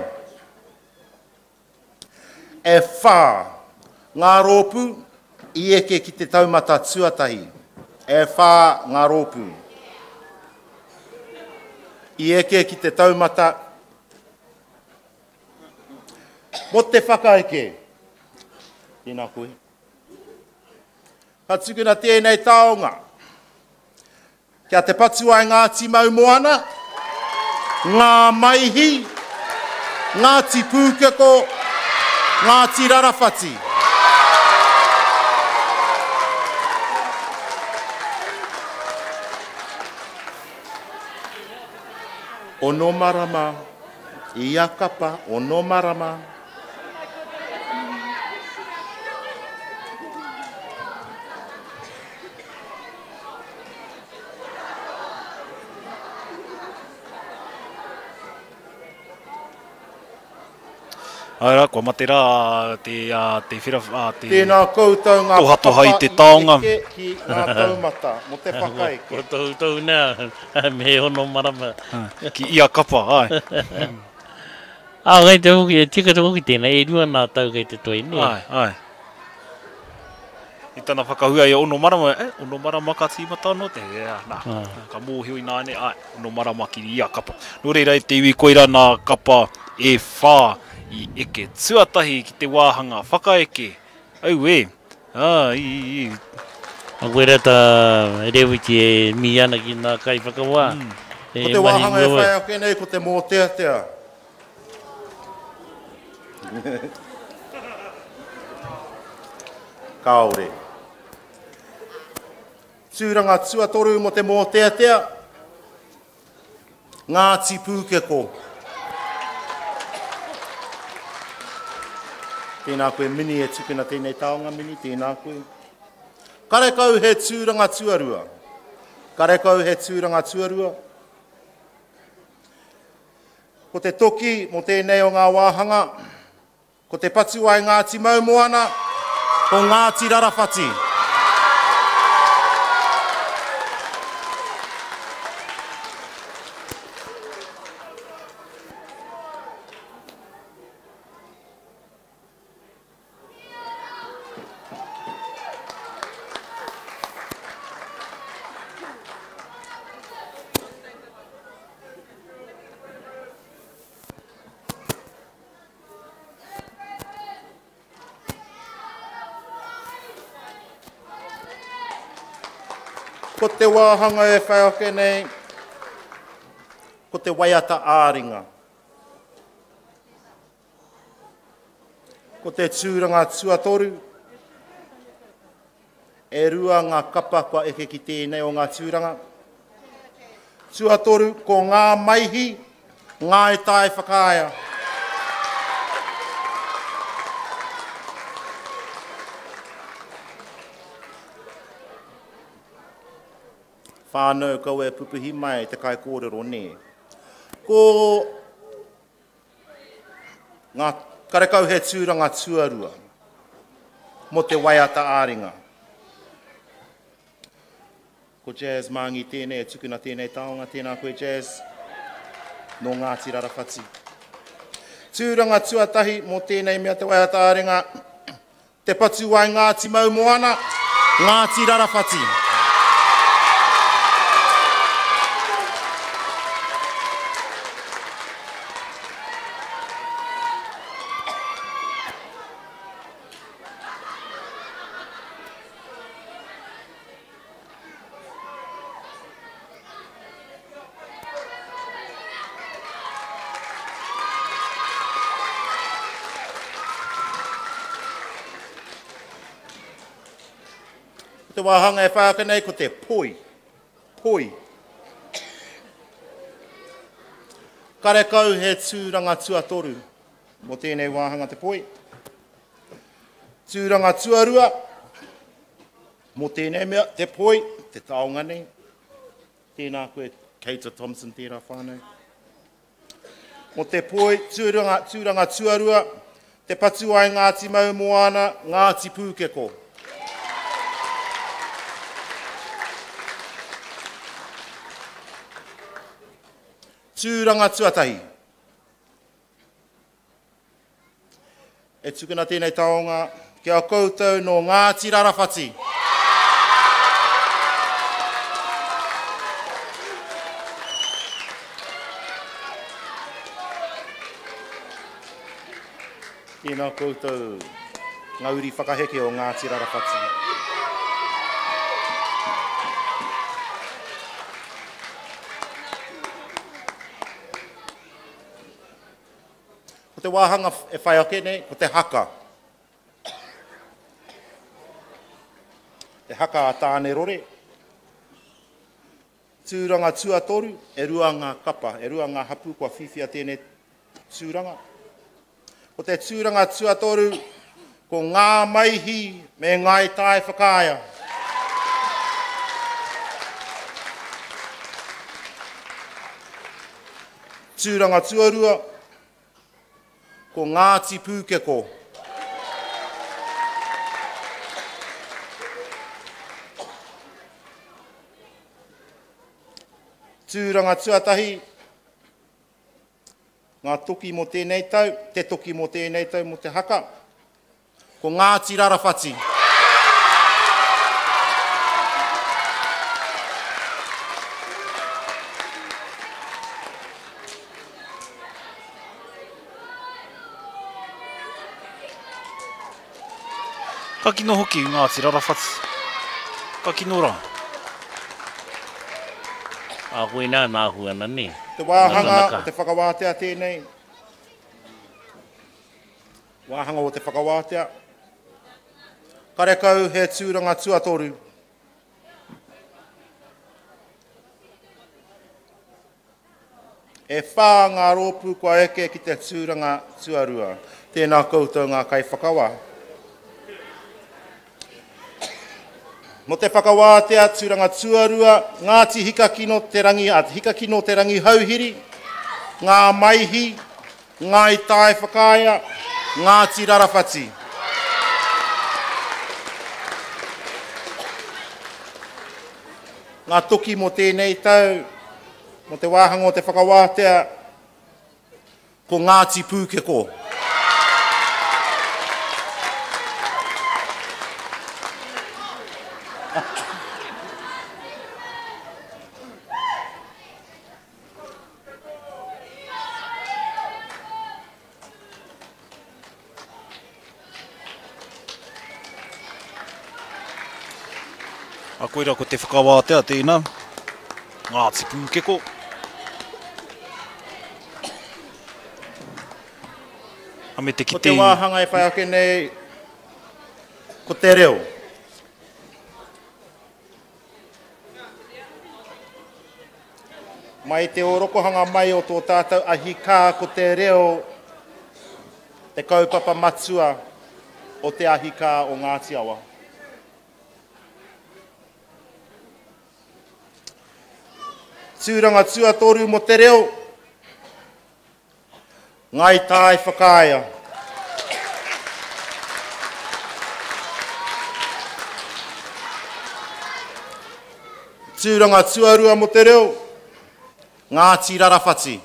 E whā ngā rōpū i eke ki te taumata tuatahi. E whā ngā rōpū i eke ki te taumata mō te whakaeke. Tēnā koe. Ka tukuna tēnei taonga Kia te patu ai Ngāti Maumoana, Ngā Maihi, Ngāti Pūkeko, Ngāti Rarawhati. Ono marama, ia kapa, ono marama. Āe rā, kua mate rā te, te whera, te Tēnā koutou ngā tohatoha i papa te i taonga. eke ki ngā taumata mō te whakaeke. Kua tohutohu nā, me ono marama. Ki ia kapa, āe. Ā, kei te hoki, e tika te hoki tēnei, e rua nā tau kei te toi, nē? Āe, āe. I tana whakahua i a ono marama, eh, ono marama ka tīmata anō te, yeah, nā, ka mōhio ināianei, āe, ono marama ki ia kapa. Nō reira e te iwi koirā nā kapa e whā i eke tuatahi ki te wāhanga whakaeke. Auē, ā, i, i, i. A koirā tā Rewiti e mihi ana ki ngā kaiwhakawā. Ko te wāhanga e whai ake nei ko te mōteatea. Kāore. Tūranga tuatoru mō te mōteatea, Ngāti Pūkeko. Tēnā koe Mini e tukuna tēnei taonga Mini, tēnā koe. Karekau he tūranga tuarua. Karekau he tūranga tuarua. Ko te toki mō tēnei o ngā wāhanga, ko te Patuwai Ngāti Maumoana, ko Ngāti Rarawhati. Ko te wāhanga e whai ake nei, ko te waiata ā-ringa. Ko te tūranga tuatoru, e rua ngā kapa kua eke ki tēnei o ngā tūranga. Tuatoru, ko ngā maihi, Ngāi Tai Whakaea. Whānau kaua e pupuhi mai te kaikōrero nē. Ko Ngā, karekau he tūranga tuarua mō te waiata ā-ringa. Ko Jazz Maangi tēnei e tukuna tēnei taonga, tēnā koe Jazz, nō Ngāti Rarawhati. Tūranga tuatahi mō tēnei mea te waiata ā-ringa, Te Patuwai Ngāti Maumoana, Ngāti Rarawhati. Ko te wāhanga e whai ake nei ko te poi. Poi. Karekau he tūranga tuatoru mō tēnei wāhanga te poi. Tūranga tuarua mō tēnei mea, te poi, te taonga nei. Tēnā koe, Keita Thompson, tērā whānau. Mō te poi, tūranga, tūranga tuarua, te Patuwai Ngāti Maumoana, Ngāti Pūkeko. Tūranga tuatahi. E tukuna tēnei taonga ki a koutou nō Ngāti Rarawhati. Tēnā koutou ngā uri whakaheke o Ngāti Rarawhati. Ko te wāhanga e whai ake nei, ko te haka. Te haka a Tāne Rore. Tūranga tuatoru, e rua ngā kapa, e rua ngā hapū kua whiwhia tēnei tūranga. Ko te tūranga tuatoru, ko Ngā Maihi me Ngāi Tai Whakaea. Tūranga tuarua, ko Ngāti Pūkeko. Tūranga tuatahi, ngā toki mō tēnei tau, te toki mō tēnei tau mō te haka, Ko Ngāti Rarawhati. Ka kino hoki Ngāti Rarawhati. Ka kino rā. A koinā nā āhua ana nē. Te wāhanga o te whakawātea tēnei. Wāhanga o te whakawātea. Karekau he tūranga tuatoru. E whā ngā rōpū kua eke ki te tūranga tuarua. Tēnā koutou ngā kaiwhakawā. Mō te whakawātea tūranga tuarua, Ngāti Hikakino te Rangi, a Hikakino te Rangi Hauhiri, Ngā Maihi, Ngāi Tai Whakaea, Ngāti Rarawhati. Ngā toki mō tēnei tau, mō te wāhanga o te whakawātea, Ko Ngāti Pūkeko. A koira ko te whakawātea tēnā, Ngāti Pūkeko. A me te Ko kite te wāhanga e whai ake nei, ko te reo. Mai te ōrokohanga mai o tō tātou ahi kā ko te reo te kaupapa matua o te ahi kā o Ngāti Awa. Tūranga tuatoru mō te reo. Ngāi Tai Whakaea. Tūranga tuarua mō te reo, Ngāti Rarawhati.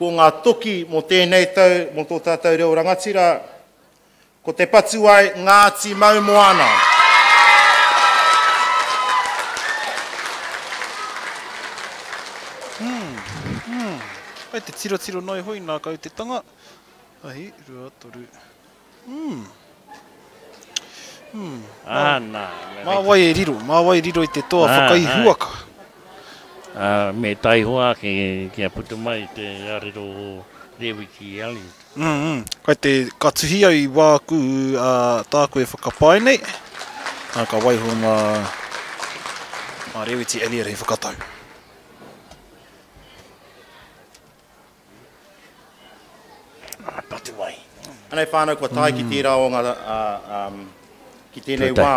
Ko ngā toki mō tēnei tau mō tō tātou reo rangatira, Ko Te Patuwai Ngāti Maumoana. Hmm, hmm. Kai te tirotiro noi hoi nā kautetanga. Ahi, rua, toru. Hmm. Hmm. Ah, nā. Mā wai e riro, mā wai e riro i te toa Ah, whakaihuwaka. Ah, me taihoa ake kia puta mai te arero o Rewiti Elliot. Mm, kai te, ka tuhi au i wāku, ā, tāku e whakapae nei, ā, ka waiho mā, mā Rewiti Elliot hei whakatau. Patuwai. Anei whānau kua tae ki tērā o ngā, ā, um, ki tēnei wā,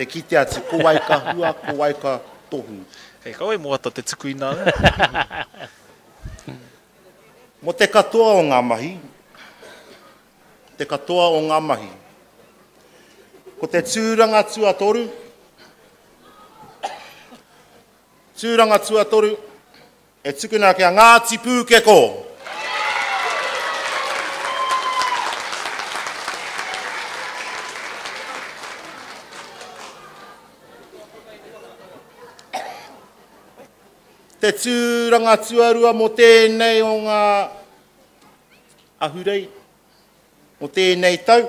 te kite atu ko wai ka hua, ko wai ka tohu. Hei, kaua e moata te tuku inā. Mō te katoa o ngā mahi, te katoa o ngā mahi. Ko te tūranga tuatoru, tūranga tuatoru, e tukuna ki a Ngāti Pūkeko. Te tūranga tuarua mō tēnei o ngā ahurei, mō tēnei tau,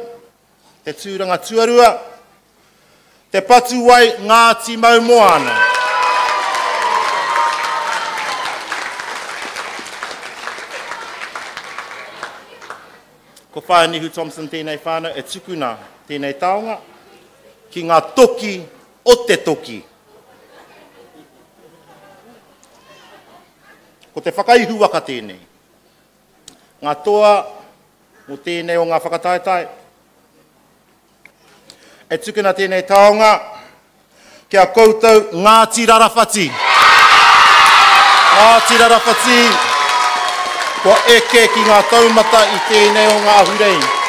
te tūranga tuarua, Te Patuwai Ngāti Maumoana. Ko Whaea Nihu Thompson tēnei whānau e tukuna tēnei taonga ki ngā toki o te toki. Ko te whakaihu waka tēnei. Ngā toa mō tēnei o ngā whakataetae. E tukuna tēnei taonga ki a koutou Ngāti Rarawhati. Ngāti Rarawhati, kua eke ki ngā taumata i tēnei o ngā ahurei.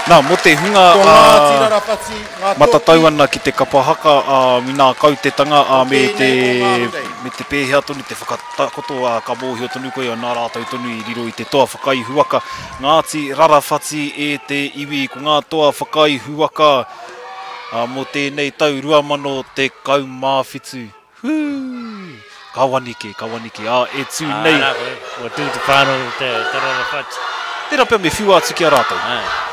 Nā, mō te hunga Ko Ngāti Rarawhati, ngā toki. Matatau ana ki te kapa haka, ā, inā kautetanga, ā, me te, me te pēhea tonu te whakatakoto, ā, ka mōhio tonu koe, nā rātou tonu i riro i te toa whakaihuwaka. Ngāti Rarawhati e te iwi, ko ngā toa whakaihuwaka, ā, mō tēnei tau 2017. Hū! Ka wanike, ka wanike, ā, e tū nei. Ā, rā koe, kua tū te whānau o te Rarowhati. Tērā pea me whiua atu ki a rātou. Āe.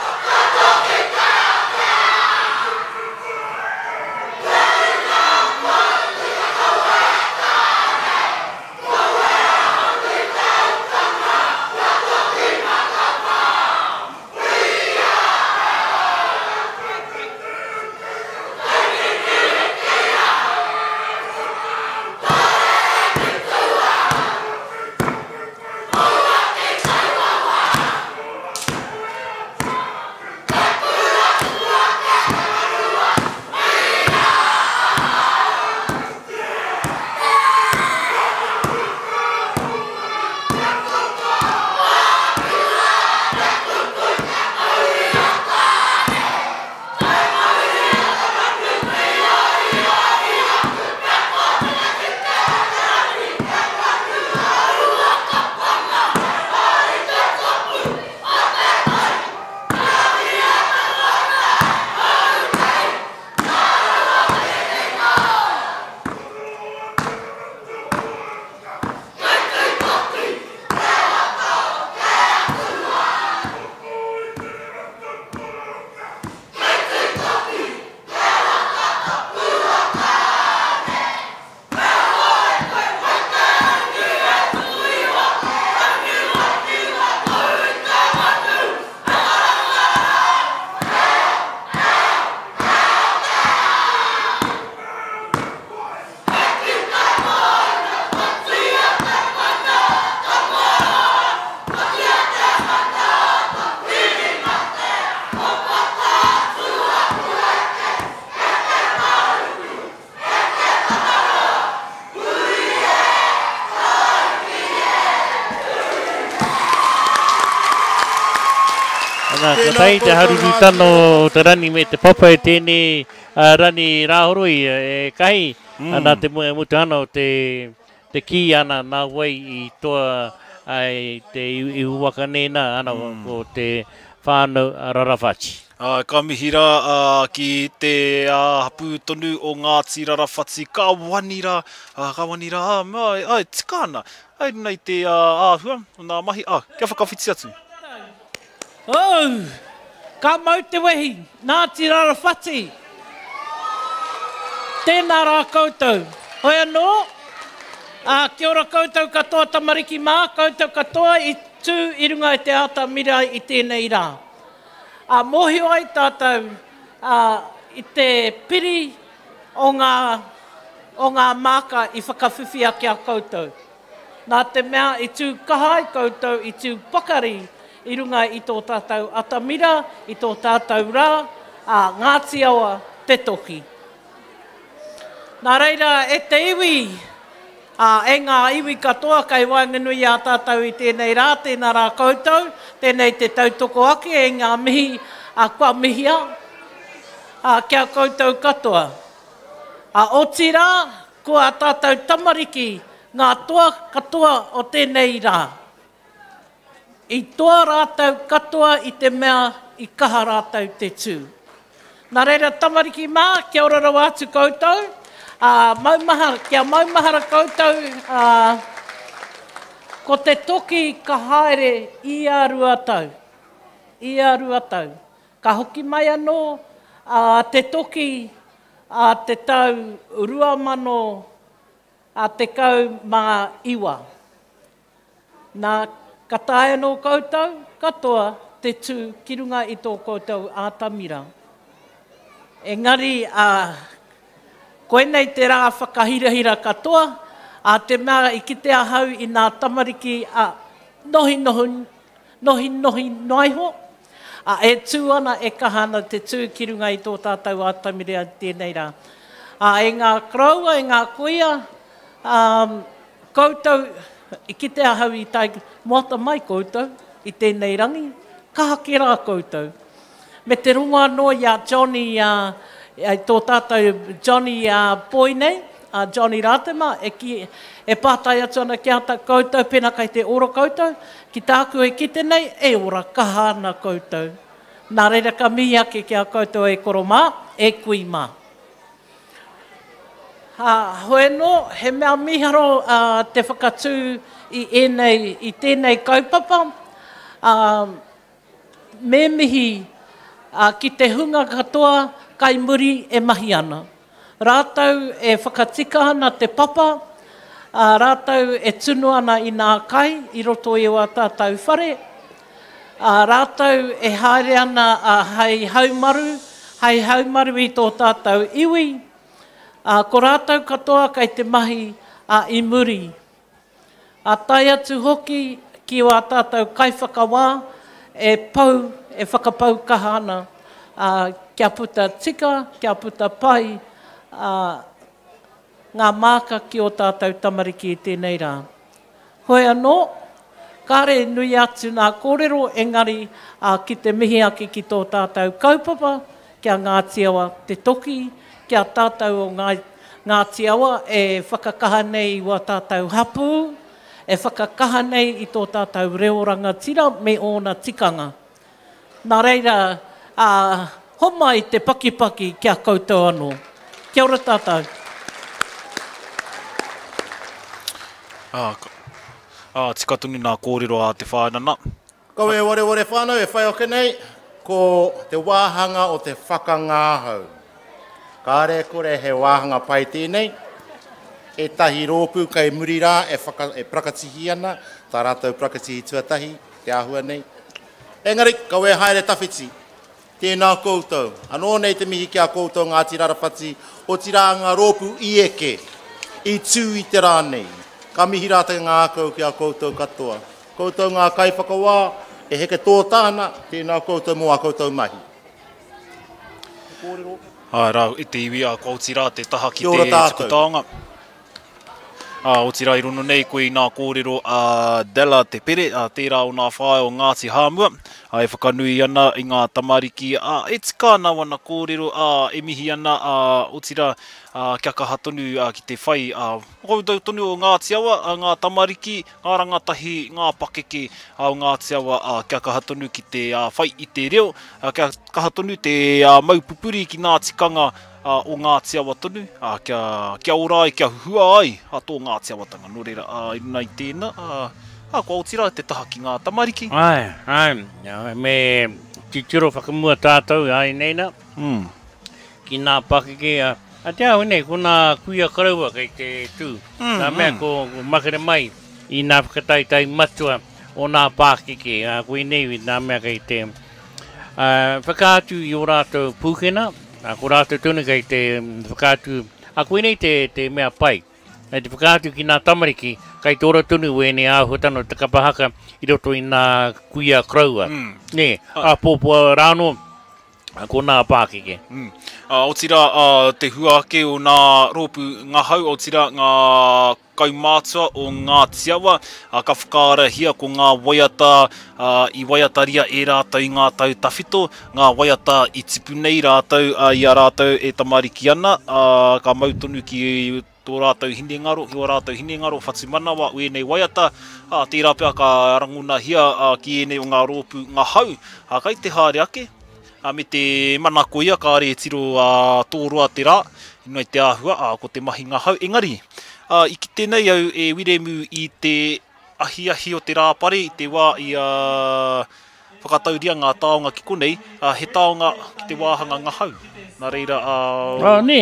Ana, ko tai te harurutano o te rani me te papa e tēnei rani rāhoroi e kahi, ana te mutu ana o te te kī ana nā wai i toa ai te ihu waka nei nā, ana ko te whānau a Rarawhati. Āe, ka mihi rā ki te hapū tonu o Ngāti Rarawhati, ka wani rā, ka wani rā, āe, āe, tika ana, Hei runga i te āhua o nā mahi, ā, kia whakawhiti atu. Oh! Ka mau te wehi, Ngāti Rarawhati! Tēnā rā koutou. Hoi anō, ā, kia ora koutou katoa tamariki mā, koutou katoa i tū i runga i te atamira i tēnei rā. Ā, mōhio ai tātou, ā, i te piri o ngā, o ngā māka i whakawhiwhia ki a koutou. Nā te mea i tū kaha ai koutou, i tū pakari i runga i tō tātou atamira, i tō tātou rā, ā, Ngāti Awa te toki. Nā reira, e te iwi, ā, e ngā iwi katoa kei waenganui i a tātou i tēnei rā, tēnā rā koutou, tēnei te tautoko ake i ngā mihi, ā, kua mihia, ā, ki a koutou katoa. Ā, otirā, ko ā tātou tamariki ngā toa katoa o tēnei rā. I toa rātou katoa i te mea i kaha rātou te tū. Nā reira tamariki mā, kia ora rawa atu koutou, ā, maumahara, kia maumahara koutou, ā, ko te toki ka haere ia rua tau, ia rua tau. Ka hoki mai anō a te toki a te tau 2019. Nā, ka taea anō koutou katoa te tū ki runga i tō koutou ātamira. Engari, ā, koinei te rā whakahirahira katoa, ā te mea i kite ahau i nā tamariki a nohinohi Nohinohi noa iho, ā, e tū ana, e kaha ana te tū ki runga i tō tātou ātamira i tēnei rā. Ā, e ngā koroua, e ngā kuia, ā, koutou, i kite ahau i tae moata mai koutou i tēnei rangi, kaha kē rā koutou. Me te rongo anō i a Johnny, ā, i tō tātou Johnny Poi nei, a Johnny Rātema, e kī, e pātai atu ana ki a koutou pēnā kai te ora koutou, ki tāku e kite nei, e ora kaha ana koutou. Nā reira ka mihi ake ki a koutou e koro mā, e kui mā. Ā, hoi anō, he mea mīharo te whakatū i ēnei, i tēnei kaupapa, ā, Me mihi ki te hunga katoa kai muri e mahi ana. Rātou e whakatika ana te papa, rātou e tunu ana i nā kai i roto i ō tātou whare, rātou e haere ana hei haumaru, hei haumaru i tō tātou iwi, ko rātou katoa kei te mahi i muri. Ā, tae atu hoki ki ā tātou kaiwhakawā e pau, e whakapau kaha ana, ā, kia puta tika, kia puta pai, ā, ngā māka ki ō tātou tamariki i tēnei rā. Hoi anō, kāre i nui atu nā kōrero, engari, ā, ki te mihi ake ki tō tātou kaupapa, ki a Ngāti Awa te toki, ki a tātou o Ngāi Ngāti Awa e whakakaha nei i wā tātou hapū, e whakakaha nei i tō tātou reo rangatira me ōna tikanga. Nā reira, ā, homai te pakipaki ki a koutou anō. Kia ora tātou. Ā, ā, tika tonu nā kōrero a te whānau nā. Kaua e wareware whānau e whai ake nei, ko te wāhanga o te whakangāhau. Kāre e kore he wāhanga pai tēnei, ētahi rōpū kei muri rā e whaka, e parakatihi ana, tā rātou parakatihi tuatahi, te āhua nei. Engari, kaua e haere tawhiti. Tēnā koutou. Anō nei te mihi ki a koutou Ngāti Rarawhati, otirā ngā rōpū i eke, i tū i te rā nei. Ka mihi rā te ngākau ki a koutou katoa. Koutou ngā kaiwhakawā e heke tōtā ana, tēnā koutou mō ā koutou mahi. He kōrero. Āe rā, e te iwi, ā, kua oti rā te taha ki te tuku taonga. Ā, otirā i rono nei koe i nā kōrero a Della Te Pere, ā, tērā o nā whāea o Ngāti Hāmua. ā, e whakanui ana i ngā tamariki, ā, e tika ana wana kōrero, ā, e mihi ana, ā, otirā, ā, kia kaha tonu, ā, ki te whai, ā, koutou tonu o Ngāti Awa, ā, ngā tamariki, ngā rangatahi, ngā pakeke, ā, o Ngāti Awa, ā, kia kaha tonu ki te, ā, whai i te reo, ā, kia kaha tonu te, ā, mau pupuri ki ngā tikanga, ā, o Ngāti Awa tonu, ā, kia, kia ora ai, kia huhua ai a tō Ngāti Awatanga. Nō reira, ā, i runga i tēnā, ā, ā, kua oti rā te taha ki ngā tamariki. Āe, āe, me titiro whakamua tātou āianei nā, ki nā pakeke, ā, a te aho nei, ko nā kuia koroua kei te tū, nā mea ko, ko makere mai i nā whakataetae matua o nā pākeke, ā, koinei nā mea kei te, ā, whakaatu i ō rātou pūkena, ā, ko rātou tonu kei te whakaatu, ā, koinei te, te mea pai, kei te whakaatu ki nā tamariki, kei te ora tonu wēnei āhuatanga o te kapa haka i roto i nā kuia koroua, nē, āpōpō rānō, ko nā pākeke. Ā, otirā, ā, te hua ake o nā rōpū ngahau, otirā, ngā kaumātua o Ngāti Awa, ā, ka whakaarahia ko ngā waiata, ā, i waiataria e rātou i ngā tau tawhito, ngā waiata i tipu nei rātou, ā, i a rātou e tamariki ana, ā, ka mau tonu ki tō rātou hinengaro, ki ō rātou hinengaro whatumanawa o ēnei waiata, ā, tērā pea ka rangonahia, ā, ki ēnei o ngā rōpū ngahau, ā, kai te haere ake. Ā, me te manako ia kāre e tiro ā tōroa te rā, i runga i te āhua, ā, ko te mahi ngahau. Engari, ā, i kite nei au e Wiremu i te ahiahi o te Rāpare, i te wā i ā, whakatauria ngā taonga ki konei, ā, he taonga ki te wāhanga ngahau. Nā reira, ā, Ā, nē.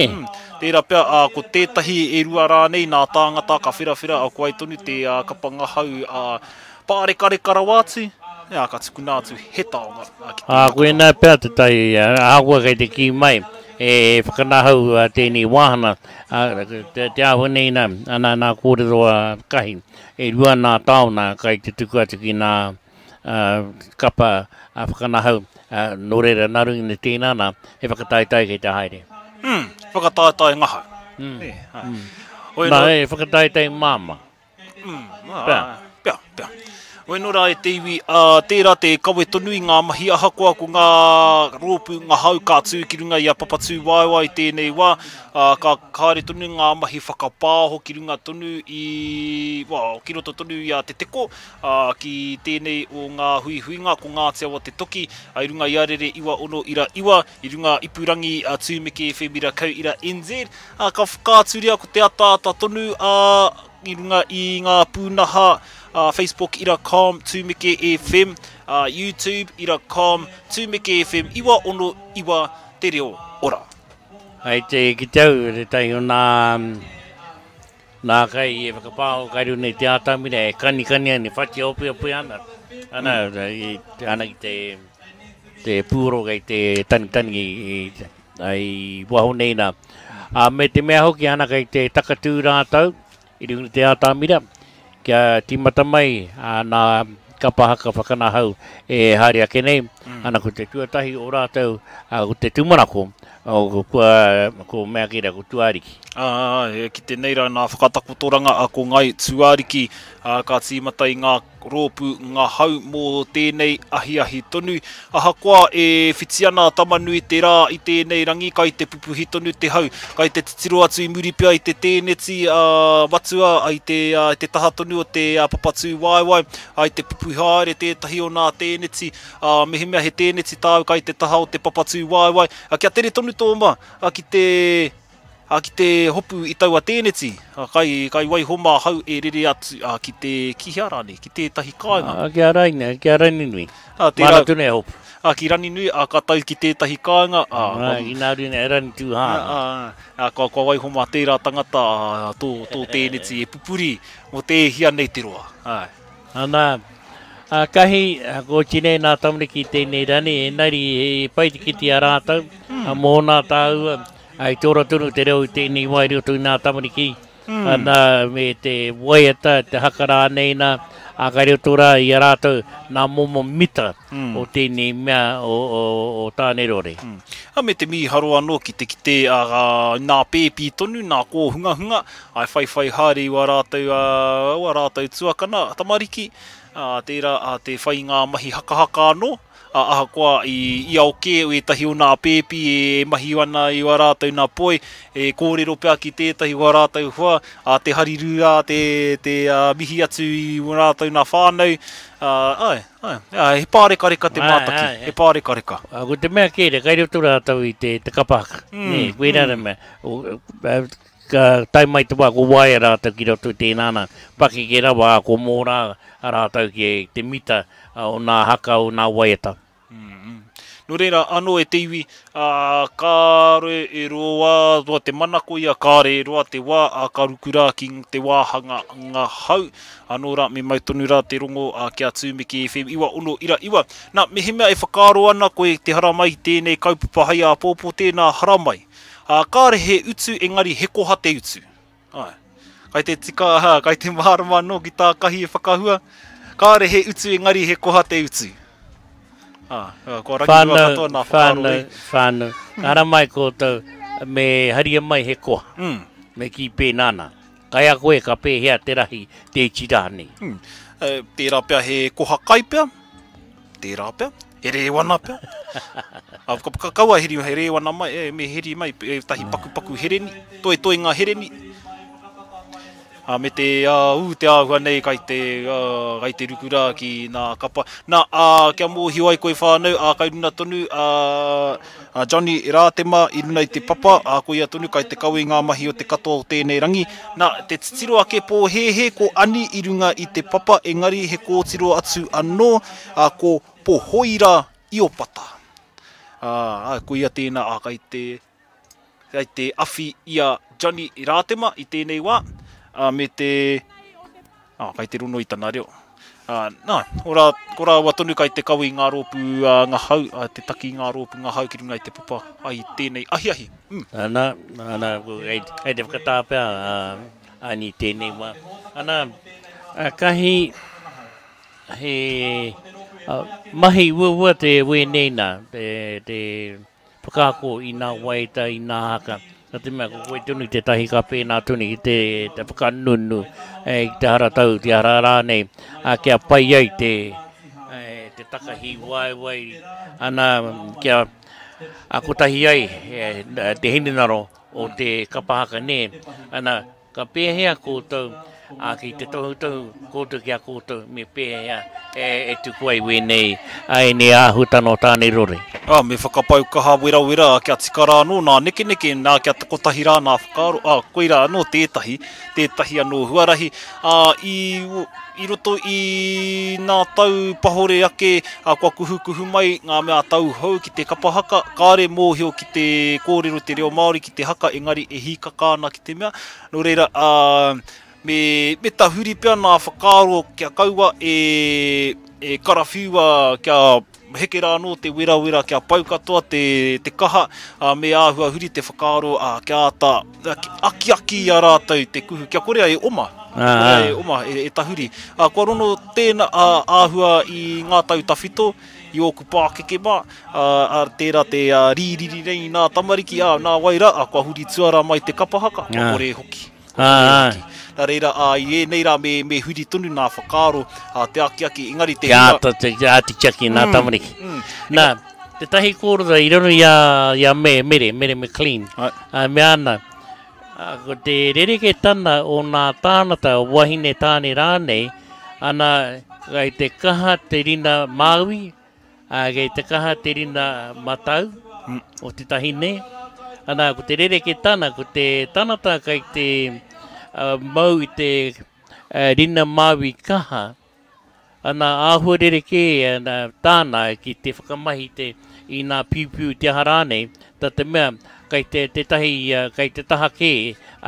tērā pea, ā, ko tētahi e rua rānei nā tāngata ka wherawhera, ā, ko ai tonu te ā, kapa ngahau, ā, Pārekareka rawa atu, ā, ka tukuna atu he taonga ki Ā, koinā pea tētahi ahakoa kei te kī mai e whakanahau tēnei wāhanga, ā, te āhua nei nā, ana nā kōrero a Kahi, e rua nā taonga kai te tuku atu ki nā kapa whakanahau, nō reira, nā runga i tēnā nā, he whakataetae kei te haere. Mm, whakataetae ngahau. Mm. E, mm. Hoi nā, he whakataetae māmā. Mm, pea. Pea, pea. Hoi nō rā e te iwi, ā, tērā te kawe tonu i ngā mahi ahakoa ko ngā rōpū ngahau ka tū ki runga i a Papatūwaewae i tēnei wā, ā, ka haere tonu ngā mahi whakapāho ki runga tonu i, well, ki roto tonu i a Te Teko, ā, ki tēnei o ngā huihuinga ko Ngāti Awa Te Toki, ā, i runga i a Rere 969, i runga ipurangi a Tūmeke FM ira kau ira NZ, ā, ka whakaaturia ko te ataata tonu, ā, i runga i ngā pūnaha a Facebook ira com Tūmeke FM, a YouTube ira com Tūmeke FM 969 Te Reo Ora. Hei te kite au tētahi o nā, nā kai e whakapāho kai runga i te atamira e kanikani ana, e whati opeope ana, ana, i, ana ki te, te pūoro kei te tanitani i, i waho nei nā. Ā, me te mea hoki ana kei te takatū rātou i runga i te atamira, kia tīmata mai nā kapa haka whakanahau e haere ake nei, ana ko te tuatahi o rātou, ko te tūmanako, kua, ko mea kē rā, ko Tuariki. Ā, e kite nei rā nā whakatakotoranga a ko Ngāi Tuariki, ā, ka tīmata i ngā rōpū ngahau mō tēnei ahiahi tonu. Ahakoa e whiti ana a Tamanui te rā i tēnei rangi, kai te pupuhi tonu te hau, kai te titiro atu i muri pea i te tēneti a Matua, i te, i te taha tonu o te Papatūwaewae, ai te pupuhi haere tētahi o nā tēneti, ā, mehemea he tēneti tāu kai te taha o te Papatūwaewae, kia tere tonu tō ma, ki te, Ā, ki te hopu i taua tēneti, ā, kai, kai waiho mā hau e rere atu, ā, ki te, ki hea rānei, ki tētahi kāinga. Ā, ki a Raina, ki a Raninui. Ā, tērā. Māna tonu e hopu. Ā, ki Raninui, ā, ka tau ki tētahi kāinga, ā, Ā, ki nā runa e Ranitūhā. Ā, ā, kua, kua waiho mā tērā tangata, ā, tō, tō tēneti e pupuri mō te e hia nei te roa. Āe. Ana, ā, kahi, ko oti nei nā tamariki tēnei rani, engari he pai te kite i a rātou, ā, mōna tāua, I te ora tonu te reo i tēnei wā i roto i ngā tamariki, ana, me te waiata, te haka rānei nā, ā, kai roto rā i a rātou nā momo mita o tēnei mea o, o, o Tānerore. Ā, me te mīharo anō ki te kite, ā, nā pēpi tonu, nā kōhungahunga, ā, e whaiwhai haere i wā rātou, ā, wā rātou tuakana, tamariki, Ā, tērā ā, te whai i ngā mahi hakahaka anō, ā, ahakoa i, i ao kē ētahi o nā pēpi e mahi ana i wā rātou nā poi, e kōrero pea ki tētahi o wā rātou hoa, ā, te harirū rā, te, te ā, mihi atu i wā rātou nā whānau, ā, āe, āe, āe, he pārekareka te mātaki, he pārekareka. Ā, ko te mea kē, kei roto rātou i te, te kapa haka, nē, koirā te mea. O, Ka tae mai te wā ko waea rātou ki roto i tēnā nā, pakeke rawa ā, ko mōrā a rātou ki te mita o nā haka, o nā waiata. Nō reira anō e te iwi, ā, kāore e roa roa te manako ia, kāore e roa te wā, ā, ka ruku rā ki te wāhanga ngahau. Anō rā, me mau tonu rā te rongo, ā, kia Tūmeke FM 96.9. Nā, mehemea e whakaaro ana koe te haramai i tēnei kaupapa hai āpōpō, tēnā haramai. Ā, kāre he utu engari he koha te utu. Āe. Kai te tika, ā, kai te mārama anō ki tā Kahi e whakahua. Kāre he utu engari he koha te utu. Ā, kua rangirua katoa nā whakaaro nei. Whānau, whānau, ka haramai koutou me haria mai he koha. Mm. Me kī pēnā nā. Kai a koe ka pēhea te rahi, te iti rānei. Mm. Tērā pea he koha kai pea? Tērā pea, he rēwana pea. A, ka, ka, kaua heri, he rēwana mai, e, me heri mai, e, tahi pakupaku hereni, toetoe ngā hereni. A, me te a, ū te āhua nei kai te, a, kai te ruku rā ki nā kapa. Nā, a, kia mōhio ai koe whānau, a, kai runa tonu, a, a Johnny Rātema i runa i te papa, a, koia tonu kai te kawe i ngā mahi o te katoa o tēnei rangi. Nā, te titiro ake pōhēhē ko Ani i runga i te papa, engari he kōtiro atu anō, ā, ko Pohoira Iopata. Ā, ā, koia tēnā, ā, kai te, kai te awhi i a Johnny Rātema i tēnei wā, ā, me te, ā, kai te rono i tana reo. Ā, nā, ko rā, ko rāua tonu kai te kawe i ngā rōpū ā, ngahau, ā, te taki i ngā rōpū ngahau ki runga i te papa ai tēnei ahiahi. Mm. Ana, ana, kei, kei te whakatā pea a Ani tēnei wā. Ana, a, kahi, he a, mahi uaua te wēnei nā, te, te whakaako i nā waiata, i nā haka. Nā te mea, ko koe tonu tētahi ka pēnā tonu ki te, te whakanunu, e, ki te haratau, te hara rānei, a, kia pai ai te, e, te takahi waewae, ana, kia a, kotahi ai e, te hinengaro o te kapa haka, nē. Ana, Ka pēhea koutou, ā, ki te tohutohu koutou ki a koutou me pēhea e tuku ai wēnei, ā, ēnei āhuatanga o Tāne-rore? Ā, me whakapau kaha werawera kia tika rā anō nā nekeneke, nā kia kotahi rā nā whakaaro, ā, koirā anō tētahi, tētahi anō huarahi, ā, i, i roto i nā tau pahore ake, ā, kua kuhukuhu mai ngā mea tauhou ki te kapa haka, kāre mōhio ki te kōrero te reo Māori ki te haka, engari e hīkaka ana ki te mea, nō reira, ā, me, me tahuri pea nā whakaaro kia kaua e, e karawhiua kia heke rā anō te werawera kia pau katoa te, te kaha, ā, me āhua huri te whakaaro, ā, kia āta akiaki i a rātou te kuhu, kia kore ai e oma, kia kore ai e oma, e, e tahuri. Ā, kua rono tēnā ā, āhua i ngā tau tawhito, i ōku pākeke mā, ā, ā, tērā te ā, rīriri nei i nā tamariki, ā, nā wai rā, ā, kua huri tuarā mai te kapa haka, kua kore e hoki. Kua kore e hoki. Nā reira, ā, i ēnei rā me, me huri tonu nā whakaaro, ā, te akiaki, engari te Kia hunga. āta, te, te āta tiaki nā tamariki. Nā, tētahi kōrero i roto i a, i a Me, Mere, Mere McLean, ā, mea ana, ā, ko te rerekētana o nā tānata, wahine tāne rānei, ana, kei te kaha te rina Māui, ā, kei te kaha te rina matau o tētahi nē. Ana, ko te rerekētana, ko te tangata kei te mau i te rina Māui kaha, ana, āhua rerekē ana tāna ki te whakamahi te, i nā piupiu te aha rānei, tā te mea, kei te tētahi, kei te taha kē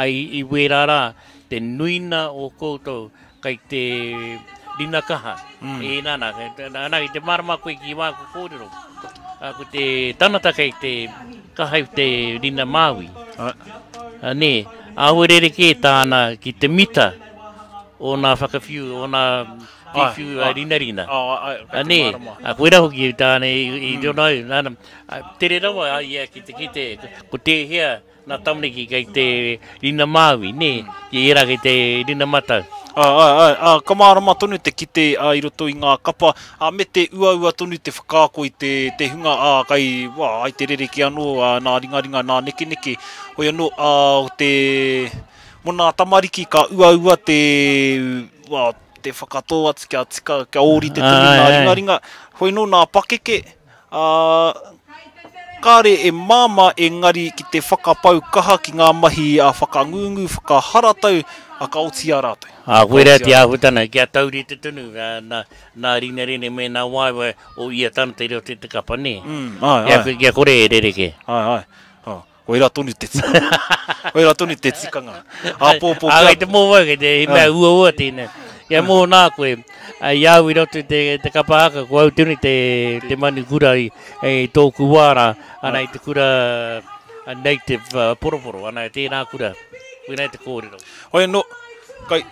i wērā rā, te nuina o koutou Kei te rina kaha. Mm. E, nā, nā, nā, nā, i te mārama koe ki wāku kōrero. Ko te tangata kei te kaha i te rina Māui. A, nē, āhua rerekē tāna ki te mita o nā whakawhiu, o nā whiwhiu a rinarina. A, nē, a, koirā hoki tāna i, i mm. rona au. Nā, nā, tere rawa a ia ki te kite, ko tēhea nā tamariki kei te rina Māui, nē, ki ērā kei te rina Matau. Āe, āe, āe, ā, ka mārama tonu te kite ā, i roto i ngā kapa, ā, me te uaua tonu te whakaako i te, te hunga, ā, kai, wā, ai te rerekē anō, ā, nā ringaringa, nā nekeneke. Hoi anō, ā, o te, mō nā tamariki ka uaua te, wā, te whakatō atu kia tika, kia ōrite tonu nā ringaringa. Hoi anō nā pakeke, ā, kāre e māmā engari ki te whakapau kaha ki ngā mahi ā whakangungu, whakaharatau, ā, ka oti i a rātou. Ā, koirā te āhuatanga kia taurite tonu nā, nā ringaringa me nā waewae o ia tangata i roto i te kapa, nē? Mm, āe, āe. Kia kore e rerekē. Āe, āe. Ā, Koirā tonu te tikanga. Koirā tonu te tikanga. Āpōpō pea. Ā, kei te mō au, kei te he mea uaua tēnei. Kia mō nā koe, i a au i roto i te, te kapa haka, ko au tonu te, te manu kura i, i tōku wā rā, ana i te kura native poroporo, ana i tēnā kura. Koinei te kōrero. Hoi anō, kai,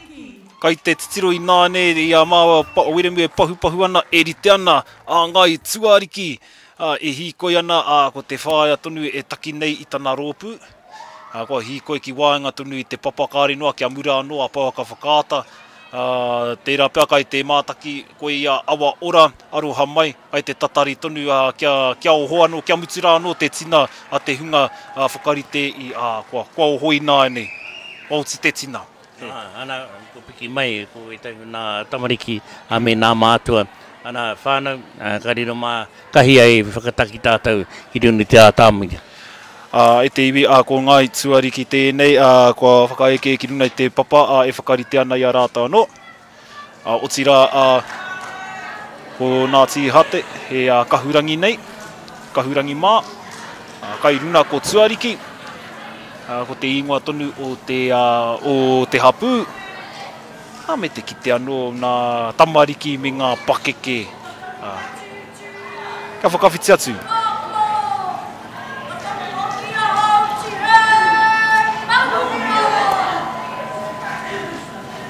kai te titiro ināianei i a māua a Wiremu e pahupahu ana, e rite ana a Ngāi Tuariki Ā, e hīkoi ana, ā, ko te whaea tonu e taki nei i tana rōpū. Ā, kua hīkoi ki waenga tonu i te papa kāre noa kia mura anō a Pouaka Whakaata. Ā, tērā pea kai te mātaki koe i a Awa Ora, aroha mai, kai te tatari tonu, ā, kia, kia oho anō, kia mutu rā anō te tina a te hunga, ā, whakarite i, ā, kua, kua oho ināianei. Kua oti te tina. Ā, ana, kua piki mai ko ētahi o nā tamariki, ā, me nā mātua, ana whānau, ā, ka riro mā kahi ai whakataki tātou ki runga i te ātamira. Ā, e te iwi, ā, ko Ngāi Tuariki tēnei, ā, kua whakaeke ki runga i te papa, ā, e whakarite ana i a rātou anō. Ā, otirā, ā, ko Ngāti Hate, he ā, kahurangi nei, kahurangi mā, ā, kai runa ko Tuariki, ā, ko te ingoa tonu o te, ā, o te hapū, ā, me te kite anō nā tamariki me ngā pakeke, ā, kia whakawhiti atu.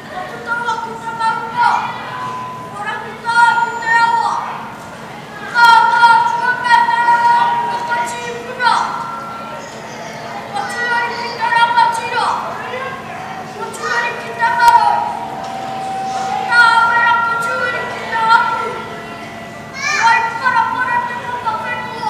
Ka puta hoki te maunga, ko Rangitā ki te awa, ko Mātaatua me te reo o ka tīpuna, ko Tuariki te rangatira, ko Tuariki te marae, ko Te Tāwera ko Tuariki te hapū, ko Waiparapara te papa whenua.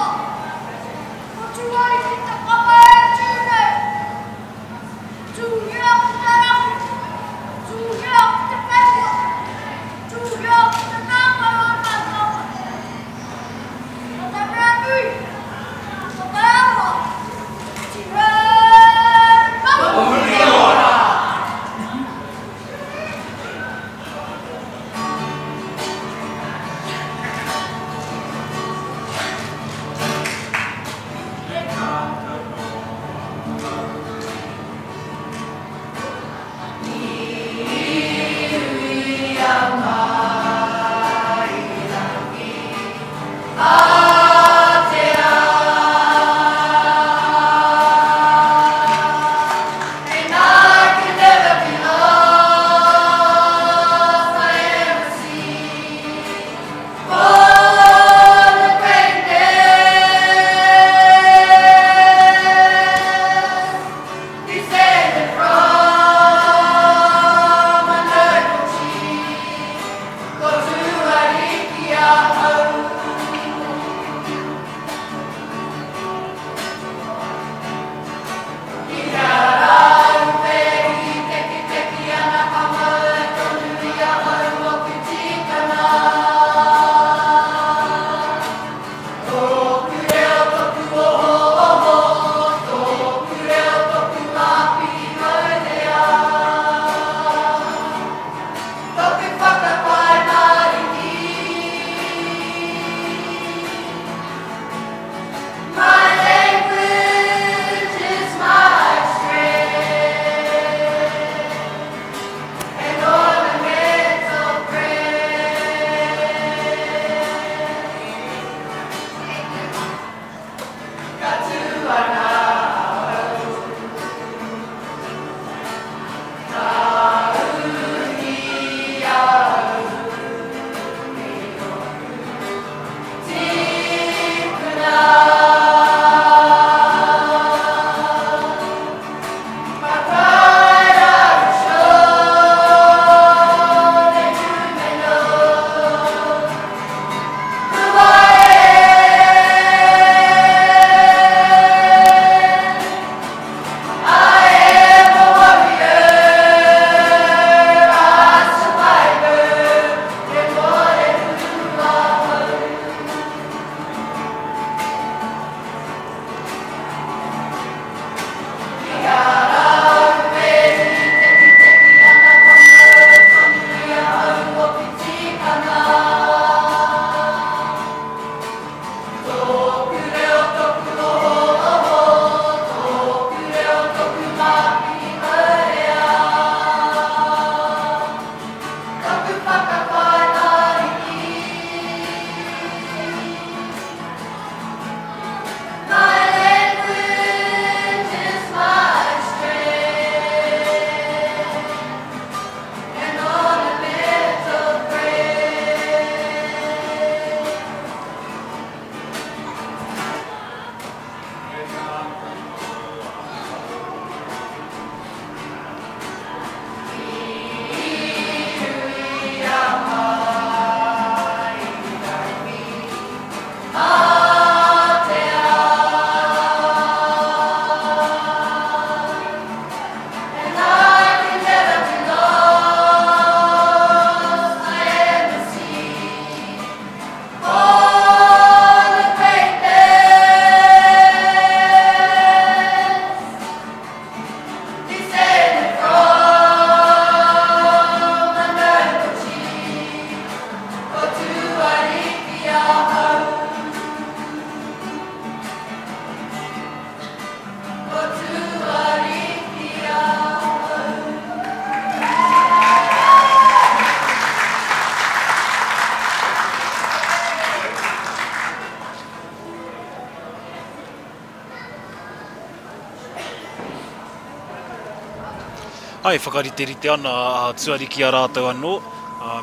Ai, whakariterite ana a Tuariki a rātou anō,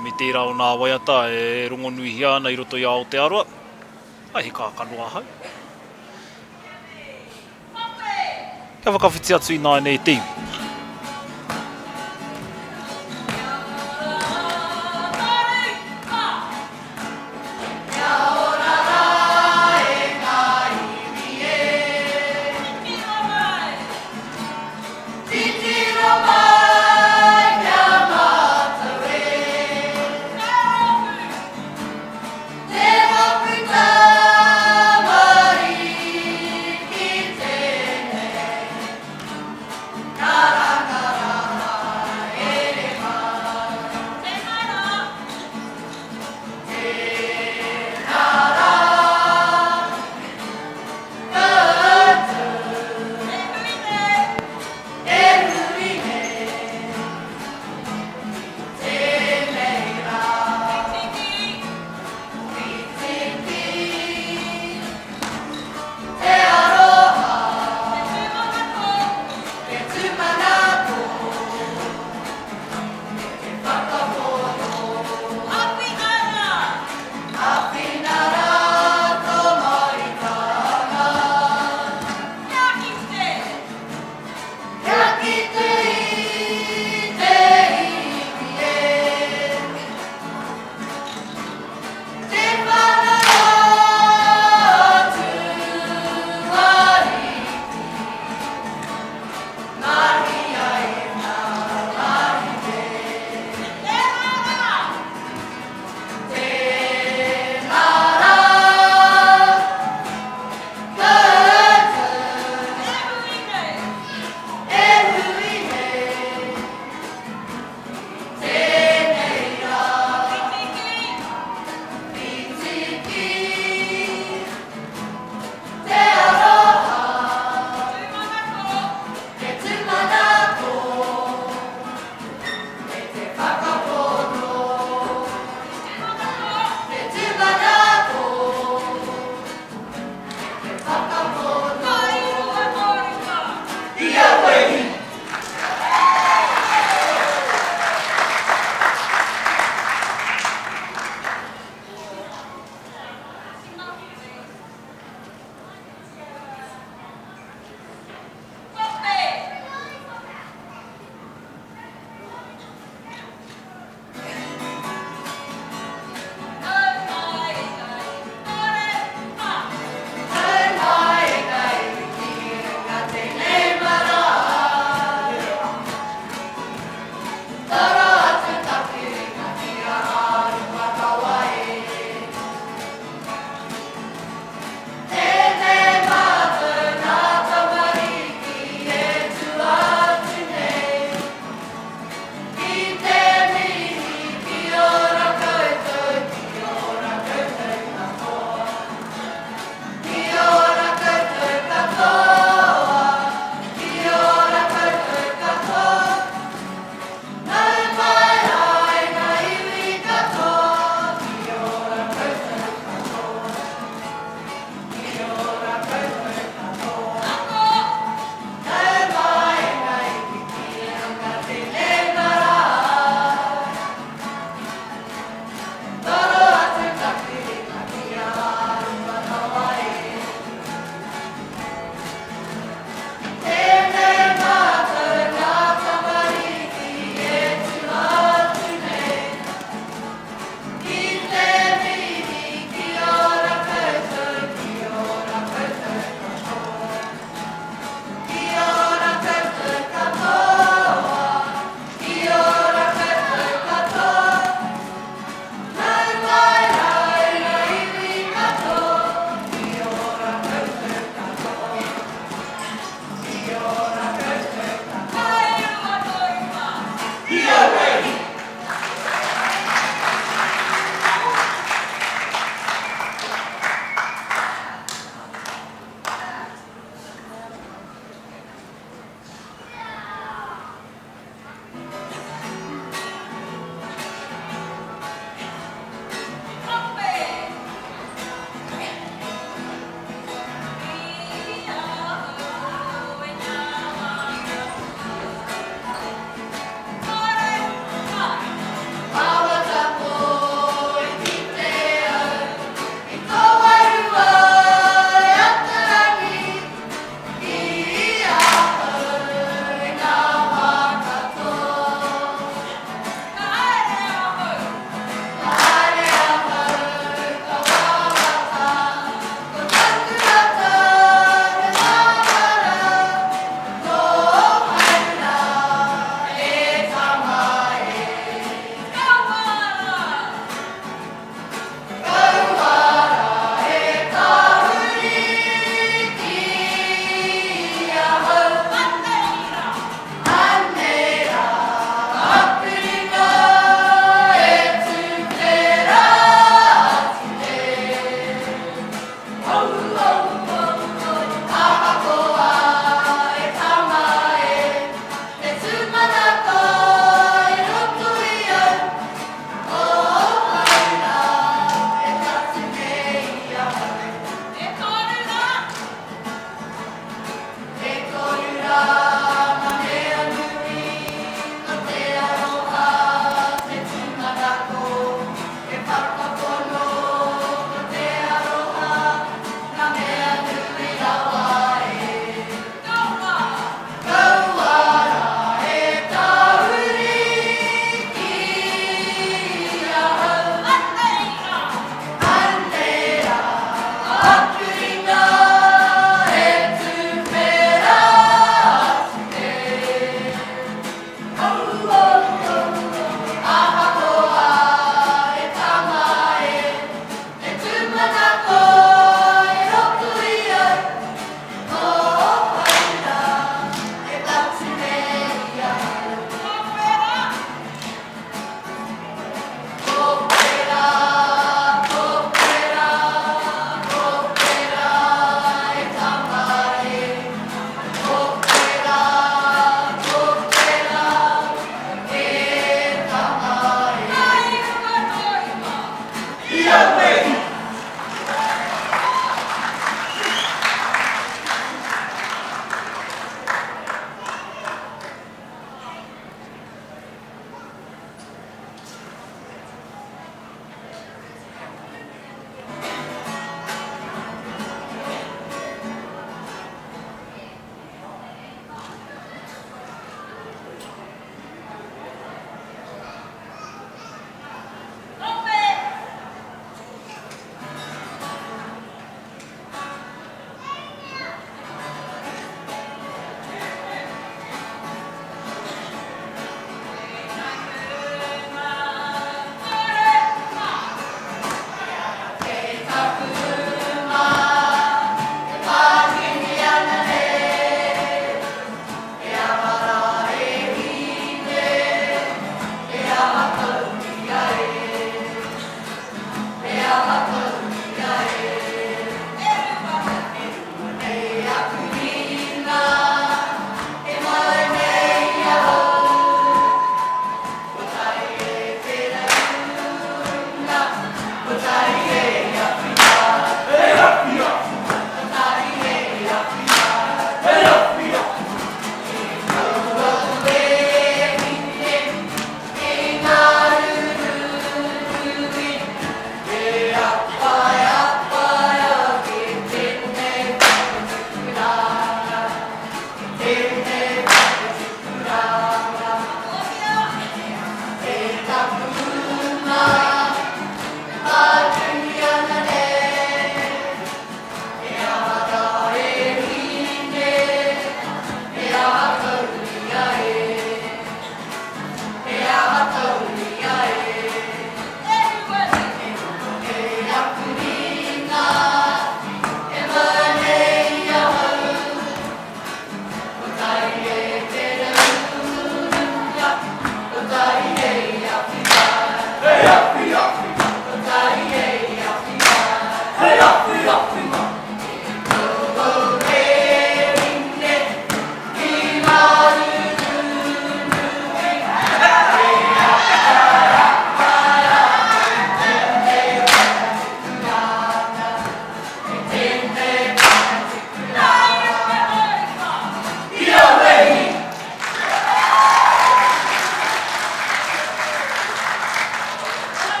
me tērā o nā waiata e rongonuihia ana i roto i a Aotearoa. Ai, he kākano ahau. Kia whakawhiti atu ināianei te iwi. Thank you.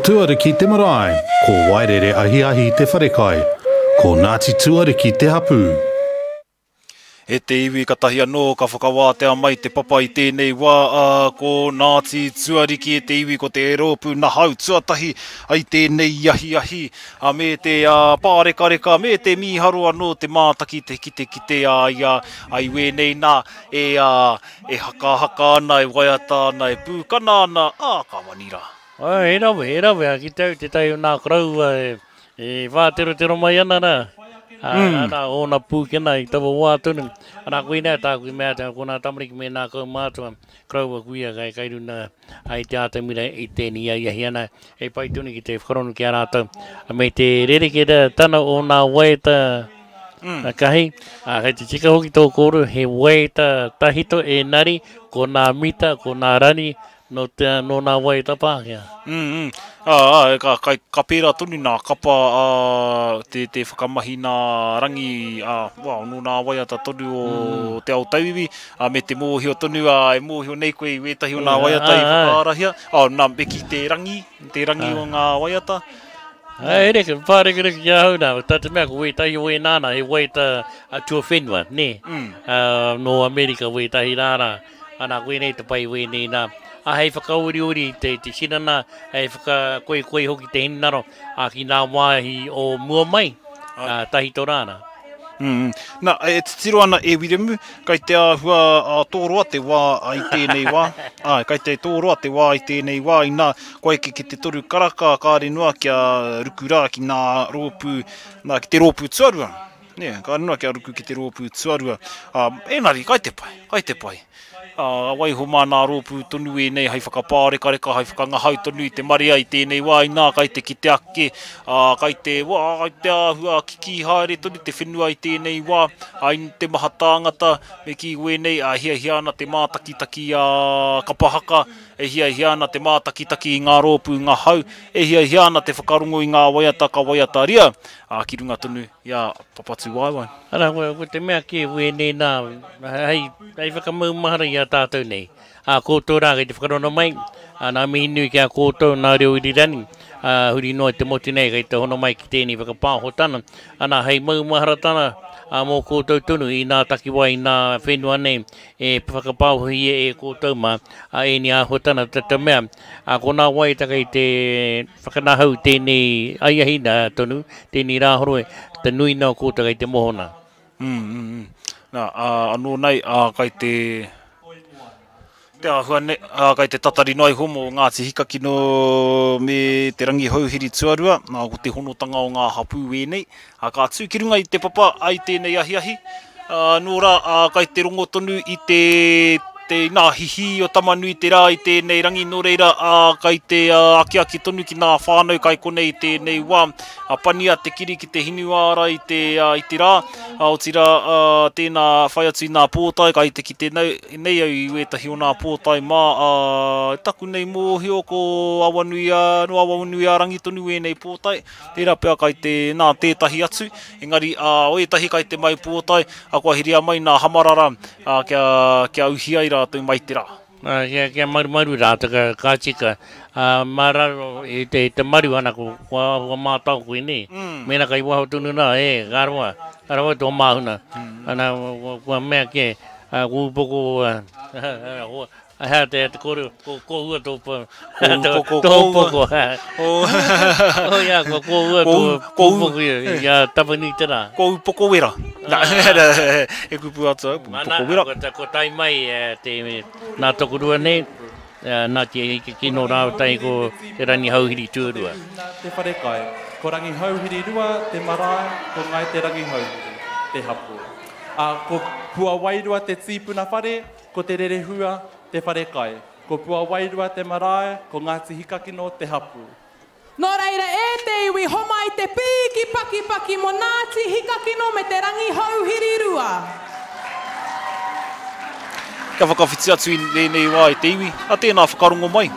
Tuariki te marae, ko Wairere Ahiahi te wharekai, ko Ngāti Tuariki te hapū. E te iwi katahi anō ka whakawātea mai te papa i tēnei wā, ā, ko Ngāti Tuariki e te iwi ko te rōpū nahau tuatahi ai tēnei ahiahi, ā, me te pārekareka, me te mīharo anō te mātaki te kitekite a ia, i wēnei nā, e, ā, e hakahaka ana, e waiata ana, e pūkana ana, ā, ka wani rā. Ā, he rawe, he rawe, ā, ki te au tētahi o nā koroua e, E whāterotero mai ana rā, ā, ana ōna pūkena i taua wā tonu. Ana, koinā tāku i mea atu, ko nā tamariki me nā kaumātua, koroua kuia kai kai runa ai te ātamira i tēnei ahiahi ana, e pai tonu ki te whakaronu ki a rātou. Me te rerekētana o nā waiata kahi, ā, kei te tika hoki tō kōrero, he waiata tahito ēnari, ko nā mita, ko nā rani, Nō te, nō nā waiata Pākehā. Mm, mm. Ā, ā, ka, ka, ka pērā tonu nā kapa, ā, te, te whakamahi nā rangi, ā, well, nō nā waiata tonu o mm. te ao tauiwi, ā, me te mōhio tonu, ā, e mōhio nei koe i wētahi o nā waiata i whakaarahia, ā, nā, me ki te rangi, te rangi o ngā waiata. Ā, he reka, pārekareka ki ahau nā, tā te mea ko wētahi o ēnā nā, he waiata tuawhenua, nē, mm. ā, nō Amerika wētahi rā rā. Ana, koinei te pai wēnei nā. A hei whakauriuri te, te tinana, hei whakakoikoi hoki te hinengaro, a ki nā wāhi o mua mai, a, tahito rā nā. Mm. Na, e titiro ana e Wiremu, kai te āhua a tōroa te wā i tēnei wā. Āe, kai te tōroa te wā i tēnei wā, inā, kua eke ki te toru karaka, kāre noa kia ruku rā ki nā rōpū, nā, ki te rōpū tuarua. Nē, ka noa kia ruku ki te rōpū tuarua. Ā, engari, kai te pai, kai te pai. Ā, waiho mā nā rōpū tonu ēnei hei whakapārekareka, hei whakangahau tonu i te marea i tēnei wā, inā kai te kite ake, ā, kai te, wā, kai te āhua kikī haere tonu te whenua i tēnei wā, ā, i te maha tāngata, me kī wēnei, ā, hiahia ana te mātakitaki ā kapa haka, e hiahia ana te mātakitaki i ngā rōpū ngahau, e hiahia ana te whakarongo i ngā waiata ka waiataria, ā, ki runga tonu i a Papatūwaewae. Arā, ko te mea kē wēnei nā, hei, hei whakamaumahara i a tātou nei. Ā, koutou rā kei te whakarono mai, ā, nā mihi nui ki a koutou, nā reo irirangi, ā, huri noa i te motu nei kei te hono mai ki tēnei whakapāhotana. Ana, hei maumaharatana, ā, mō koutou tonu i nā takiwā, i nā whenua nei e whakapāohia e koutou mā, ā, ēnei āhuatana te mea, ā, ko nā wai kei te Whakanahau tēnei aiahi nā tonu, tēnei rāhoroi, te nui nā koutou kei te mohona. Nā, ā, anō nei, ā, kai te, te āhua nei, ā, kai te tatari noa iho mō Ngāti Hikakino me Te Rangihouhiri tuarua, nā, ko te honotanga o ngā hapū ēnei, ā, ka tū ki runga i te papa ai tēnei ahiahi, ā, nō rā, ā, kai te rongo tonu i te, te, nā, hihī o Tamanui-te-rā i tēnei rangi, nō reira, ā, kai te akiaki tonu ki nā whānau kai konei i tēnei wā, ā, pania te kiri ki te hinu ārai i te, ā, i te rā, ā, otirā, ā, tēnā, whai atu i nā pōtae, kai te kite nei, nei au i wētahi o nā pōtae mā, ā, taku nei mōhio ko Awanui, ā, nō Awanui-ā-rangi tonu ēnei pōtae. Tērā pea kai te, nā tētahi atu, engari, ā, o ētahi kai te mau pōtae, ā, kua heria mai nā hamarara, ā, kia, kia uhi ai rātou mai te rā. Ā, kia, kia marumaru rātou, ka, ka tika, ā, mā raro i te, i te maru ana, ko, kua āhua mātao koe, nē? Mēnā kai waho tonu rā, e, ka roa, ka roa tō māhuna. Ana, kua, kua mea kē, ā, ko upoko, ā, hoa, Aha te te kore ko kohua tō pa Ko upoko tō upoko. Oh ia ko kohua tō upoko ia ia Tapanui te rā. Ko upoko wera. E kupu atu au, upoko wera. Mana ko tae mai te nā tokorua nei nā te Hikakino rāua tahi ko Te Rangihouhiri tuarua. Te wharekai, ko Rangihouhiri rua te marae, ko Ngai Te Rangihouhiri te hapu. A, ko Puawairua te tīpuna whare, Ko Te Rerehua te wharekai. Ko Puawairua te marae, ko Ngāti Hikakino te hapū. Nō reira e te iwi homai te pīki pakipaki mō Ngāti Hikakino me Te Rangihouhiri-rua. Kia whakawhiti atu i ēnei wā i te iwi, a tēnā whakarongo mai.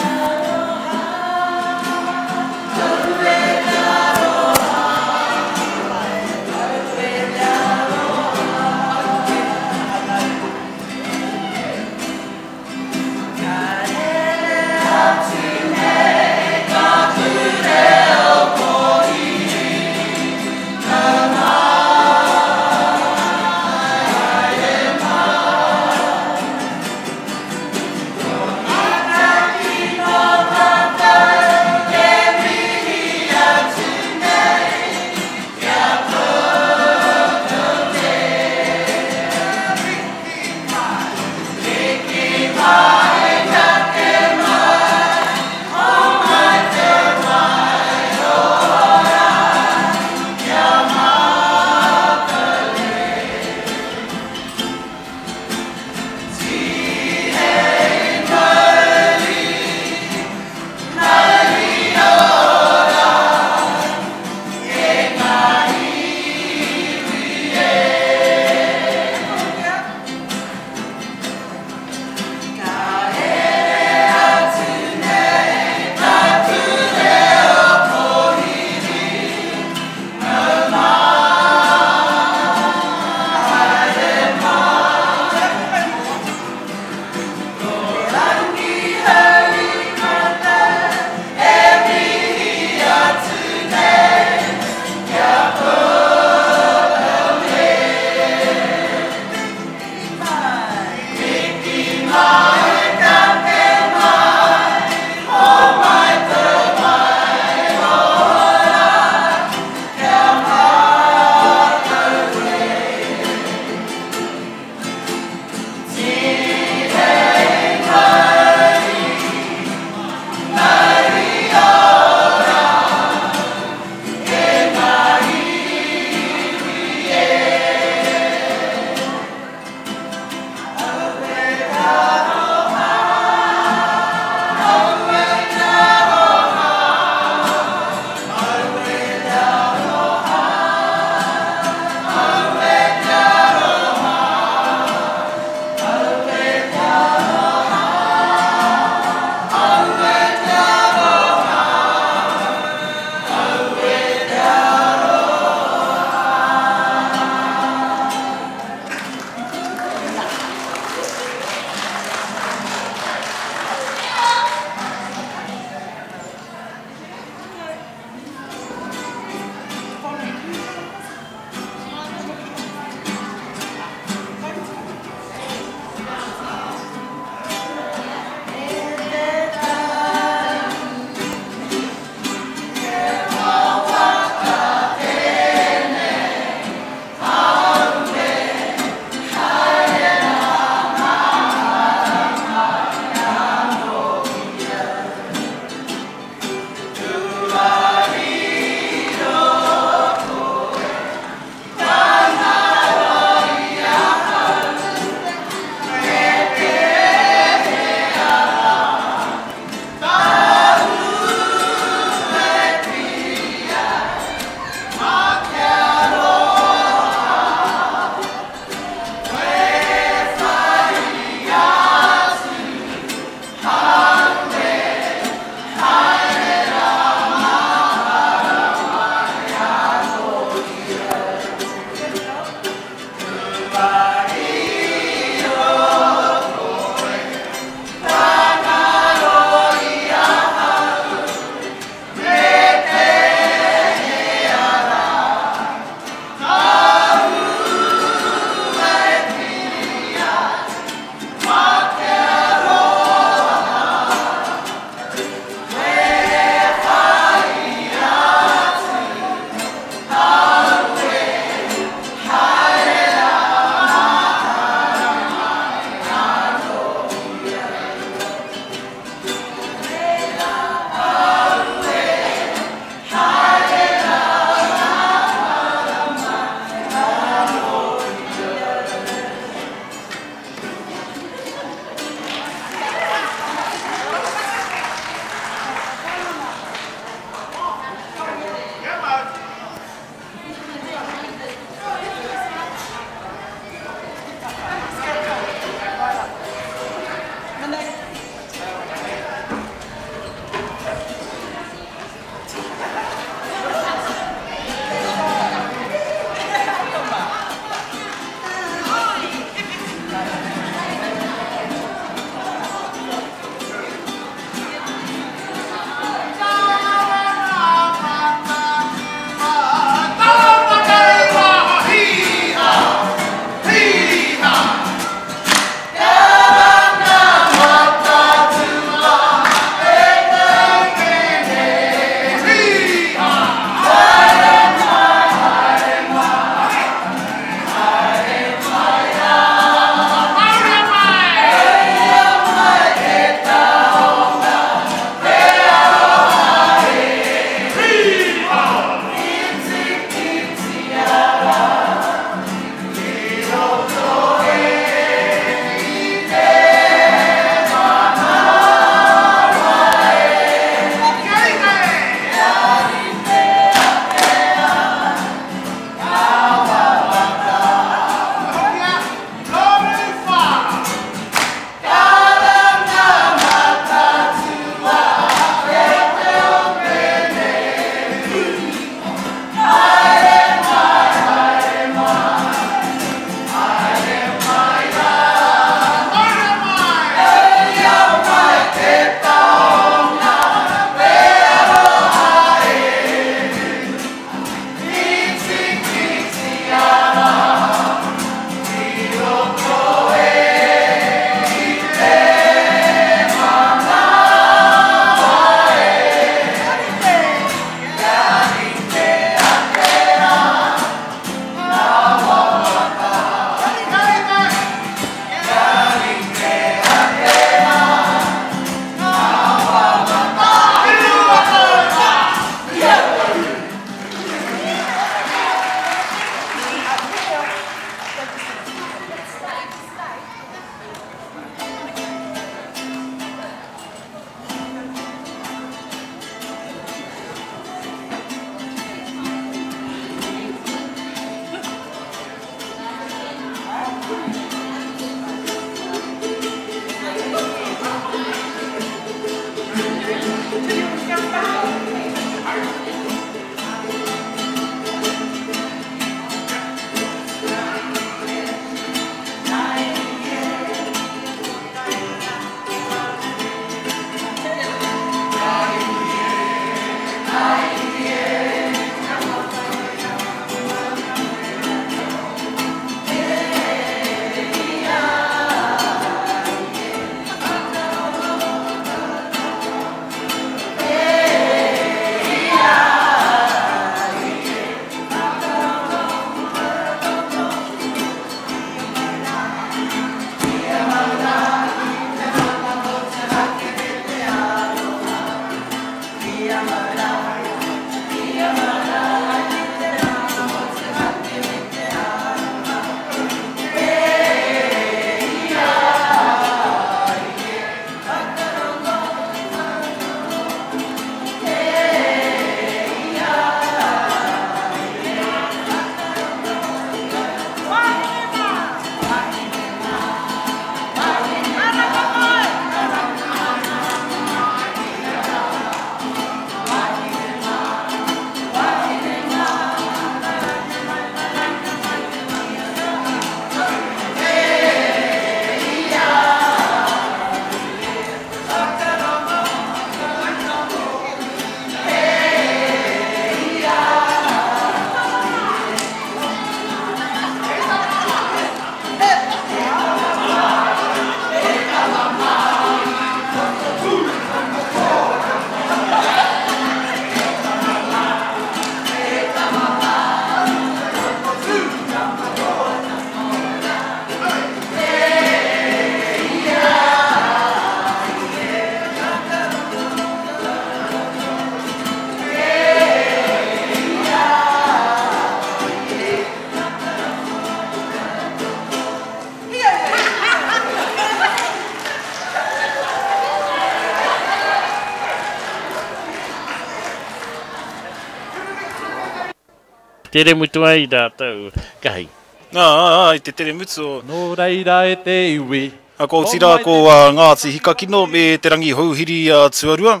Tere mutu ai rātou kahi. Ā, ā, i te tere mutu o. Nō reira e te iwi. Ā, kua oti rā ko Ngāti Hikakino me Te Rangihouhiri tuarua.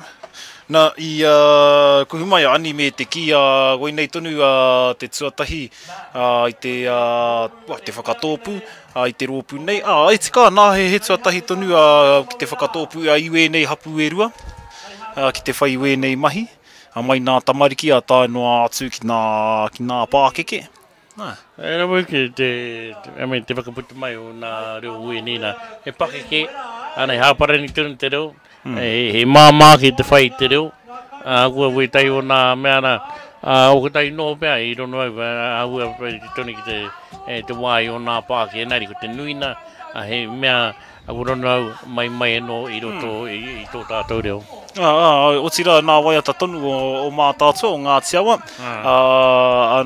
Na, i kuhu mai a Ani me te kī, ā, koinei tonu te tuatahi i te, te whakatōpū i te rōpū nei. Ā, e tika ana, he tuatahi tonu ki te whakatōpū i wēnei hapū e rua, ki te whai i wēnei mahi. A mai nā tamariki a tae noa atu ki nā, ki nā pākeke. Nā. E rawe ki te, I mean, te whakaputa mai o nā reo wēnei nā. He pakeke, ana he hāparani tonu te reo, he, he māmā ki te whai i te reo, ā, kua wētahi o nā mea nā, ā, o kotahi noho pea i rono au, āhua tonu ki te, te wā i o nā pākehā, engari ko te nui nā, he mea Aku rono au mai mai anō i roto i tō tātou reo. Ā, ā, otirā nā waiata tonu o Mātaatua, o Ngāti Awa, ā,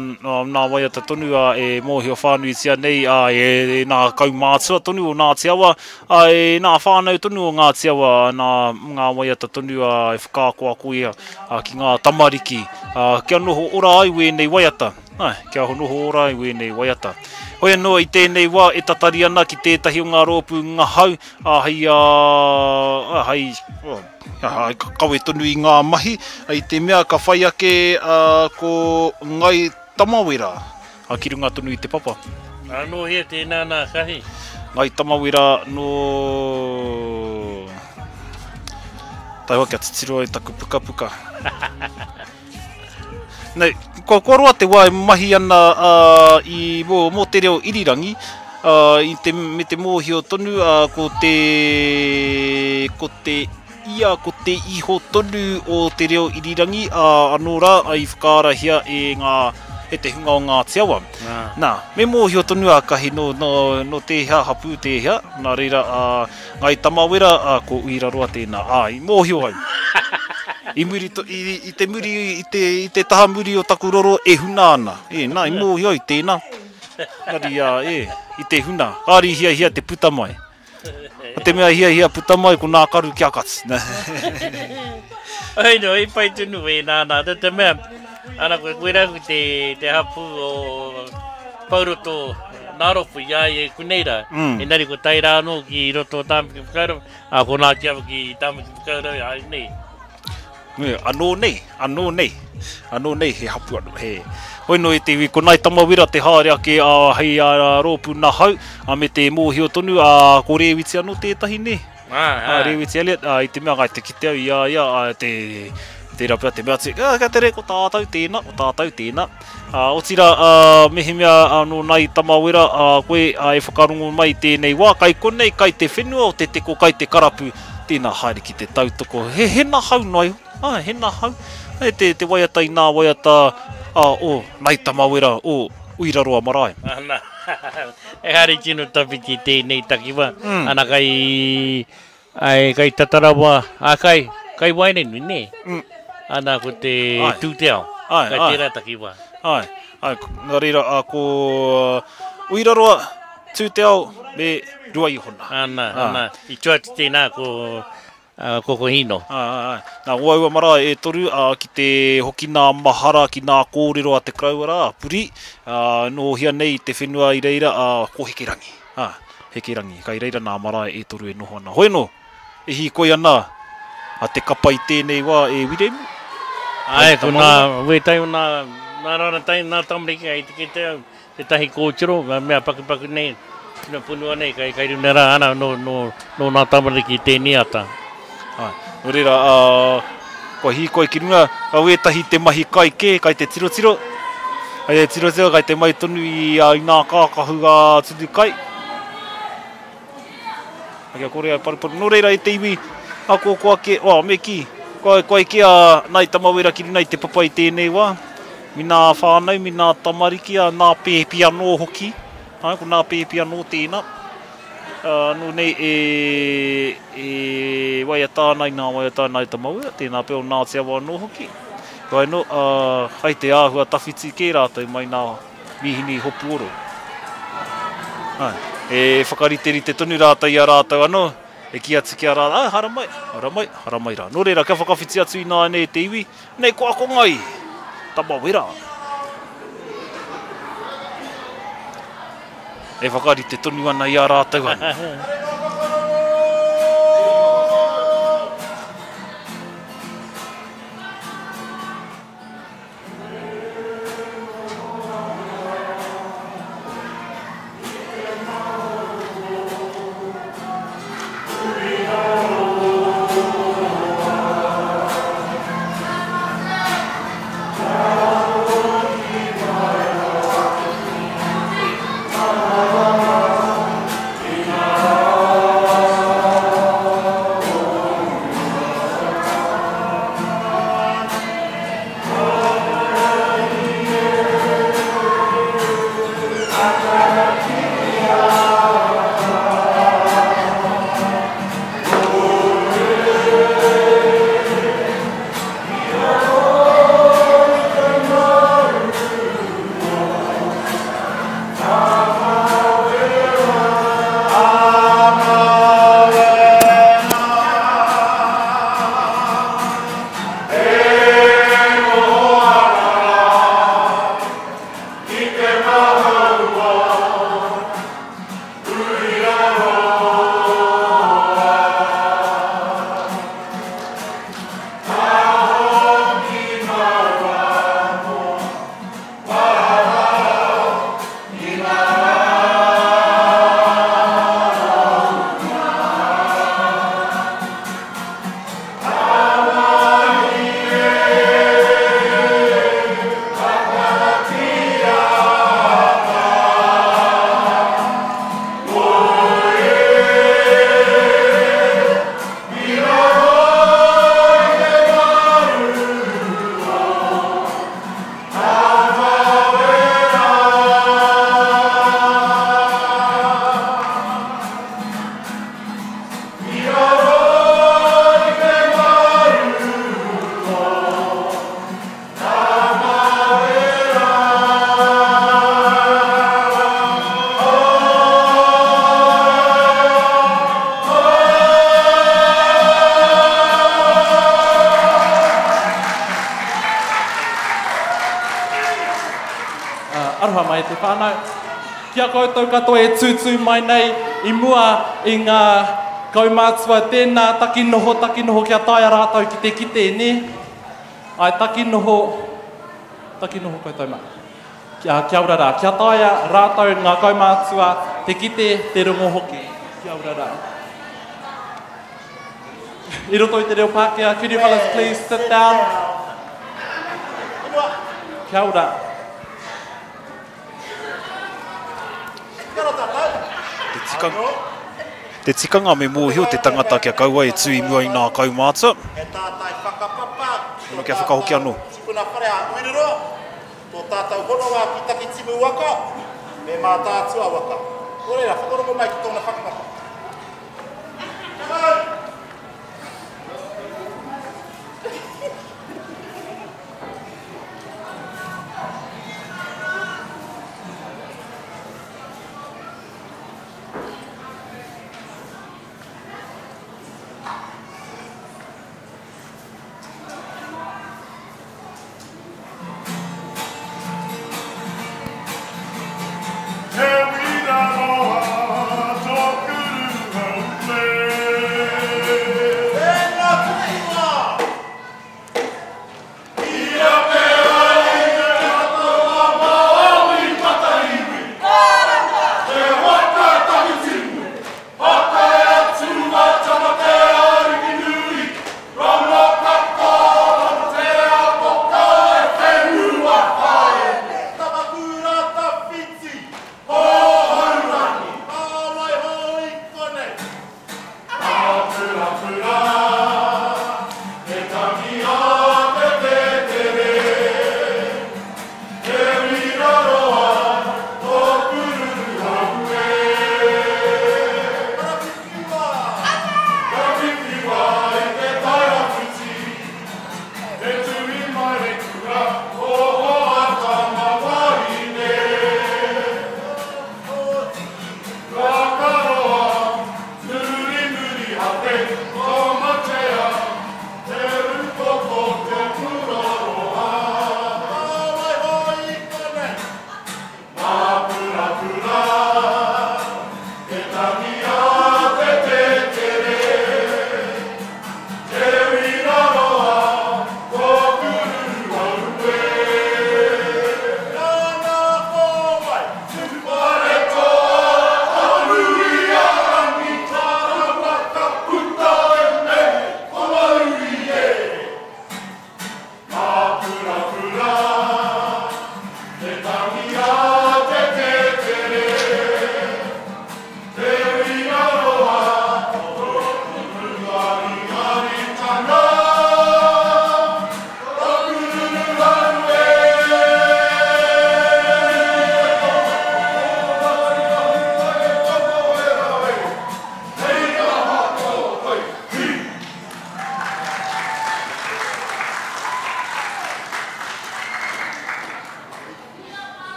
nā waiata tonu e mōhio whānuitia nei e nā kaumātua tonu o Ngāti Awa, ā, e nā whānau tonu o Ngāti Awa, nā ngā waiata tonu e whakaakoako ia ki ngā tamariki, ā, kia noho ora ai wēnei waiata. Āe, kia noho ora ai wēnei waiata. Hoi anō i tēnei wā e tatari ana ki tētahi o ngā rōpū ngahau, ā, hei, ā, hei, hei kawe tonu i ngā mahi, i te mea ka whai ake ko Ngai Tamawera ki runga tonu i te papa. Ā, nō hea tēnā nā Kahi? Ngai Tamawera nō... Taihoa kia titiro ai taku pukapuka. Nei, kua, kua roa te wā e mahi ana uh, i, mō, mō te reo irirangi, uh, i te, me te mōhio tonu uh, ko te, ko te ia, ko te iho tonu o te reo irirangi, uh, anō rā, i whakaarahia e ngā, e te hunga o Ngāti Awa. Nā. Nā, me mōhio tonu a Kahi nō, nō, nō tēhea hapū tēhea, nā reira, uh, Ngai Tamawera, ā, ko Uiraroa tēnā. Ā, i mōhio au. I muri, i, i te muri, i te, i te taha muri o taku roro e huna ana. E, nā, i mōhio au tēnā. Engari, ā, e, i te huna. Kāre i hiahia te puta mai. Ko te mea hiahia puta mai, ko nā karu kia kati. Oi no, i pai tonu wēnā nā, nā te mea, ana koe koe rā ko te, te hapū o Pauroto Nāropu i a ia i konei rā, mm. engari ko tae rā anō ki roto o Tāmaki Makaurau, ā, ko Ngāti Awa ki Tāmaki Makaurau, ā, nei. Nē, anō nei, anō nei, anō nei he hapu anō, he. Hoi nō e te iwi, ko Nai Tamawera te haere ake a, hei a, a rōpū nahau, a me te mōhio tonu, a, ko Rēwiti anō tētahi, nē? Ā, ā. Rēwiti Elliott, ā, i te mea kai te kite au i a ia, ā, te, tērā pea te mea atu, ā, ka tere, ko tātou tēnā, ko tātou tēnā. Ā, otirā, ā, mehemea nō Nai Tamawera, ā, koe, ā, e whakarongo mai i tēnei wā, kai konei, kai te whenua o te teko, kai te karapu, tēnā haere ki te tautoko. He, he nahau noa iho, ā, he nahau. E te, te waiata i nā waiata, ā, o Nai Tamawera, o Uiraroa marae. Ana, ehara i tino tawhiti tēnei takiwā, ana kai, Ae, kai tata rawa, a kai, kai Waenenui, nē? Mm. Ana, ko te Ae. Tūteao, Ae, kai ae. tērā takiwā. Ae, ae, nā reira, a, ko Uiraroa, Tūteao me Ruaihona. Ana, ana, i tua atu tēnā ko, a, ko Kohino. Ae, ae, ae. Nā, ko aua marae e toru, a, ki te hoki nā mahara ki nā kōrero a te koroua rā, a Puri, a, nōhia nei i te whenua i reira, a, ko Hekerangi. Ā, Hekerangi, kai reira nā marae e toru e noho ana. Hoi anō, e hīkoi ana a Te Kapa i tēnei wā e Wiremu. Āe, ko nā wētahi o nā, nā raratai, nā tamariki kai te kite au, tētahi kōtiro, ngā mea pakupaku nei, tino punua nei, kai, kai runa rā ana nō, nō, nō nā tamariki tēnei ata. Āe, nō reira, ā, kua hīkoi ki runga, ka wētahi te mahi kai kē, kai te tirotiro, kai te tirotiro, kai te mai tonu i, ā, i nā kākahu ā tunu kai. Kia kore ai paruparu. Nō reira e te iwi, a ko koa ke, oh, me kī, kua, kua eke a Nai Tamawera ki runa i te papa i tēnei wā, mi nā whānau, mi nā tamariki, a nā pēpi anō hoki, ā, ko nā pēpi anō tēnā. Anō nei e, e waiata ana i nā waiata a Nai Tamawera, tēnā pea o Ngāti Awa anō hoki. Heoi anō, ā, kai te āhua tawhiti kē rātou mai nā mīhini hopuoro. Āe, e whakariterite tonu rātou i a rātou anō, e kī atu ki a rātou, āe, haramai, haramai, haramai rā. Nō reira, kia whakawhiti atu ināianei e te iwi, nei ko Akongai, Tamawera. E whakarite tonu ana i a rātou anō. Aroha mai e te whānau. Ki a koutou katoa e tūtū mai nei i mua i ngā kaumātua, tēnā, taki noho, taki noho kia taea rātou ki te kite, nē? Āe, taki noho, taki noho koutou mā. Kia, kia ora rā. Kia taea rātou ngā kaumātua te kite, te rongo hoki. Kia ora rā. I roto i te reo Pākehā, could you fellas please sit down? Kia ora. Te tikanga, te tikanga me mōhio te tangata kia kaua e tū i mua i ngā kaumātua. He tātai whakapapa Ono kia whakahoki anō. Tipuna whare a Uereroa, tō tātou hononga ki Takitimu waka, me Mātaatua waka. Nō reira, whakarongo mai ki tōna whakapapa. He wira roa tōku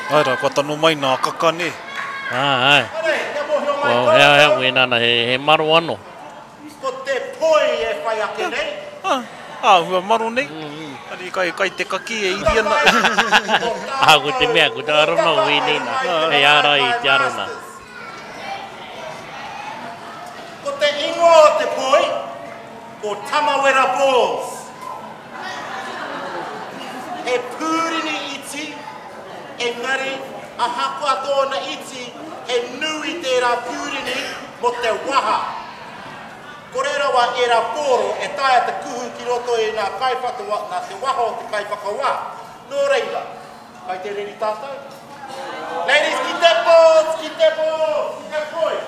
Āe rā, kua tano mai nā kaka nē. Āe, āe. Well, hea, hea koe nana, he, he maro ano. Ko te poi e whai ake nei. Ah, āhua maro nei. Ari kai, kai te kaki e iri ana. Ah, ko te mea, ko te arona o ēnei nā, hei ārai i te arona. Ko te ingoa o te poi, ko Tamawera Balls. He pūrini iti, engari ahakoa tōna iti, he nui tērā pūrini mō te waha. Kore rawa ērā pōro e taea te kuhu ki roto i ngā kaiwhakawa, nā te waha o te kaiwhakawā. Nō reira, kai te reri tātou? Ladies, ki te balls, ki te balls, ki te poi!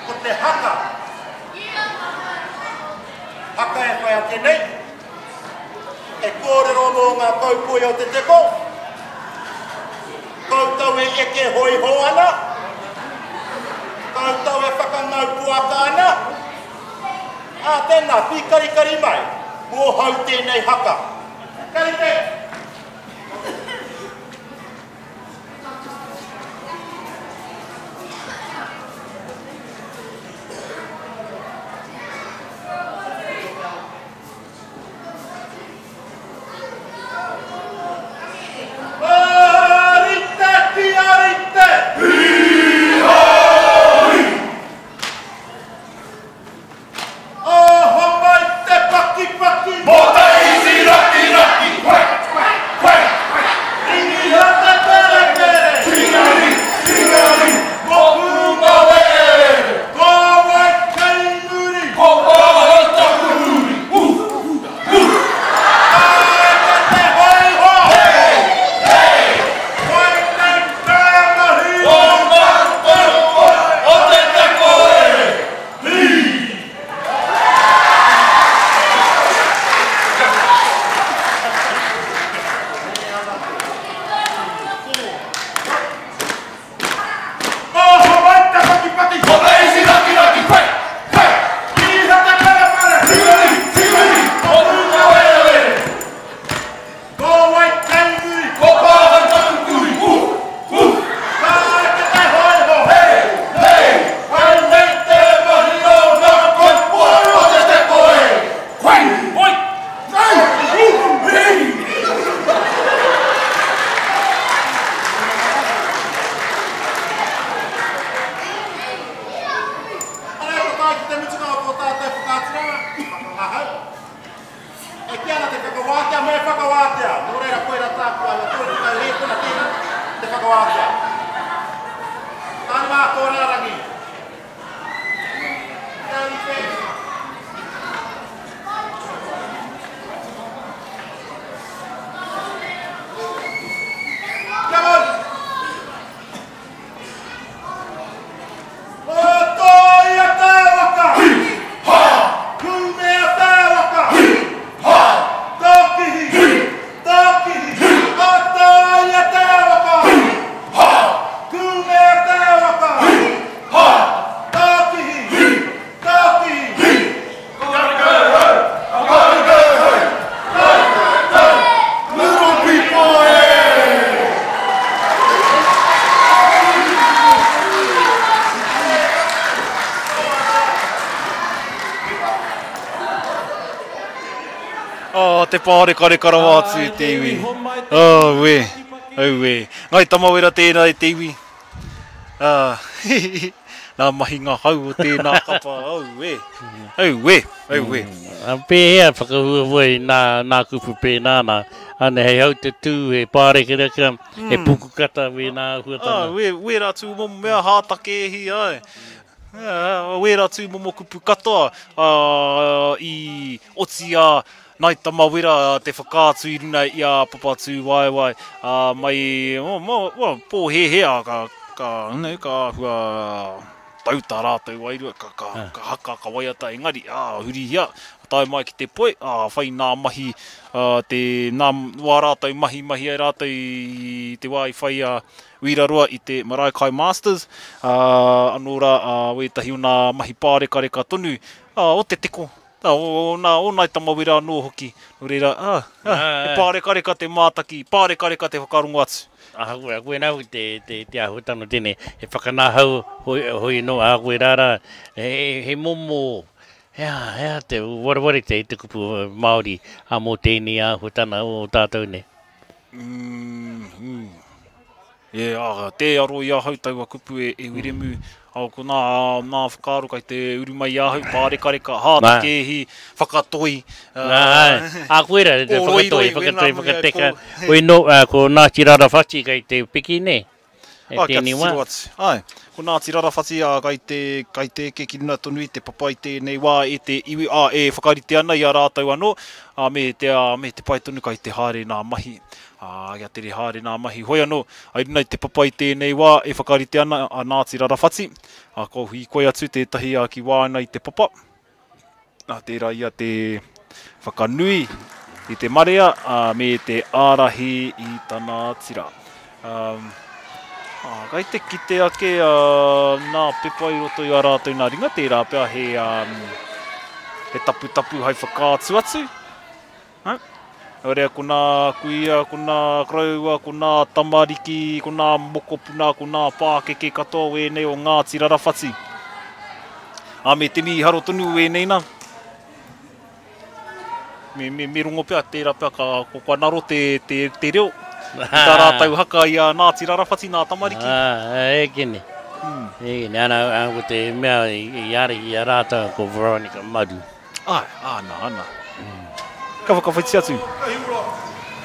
Ko te haka. Haka e whai ake nei. E kōrero mō ngā kaupoi o te teko. Koutou e eke hōiho ana. Koutou e whakangau puaka ana. Ā, tēnā, pīkarikari mai, mōhau tēnei haka. Ka rite! Rite kia rite! Hī-hā-hī! Oho mai te pakipaki! Mō te iti rakiraki! whakawātea. Tāne mā tō rārangi. Kia rite. Kia mau! Ōtoia te waka! Hi! Ha! Kumea te waka! Hi! Ha! Tākihi! Hi! Tākihi! Hi! Ōtoia te waka! Hi! Ha! Kumea te waka! Hi! Ha! Tākihi! Hi! Tākihi! Hi! Little people, eh! Oh, te pārekareka rawa atu e te iwi. Auē, auē. Ngai Tamawera tēnā e te iwi. Ah, nā mahinga hau o tēnā kapa, auē, auē, auē. Pēhea whakahuahua i nā, nā kupu pēnā nā? Ane, hei hau te tū, he pārekareka, he pukukata wēnā āhuatanga. Ah, wē, wērā tūmomo mea hātakēhi, āe. Wērā tūmomo kupu katoa i oti a Ngāi Tamawera te whakaatu i runa i a Papatūwaewae mai, pōhēhē ka, ka āhua tau tā rātou wairua, ka haka, ka waiata, engari, hurihia, tae mai ki te poi, whai nā mahi, te, nā wā rātou mahi, mahi ai rātou i te wā i whai a Uiraroa i te Marae Kai Masters, ā, anō rā, ā, wētahi o nā mahi pārekareka tonu, ā, o te teko, ā, o nā, o Nāi Tamawera anō hoki. Nō reira, ā, ā, he pārekareka te mātaki, pārekareka te whakarongo atu. Ahakoa, koinā hoki te, te, te āhuatanga tēnei, he whakanahau hoi, hoi anō, ahakoa rā rā, he, he momo, he aha, he aha te wareware te, te kupu Māori, ā, mō tēnei āhuatanga o tātou nei. Mm, E, ā, tē aro i ahau taua kupu e, e Wiremu. Ā, ko nā, nā whakaaro kai te uru mai i ahau, pārekareka, hātakēhi, whakatoi. Ā, ā, koira, te whakatoi, whakatoi, whakateka. Hoi nō, ko Ngāti Rarawhati kai te piki nei. E Ā, kia tēnei wā. titiro atu. Āe, ko Ngāti Rarawhati, ā, kai te, kai te eke ki runga tonu i te papa i tēnei wā e te iwi, ā, e whakarite ana i a rātou anō, ā, me te, ā, me te pai tonu kai te haere nā mahi. Ā, kia tere haere nā mahi. Hoi anō, i runga i te papa i tēnei wā e whakarite ana a Ngāti Rarawhati, ā, kua hīkoi atu tētahi ki waenga i te papa, ā, tērā ia te whakanui i te marea, ā, me te ārahi i tana tira. Ā, ā, kai te kite ake, ā, nā pepa i roto i ā rātou nā ringa, tērā pea he, ā, he taputapu hai whakaatu atu. Ā, nō reira ko nā kuia, ko nā koroua, ko nā tamariki, ko nā mokopuna, ko nā pākeke katoa o ēnei o Ngāti Rarawhati. Ā, me te mīharo tonu o ēnei nā. Me, me, me rongo pea, tērā pea ka, ko, kua naro te, te, te reo. I tā rātou haka i a Ngāti Rarawhati, nā tamariki. Ā, e kene. E kene, ana, ana ko te mea i, i ārahi i a rātou ko Veronica Maru. Āe, āna, āna. Ka whakawhiti atu. Kei ora,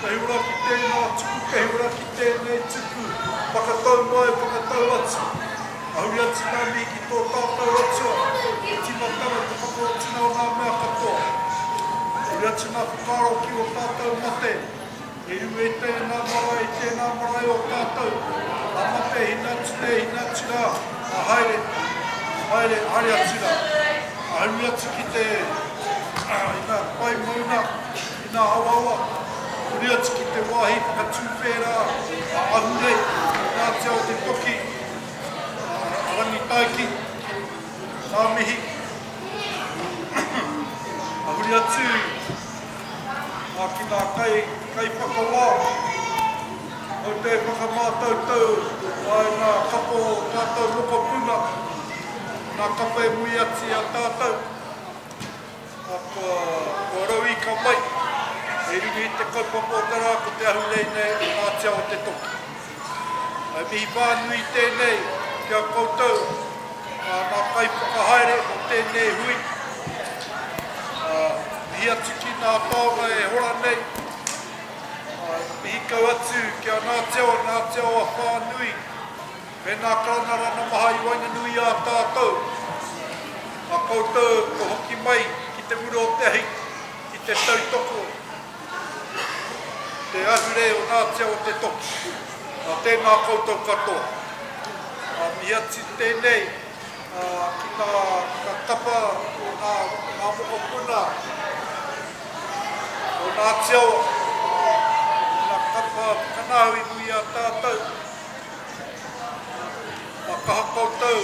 kei ora ki tēnā tuku, kei ora ki tēnei tuku, whakatau mai, whakatau atu. Ahuri atu ngā mihi ki tō tātou Atua, te tīmatanga, te whakaotinga o ngā mea katoa. Ahuri atu ngā whakaaro ki ō tātou mate, e uru e tēnā marae, e tēnā marae o tātou, ngā mate hina atu nei, hina atu rā, ā haere, haere, haere atu rā. Ahuri atu ki te, i ngā pae maunga, i ngā awaawa, huri atu ki te wāhi whakatūwhērā a Ahurei, i ngā tia o te toki, a Rangitaiki, ngā mihi. Ahuri atu ki ngā kai, kaiwhakawā, koutou e whakamātautau ai ngā kapo o tātou mokopuna, ngā kapa e mui atu i a tātou, kua, kua rauika mai, e runga i te kaupapa o te rā ko te ahurei nei o Ngā Tia o te Toki. He mihi whānui tēnei ki a koutou, ngā kaiwhakahaere o tēnei hui. Mihi atu ki ngā taonga e hora nei. Mihi. mihi kau atu ki a Ngāti Awa, Ngāti Awa whānui, me ngā karangaranga maha i waenganui i a tātou. A koutou kua hoki mai ki te mura o te ahi, ki te tautoko te ahurei o Ngāti Awa te toki. A tēnā koutou katoa. A mihi atu tēnei ki ngā kapa o ngā mokopuna o Ngāti Awa, ngā kapa whakanahau i nui i a tātou. Ka kaha koutou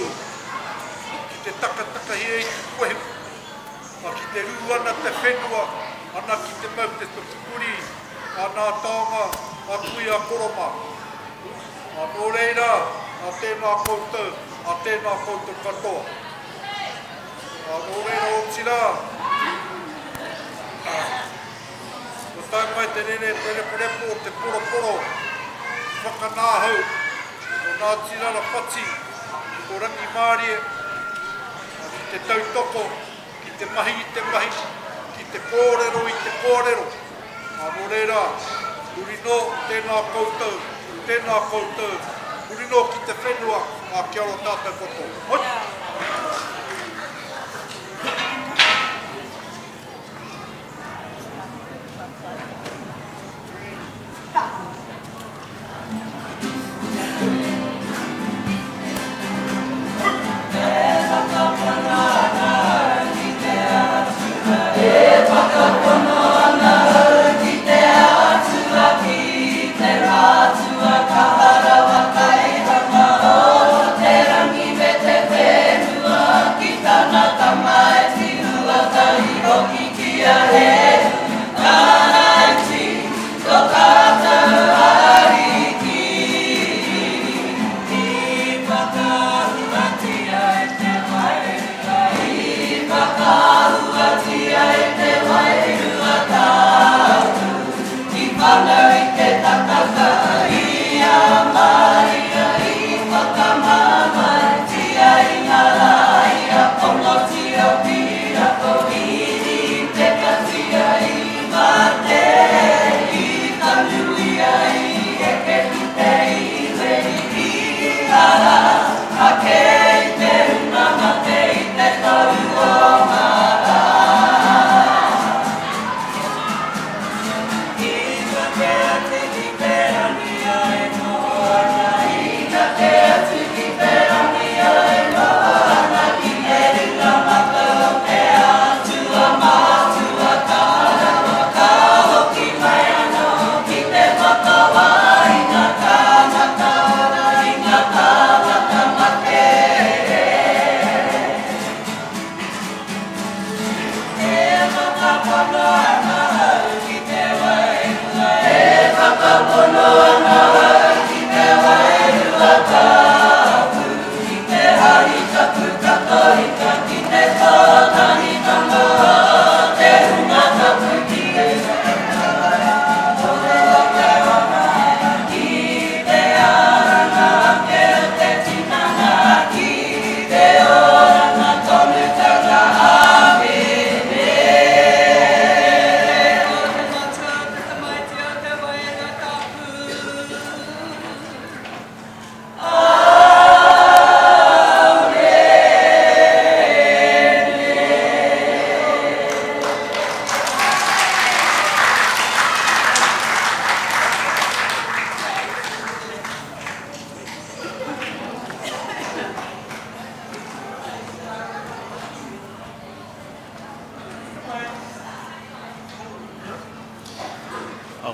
ki te takatakahia i te puehu, ka ki te rū ana te whenua, ana ki te mau te pupuri a nā taonga a kui a koro mā. Ā, nō reira, ā tēnā koutou, ā tēnā koutou katoa. Ā, nō reira, otirā, ā, kua tae mai te rere te reporepo o te poroporo whakanāhau o Ngāti Rarapati ki tō rangimārie, ā, ki te tautoko, ki te mahi i te mahi, ki te kōrero i te kōrero. Ā, nō reira, huri nō, tēnā koutou, tēnā koutou, huri nō ki te whenua, ā, kia ora tātou katoa. Hoi!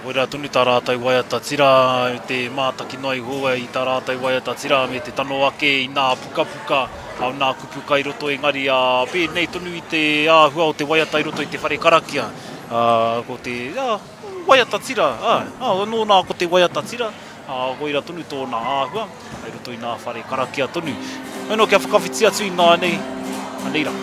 Koirā tonu tā rātou waiata tira, te mātaki noa iho i tā rātou waiata tira me te tano ake i nā pukapuka, nā kupu kai roto engari pēnei tonu i te āhua o te waiata i roto i te whare karakia. Ko te waiata tira, nōna ko te waiata tira, koirā tonu tōna āhua i roto i nā whare karakia tonu. Anō kia whakawhiti atu ināianei, anei rā.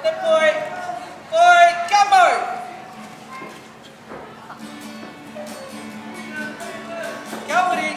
Te poi. Poi, kia mau! Kia muri!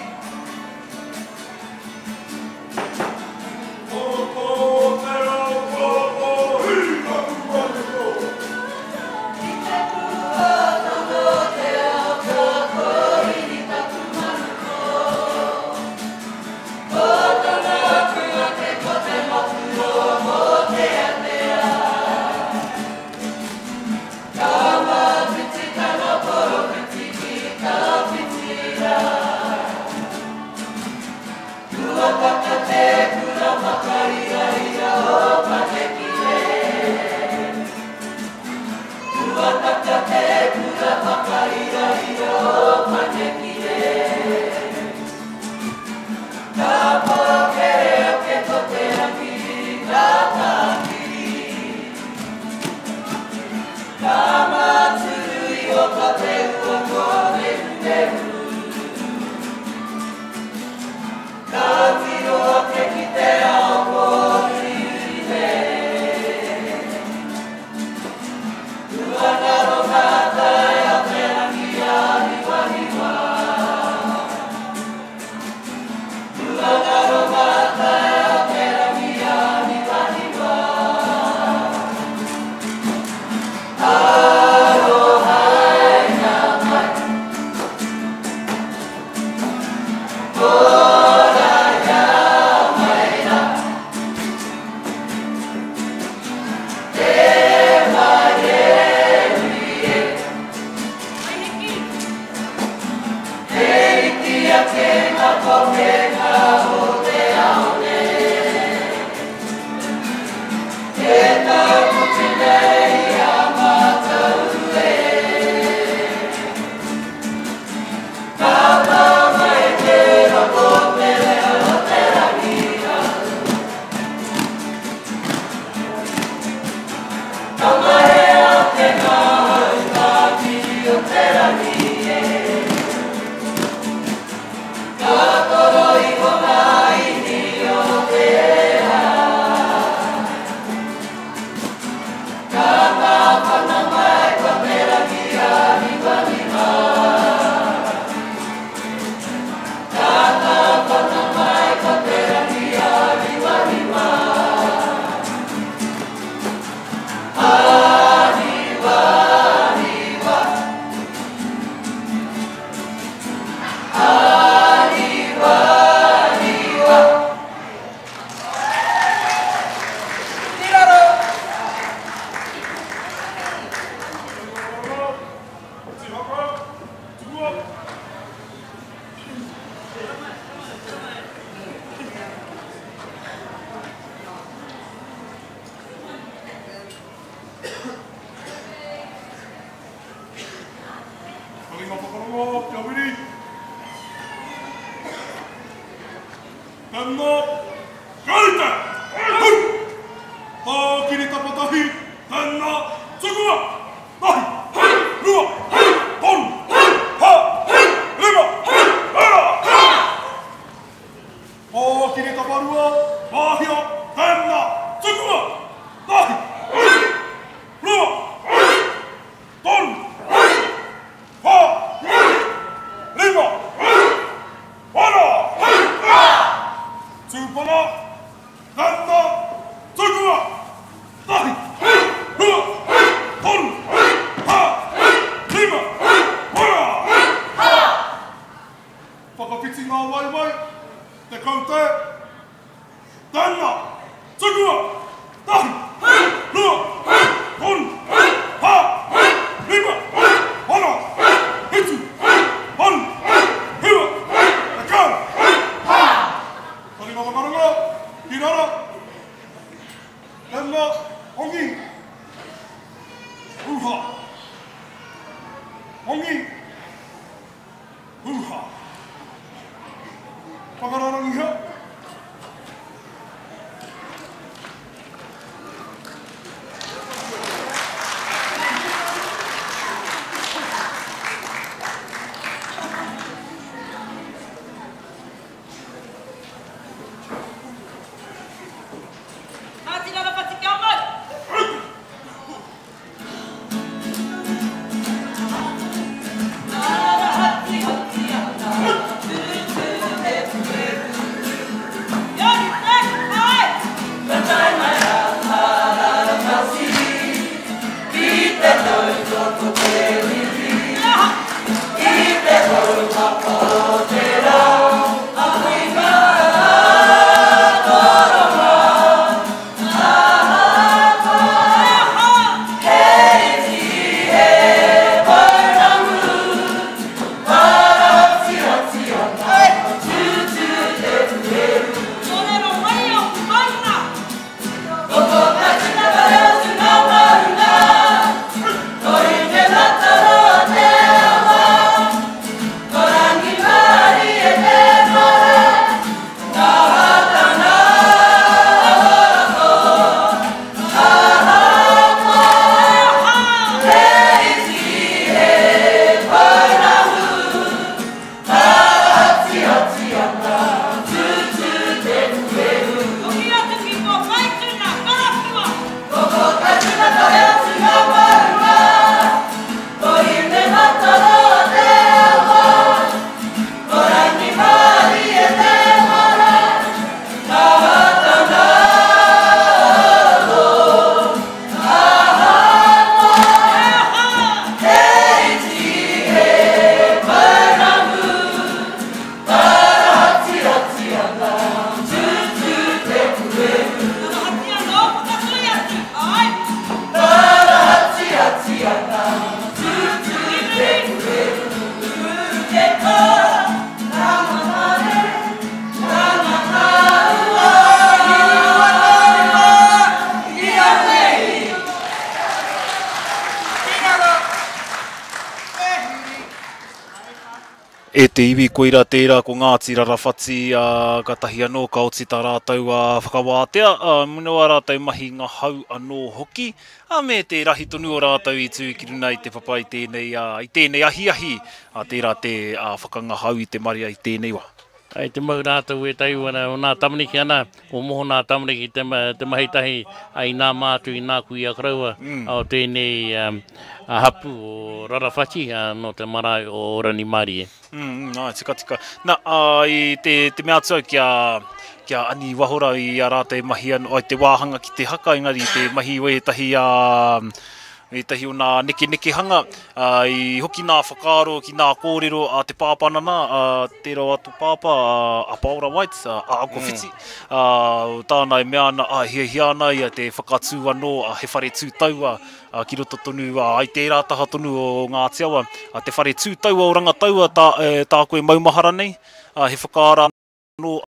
Taringa whakarongo, kia wiri. Tēnā, kaute! Hui! Tākiri tapatahi, tēnā, tukua! Tahi, hei, rua, hei, toru, hei, hā, hei, rima, hei, era! Tākiri taparua, māhia, tēnā, tukua! Tahi, hei, rua, hei, toru, hei, hā, hei, rima, hei, ora! Hei, Tūpana, tēnā, tukua! Tahi, hei, rua, hei, toru, hei, hā, hei, rima, hei, ora! Whakawhiti ngā waewae, te kaute, tēnā, tukua! Tahi, hei, rua, hei, toru, hei, hā, hei, rima, hei, ono, hei, whitu, hei, waru, hei, hiwa, hei, tekau, hei, hā! Taringa whakarongo, ki raro, tēnā, hongi, hūhā, hongi, hūhā. Whakararangiha. E te iwi koira tērā ko Ngāti Rarawhati, ā, kātahi anō ka oti tā rātou whakawātea, ā, mō ā rātou mahi ngahau anō hoki, ā, me te rahi tonu o rātou i tū ki runa i te papa i tēnei, ā, i tēnei ahiahi, ā, tērā te, ā, whakangahau i te marea i tēnei wā. I te mau rātou e tau ana o nā tamariki ana, ko moho nā tamariki te, te mahi tahi i nā mātu, i nā kuia koroua o tēnei hapu o Rarawhati nō te marae o Rangimarie. Mm, āe, tika, tika. Na, i te, te mea atu au kia, kia ani wahora i a rātou e mahi ana, ai te wāhanga ki te haka, engari i te mahi o ētahi, ētahi o nā nekenekehanga, ā, i hoki nā whakaaro ki nā kōrero a te pāpā nana, a tērā o atu pāpā, a Paora White, a Uncle Whiti, ā, tāna e mea ana, ā, hiahia ana ia te whakatū anō a he whare tū taua, ā, ki roto tonu, ā, ai tērā taha tonu o Ngāti Awa, ā, te whare tū taua o Rangataua tā, e, tā koe maumahara nei, ā, he whakaara anō.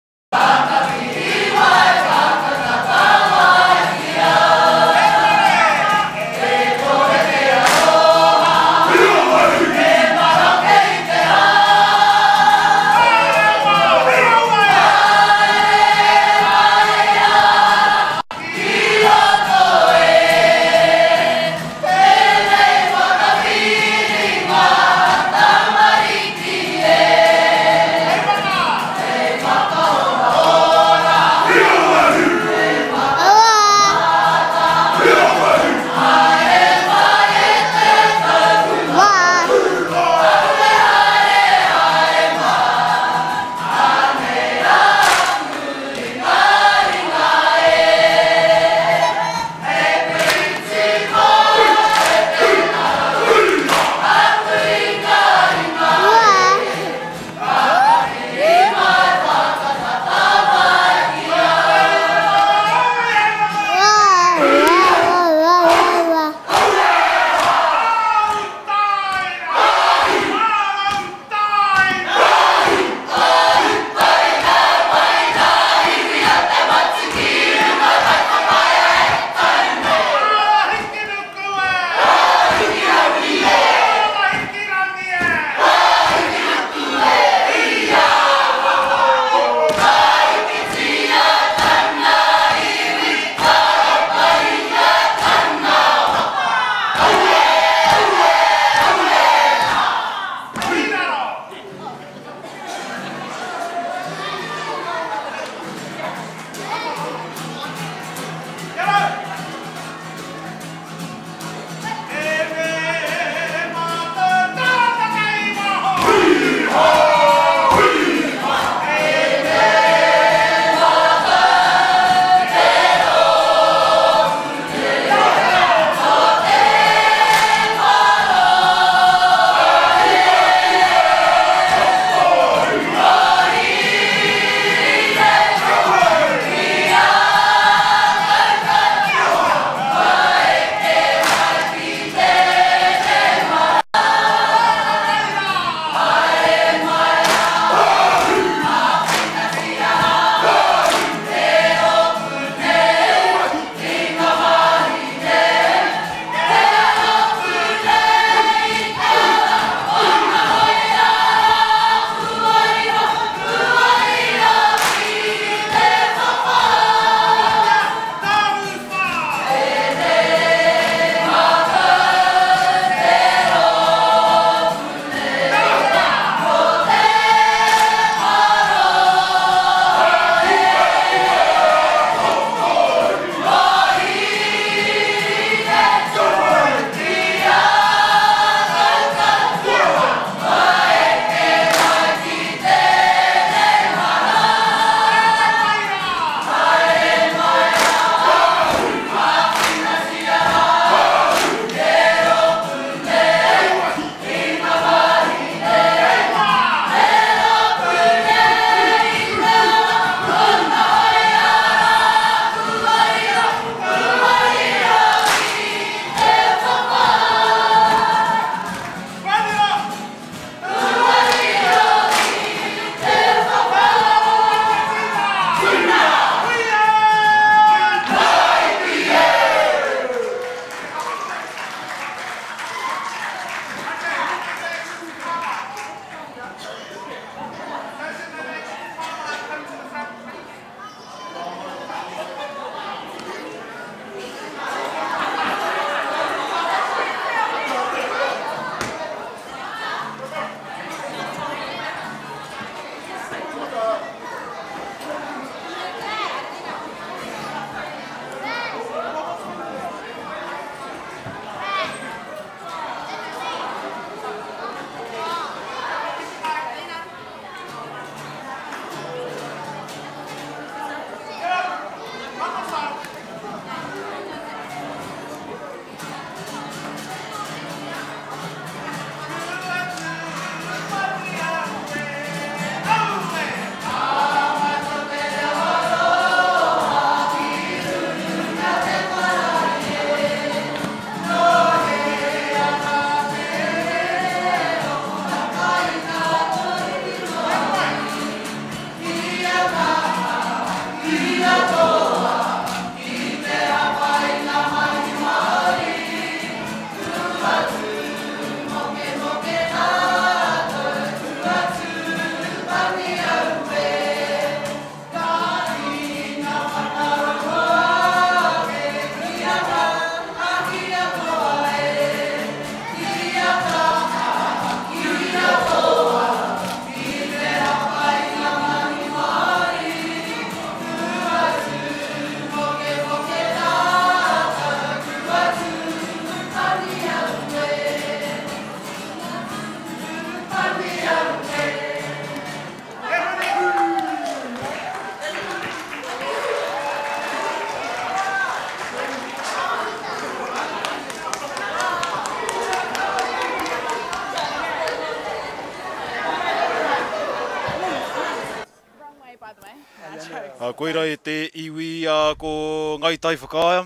Koira e te iwi ko Ngai Tai Whakaea.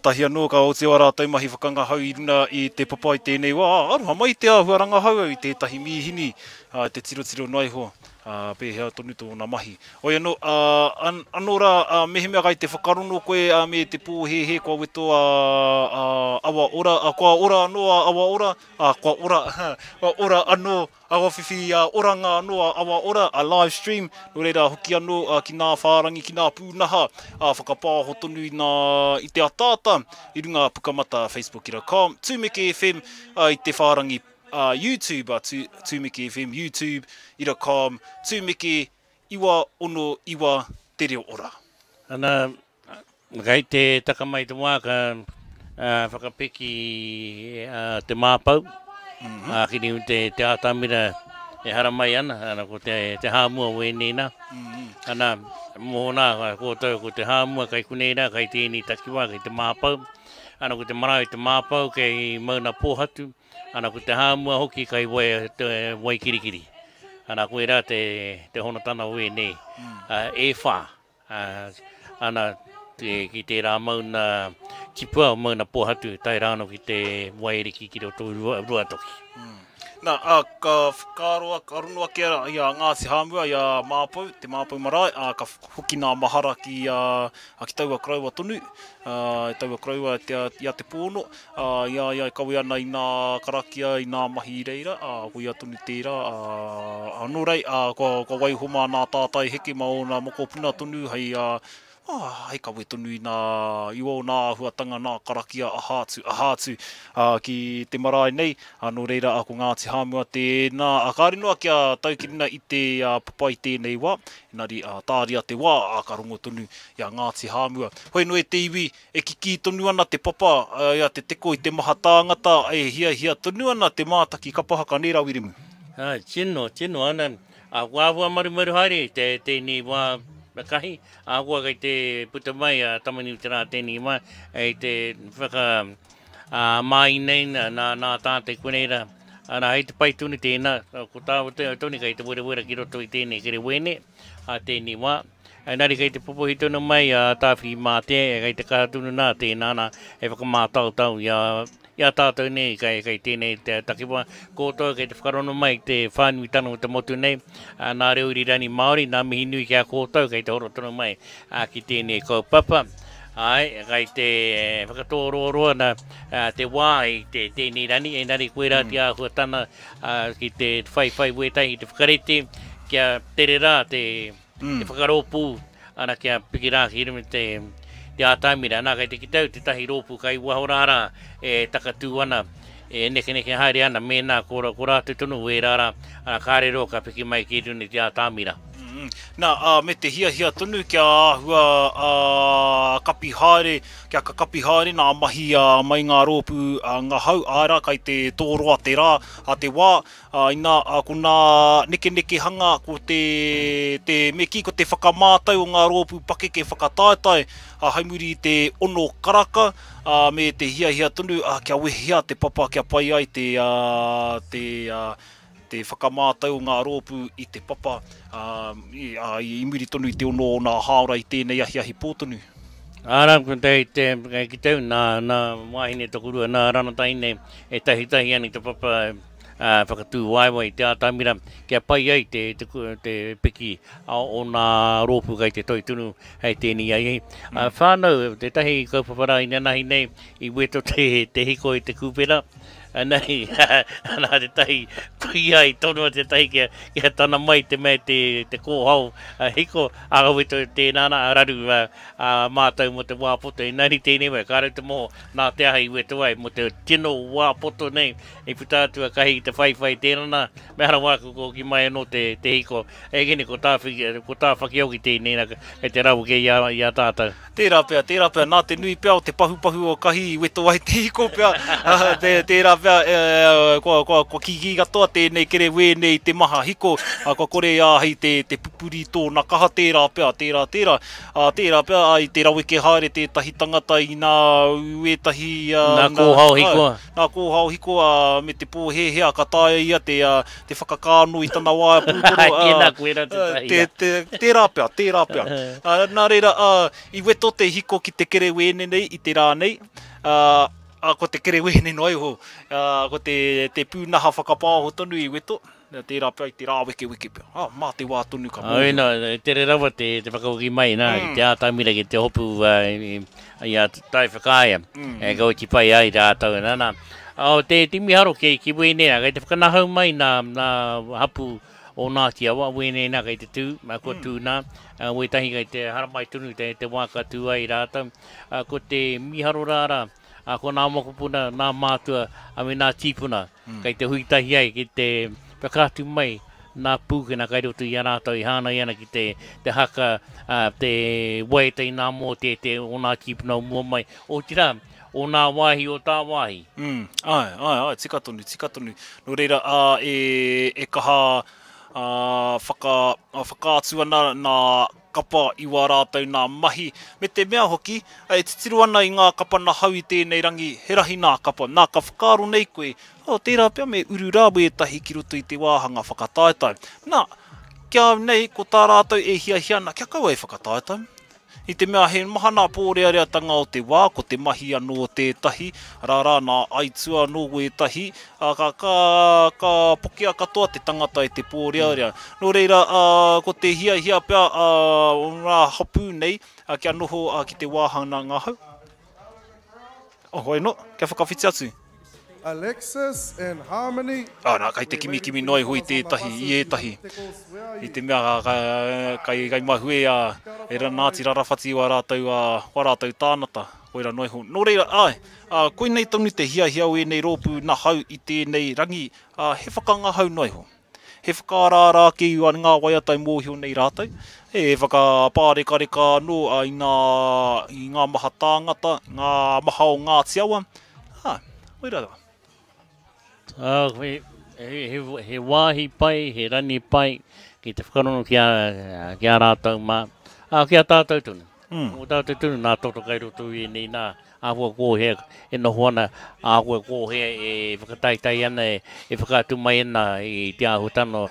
Tahi anō ka oti ā rātou mahi whakangahau i runa i te papa i tēnei wā. Aroha mai te āhua rangahau au i tētahi mīhini, te tirotiro noa iho, pēhea tonu tōna mahi. Hoi anō, anō rā, mehemea kai te whakarono koe me te pōhēhē kua weto a Awa Ora, kua ora anō a Awa Ora, kua ora, kua ora anō Kua whiwhi oranga anō a Awa Ora, a live stream, nō reira hoki anō ki nā whārangi, ki nā pūnaha whakapāho tonu i nā, i te ataata i runga pukamata facebook.com, Tumeke FM, i te whārangi YouTube, Tumeke FM, YouTube, ira com, Tumeke 969 Te Reo Ora. Ana, Kei te taka mai te wā ka whakapiki te māpau, ākini te ātamira e haramai ana, ana ko te hāmua o ēnei nā. Ana, mōna koutou ko te hāmua kei konei rā, kei tēnei takiwā, kei te māpau. Ana ko te marae o te māpau kei Maunapōhatu, ana ko te hāmua hoki kei Waikirikiri. Ana koirā te honotana o ēnei e whā. Ana ki tērā mauna tipua o Mauna Pōhatu tae rā anō ki te Waiariki ki roto i Ruatoki. Nā, ā, ka whakaaro, ka rono ake i a Ngāti Hāmua, i a Māpou, te Māpou marae, ā, ka hoki nā mahara ki, ā, ki taua koroua tonu, ā, taua koroua te, i a Te Pōno, ā, i a ia e kawe ana i nā karakia, i nā mahi i reira, ā, koia tonu tērā, ā, ā, nō rei, ā, kua, kua waiho mā nā tātai heke mā ōna mokopuna tonu hei, ā, ā, hei kawe tonu i nā, i ōna āhuatanga, nā karakia, aha atu, aha atu, ā, ki te marae nei, ā, nō reira, ā, ko Ngāti Hāmua tēnā, ā, kāre noa kia tau ki runa i te, ā, papa i tēnei wā, engari, ā, tāria te wā, ā, ka rongo tonu i a Ngāti Hāmua. Hoi noa e te iwi, E kikī tonu ana te papa i a Te Teko i te maha tāngata e hiahia tonu ana te mātaki kapa haka nē rā Wiremu? Āe, tino, tino ana. Ā, kua āhua marumaru haere te, tēnei wā kahi, ahakoa kei te puta mai a Tamanuiterā tēnei wā, hei te whaka, ā, māinaina nā, nā tā te konei rā. Ana, hei te pai tonu tēnā, ko tāua tonu kei te werawera ki roto i tēnei kerewēne ā tēnei wā. Engari kei te popohi tonu mai a Tāwhirimātea, kei te kaha tonu nā tēnā nā hei whakamātautau i a, i a tātou nei kei, kei tēnei te takiwā. Koutou kei te whakarono mai te whānuitanga o te motu nei, nā reo irirangi Māori, nā mihi nui ki a koutou kei te horo tonu mai ki tēnei kaupapa. Āe, kei te whakatōroaroa ana te wā i te, tēnei rani, engari koirā te āhuatana ki te whaiwhai wētahi ki te whakarite kia tere rā te, te whakarōpū, ana kia piki rā ki runga te, te ātamira. Nā, kei te kite au tētahi rōpū kai waho rā rā e takatū ana, e nekeneke haere ana, mēnā ko, ko rātou tonu wērā rā, ana kāre roa ka piki mai ki runga i te ātamira. Nā, ā, me te hiahia tonu kia āhua, ā, kapi haere, kia kakapi haere nā mahi, ā, mai ngā rōpū, ā, ngahau, āe rā, kai te tōroa te rā, a te wā, Ā, inā, ā, ko nā nekenekehanga, ko te, te, me kī, ko te whakamātau o ngā rōpū pakeke whakataetae, ā, hai muri i te ono karaka, ā, me te hiahia tonu, ā, kia wehea te papa kia pai ai te, ā, te, ā, te whakamātau o ngā rōpū i te papa, ā, i, ā, i muri tonu i te ono o nā hāora i tēnei ahiahi pō tonu. Āra, ko te, te, kei kite au, nā, nā wāhine tokorua, nā rangatahi nei e tahitahi ana i te papa, ā, whakatū waewae i te ātamira kia pai ai te, te, te piki o nā rōpū kei te toi tonu hei tēnei ai. Mm. Whānau, tētahi kaupapa rā inanahi nei i weto te, te hiko i te kūpera, anei, ana tētahi kuia i tonoa tētahi kia, kia tana mai te mea te, te kōhao a hiko, a weto tēnā nā, a raru a, a mātou mō te wā poto, inani tēnei wai, kāre te moho nā te aha i weto ai, mō te tino wā poto nei, I puta atu a Kahi ki te whaiwhai tēnana, me hara wā ko hoki mai anō te, te hiko. Engari ko Tāwhaki, ko Tāwhaki hoki tēnei nā, kei te raweke i a, i a tātou. Tērā pea, tērā pea, nā te nui pea o te pahupahu o Kahi i weto ai te hiko pea, tērā pea, kua, kua, kua kīkī katoa tēnei kerewē nei i te maha hiko, kua kore e āhei te, te pupuri tōna kaha, tērā pea, tērā, tērā. Tērā pea, i te raweke haere tētahi tangata i nā wētahi... Nā kōhao hiko. Nā kōhao hiko, me te pōhēhē, ka taea ia te, te whakakāno i tana waea pūkoro. Tēnā, koirā tētahi. Te, te, tērā pea, tērā pea. Nā reira, i weto te hiko ki te kerewēne nei i te rā nei, ko te kerewēne noa iho, ko te, te pūnaha whakapaoho tonu i weto, tērā pea i te rāwekeweke pea. Mā te wā tonu ka mōhio. Oi, nā, e tere rawa te, te whakahoki mai, nā, ki te ātamira, ki te hopu i a Tai Whakaea, e ka oti pai ai rātou, nā, nā. O te, te miharo ki, ki wēnei rā, kei te whakanahau mai nā, nā hapu o Ngāti Awa, wēnei nā kei te tū, kua tū nā, wētahi kei te haramai tonu te, te wā ka tū ai rātou. Ko te miharo rā rā, ko nā mokopuna, nā mātua, a me nā tīpuna, kei te hui tahi ai ki te whakaatu mai nā pūkena kai roto i a rātou i hāngai ana ki te, te haka, te waiata i nā mōteatea o nā tīpuna o mua mai, otirā, o nā wāhi o tāwāhi. Mm, āe, āe, āe, tika tonu, tika tonu. Nō reira, ā, e, e kaha, ā, whaka, whakaatu ana nā kapa i wā rātou nā mahi, me te mea hoki, e titiro ana i ngā kapa nahau i tēnei rangi, he rahi nā kapa. Nā, ka whakaaro nei koe, oh, tērā pea me uru rā wētahi ki roto i te wāhanga whakataetae. Nā, ki a au nei, ko tā rātou e hiahia ana, kia kaua e whakataetae. I te mea he maha nā pōreareatanga o te wā, ko te mahi anō tētahi, arā rā nā aitua anō wētahi, ā, ka, ka, ka pokea katoa te tangata e te pōrearea. Nō reira, ā, ko te hiahia pea, ā, o ngā hapū nei, ā, kia noho, ā, ki te wāhanga ngahau. Oh, wai no, kia whakawhiti atu. Alexis and Harmony. Ah, nā, kai te kimikimi noa iho i tētahi, i ētahi. I te mea ka, kai, kai mahue a, e ra Ngāti Rarawhati wā rātou, wā rātou tānata, koira noa iho. Nō reira, āe, ā, koinei tonu te hiahia o ēnei rōpū nahau i tēnei rangi, ā, he whakangahau noa iho. He whakaaraara ake i ngā waiata e mōhio nei rātou, he whakapārekareka anō i ngā, i ngā maha tāngata, ngā maha o Ngāti Awa, ā, koirā rawa. Ā, he, he, he wāhi pai, he rani pai ki te whakarongo ki a, ki a rātou mā, ā, ki a tātou tonu. Mō tātou tonu nā toto kai roto i ēnei nā, Ahakoa ko hea e noho ana, ahakoa ko hea e whakataetae ana, e whakaatu mai ana i te āhuatanga.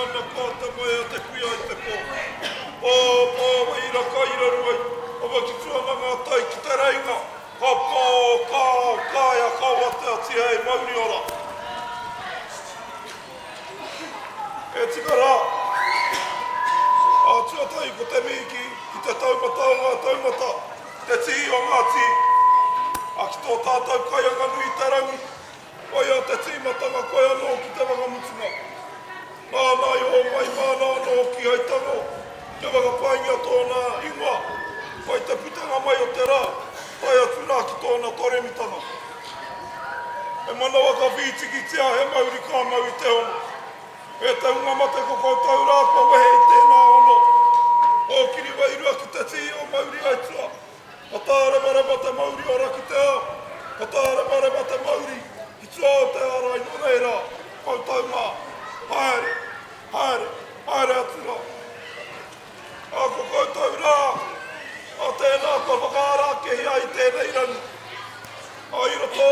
ana ka te moe a te kuia i te pō. Pō, pō, waira ka iraru ai, awakitu ana ngā tai ki te reinga, ka pō, ka ao, kāea, ka watea tihei mauri ora. E tika rā. Ā, tuatahi ko te mihi ki, ki te taumata o ngā taumata, te tihi o ngā tihi. Ā, ki tō tātou kaianga nui i te rangi, koia te tīmatanga, koia anō ki te whakamutunga. Nāna i hōmai, māna anō hoki hei tango, kia whakapaingia tōna ingoa, mai te putanga mai o te rā, tae atu rā ki tōna toremitanga. He manawa ka whītikitia, he mauri ka mau i te hono. E te hunga mate ko koutou rā kua wehe i tēnā hono. Kōkiri wairua ki te tihi o mauri aitua. Ka tāremarema te mauri ora ki te ao, ka tāremarema te mauri ki tua o te ārai nō reira, koutou mā, haere, haere, haere atu rā. Ā, ko koutou rā, ā tēnā kua whakaara akehia i tēnei rangi, ā, i roto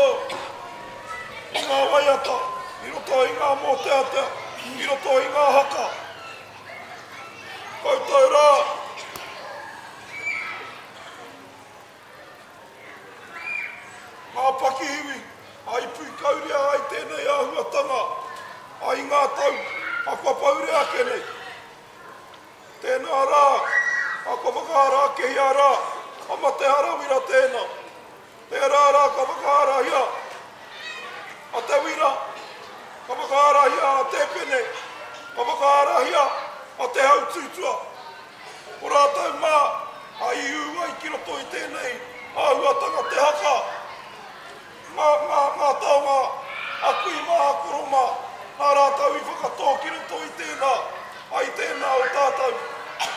i ngā waiata, i roto i ngā mōteatea, i roto i ngā haka, koutou rā, Ngā pakihiwi, ā, i pūkauria ai tēnei āhuatanga, ā, i ngā tau, ā, kua paure ake nei. Tēnā rā, ā, kua whakaara akehia rā, a Mate Harawira tēnā. Tērā rā ka whakaarahia a Te Wira, ka whakaarahia a Tēpene, ka whakaarahia a Te Hautūtua. Ko rātou mā, ā, i ū ai ki roto i tēnei āhuatanga te haka, ngā, ngā, ngā taonga a kui mā, a koro mā, nā rātou i whakatō ki roto i tēnā, ā, i tēnā o tātou,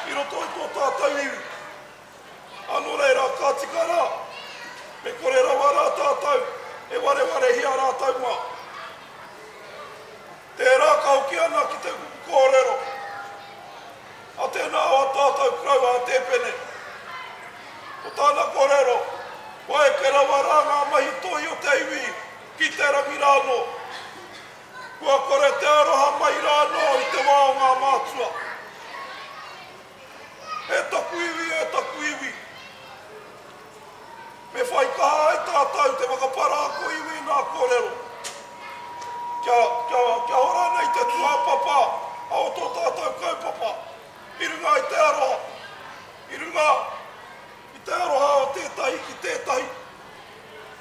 i roto i tō tātou iwi. Ā, nō reira, ka tika rā, me kore rawa rā tātou e warewarehia rātou mā. Tērā ka hoki ana ki te kōrero a tēnā o a tātou koroua a Tēpene. Ko tāna kōrero, kua eke rawa rā ngā mahi toi o te iwi ki te rangi rānō. Kua kore te aroha mai rānō i te wā o ngā mātua. E taku iwi, e taku iwi. Me whai kaha ai tātou te whakaparahako i wēnā kōrero. Kia, kia, kia ora nei te tūāpapa a o tō tātou kaupapa i runga i te aroha, i runga i te aroha o tētahi ki tētahi.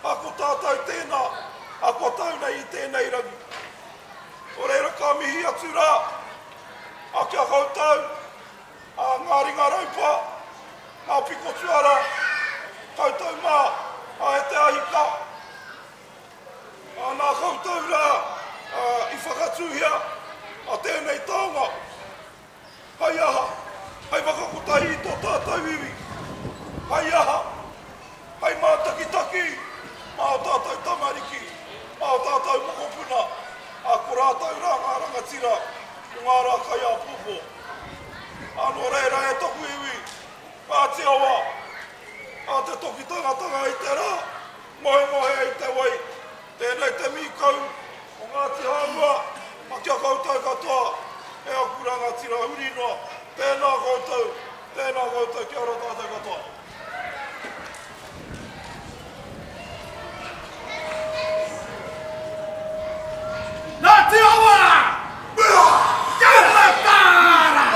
A ko tātou tēnā, a kua tau nei i tēnei rangi. Nō reira ka mihi atu rā, a kia koutou, a ngā ringa raupa, ngā piko tuara, koutou mā, a e te ahi ka, a nā koutou rā i whakatūhia a tēnei taonga, hai aha, hai whakakotahi i tō tātou iwi, hai aha, hai mātakitaki mā ō tātou tamariki, mā ō tātou mokopuna, a ko rātou rā ngā rangatira o ngā rā kai āpōpō. Ā, nō reira e toku iwi, Ngāti Awa, ā te toki tangatanga i te rā, ngohengohe i te wai, tēnei te mīkau o Ngāti Hāmua, a kia koutou katoa, e aku rangatira huri noa, tēnā koutou, tēnā koutou, kia ora tātou katoa. Ngāti Awa! Kia mataara!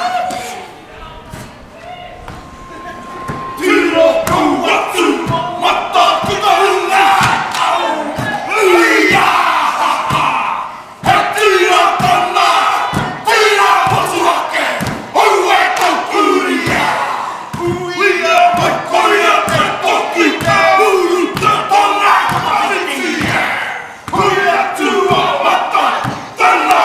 Tiro kau atu, mata ki te hunga! Uia! Ha ha! He tira tana! Tira motuhake! Aue taupūria! Uia mai koia te toki te uru te tonga whakawhitia! Huia tua mata, tana!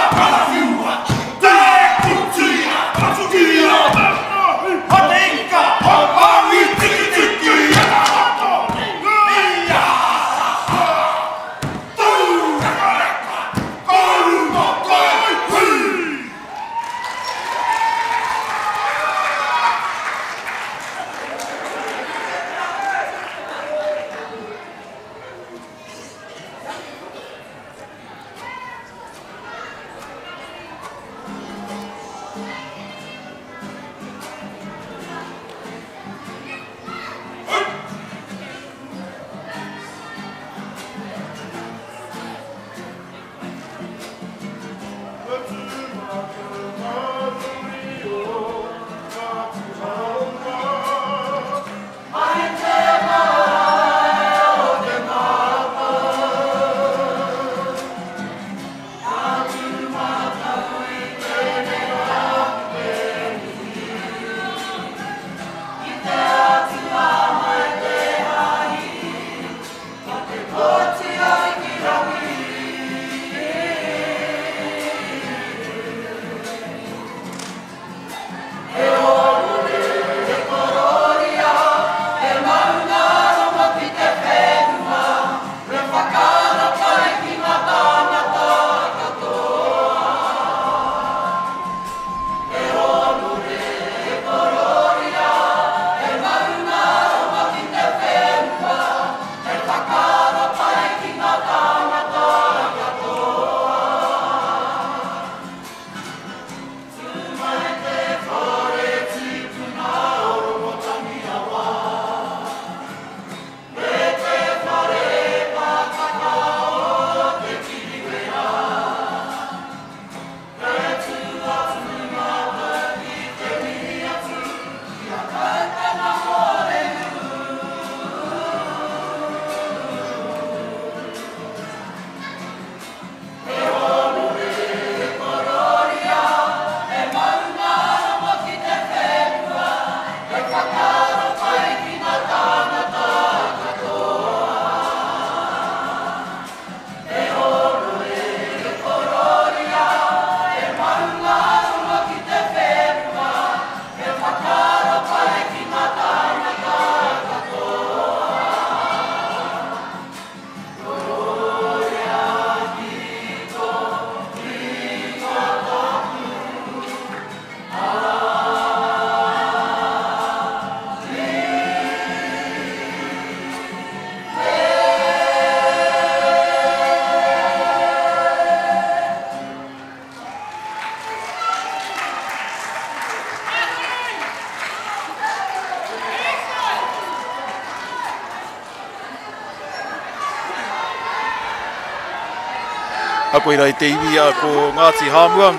Koira i te iwi ko Ngāti Hāmua.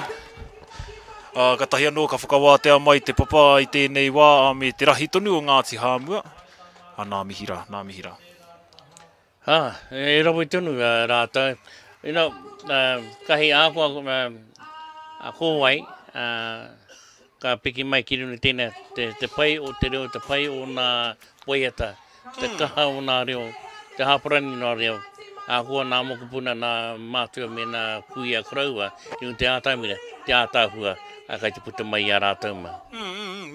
Katahi anō ka whakawātea mai te papa i tēnei wā me te rahi tonu o Ngāti Hāmua. Nā mihi rā, nā mihi rā. Ā, e rawe tonu rātou. You know, kahi ākua a ko wai, ka piki mai ki runga tēnei, te pai o te reo, te pai o nā waiata, te kaha o nā reo, te hāparani o nā reo, ākua nā mokopuna, nā mātua me nā kuia koroua i runga te ātamira, te ātaahua kai te puta mai i a rātou mā.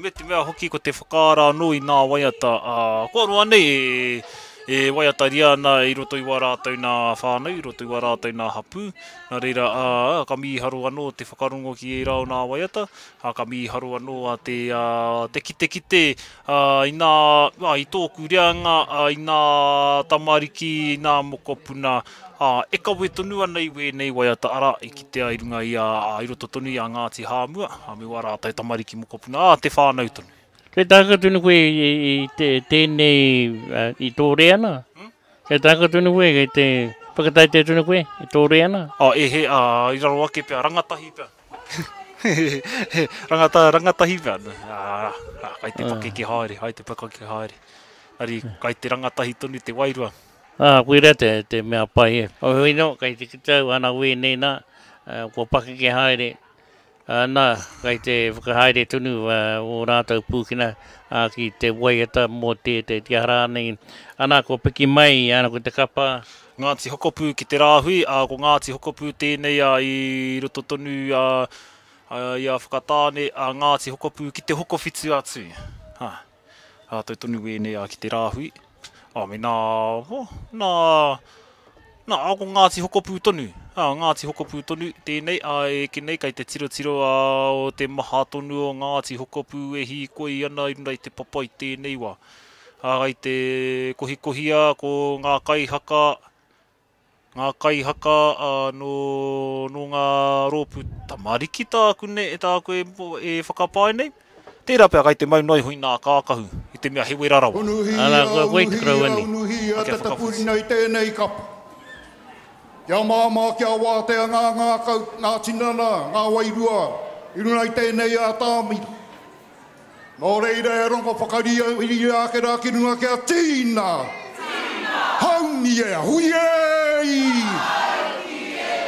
Me te mea hoki ko te whakaara anō i nā waiata, kua roa nei e E waiataria ana i roto i wā rātou nā whānau, i roto i wā rātou nā hapū. Nā reira, ā, ka mīharo anō te whakarongo ki ērā o nā waiata, ā, ka mīharo anō a te, ā, te kitekite, ā, i nā, ā, i tōku reanga, ā, i nā tamariki, i nā mokopuna, ā, e kawe tonu ana i wēnei waiata, arā, i kitea i runga i a, ā, i roto tonu i a Ngāti Hāmua, ā, me wā rātou tamariki mokopuna, ā, te whānau tonu. Kei tāka tonu koe i tēnei, i tō reana? Kei tāka tonu koe, kei te whakataetae tonu koe i tō reana? Oh, e he, i raro ake pea, rangatahi pea. Rangata, rangatahi pea. Kai te pakeke haere, kai te pakeke haere. Ari, kai te rangatahi tonu te wairua. Koira te mea pai e. Heoi nō, kei te kitau ana wēnei nā, kua pakeke haere, Nā, kei te whakahaere tonu ō rātou pūkena ki te waiata mō te te aha rānei. Ana, kua piki mai, ana, ko te kapa. Ngāti Hokopū ki te rāhui, ā, ko Ngāti Hokopū tēnei ā, i roto tonu ā, i a Whakatāne, ā, Ngāti Hokopū ki te Hokowhitu a Tū. Ā, rātou tonu wēnei ā, ki te rāhui. Ā, me nā, oh, nā, nā, ā, ko Ngāti Hokopū tonu, ā, Ngāti Hokopū tonu tēnei, ā, e eke nei kei te tirotiro, ā, o te maha tonu o Ngāti Hokopū e hīkoi ana i runga i te papa i tēnei wā. Ā, kei te kohikohia ko ngā kaihaka, Ngā kaihaka nō, nō ngā rōpū tamariki tāku nei, tāku e, e whakapae nei. Tērā pea kai te mau noa iho i nā kākahu, i te mea he wera rawa. Unuhia, Arā, kua koe te unuhia, koroua nei. unuhia Kia te whakawhiti. tapuri nei tēnei kapa. Kia māmā, kia wātea ngā ngākau, ngā tinana, ngā wairua i runga i tēnei ātamira. Nō reira e rongo whakariria ake rā ki runga kia tīna! Tīna! Haumi e! Hui e! Haumi e!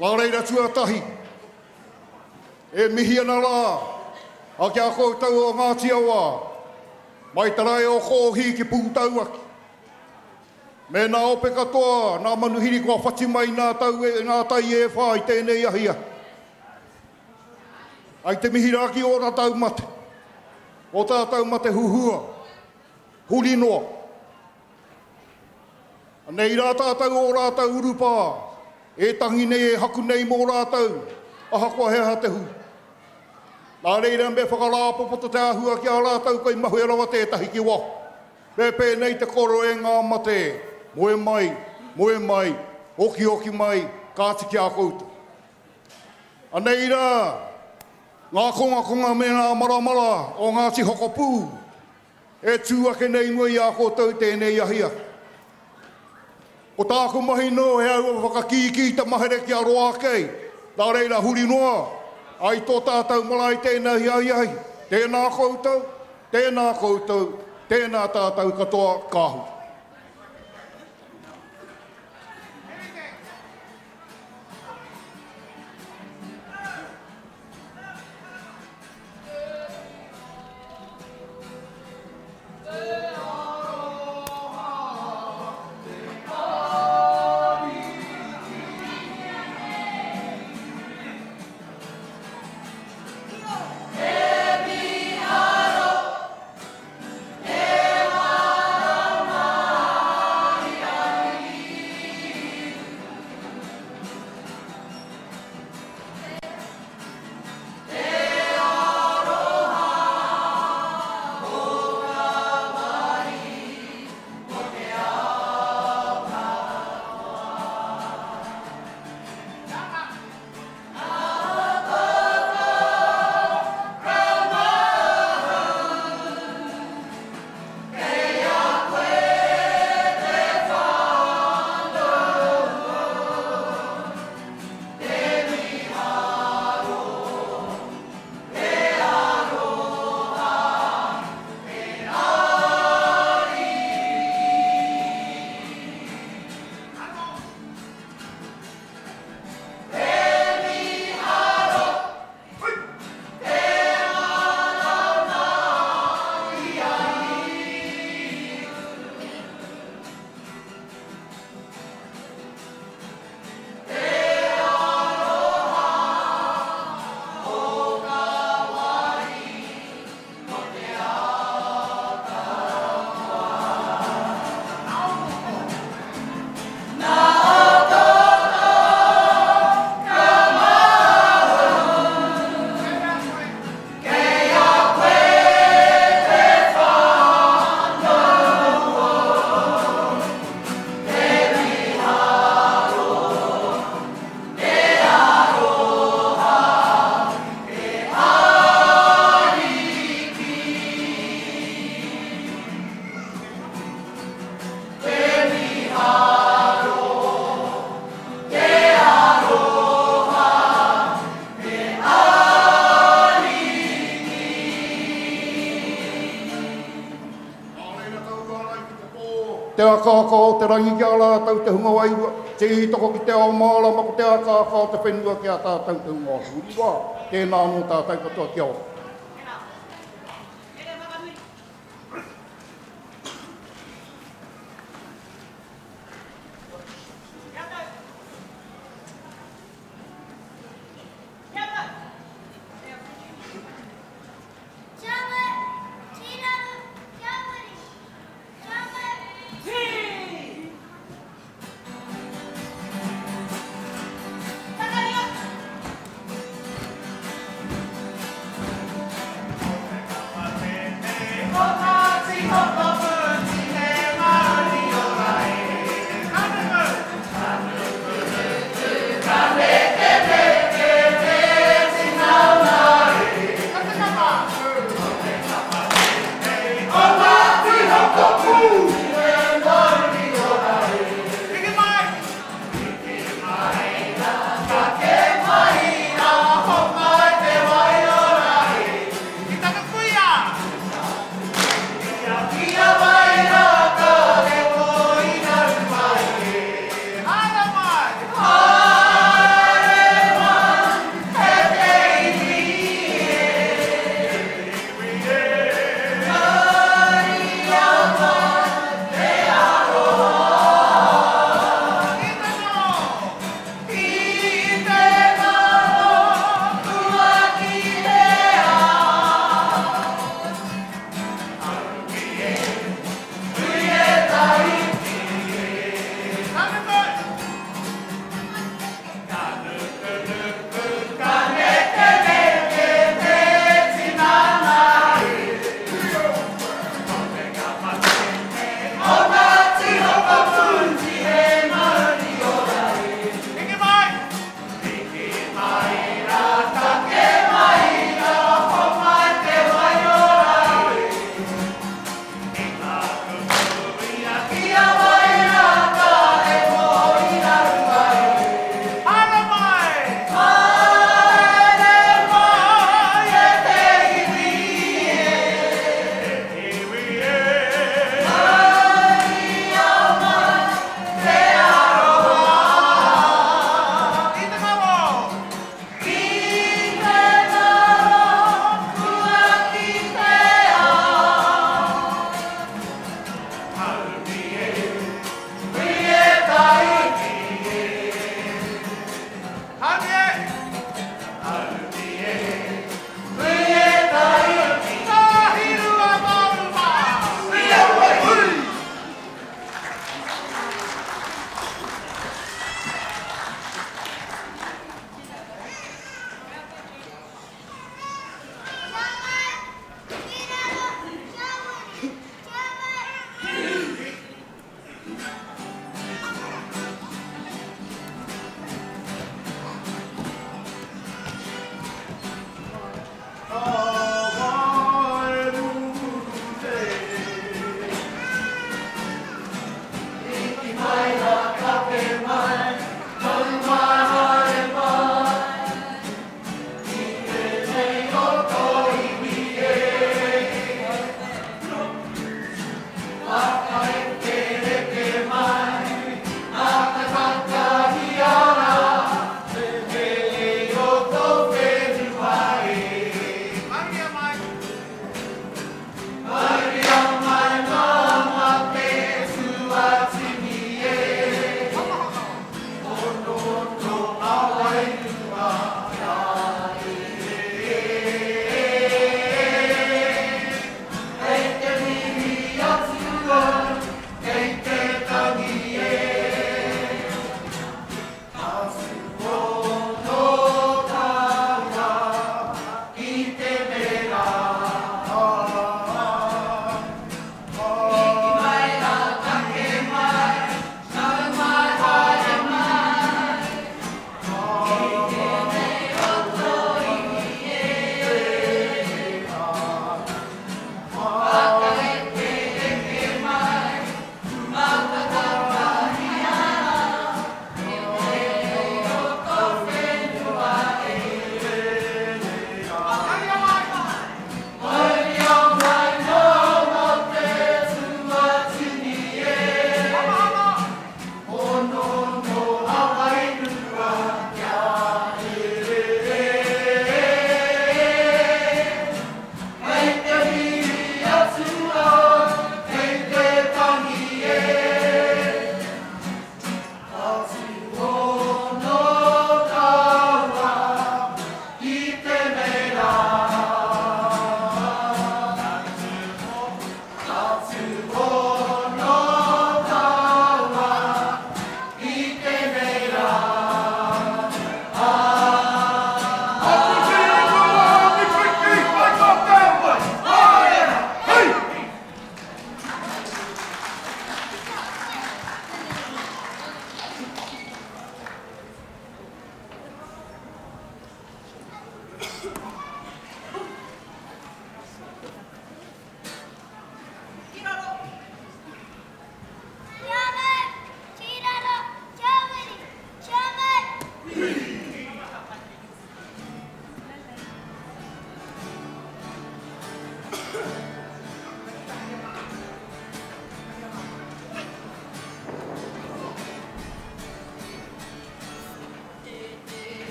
Nō reira tuatahi, e mihi ana rā a ki a koutou o Ngāti Awa, mai te rae o Kōhī ki Pūtauaki. Me nā ope katoa, nā manuhiri kua whati mai nā tau e, nā tai e whā i tēnei ahiahi. Ai te mihi rā ki ō rātou mate, ō tātou mate huhua, huri noa. Anei rā tātou ō rātou urupā, e tangi nei, e haku nei mō rātou, ahakoa he aha te hui. Nā reira me whakarāpopoto te āhua ki a rātou kei mahue rawa tētahi ki waho. Me pēnei te koro e ngā mate, moe mai, moe mai, okioki mai, kāti ki a koutou. Anei rā ngā kongakonga me ngā maramara o Ngāti Hokopū e tū ake nei i mua i a koutou i tēnei ahiahi. Ko tāku mahi nō he aua whakakīkī i te mahere kia roa ake ai, nā reira huri noa ai tō tātou marae i tēnei ahiahi, tēnā koutou, tēnā koutou, tēnā tātou katoa, ka huri. Te akaaka o te rangi ki a rātou te hunga wairua, tītoko ki te ao mārama ko te akaaka o te whenua ki a tātou te hunga huriwā. Tēnā anō tātou katoa kia ora.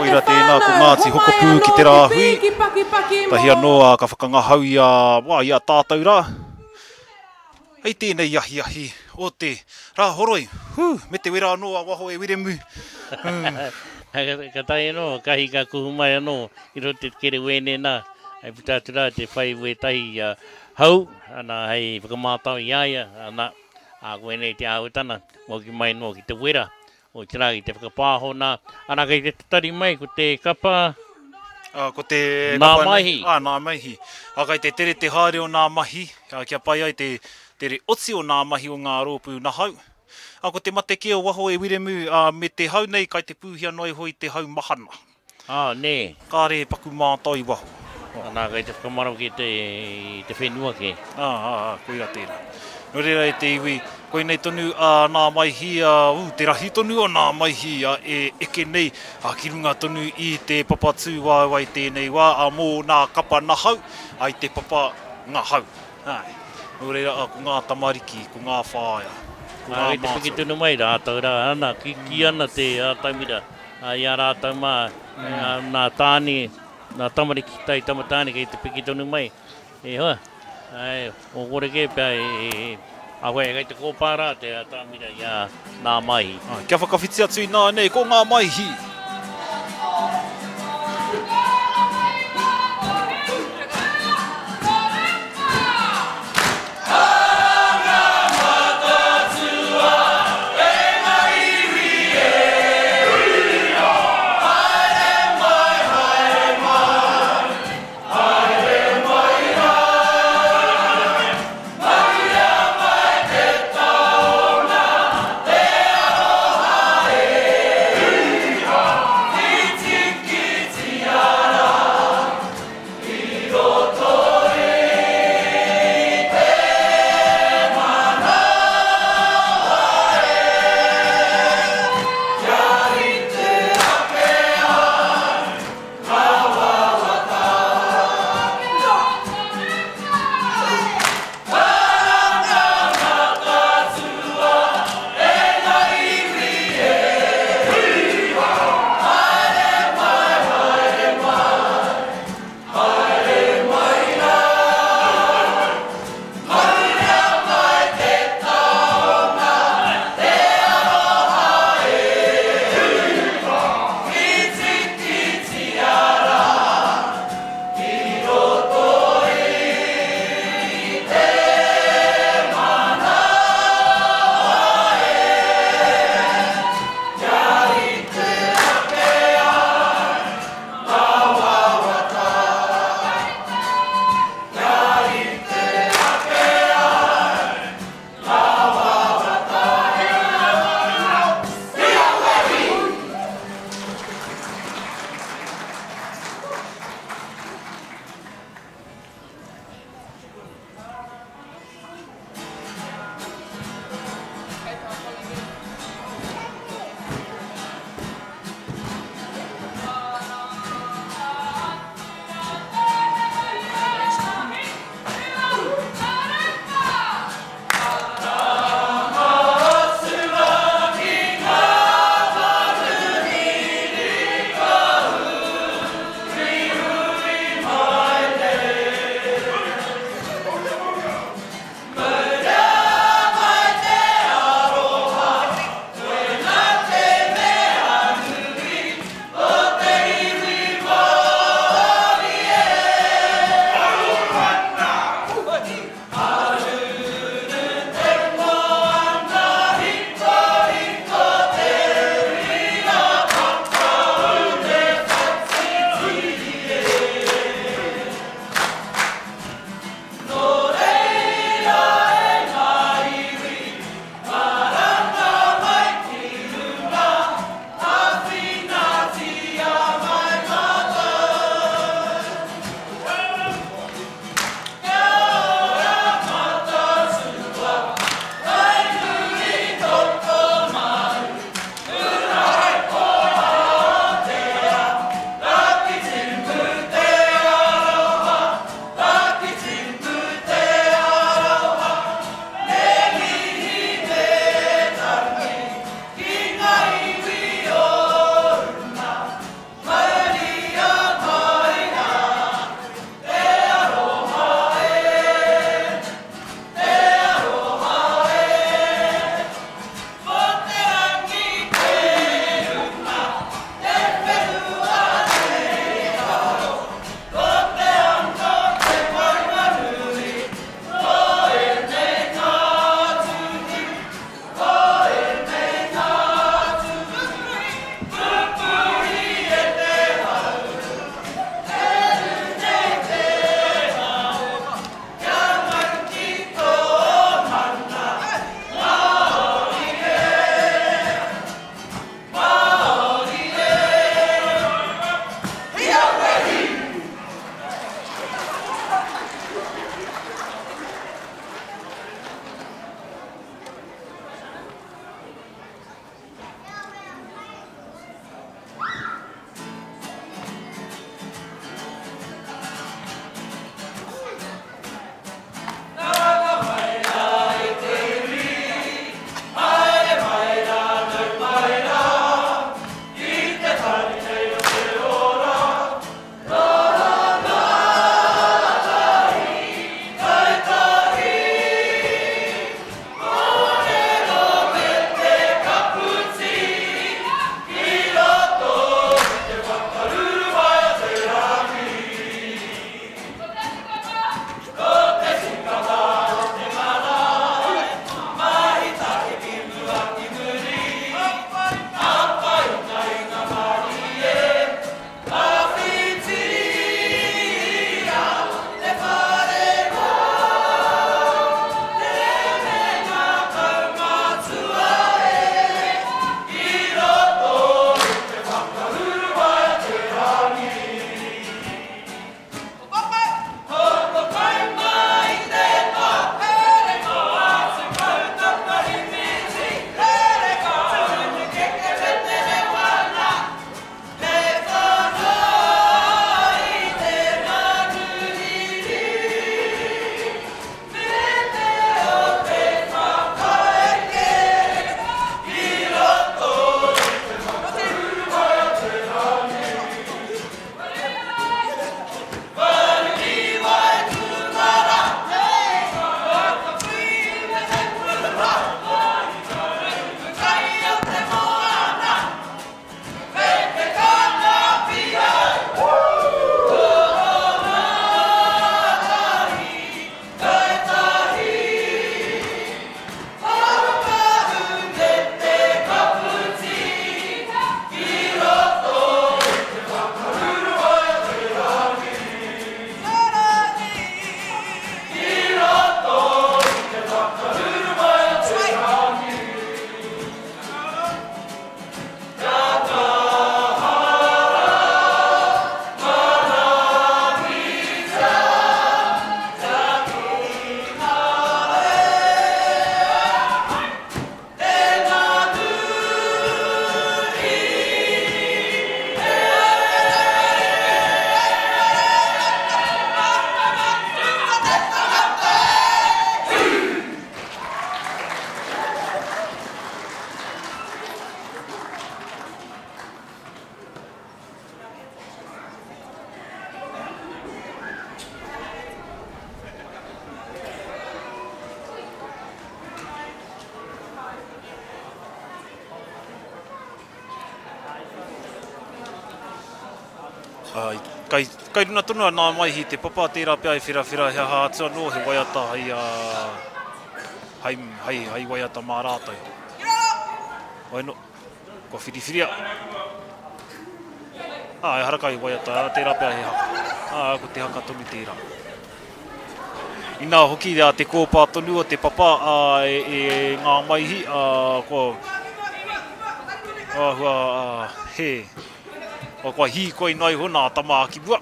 Koira tēnā ko Ngāti Hokopū ki te rāhui. Tahi anō ka whakangahau i a, wā, i a tātou rā. Hei tēnei ahiahi o te rā horoi, hū, me te wera anō a waho e Wiremu. Ka tae anō, kahi ka kuhu mai anō i roto te kerewēne nā, hei puta atu rā te whai wētahi hau, ana, hei whakamātau i a ia, ana, ā, koinei te āhuatana, hoki mai anō ki te wera. Otirā ki te whakapāho nā, ana kei te tatari mai ko te kapa. Ā, ko te Nā kapa nei, Maihi. ā, nā Maihi. Ā, kei te tere te haere o nā mahi, ā, kia pai ai te tere oti o nā mahi o ngā rōpū nahau. Ā, ko te mate kē o waho e Wiremu, ā, me te hau nei kai te pūhia noa iho i te hau mahana. Ā, nē. Kāre e paku mātau i waho. Anā, kei te whakamaro kē te, te whenua kē. Ā, ā, ā, koira tērā. Nō reira e te iwi, koinei tonu ā, nā Maihi, ā, ū, te rahi tonu o nā Maihi, ā, e eke nei, ā, ki runga tonu i te papa tūwaewae i tēnei wā, ā, mō nā kapa nahau, ā, i te papa ngahau. Āe. Nō reira, ā, ko ngā tamariki, ko ngā whāea, ko Ā, ngā kei te piki mātua. tonu mai rātou rā, ana, kī ana te atamira. Ā, i a rātou mā, nā tāne, nā tamariki tai tama tāne kei te piki tonu mai. E hoa, āe, o kore kē pea e, a koe kei te kōpā rā te atamira i a nā Maihi. Ā, kia whakawhiti atu ināianei ko ngā Maihi. Kai, kai runa tonu a Nā Maihi te papa, tērā pea e wherawhera he aha atu anō, he waiata hei, hei, hei, hei waiata mā rātou. Waino, kua whiriwhiria. Ā, ehara kai waiata, tērā pea he haka. Ā, ko te haka tonu tērā. Inā hoki a te kōpā tonu o te papa a, e, e ngā maihi, a, kua āhua a, he, kua, kua hīkoi noa iho nā tama ki mua.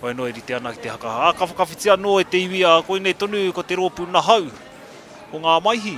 Hoi anō e rite ana ki te haka. Ā, ka whakawhiti anō e te iwi, ā, koinei tonu ko te rōpū nahau o ngā maihi.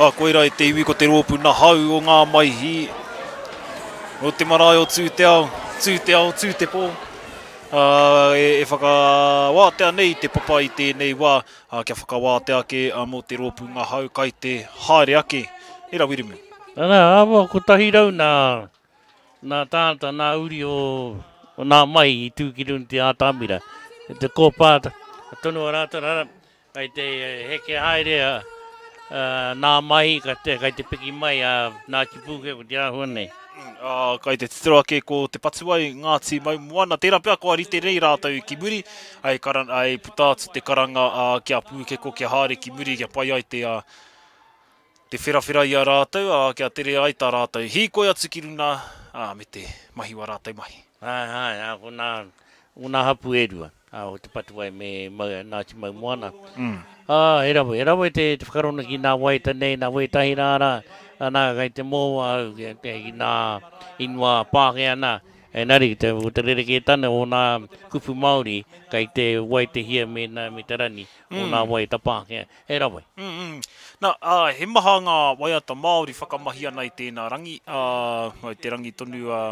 Ā, koirā e te iwi ko te rōpū nahau o ngā maihi o te marae o Tū Te Ao, Tū Te Ao, Tū Te Pō, ā, e, e whakawātea nei te papa i tēnei wā, ā, kia whakawātea ake mō te rōpū ngahau kai te haere ake e Rawirimu. Ana, awa, 100 nā, nā tāngata, nā uri o, o nā mai i tū ki runga i te ātamira. Te kōpā tonu a rātou, rā, Kei te heke haere a nā mahi, kei te piki mai a Ngāti Pūkeko te āhua nei. Ā, kei te titiro ake ko Te Patuwai, Ngāti Maumoana, tērā pea kua rite nei rātou ki muri, hei kara, hei puta atu te karanga ā, ki a Pūkeko kia haere ki muri kia pai ai te, ā, te wherawhera i a rātou, ā, kia tere ai tā rātou hīkoi atu ki runa, ā, me te mahi wā rātou mahi. Āe, āe, ā, ko nā, ko nā hapū e rua. Ā, o Te Patuwai me Ngāti Maumoana. Ā, he rawe, he rawe te whakarona ki nā waiata nei, nā wētahi rā rā, ana, kei te mō au ki nā ingoa Pākehā nā, engari ko te rerekētana o nā kupu Māori kei te waitahia me me te rani o nā waiata Pākehā, he rawe. Nā, ā, he maha ngā waiata Māori whakamahi ana i tēnā rangi, ā, i te rangi tonu, ā,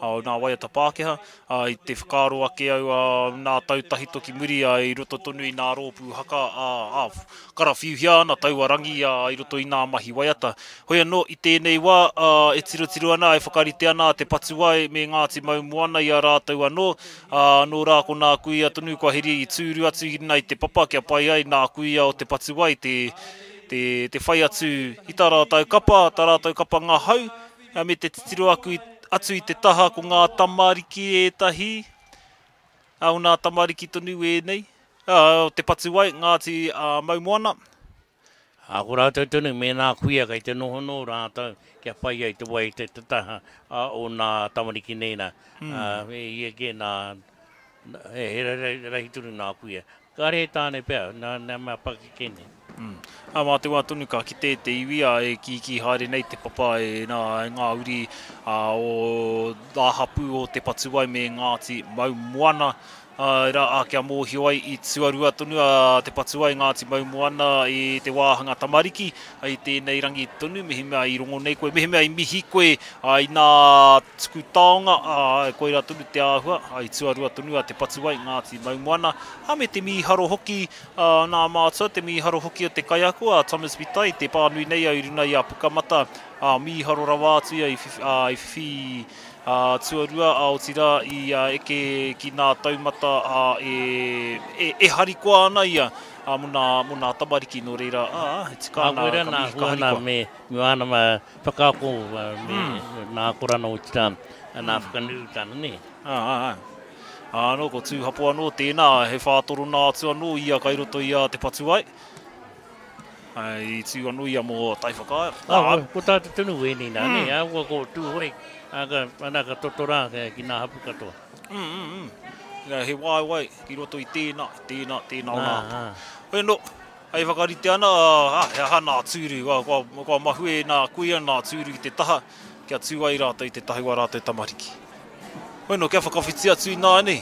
ā, nā waiata Pākehā, ā, i te whakaaro ake au, ā, nā tau tahito ki muri, ā, i roto tonu i nā rōpū haka, ā, ā, karawhiuhia ana taua rangi, ā, i roto i nā mahi waiata. Hoi anō, i tēnei wā, ā, e tirotiro ana, e whakarite ana a Te Patuwai me Ngāti Maumoana i a rātou anō, ā, anō rā ko nā kuia tonu kua heri i tūru atu i runga i te papa kia pai ai nā kuia o Te Patuwai te, te, te whai atu i tā rātou kapa, tā rātou kapa ngahau, Me te titiro aku atu i te taha ko ngā tamariki ētahi, o nā tamariki tonu ēnei, o Te Patuwai, Ngāti Maumoana. Ā, ko rātou tonu me nā kuia kei te noho nō rātou kia pai ai te wai te taha o nā tamariki nei nā. Ā, e hia kē nā, he rahi tonu nā kuia. Kāre he tāne pea, nā, nā mea pakeke nei. Mm. Ā, mā te wā tonu ka kite te iwi, ā, e kīkī haere nei te papa e nā, e ngā uri, ā, o ngā hapū o Te Patuwai me Ngāti Maumoana. Āe rā, ā, kia mōhio ai i tuarua tonu a Te Patuai Ngāti Maumoana i te wāhanga tamariki i tēnei rangi tonu, mehemea i rongo nei koe, mehemea i mihi koe inā tuku taonga, ā, koirā tonu te āhua, i tuarua tonu a Te Patuai Ngāti Maumoana, ā, me te mīharo hoki ā, nā mātua, te mīharo hoki o te kaiako, a Thomas Pitai, te pānui nei au i runa i a Pukamata, ā, mīharo rawa atu ia i whiwhi Ā, tuarua, ā, otirā, i eke ki nā taumata, ā, e, e, e harikoa ana ia, ā, mō nā, mō nā tamariki, nō reira, ā, e tika ana, Ā, koirā ka nā mihi, ka hua nā harikoa. me, me āna mā whakaako, me nā akoranga, otirā, nā whakanuitanga, nē. Ā, ā, ā. Ā, anō, ko Tūhapo anō tēnā, he whātorona atu anō ia kai roto i a Te Patuai. I tū anō ia mō Taiwhakaea. Ā, ko tātou tonu wēnei nā, nē, ā, kua ko Tūhoe, ā, ka, ana, ka toto rā ki nā hapu katoa. He waewae ki roto i tēnā, tēnā, tēnā o nā hapu. Hoi anō, hei whakarite ana, ā, he aha nā tūru, ā, kua, kua mahue nā kuia nā tūru ki te taha, kia tū ai rātou i te tahi o ā rātou tamariki. Hoi anō, kia whakawhiti atu ināianei.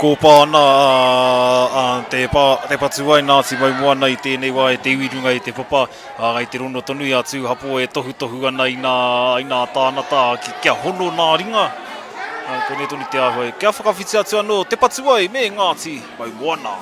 kōpā ana a te pā, te Patuwai Ngāti Maumoana i tēnei wā e te iwi runga i te papa, ā, i te rono tonu i a Tūhapo e tohutohu ana i nā, i nā tānata ki, kia hono nā ringa. Ā, koinei tonu te āhua. Kia whakawhiti atu anō Te Patuwai me Ngāti Maumoana.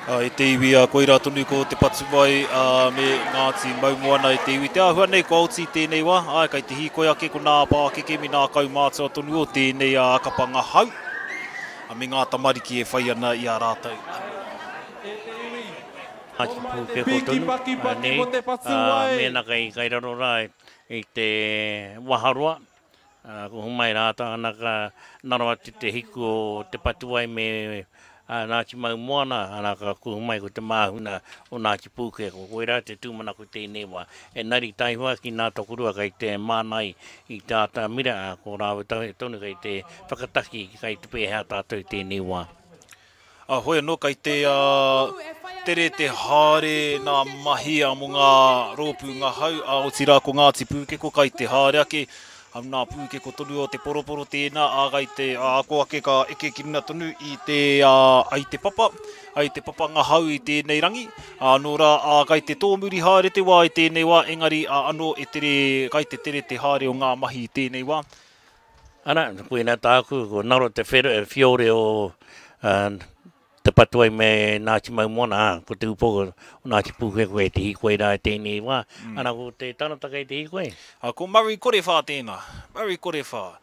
E te iwi, koirā tonu ko Te Patuwai me Ngāti Maumoana e te iwi. Te āhua nei kua oti i tēnei wā, āe, kei te hīkoi ake ko nā pākeke me nā kaumātua tonu o tēnei kapanga hau me ngā tamariki e whai ana i a rātou. Ngāti Pūkeko tonu, anei, mēnā kei raro rā i te waharoa, Ko Homai Rātana ana ka ngaro atu te hiku o Te Patuwai me Ngāti Maumoana, ana ka kuhu mai ko te māhuna o Ngāti Pūkeko. Koirā te tūmanako i tēnei wā. Engari taihoa ki nā tokorua kei te mānai i te atamira, ā, ko rāua tonu kei te whakataki kei te pēhea tātou i tēnei wā. Ā, hoi anō kei te tere te haere ngā mahi mō ngā rōpū ngahau, ā, otirā ko Ngāti Pūkeko kai te haere ake, nā Pūkeko tonu o te poroporo tēnā, ā, kai te ako ake ka eke ki runga tonu i te, i te papa, i te papa ngahau i tēnei rangi, ā, nō rā, ā, kai te tōmuri haere te wā i tēnei wā, engari, ā, anō e tere, kai te tere te haere o ngā mahi i tēnei wā. Ana, koina tāku, ko ngaro te whiore o Te Patuwai me Ngāti Maumoana, ā, ko te upoko o Ngāti Pūkeko kei te hīkoi rā i tēnei wā. Ana, ko te tangata kei te hīkoi? Ko Murray Korewha tēnā, Murray Korewha,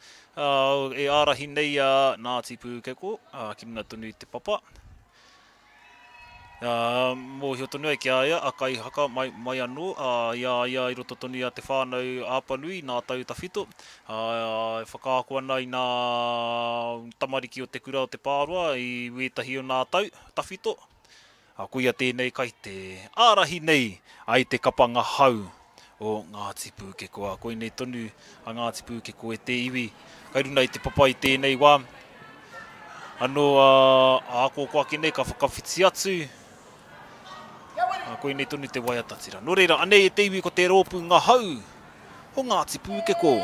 e ārahi nei a Ngāti Pūkeko, ki runga tonu i te papa. Ā, mōhio tonu ai ki a ia a Kaihaka mai, mai anō, ā, i a ia i roto tonu i a Te Whānau Apanui, nā Tau Tawhito, ā, e whakaako ana i nā tamariki o te kura o Te Pāroa i wētahi o nā tau tawhito, ā, koia tēnei kai te ārahi nei ai te kapa ngahau o Ngāti Pūkeko, ā, koinei tonu a Ngāti Pūkeko e te iwi kai runa i te papa i tēnei wā. Anō, ā, ākōkō ake nei ka whakawhiti atu, ā, koinei tonu te waiata tira. Nō reira, anei e te iwi ko te rōpū ngahau o Ngāti Pūkeko.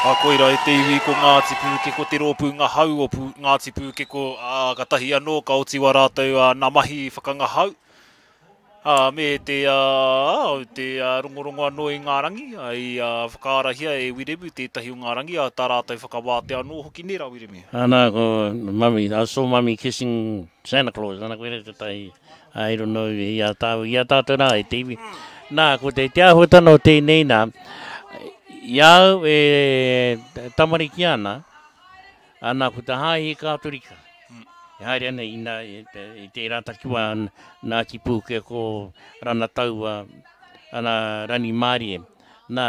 Ā, koira e te iwi ko Ngāti Pūkeko te rōpū ngahau o Pū, Ngāti Pūkeko, ā, katahi anō ka oti wā rātou ā, nā mahi whakangahau, ā, me te, ā, te ā, rongorongo anō i ngā rangi, ā, i ā, whakaarahia e Wiremu tētahi o ngā rangi, ā, tā rātou whakawātea anō hoki nē rā Wiremu? Ana ko mummy, I saw mummy kissing Santa Claus, ana koira tētahi, I don't know, i a tāu, i a tātou rā e te iwi. Nā, ko te, te āhuatanga o tēnei nā, i a au e tamariki ana, ana ko te hāhi Kātorika, e haere ana i, nā, i, te, i tērā takiwā Ngāti Pūkeko, Ranataua, ana Rangimārie. Nā,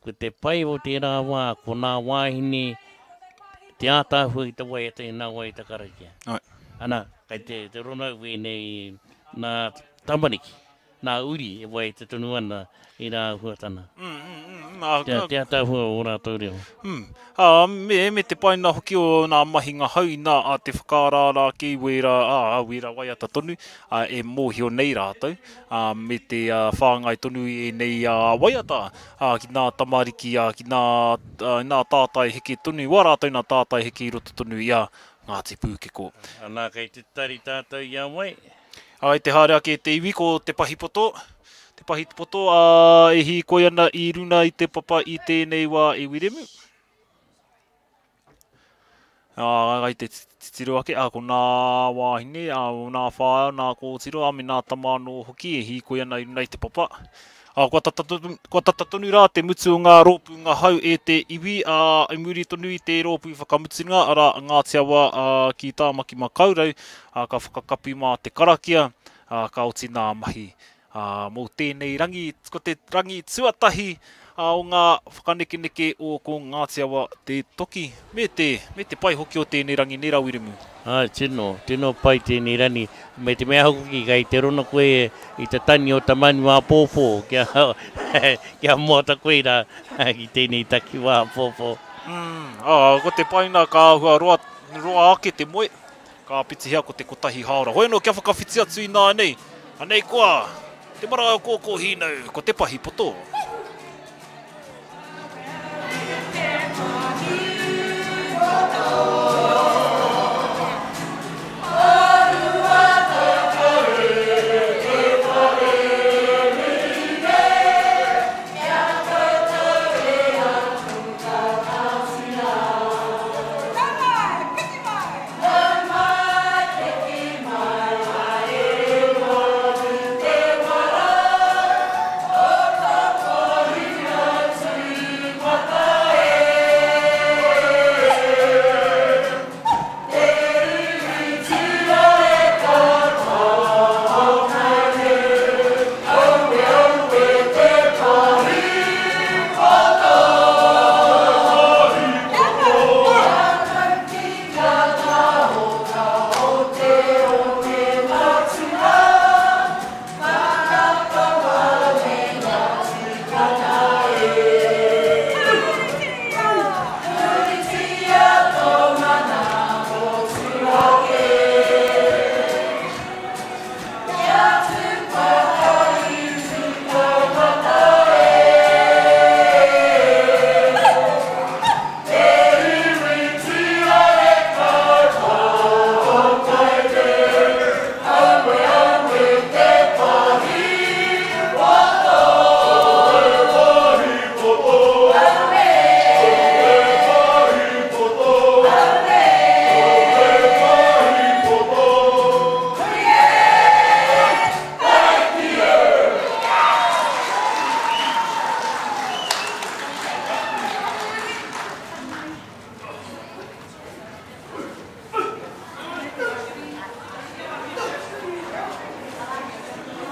ko te pai o tērā wā, ko nā wāhine te ātaahua i te waiata i nā waiata karakia. Ai. Ana, kei te, te rona au wēnei nā tamariki, nā uri e waiata tonu ana i rā āhuatana. Mm, ā, Te, te ātaahua o ō rātou reo. Mm. Ā, me, me te paina hoki o nā mahinga hau inā a te whakaaraara ake i wērā, ā, wērā waiata tonu, ā, e mōhio nei rātou, ā, me te ā, whāngai tonu i ēnei ā, waiata, ā, ki nā tamariki, ā, ki nā, ā, nā tātai heke tonu, wā rātou nā tātai heke i roto tonu i a Ngāti Pūkeko. Anā, kei te tari tātou i a wai? Ā, i te haere ake te iwi ko Te Pahipoto, Te Pahipoto, ā, e hīkoi ana i runa i te papa i tēnei wā e Wiremu. Ā, kai te titiro ake, ā, ko nā wāhine, ā, o nā whāea, nā kōtiro, ā, me nā tama anō hoki e hīkoi ana i runa i te papa. Ā, kua tata, kua tata tonu rā te mutu o ngā rōpū ngahau e te iwi, ā, i muri tonu i te rōpū whakamutunga, arā, a Ngāti Awa, ā, ki Tāmaki Makaurau, ā, ka whakakapi mā te karakia, ā, ka oti nā mahi. Ā, mō tēnei rangi, ko te rangi tuatahi, o ngā whakanekeneke o ko Ngāti Awa te toki me te, me te pai hoki o tēnei rangi nei Rawirimu. Āe, tino, tino pai tēnei rani. Me te mea hoki kei te rono koe i te tani o ta manu āpōpō kia, kia moata koe rā ki tēnei takiwā āpōpō. Mm, ā, ko te paina ka āhua roa, roa ake te moe, ka āpitihia ko te kotahi hāora. Hoi anō kia whakawhiti atu ināianei, anei koa, te marae o Kōkōhīnau, ko te pahi poto.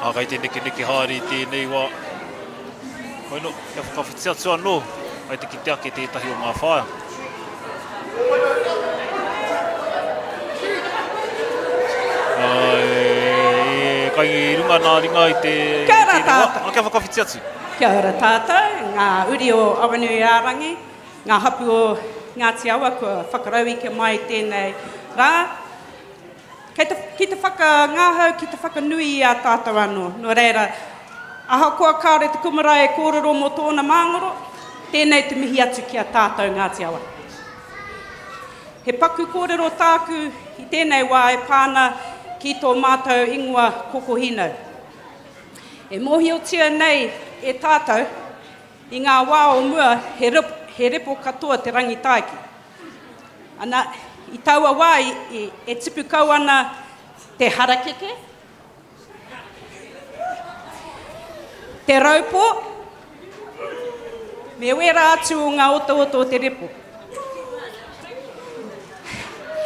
Ā, kei te nekeneke haere i tēnei wā. Hoi nō, kia whakawhiti atu anō, kei te kite ake tētahi o ngā whaea. Ā, e, kai runga nā ringa i te, Kia ora tēnei wā. tātou. Ā, kia whakawhiti atu. Kia ora tātou, ngā uri o Awanuiārangi, ngā hapu o Ngāti Awa kua whakarauika mai tēnei rā. Kei te, ki te whakangahau, ki te whakanui i a tātou anō. Nō reira, ahakoa kāore te kumarae e kōrero mō tōna māngoro, tēnei te mihi atu ki a tātou Ngāti Awa. He paku kōrero tāku i tēnei wā e pā ana ki tō mātou ingoa Kokohīnau. E mōhiotia nei e tātou, i ngā wā o mua he, he repo katoa te Rangitāiki. Ana, i taua wā i, i, e tipu kau ana te harakeke, te raupō, me wērā atu o ngā otaota o te repo.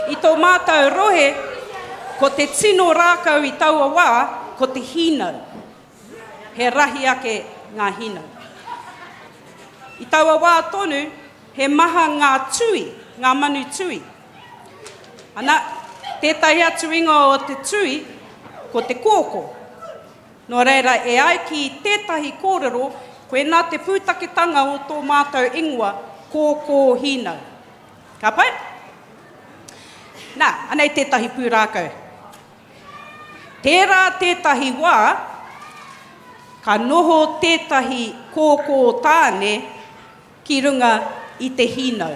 I tō mātou rohe, ko te tino rākau i taua wā, ko te hīnau. He rahi ake ngā hīnau. I taua wā tonu, He maha ngā tui, ngā manu tui. Ana, tētahi atu ingoa o te tui, ko te kōkō. Nō reira, e ai ki tētahi kōrero, koinā te pūtaketanga o tō mātou ingoa, Kōkōhīnau. Ka pai? Nā, anei tētahi pūrākau. Tērā tētahi wā, ka noho tētahi kōkō tāne Ki runga i te hīnau.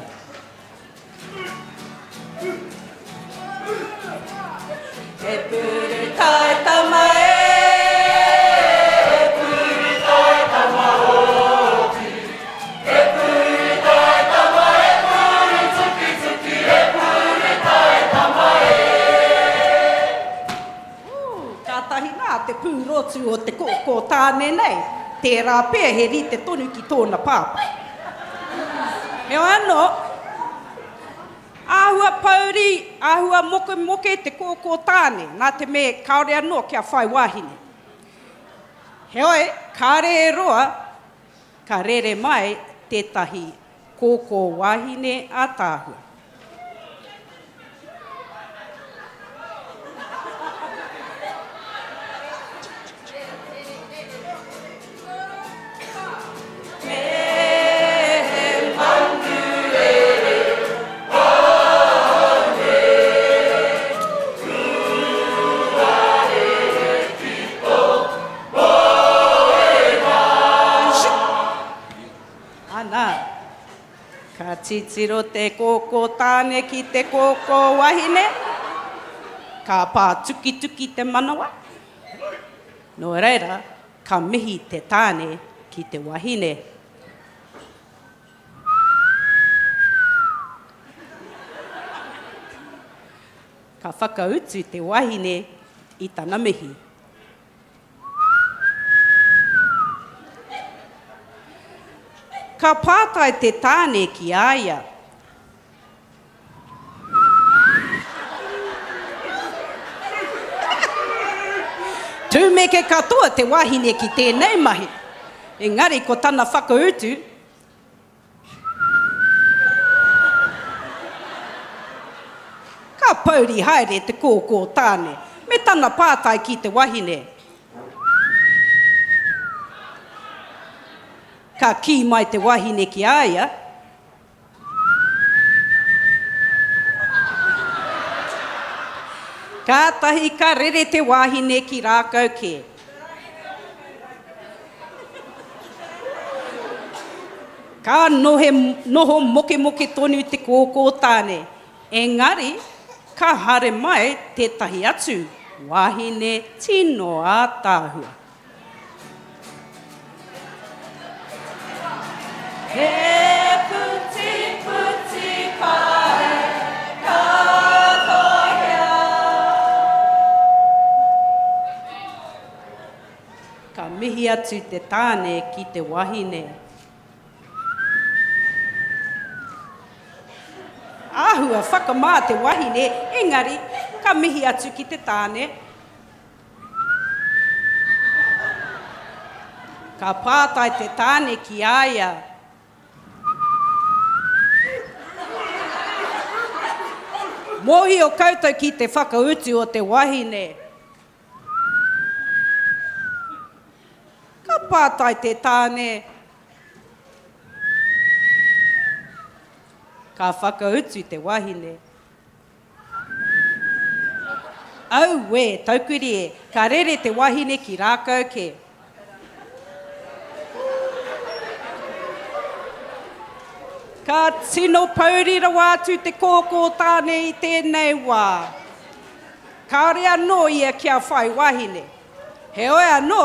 E puru tai tama e, e puru tai tama hoki. E puru tai tama e puru tukituki, e puru tai tama e. Ooh, kātahi nā te pūrotu o te kōkō tāne nei. Tērā pea he rite tonu ki tōna pāpā. Heoi anō, āhua pōuri, āhua mokemoke te kōkō tāne, nā te mea kāore anō kia whai wāhine. Heoi, kāre e roa, ka rere mai tētahi kōkō wahine ātaahua. Ana, ka titiro te kōkō tāne ki te kōkō wahine, ka pātukituki te manawa. Nō reira, ka mihi te tāne ki te wahine. Ka whakautu te wahine i tana mihi. Ka pātai te tāne ki a ia. Tūmeke katoa te wahine ki tēnei mahi, engari ko tana whakautu, Ka pouri haere te kōkō tāne me tana pātai ki te wahine. Ka kī mai te wahine ki a ia. Kātahi ka rere te wahine ki rākau kē. Ka nohe, noho mokemoke tonu te kōkō tāne, engari ka haere mai tētahi atu wahine tino ātaahua. He putiputi pae ka tohea. Ka mihi atu te tāne ki te wahine. Āhua whakamā te wahine, engari ka mihi atu ki te tāne. Ka pātai te tāne ki a ia. Mōhio koutou ki te whakautu o te wahine. Ka pātai te tāne. Ka whakautu te wahine. Auē, taukuri e, ka rere te wahine ki rākau kē. Ka tino pouri rawa atu te kōkō tāne i tēnei wā. Kāore anō ia kia whai wahine. Heoi anō,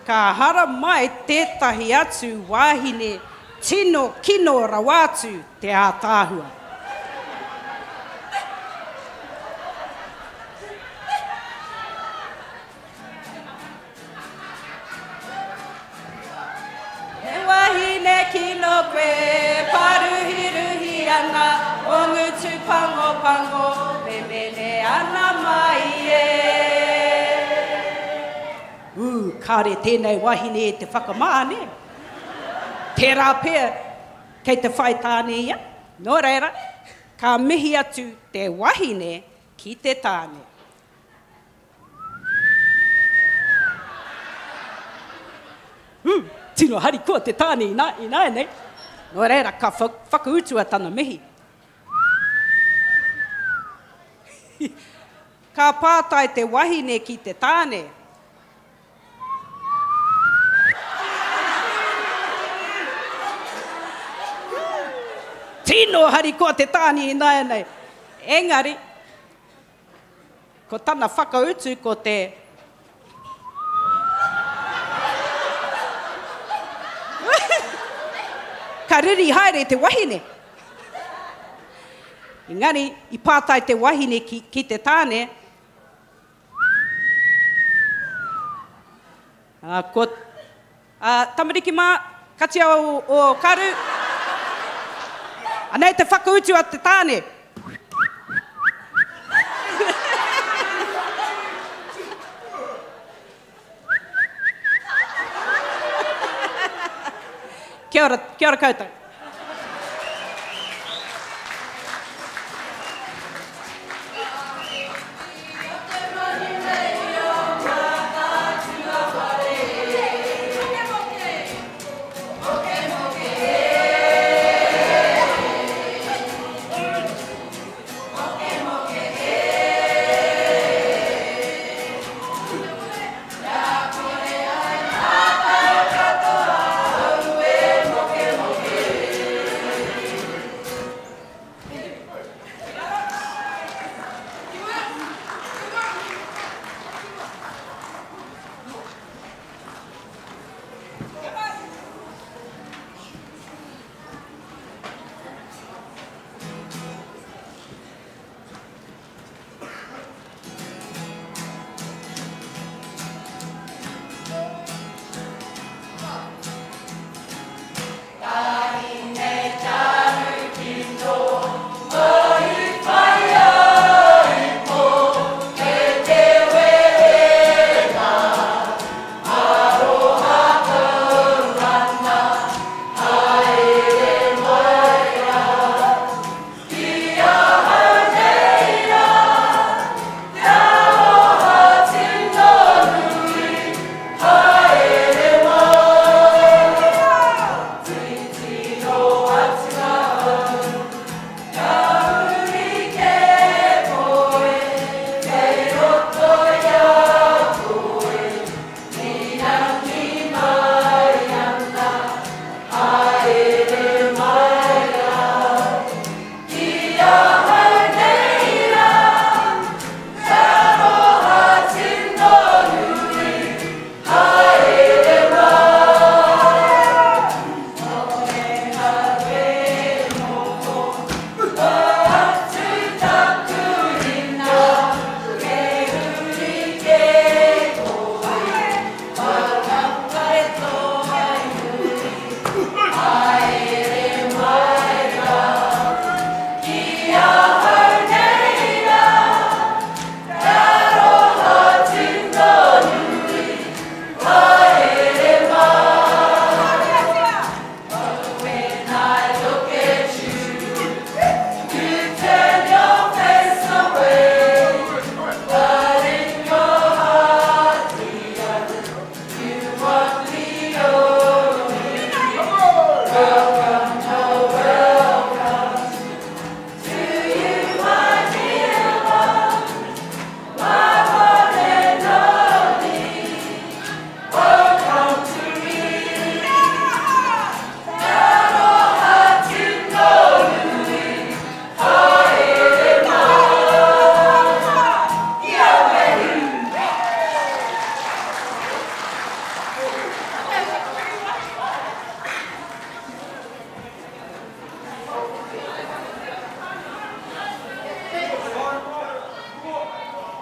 ka hara mai tētahi atu wahine tino kino rawa atu te ātaahua. He wahine kino koe, paruhiruhi ana, o ngutu pangopango, memene ana mai e. Ū, kāre tēnei wahine e te whakamā, nē? Tērā pea, kei te whai tāne ia. Nō reira, ka mihi atu te wahine ki te tāne. Ū, tino harikoa te tāne inā, ināianei. Nō reira, ka whakautua tana mihi. Ka pātai te wahine ki te tāne. Tino harikoa te tāne ināianei. Engari, Ko tana whakautu ko te. Ka riri haere te wahine. Engari, i pātai te wahine ki, ki te tāne, Ā, ko, ā, tamariki mā, katia o, o karu. Anei te whakautu a te tāne. Kia ora, kia ora koutou.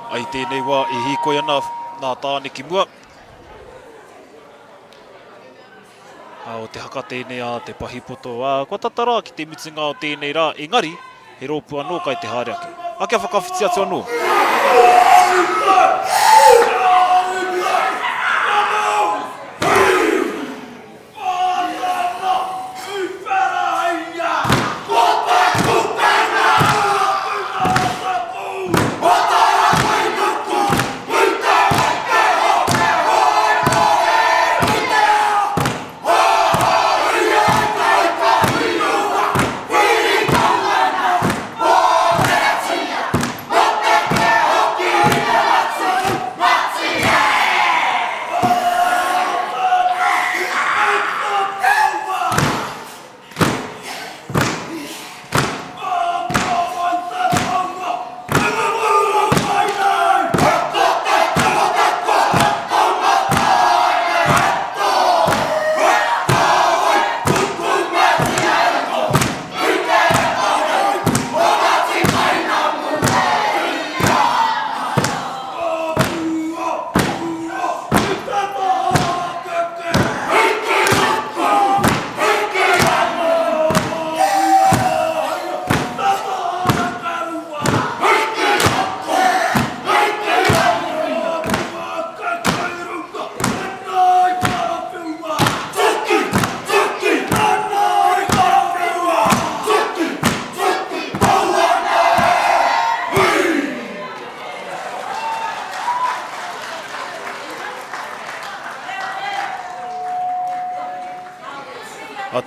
Ai tēnei wā e hīkoi ana nā tāne ki mua. O te haka tēnei a te pahipoto. Kua tata rā ki te mutunga o tēnei rā, engari, he rōpū anō kai te haere ake. A kia whakawhiti atu anō.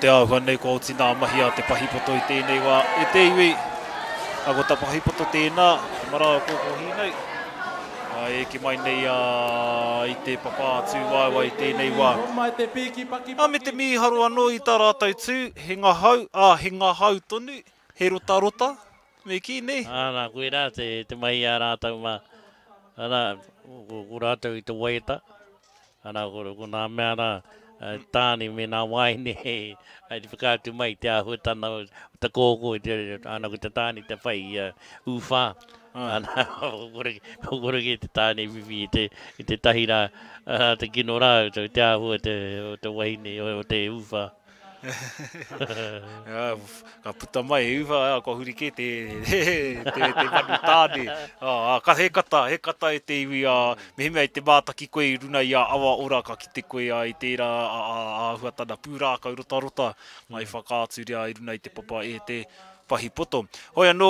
te āhua nei kua oti nā mahi a Te Pahipoto i tēnei wā e te iwi. Ko Te Pahipoto tēnā, te marae o Kōkōhīnau, e eke mai nei i te papa tūwaewae i tēnei wā. Me te mīharo anō i tā rātou tū, he ngahau, ā, he ngahau tonu, he rotarota, me kī, nē? Ā, nā, koirā te mahi a rātou mā, arā, ko rātou i te waiata. Arā, ko nā mea rā, tāne me nā wāhine hei te whakaatu mai i te āhuatanga o te kōkō, ana ko te tāne te whai i a uwha, ana, kore kē te tāne i whiwhi i te tahi rā, te kino rā, te āhua o te wahine, o te uwha. Ka puta mai e uwha, kua huri kē te, te, te manu tāne. Ka, he kata, he kata e te iwi, mehemea i te mātaki koe i runa i a Awa Ora ka kite koe i tērā āhuatana pūrākau rotarota mai whakaaturia i runa i te papa e te pahi poto. Hoi anō,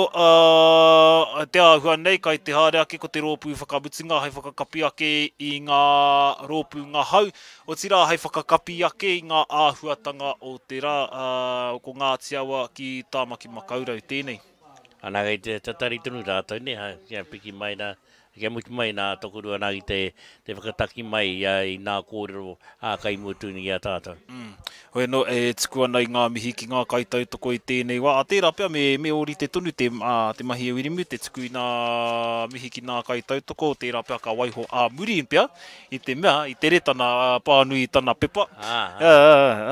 te āhua nei, kai te haere ake ko te rōpū whakamutunga hai whakakapi ake i ngā rōpū ngahau, otirā hai whakakapi ake i ngā āhuatanga o te rā, ko Ngāti Awa ki Tāmaki Makaurau tēnei. Ana kei te tatari tonu rātou, nē, kia piki mai rā. Kia mutu mai nā tokorua nā ki te, te whakataki mai i nā kōrero ā kai mua tū i a tātou. Hoi anō, e tuku ana i ngā mihi ki ngā kaitautoko i tēnei wā. Ā, tērā pea me, me ōrite tonu te, ā, te mahi e Wiremu, te tuku i nā mihi ki nā kaitautoko, tērā pea ka waiho ā muri pea, i te mea, i tere tana pānui i tana pepa. Ā, ā. Ā,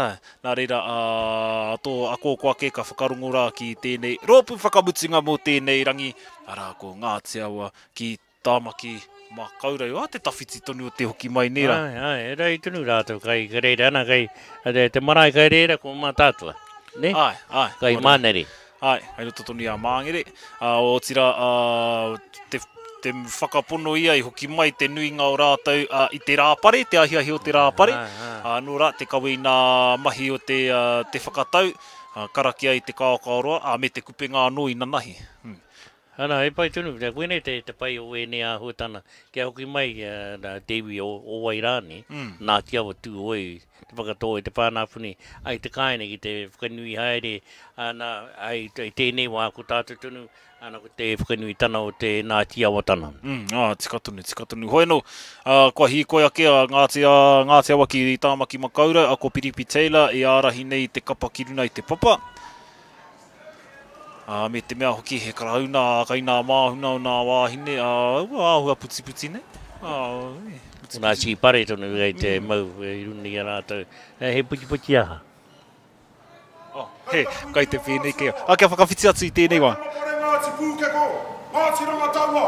ā, nā reira, ā, tō ako ake ka whakarongo rā ki tēnei rōpū whakamutunga mō tēnei rangi, Arā, ko Ngāti Awa ki Tāmaki Makaurau. Ā, te tawhiti tonu o te hoki mai, nē rā? Āe, āe, e rahi tonu rātou kai reira ana, kai te marae kai reira ko Mātaatua, nē? Āe, āe. Kai Mānere. Āe, kai roto tonu i a Māngere. Ā, otirā, ā, te, te whakapono ia i hoki mai te nuinga o rātou, ā, i te Rāpare, te ahiahi o te Rāpare. Āe, āe. Ā, nō rā, te kawe i nā mahi o te, te whakatau, ā, karakia i te kaokaoroa, ā, me te kupenga anō i nanahi. Ana, he pai tonu, koinei te pai o ēnei āhuatanga, kia hoki mai te iwi o wai rānei, Ngāti Awa, Tūhoe, te whakatō i te whānāwhuni, ai te kāinga ki te whakanui haere, ana, ai i tēnei wā ko tātou tonu, ana ko te whakanuitana o te Ngāti Awatana. Ā, tika tonu, tika tonu. Hoi anō, kua hīkoi ake a Ngāti, a Ngāti Awa ki Tāmaki Makaurau, a ko Piripi Taylor i ārahi nei i te kapa ki runa i te papa. Ā, me te mea hoki he karauna, ā, kai nā māhuna o nā wāhine, ā, ua āhua putiputi nei. Ā, e, putiputi. Nā Tīpare tonu kei te mau i runga i a rātou. He putiputi aha? Oh, he, kai te pēnei kē. Ā, kia whakawhiti atu i tēnei wā. Kore Ngāti Pūkeko, Ngāti Rangataua.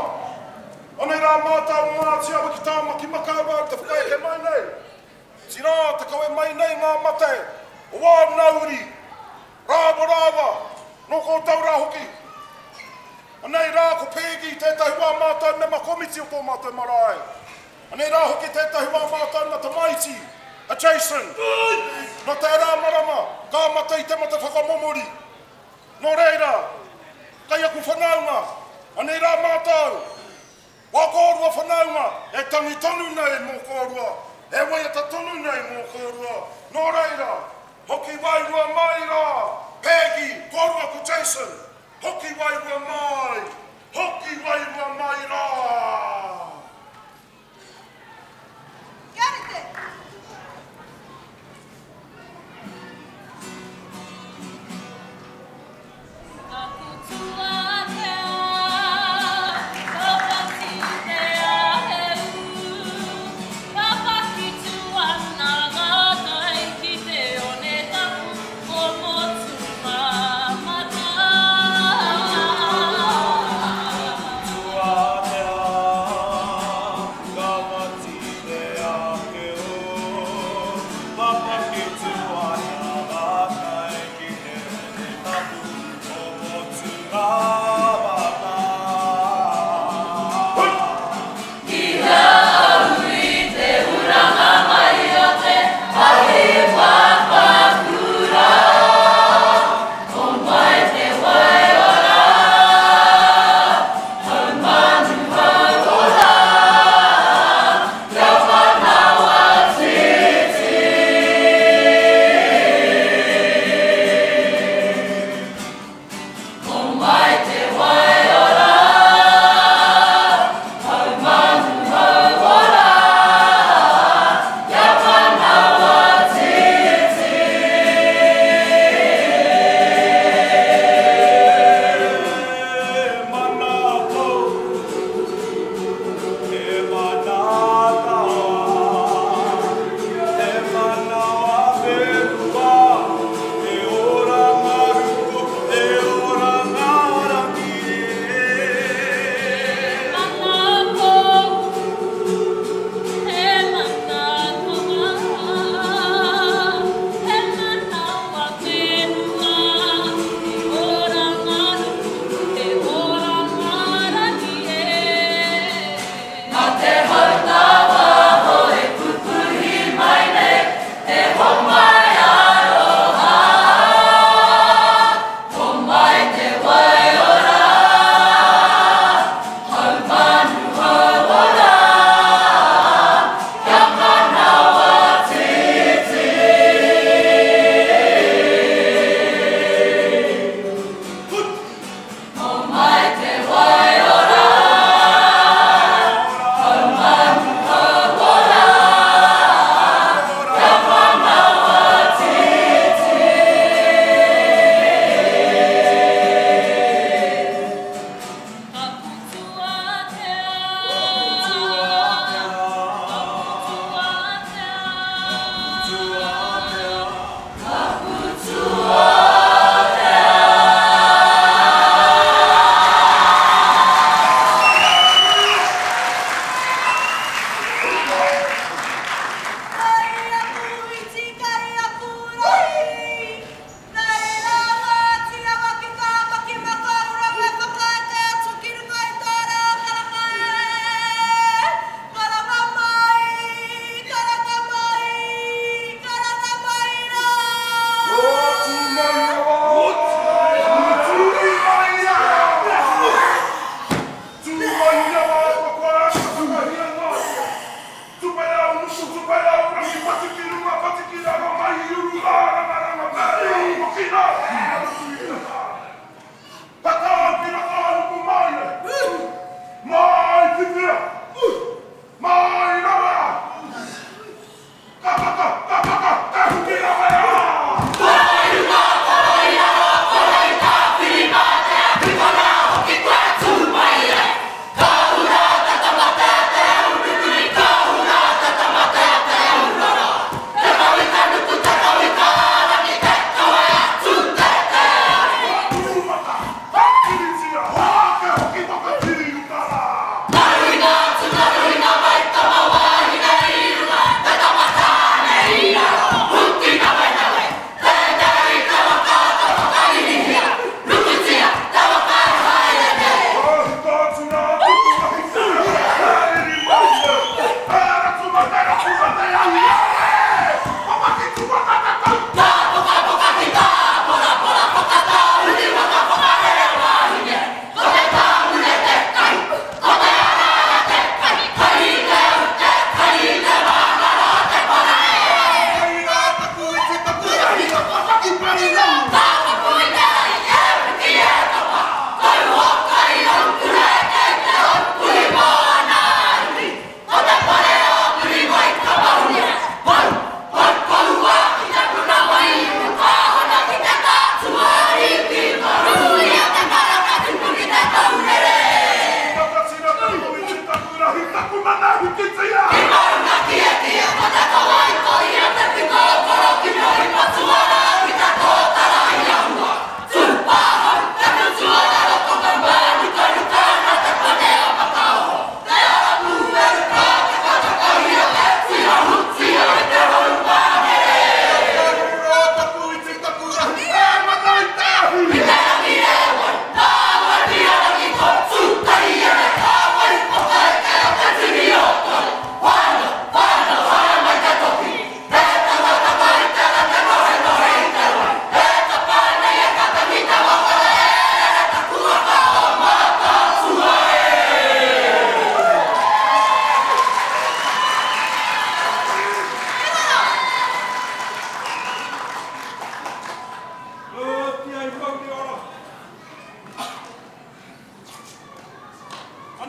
Anei rā mātou o Ngāti Awa ki Tāmaki Makaurau te whakaeke mai nei. Otirā, te kawe mai nei ngā mate o āu nā uri. Rāua rāua, nō koutou rā hoki. Anei rā ko Pēgi tētahi wā mātou mema komiti o tō mātou marae. Anei rā hoki tētahi wā mātou na tamaiti, a Jason. Nō tērā marama, ka mate i te mate whakamomori. Nō reira, kei aku whanaunga, anei rā mātou, wā kōrua whanaunga, e tangi tonu nei mō kōrua, e waiata tonu nei mō kōrua. Nō reira, Hoki wairua mai rā, Peggy, kōrua ko Jason, hoki wairua mai, hoki wairua mai rā! Kia rite! Taku tuākea, ka whati te aheu, ka pakitu ana ngā tai ki te one tapu o Motumāmata. Tuākea, ka whati te aheu, ka pakitu ana ngā tai ki te one tapu o Motumāmata. Ki hea au i te huranga mai o te ahi papakura, Homai te waiora, haumanu hauora, kia manawa titi.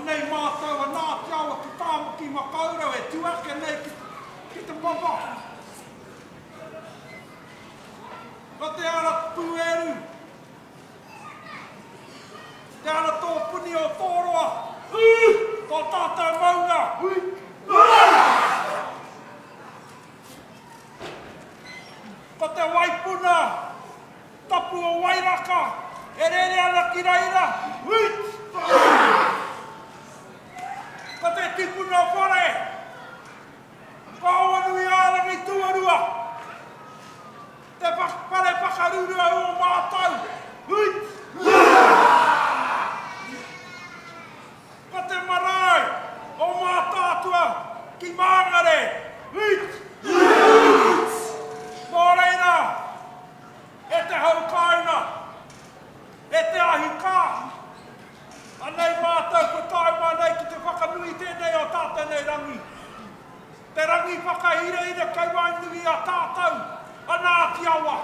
Anei mātou a Ngāti Awa ki Tāmaki Makaurau e tū ake nei ki te papa. Ko te ara pūeru, te ara tōpuni o Tōroa, tō tātou maunga. Ko te waipuna tapu o Wairaka e rere ana ki reira. Ko te tipuna whare, ko Awanuiārangi tuarua, te whare whakarurua o mātou. Ko te marae o Mātaatua ki Māngere. Nō reira, e te hau kāinga, e te ahi kā, anei mātou kua tae mai nei ki te whakanui tēnei o tātou nei rangi. Te rangi whakahirahira kei waenganui i a tātou, a Ngāti Awa.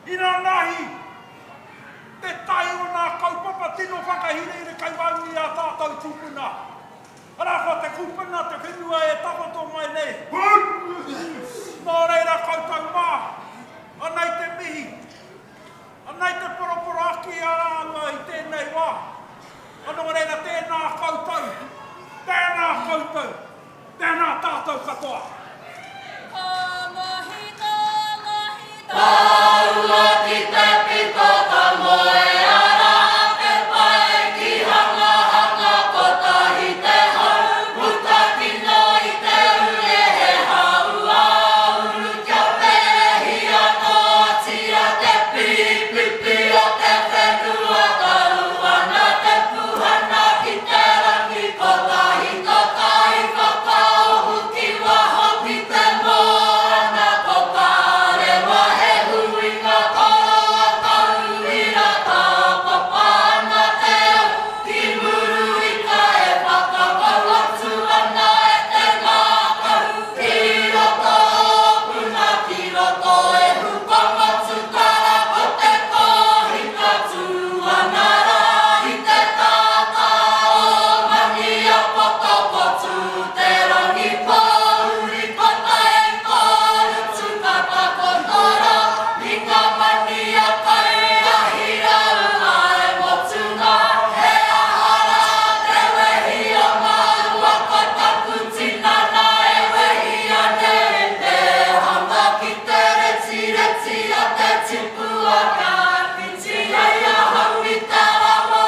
Inanahi, te tahi o nā kaupapa tino whakahirahira kei waenganui i a tātou tūpuna. Arā, ko te kupuna te whenua e takoto mai nei. Nō reira koutou mā, anei te mihi, anei te poroporoaki a rāua i tēnei wā. Nō reira tēnā koutou, tēnā koutou, tēnā tātou katoa. Ka mahi, ka mahi, tāua ki te pito ka moe ara te pae ki hangahanga kotahi te hau puta kino i te ure he hau āuru kia pēhi anōtia te pīpipi o te whenua tau ana te puhana ki te rangi kotahi kotahi whakaoho ki waho ki te moana ko Kārewa he huinga koroa tauira tāpapa ana te au ki Muruika e whakapau atu ana e te ngākau ki roto o Puna ki roto e Hukamatu tara ko te kohinga tū ana rā i te tātā o Maniapoto ko tū te rangi pōuri ko tae kōrutu ka takoto rā i ngā mania kai ahi rau ai motunga he aha rā te wehi o māua ko taku tinana e wehi anei me hanga ki te retireti a te tipua kia whiti ai ahau i te rawa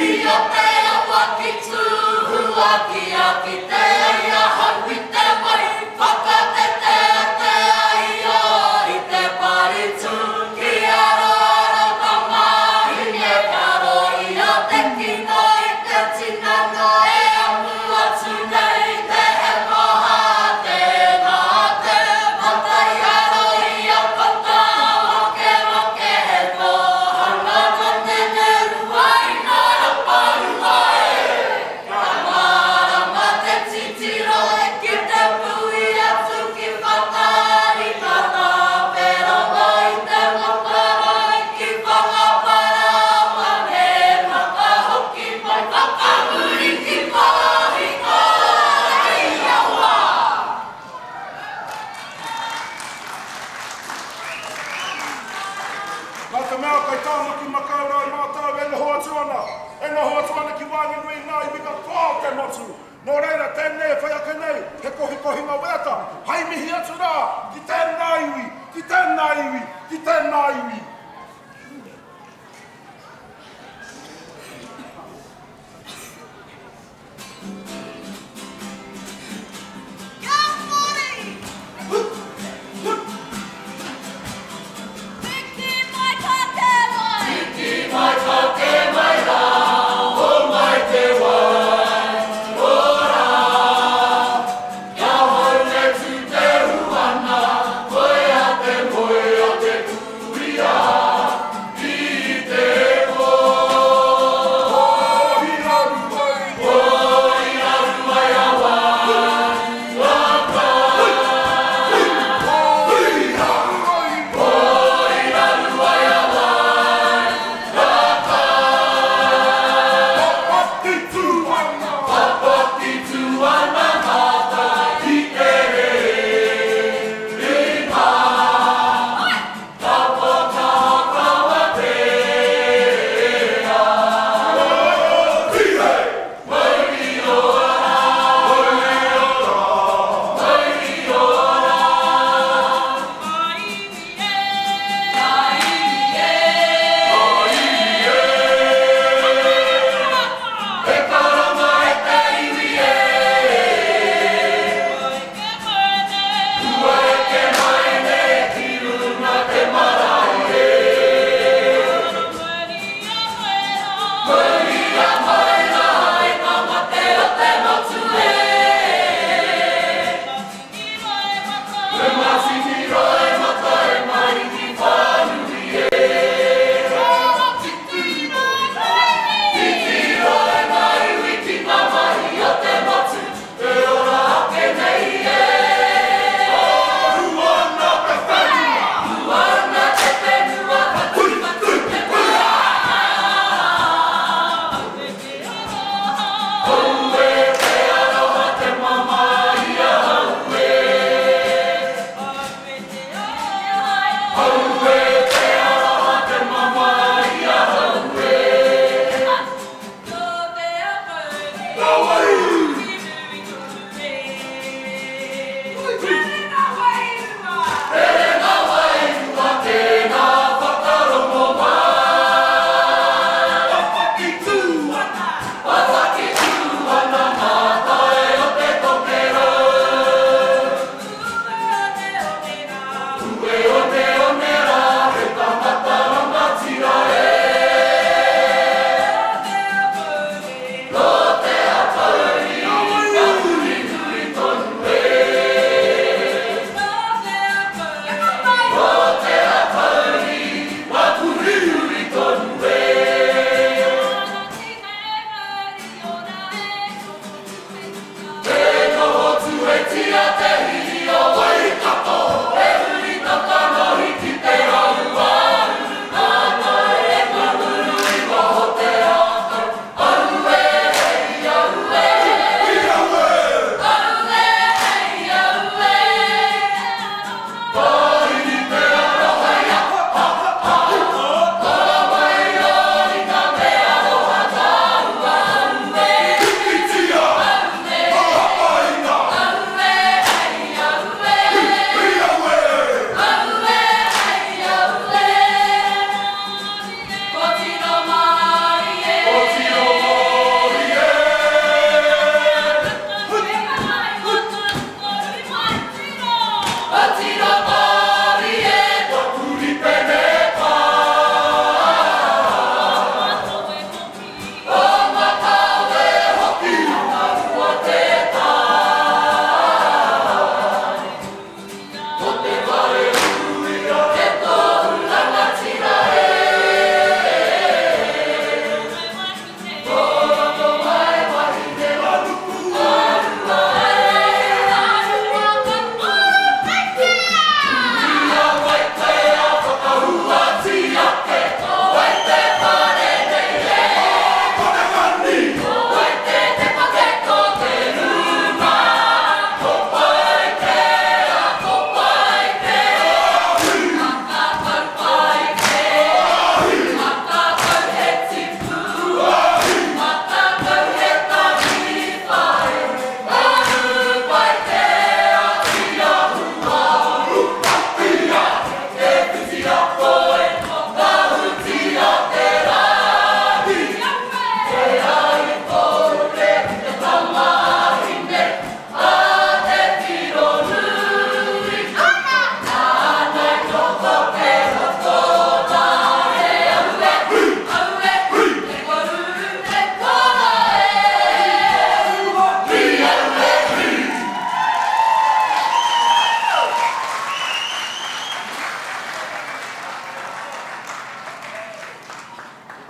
i o te awa ki tūhua kia kite ai ahau i te wai whakatetea te ai o i te paritū ki aroaro tamāhine karo i a te kino i te tinana e amu atu nei te hemaha tēnā te matai aro i a kata wake wake he kohanga no te nerua i nā raparua e ka mārama te titiro e ki te pui atu ki whakaari ka tāperawa i te whakarae ki whakaparawa me whakahoki mai whakamuri ki pāhika i awa. Nā te mea kei Tāmaki Makaurau mātou e noho atu ana, e noho atu ana ki waenganui i ngā iwi katoa o te motu. Nō reira, tēnei e whai ake nei, he kohikohinga waiata, hai mihi atu rā ki tēnā iwi, ki tēnā iwi, ki tēnā iwi. Piki mai ka te wai. Piki mai ka te mai rā, o mai te wai, ora. Kia hau te tū te huana, koia te moe o te kuia.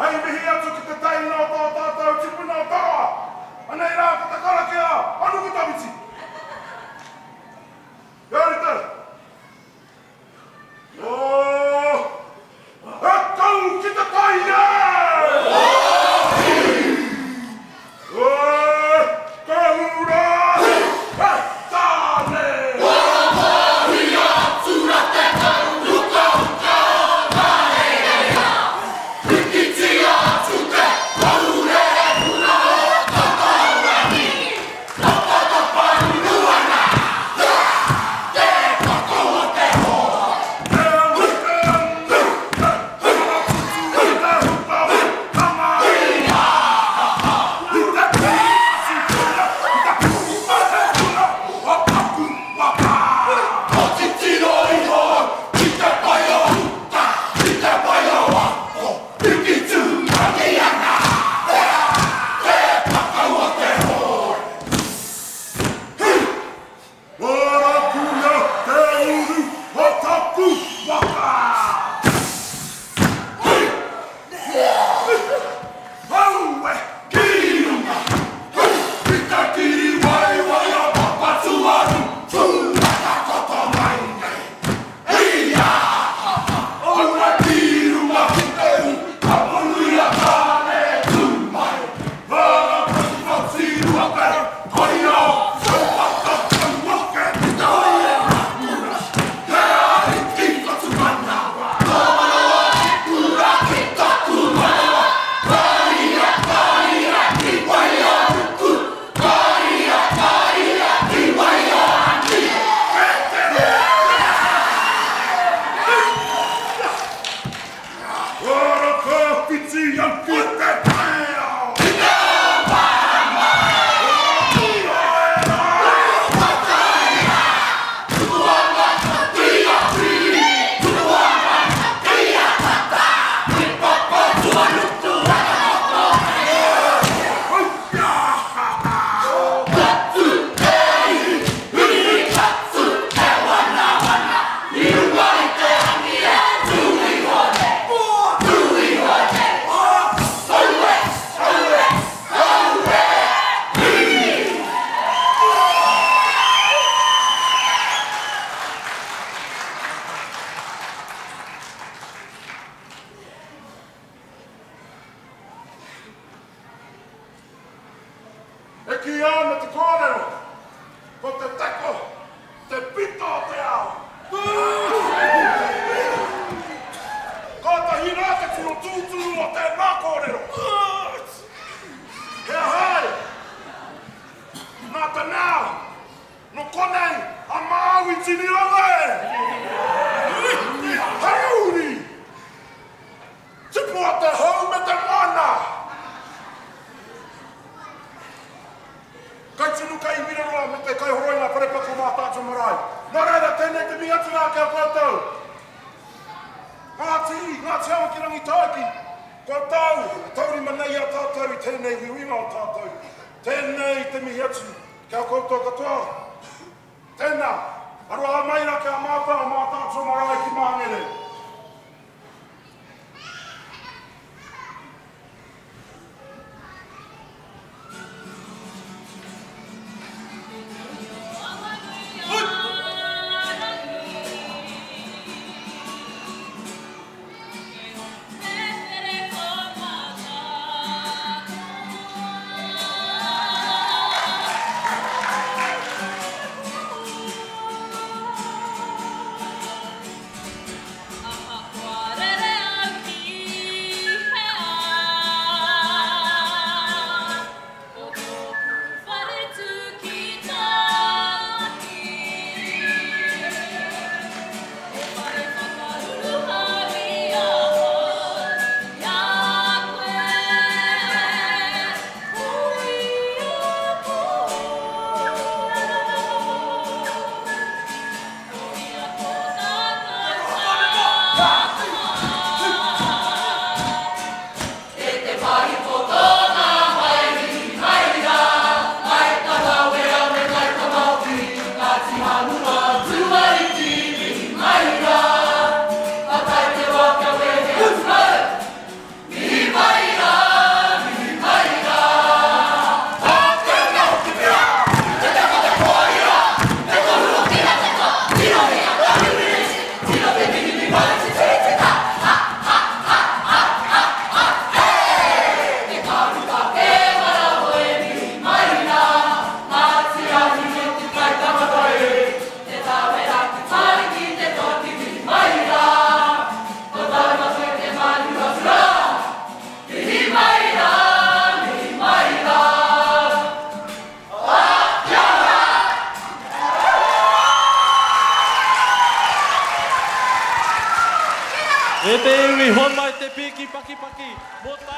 Hei mihi atu ki te teina o tō tātou tipuna o Toroa. Anei rā ko te karakia a Nukutawhiti. Kia rite. Oh, e tau ki te tai e! E kahura e tāne! Warakuia te uru o taku waka! Aue! Ki runga! Ki te kiri waiwai o Papatūānuku! Tū mai nei! Ia! Aue ki runga ki te u, Tapanui a Tāne tū mai! Whakawhati ruape, koia o Whiti au ki te teo! Ki te E kī ana te kōrero, ko te teko, te pito o te ao. Kātahi rā te tino tūturu o tēnā kōrero. He aha ai? Nā te mea, nō konei a Māui Tiniranga e! Hei uri! Tipu a te hau me te moana! Kai tunu, kai wiraroa me te kaihoroi ngā wharepaku o Mātaatua Marae. Nō reira, tēnei te mihi atu rā ki a koutou. Ngāti, Ngāti Awa ki Rangitaiki, koutou e taurima nei i a tātou i tēnei uiuinga o tātou. Tēnei te mihi atu ki a koutou katoa. Tēnā, aroha mai rā ki a mātou o Mātaatua Marae ki Māngere.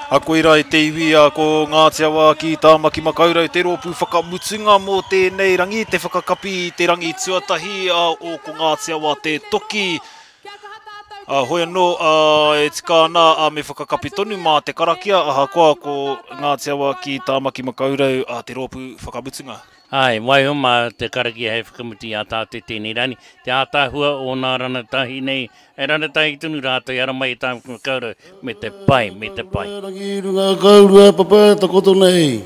A koira e te iwi a ko Ngāti Awa ki Tāmaki Makaurau te rōpū whakamutunga mō tēnei rangi, te whakakapi i te rangi tuatahi a o ko Ngāti Awa te toki. A hoi anō a, e tika ana a me whakakapi tonu mā te karakia ahakoa ko Ngāti Awa ki Tāmaki Makaurau a te rōpū whakamutunga. Āe, waiho mā te karakia hei whakamutu i a tātou tēnei rani, te ātaahua o nā ranatahi nei, e ranatahi tonu rātou i ara mai i Tāmaki Makaurau me te pai, me te pai. Rangi i runga kaurua papa e takoto nei.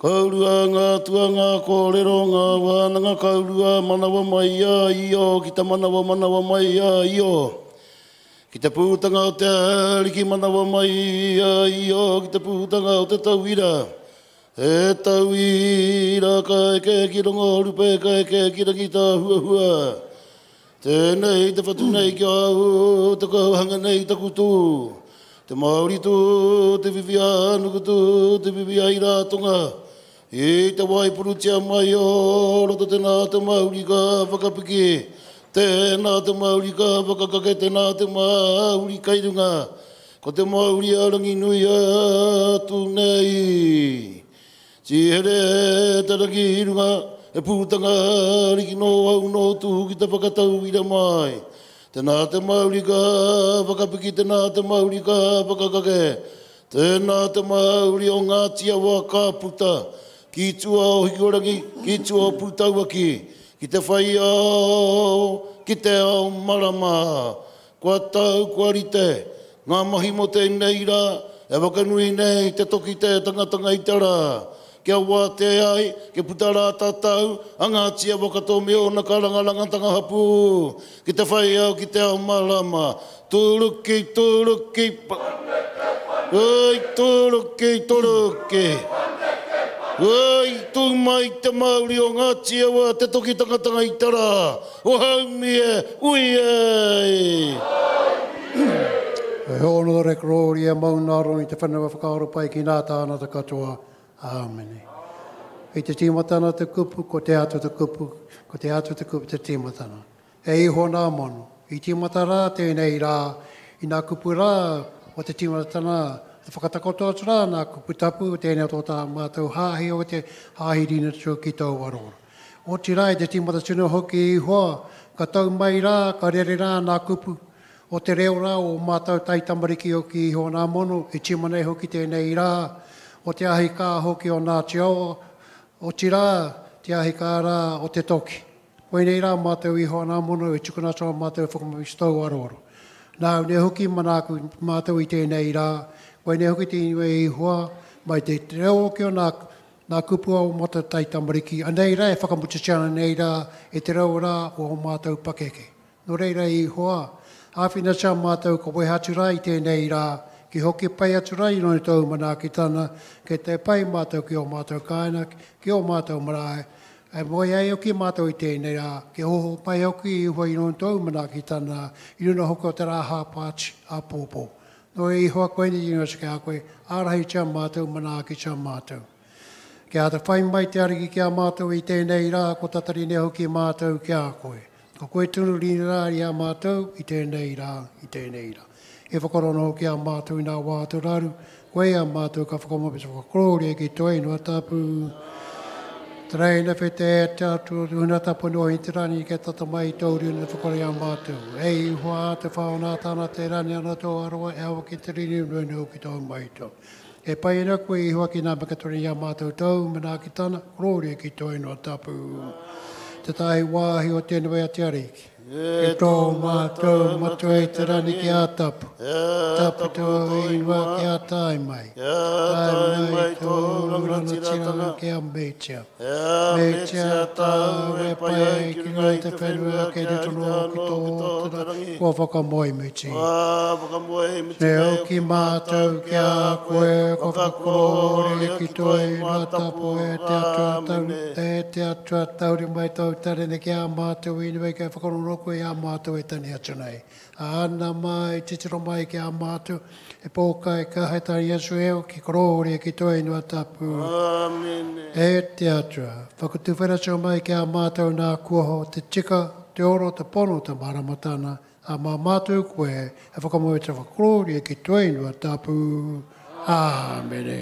Kaurua ngā atua ngā kōrero ngā wānanga kaurua manawa mai a Io ki te manawa manawa mai a Io ki te pūtanga o te ariki manawa mai a Io ki te pūtanga o te tauira E tauira ka eke ki Rongorupe, ka eke ki Rangitāhuahua. Tēnei te whatu nei ki a au, te kauhanga nei taku tū. Te Māori tū, te whiwhi a nuku tū, te whiwhi a Irātonga. I te waipurutia mai o roto tēnā te mauri ka whakapiki, tēnā te mauri ka whakakake, tēnā te mauri kai runga. Ko te mauri a Ranginui atu nei. Tīhere te rangi i runga, he pūtanga ariki nō au nō Tū ki te whakatauira mai. Tēnā te mauri ka whakapiki, tēnā te mauri ka whakakake, tēnā te mauri o Ngāti Awa ka puta ki tua o Hikurangi, ki tua o Pūtauaki, ki te whai ao, ki te ao marama. Kua tau, kua rite, ngā mahi mō tēnei rā, e whakanui nei te toki te tangatanga i te rā. Kia wātea ai, kia puta rā tātou, a Ngāti Awa katoa me ōna karangarangatanga hapū, ki te whai ao, ki te ao mārama. Tūruki, tūruki, pa. Oi, tūruki, tūruki. Oi, tū mai te mauri o Ngāti Awa, te toki tangatanga i te rā. O haumi e, ui e! E honore kororia maunga i te whenua whakaaro pai ki nā tānata katoa. Āmene. I te tīmatana te kupu, ko te Atua te kupu, ko te Atua te kupu te tīmatana. E iho nā mano, i tīmata rā tēnei rā, i nā kupu rā o te tīmatana, te whakatakoto atu rā nā kupu tapu o tēnei o tō tā mātou hāhi o te Hāhi Ringatua ki tōu aroaro. Otirā i te tīmata tino hoki i hoa, ka tau mai rā, ka rere rā nā kupu o te reo rā o mātau taitamariki hoki iho nā mono, i tīma nei hoki tēnei rā, o te ahi kā hoki o Ngāti Awa, otirā, te ahi kā rā o te toki. Koinei rā mātau iho nā mono i tukuna atu a mātau whakamau tōu aroaro. Nāu nei hoki manaaku mātau i tēnei rā, koinei hoki te ingoa i hoa mai te reo hoki o nā Nā kupu a ō mātou taitamariki, anei rā e whakamututia ana nei rā e te reo rā o ō mātou pakeke. Nō reira e Ihoa, āwhinatia mātou ka wehe atu rā i tēnei rā, ki hoki pai atu rā i runga i tōu manaakitana, kei te pai mātou ki ō mātou kāinga, ki ō mātou marae, e moe ai hoki mātou i tēnei rā, kia hoho pai hoki e Ihoa i runga i tōu manaakitana, i runga hoki o te rā hāpati āpōpō. Nō e Ihowa koinei i atu ki a koe, ārahitia mātou, manaakitia mātou. Kia āta whai mai te Ariki ki a mātou i tēnei rā, ko tatari nei hoki mātou ki a koe. Ko koe tonu rīnarā i a mātou i tēnei rā, i tēnei rā. E whakarongo hoki a mātou i nā wā te raru, koe a mātou ka whakamau te whakakorōria ki tō ingoa tapu. Tereina whete e te Atua te huna tapu noa i te rangi kia tata mai i tōu rina te whakare a mātou. E Ihoa te whaona tāna te rani ana tō aroa e awa ki te rini nui nui ki tōu maito. E pai ana koe Ihoa ki nā mea katoa i a mātou tōu manaakitana, korōria ki tō ingoa tapu. Tētahi wāhi o tēnei a te Ariki. E tō mātou Matua i te rani ki a tapu, tapu tō ingoa kia tae mai, tae mai tō rangatiratanga kia meitia, meitia tāu e pai ai ki runga i te whenua kei rito noa ki tō te rangi kua whakamoemiti. Me hoki mātou ki a koe kua whakakorōria ki tō ingoa tapu e te Atua tau, e te Atua tauri mai tōu tarene ki a mātou inoi kia whakarongo koe i a mātou e tani atu nei. Āna mai, titiro mai ki a mātou, e pōkai kaha tani atu e ki korōria ki tō ingoa tapu. Āmene. E te Atua, whakatuwheratia mai ki a mātou nā kuaha o te tika, te ora, te pono, te māramatanga, Ā, mā mātou koe e whakamoe te whakakorōria ki tō ingoa tapu. Āmene.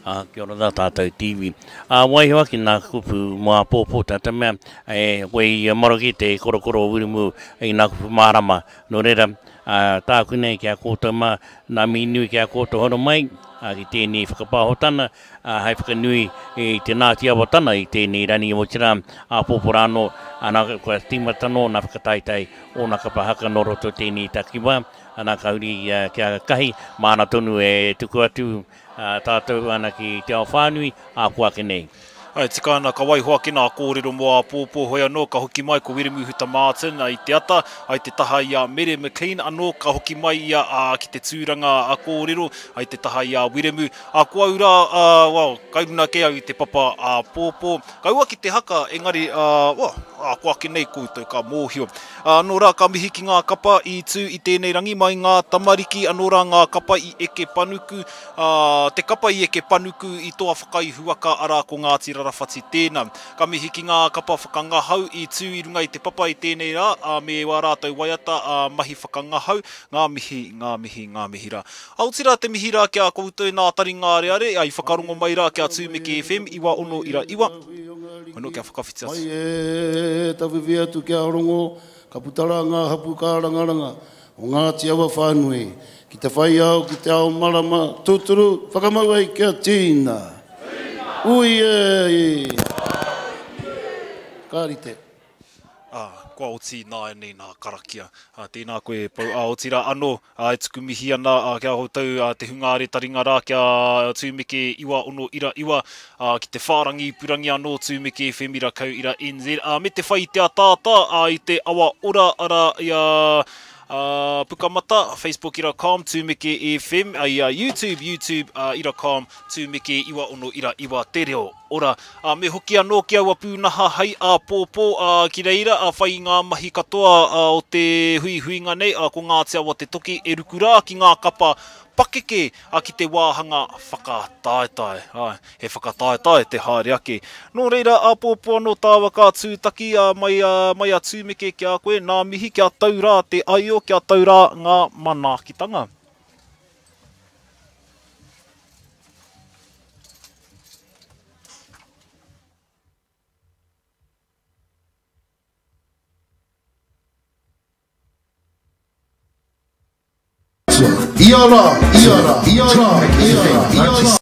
Ā, kia ora rā tātou te iwi. Ā, waiho ake nā kupu mō āpōpō tā te mea, e, koe i maroke te korokoro o Wiremu i nā kupu mārama. Nō reira, ā, tāku nei ki a koutou mā, nā mihi nui ki a koutou hono mai, ā, ki tēnei whakapāhotana, ā, hei whakanui i te Ngāti Awatana i tēnei rangi, otirā, āpōpō rā anō, ana, kua tīmata anō nā whakataetae ōna kapa haka nō roto tēnei takiwā, ana, ka huri kia kahi, māna tonu e tuku atu tātou ana ki te ao whānui, ā, ko ake nei. E tika ana ka waiho ake nā kōrero mō āpōpō, hoi anō ka hoki mai ko Wiremu Huta Martin i te ata, i te taha i a Mere McLean anō ka hoki mai ia ki te tūranga kōrero, i te taha i a Wiremu. Ā, ko au rā, ā, well, kai runa kē au i te papa āpōpō. Kaua ki te haka, engari, ā, well, ā, ko ake nei koutou ka mōhio. Ā, anō rā ka mihi ki ngā kapa i tū i tēnei rangi mai ngā tamariki, anō rā ngā kapa i eke panuku, ā, te kapa i eke panuku i toa whakaihuwaka, arā, ko Ngāti Rarawhati tēnā. Ka mihi ki ngā kapa whakangahau i tū i runga i te papa i tēnei rā, ā, me wā rātou waiata, ā, mahi whakangahau, ngā mihi, ngā mihi, ngā mihi rā. Ā, otirā te mihi rā ki a koutou nā Taringa-areare, ā, i whakarongo mai rā ki a Tūmeke FM, 96.9. Anō kia whakawhiti atu. Mai e tawhiwhi atu ki a Rongo, ka puta rā ngā hapu kārangaranga o Ngāti Awa whānui, ki te whai ao, ki te ao marama, tūturu, whakamau ai kia tīna! Ui e! Ka rite. Ā, kua oti ināianei nā karakia. Ā, tēnā koe e Pou. Ā, otirā anō, ā, e tuku mihi ana, ā, ki a koutou, ā, te hunga are taringa rā kia Tūmeke 9609, ā, ki te whārangi ipurangi anō Tūmeke FM ira kau ira NZ, ā, me te whai i te ataata, ā, i te awa ora, arā, i a, ā, Pukamata, Facebook ira com, Tūmeke FM, ā, i a YouTube, YouTube, ā, ira com, Tūmeke 9609 te reo ora. Ā, me hoki anō ki aua pūnaha hei āpōpō, ā, ki reira, ā, whai i ngā mahi katoa o te huihuinga nei, ā, ko Ngāti Awa te toki e ruku rā ki ngā kapa pakeke, ā, ki te wāhanga whakataetae. Ā, he whakataetae te haere ake. Nō reira, āpōpō anō tāua ka tūtaki, ā, mai, ā, mai a Tūmeke ki a koe, nā mihi kia tau rā te aio, kia tau rā ngā manaakitanga. Ia rā, ia rā, ia rā, ia rā, ia rā.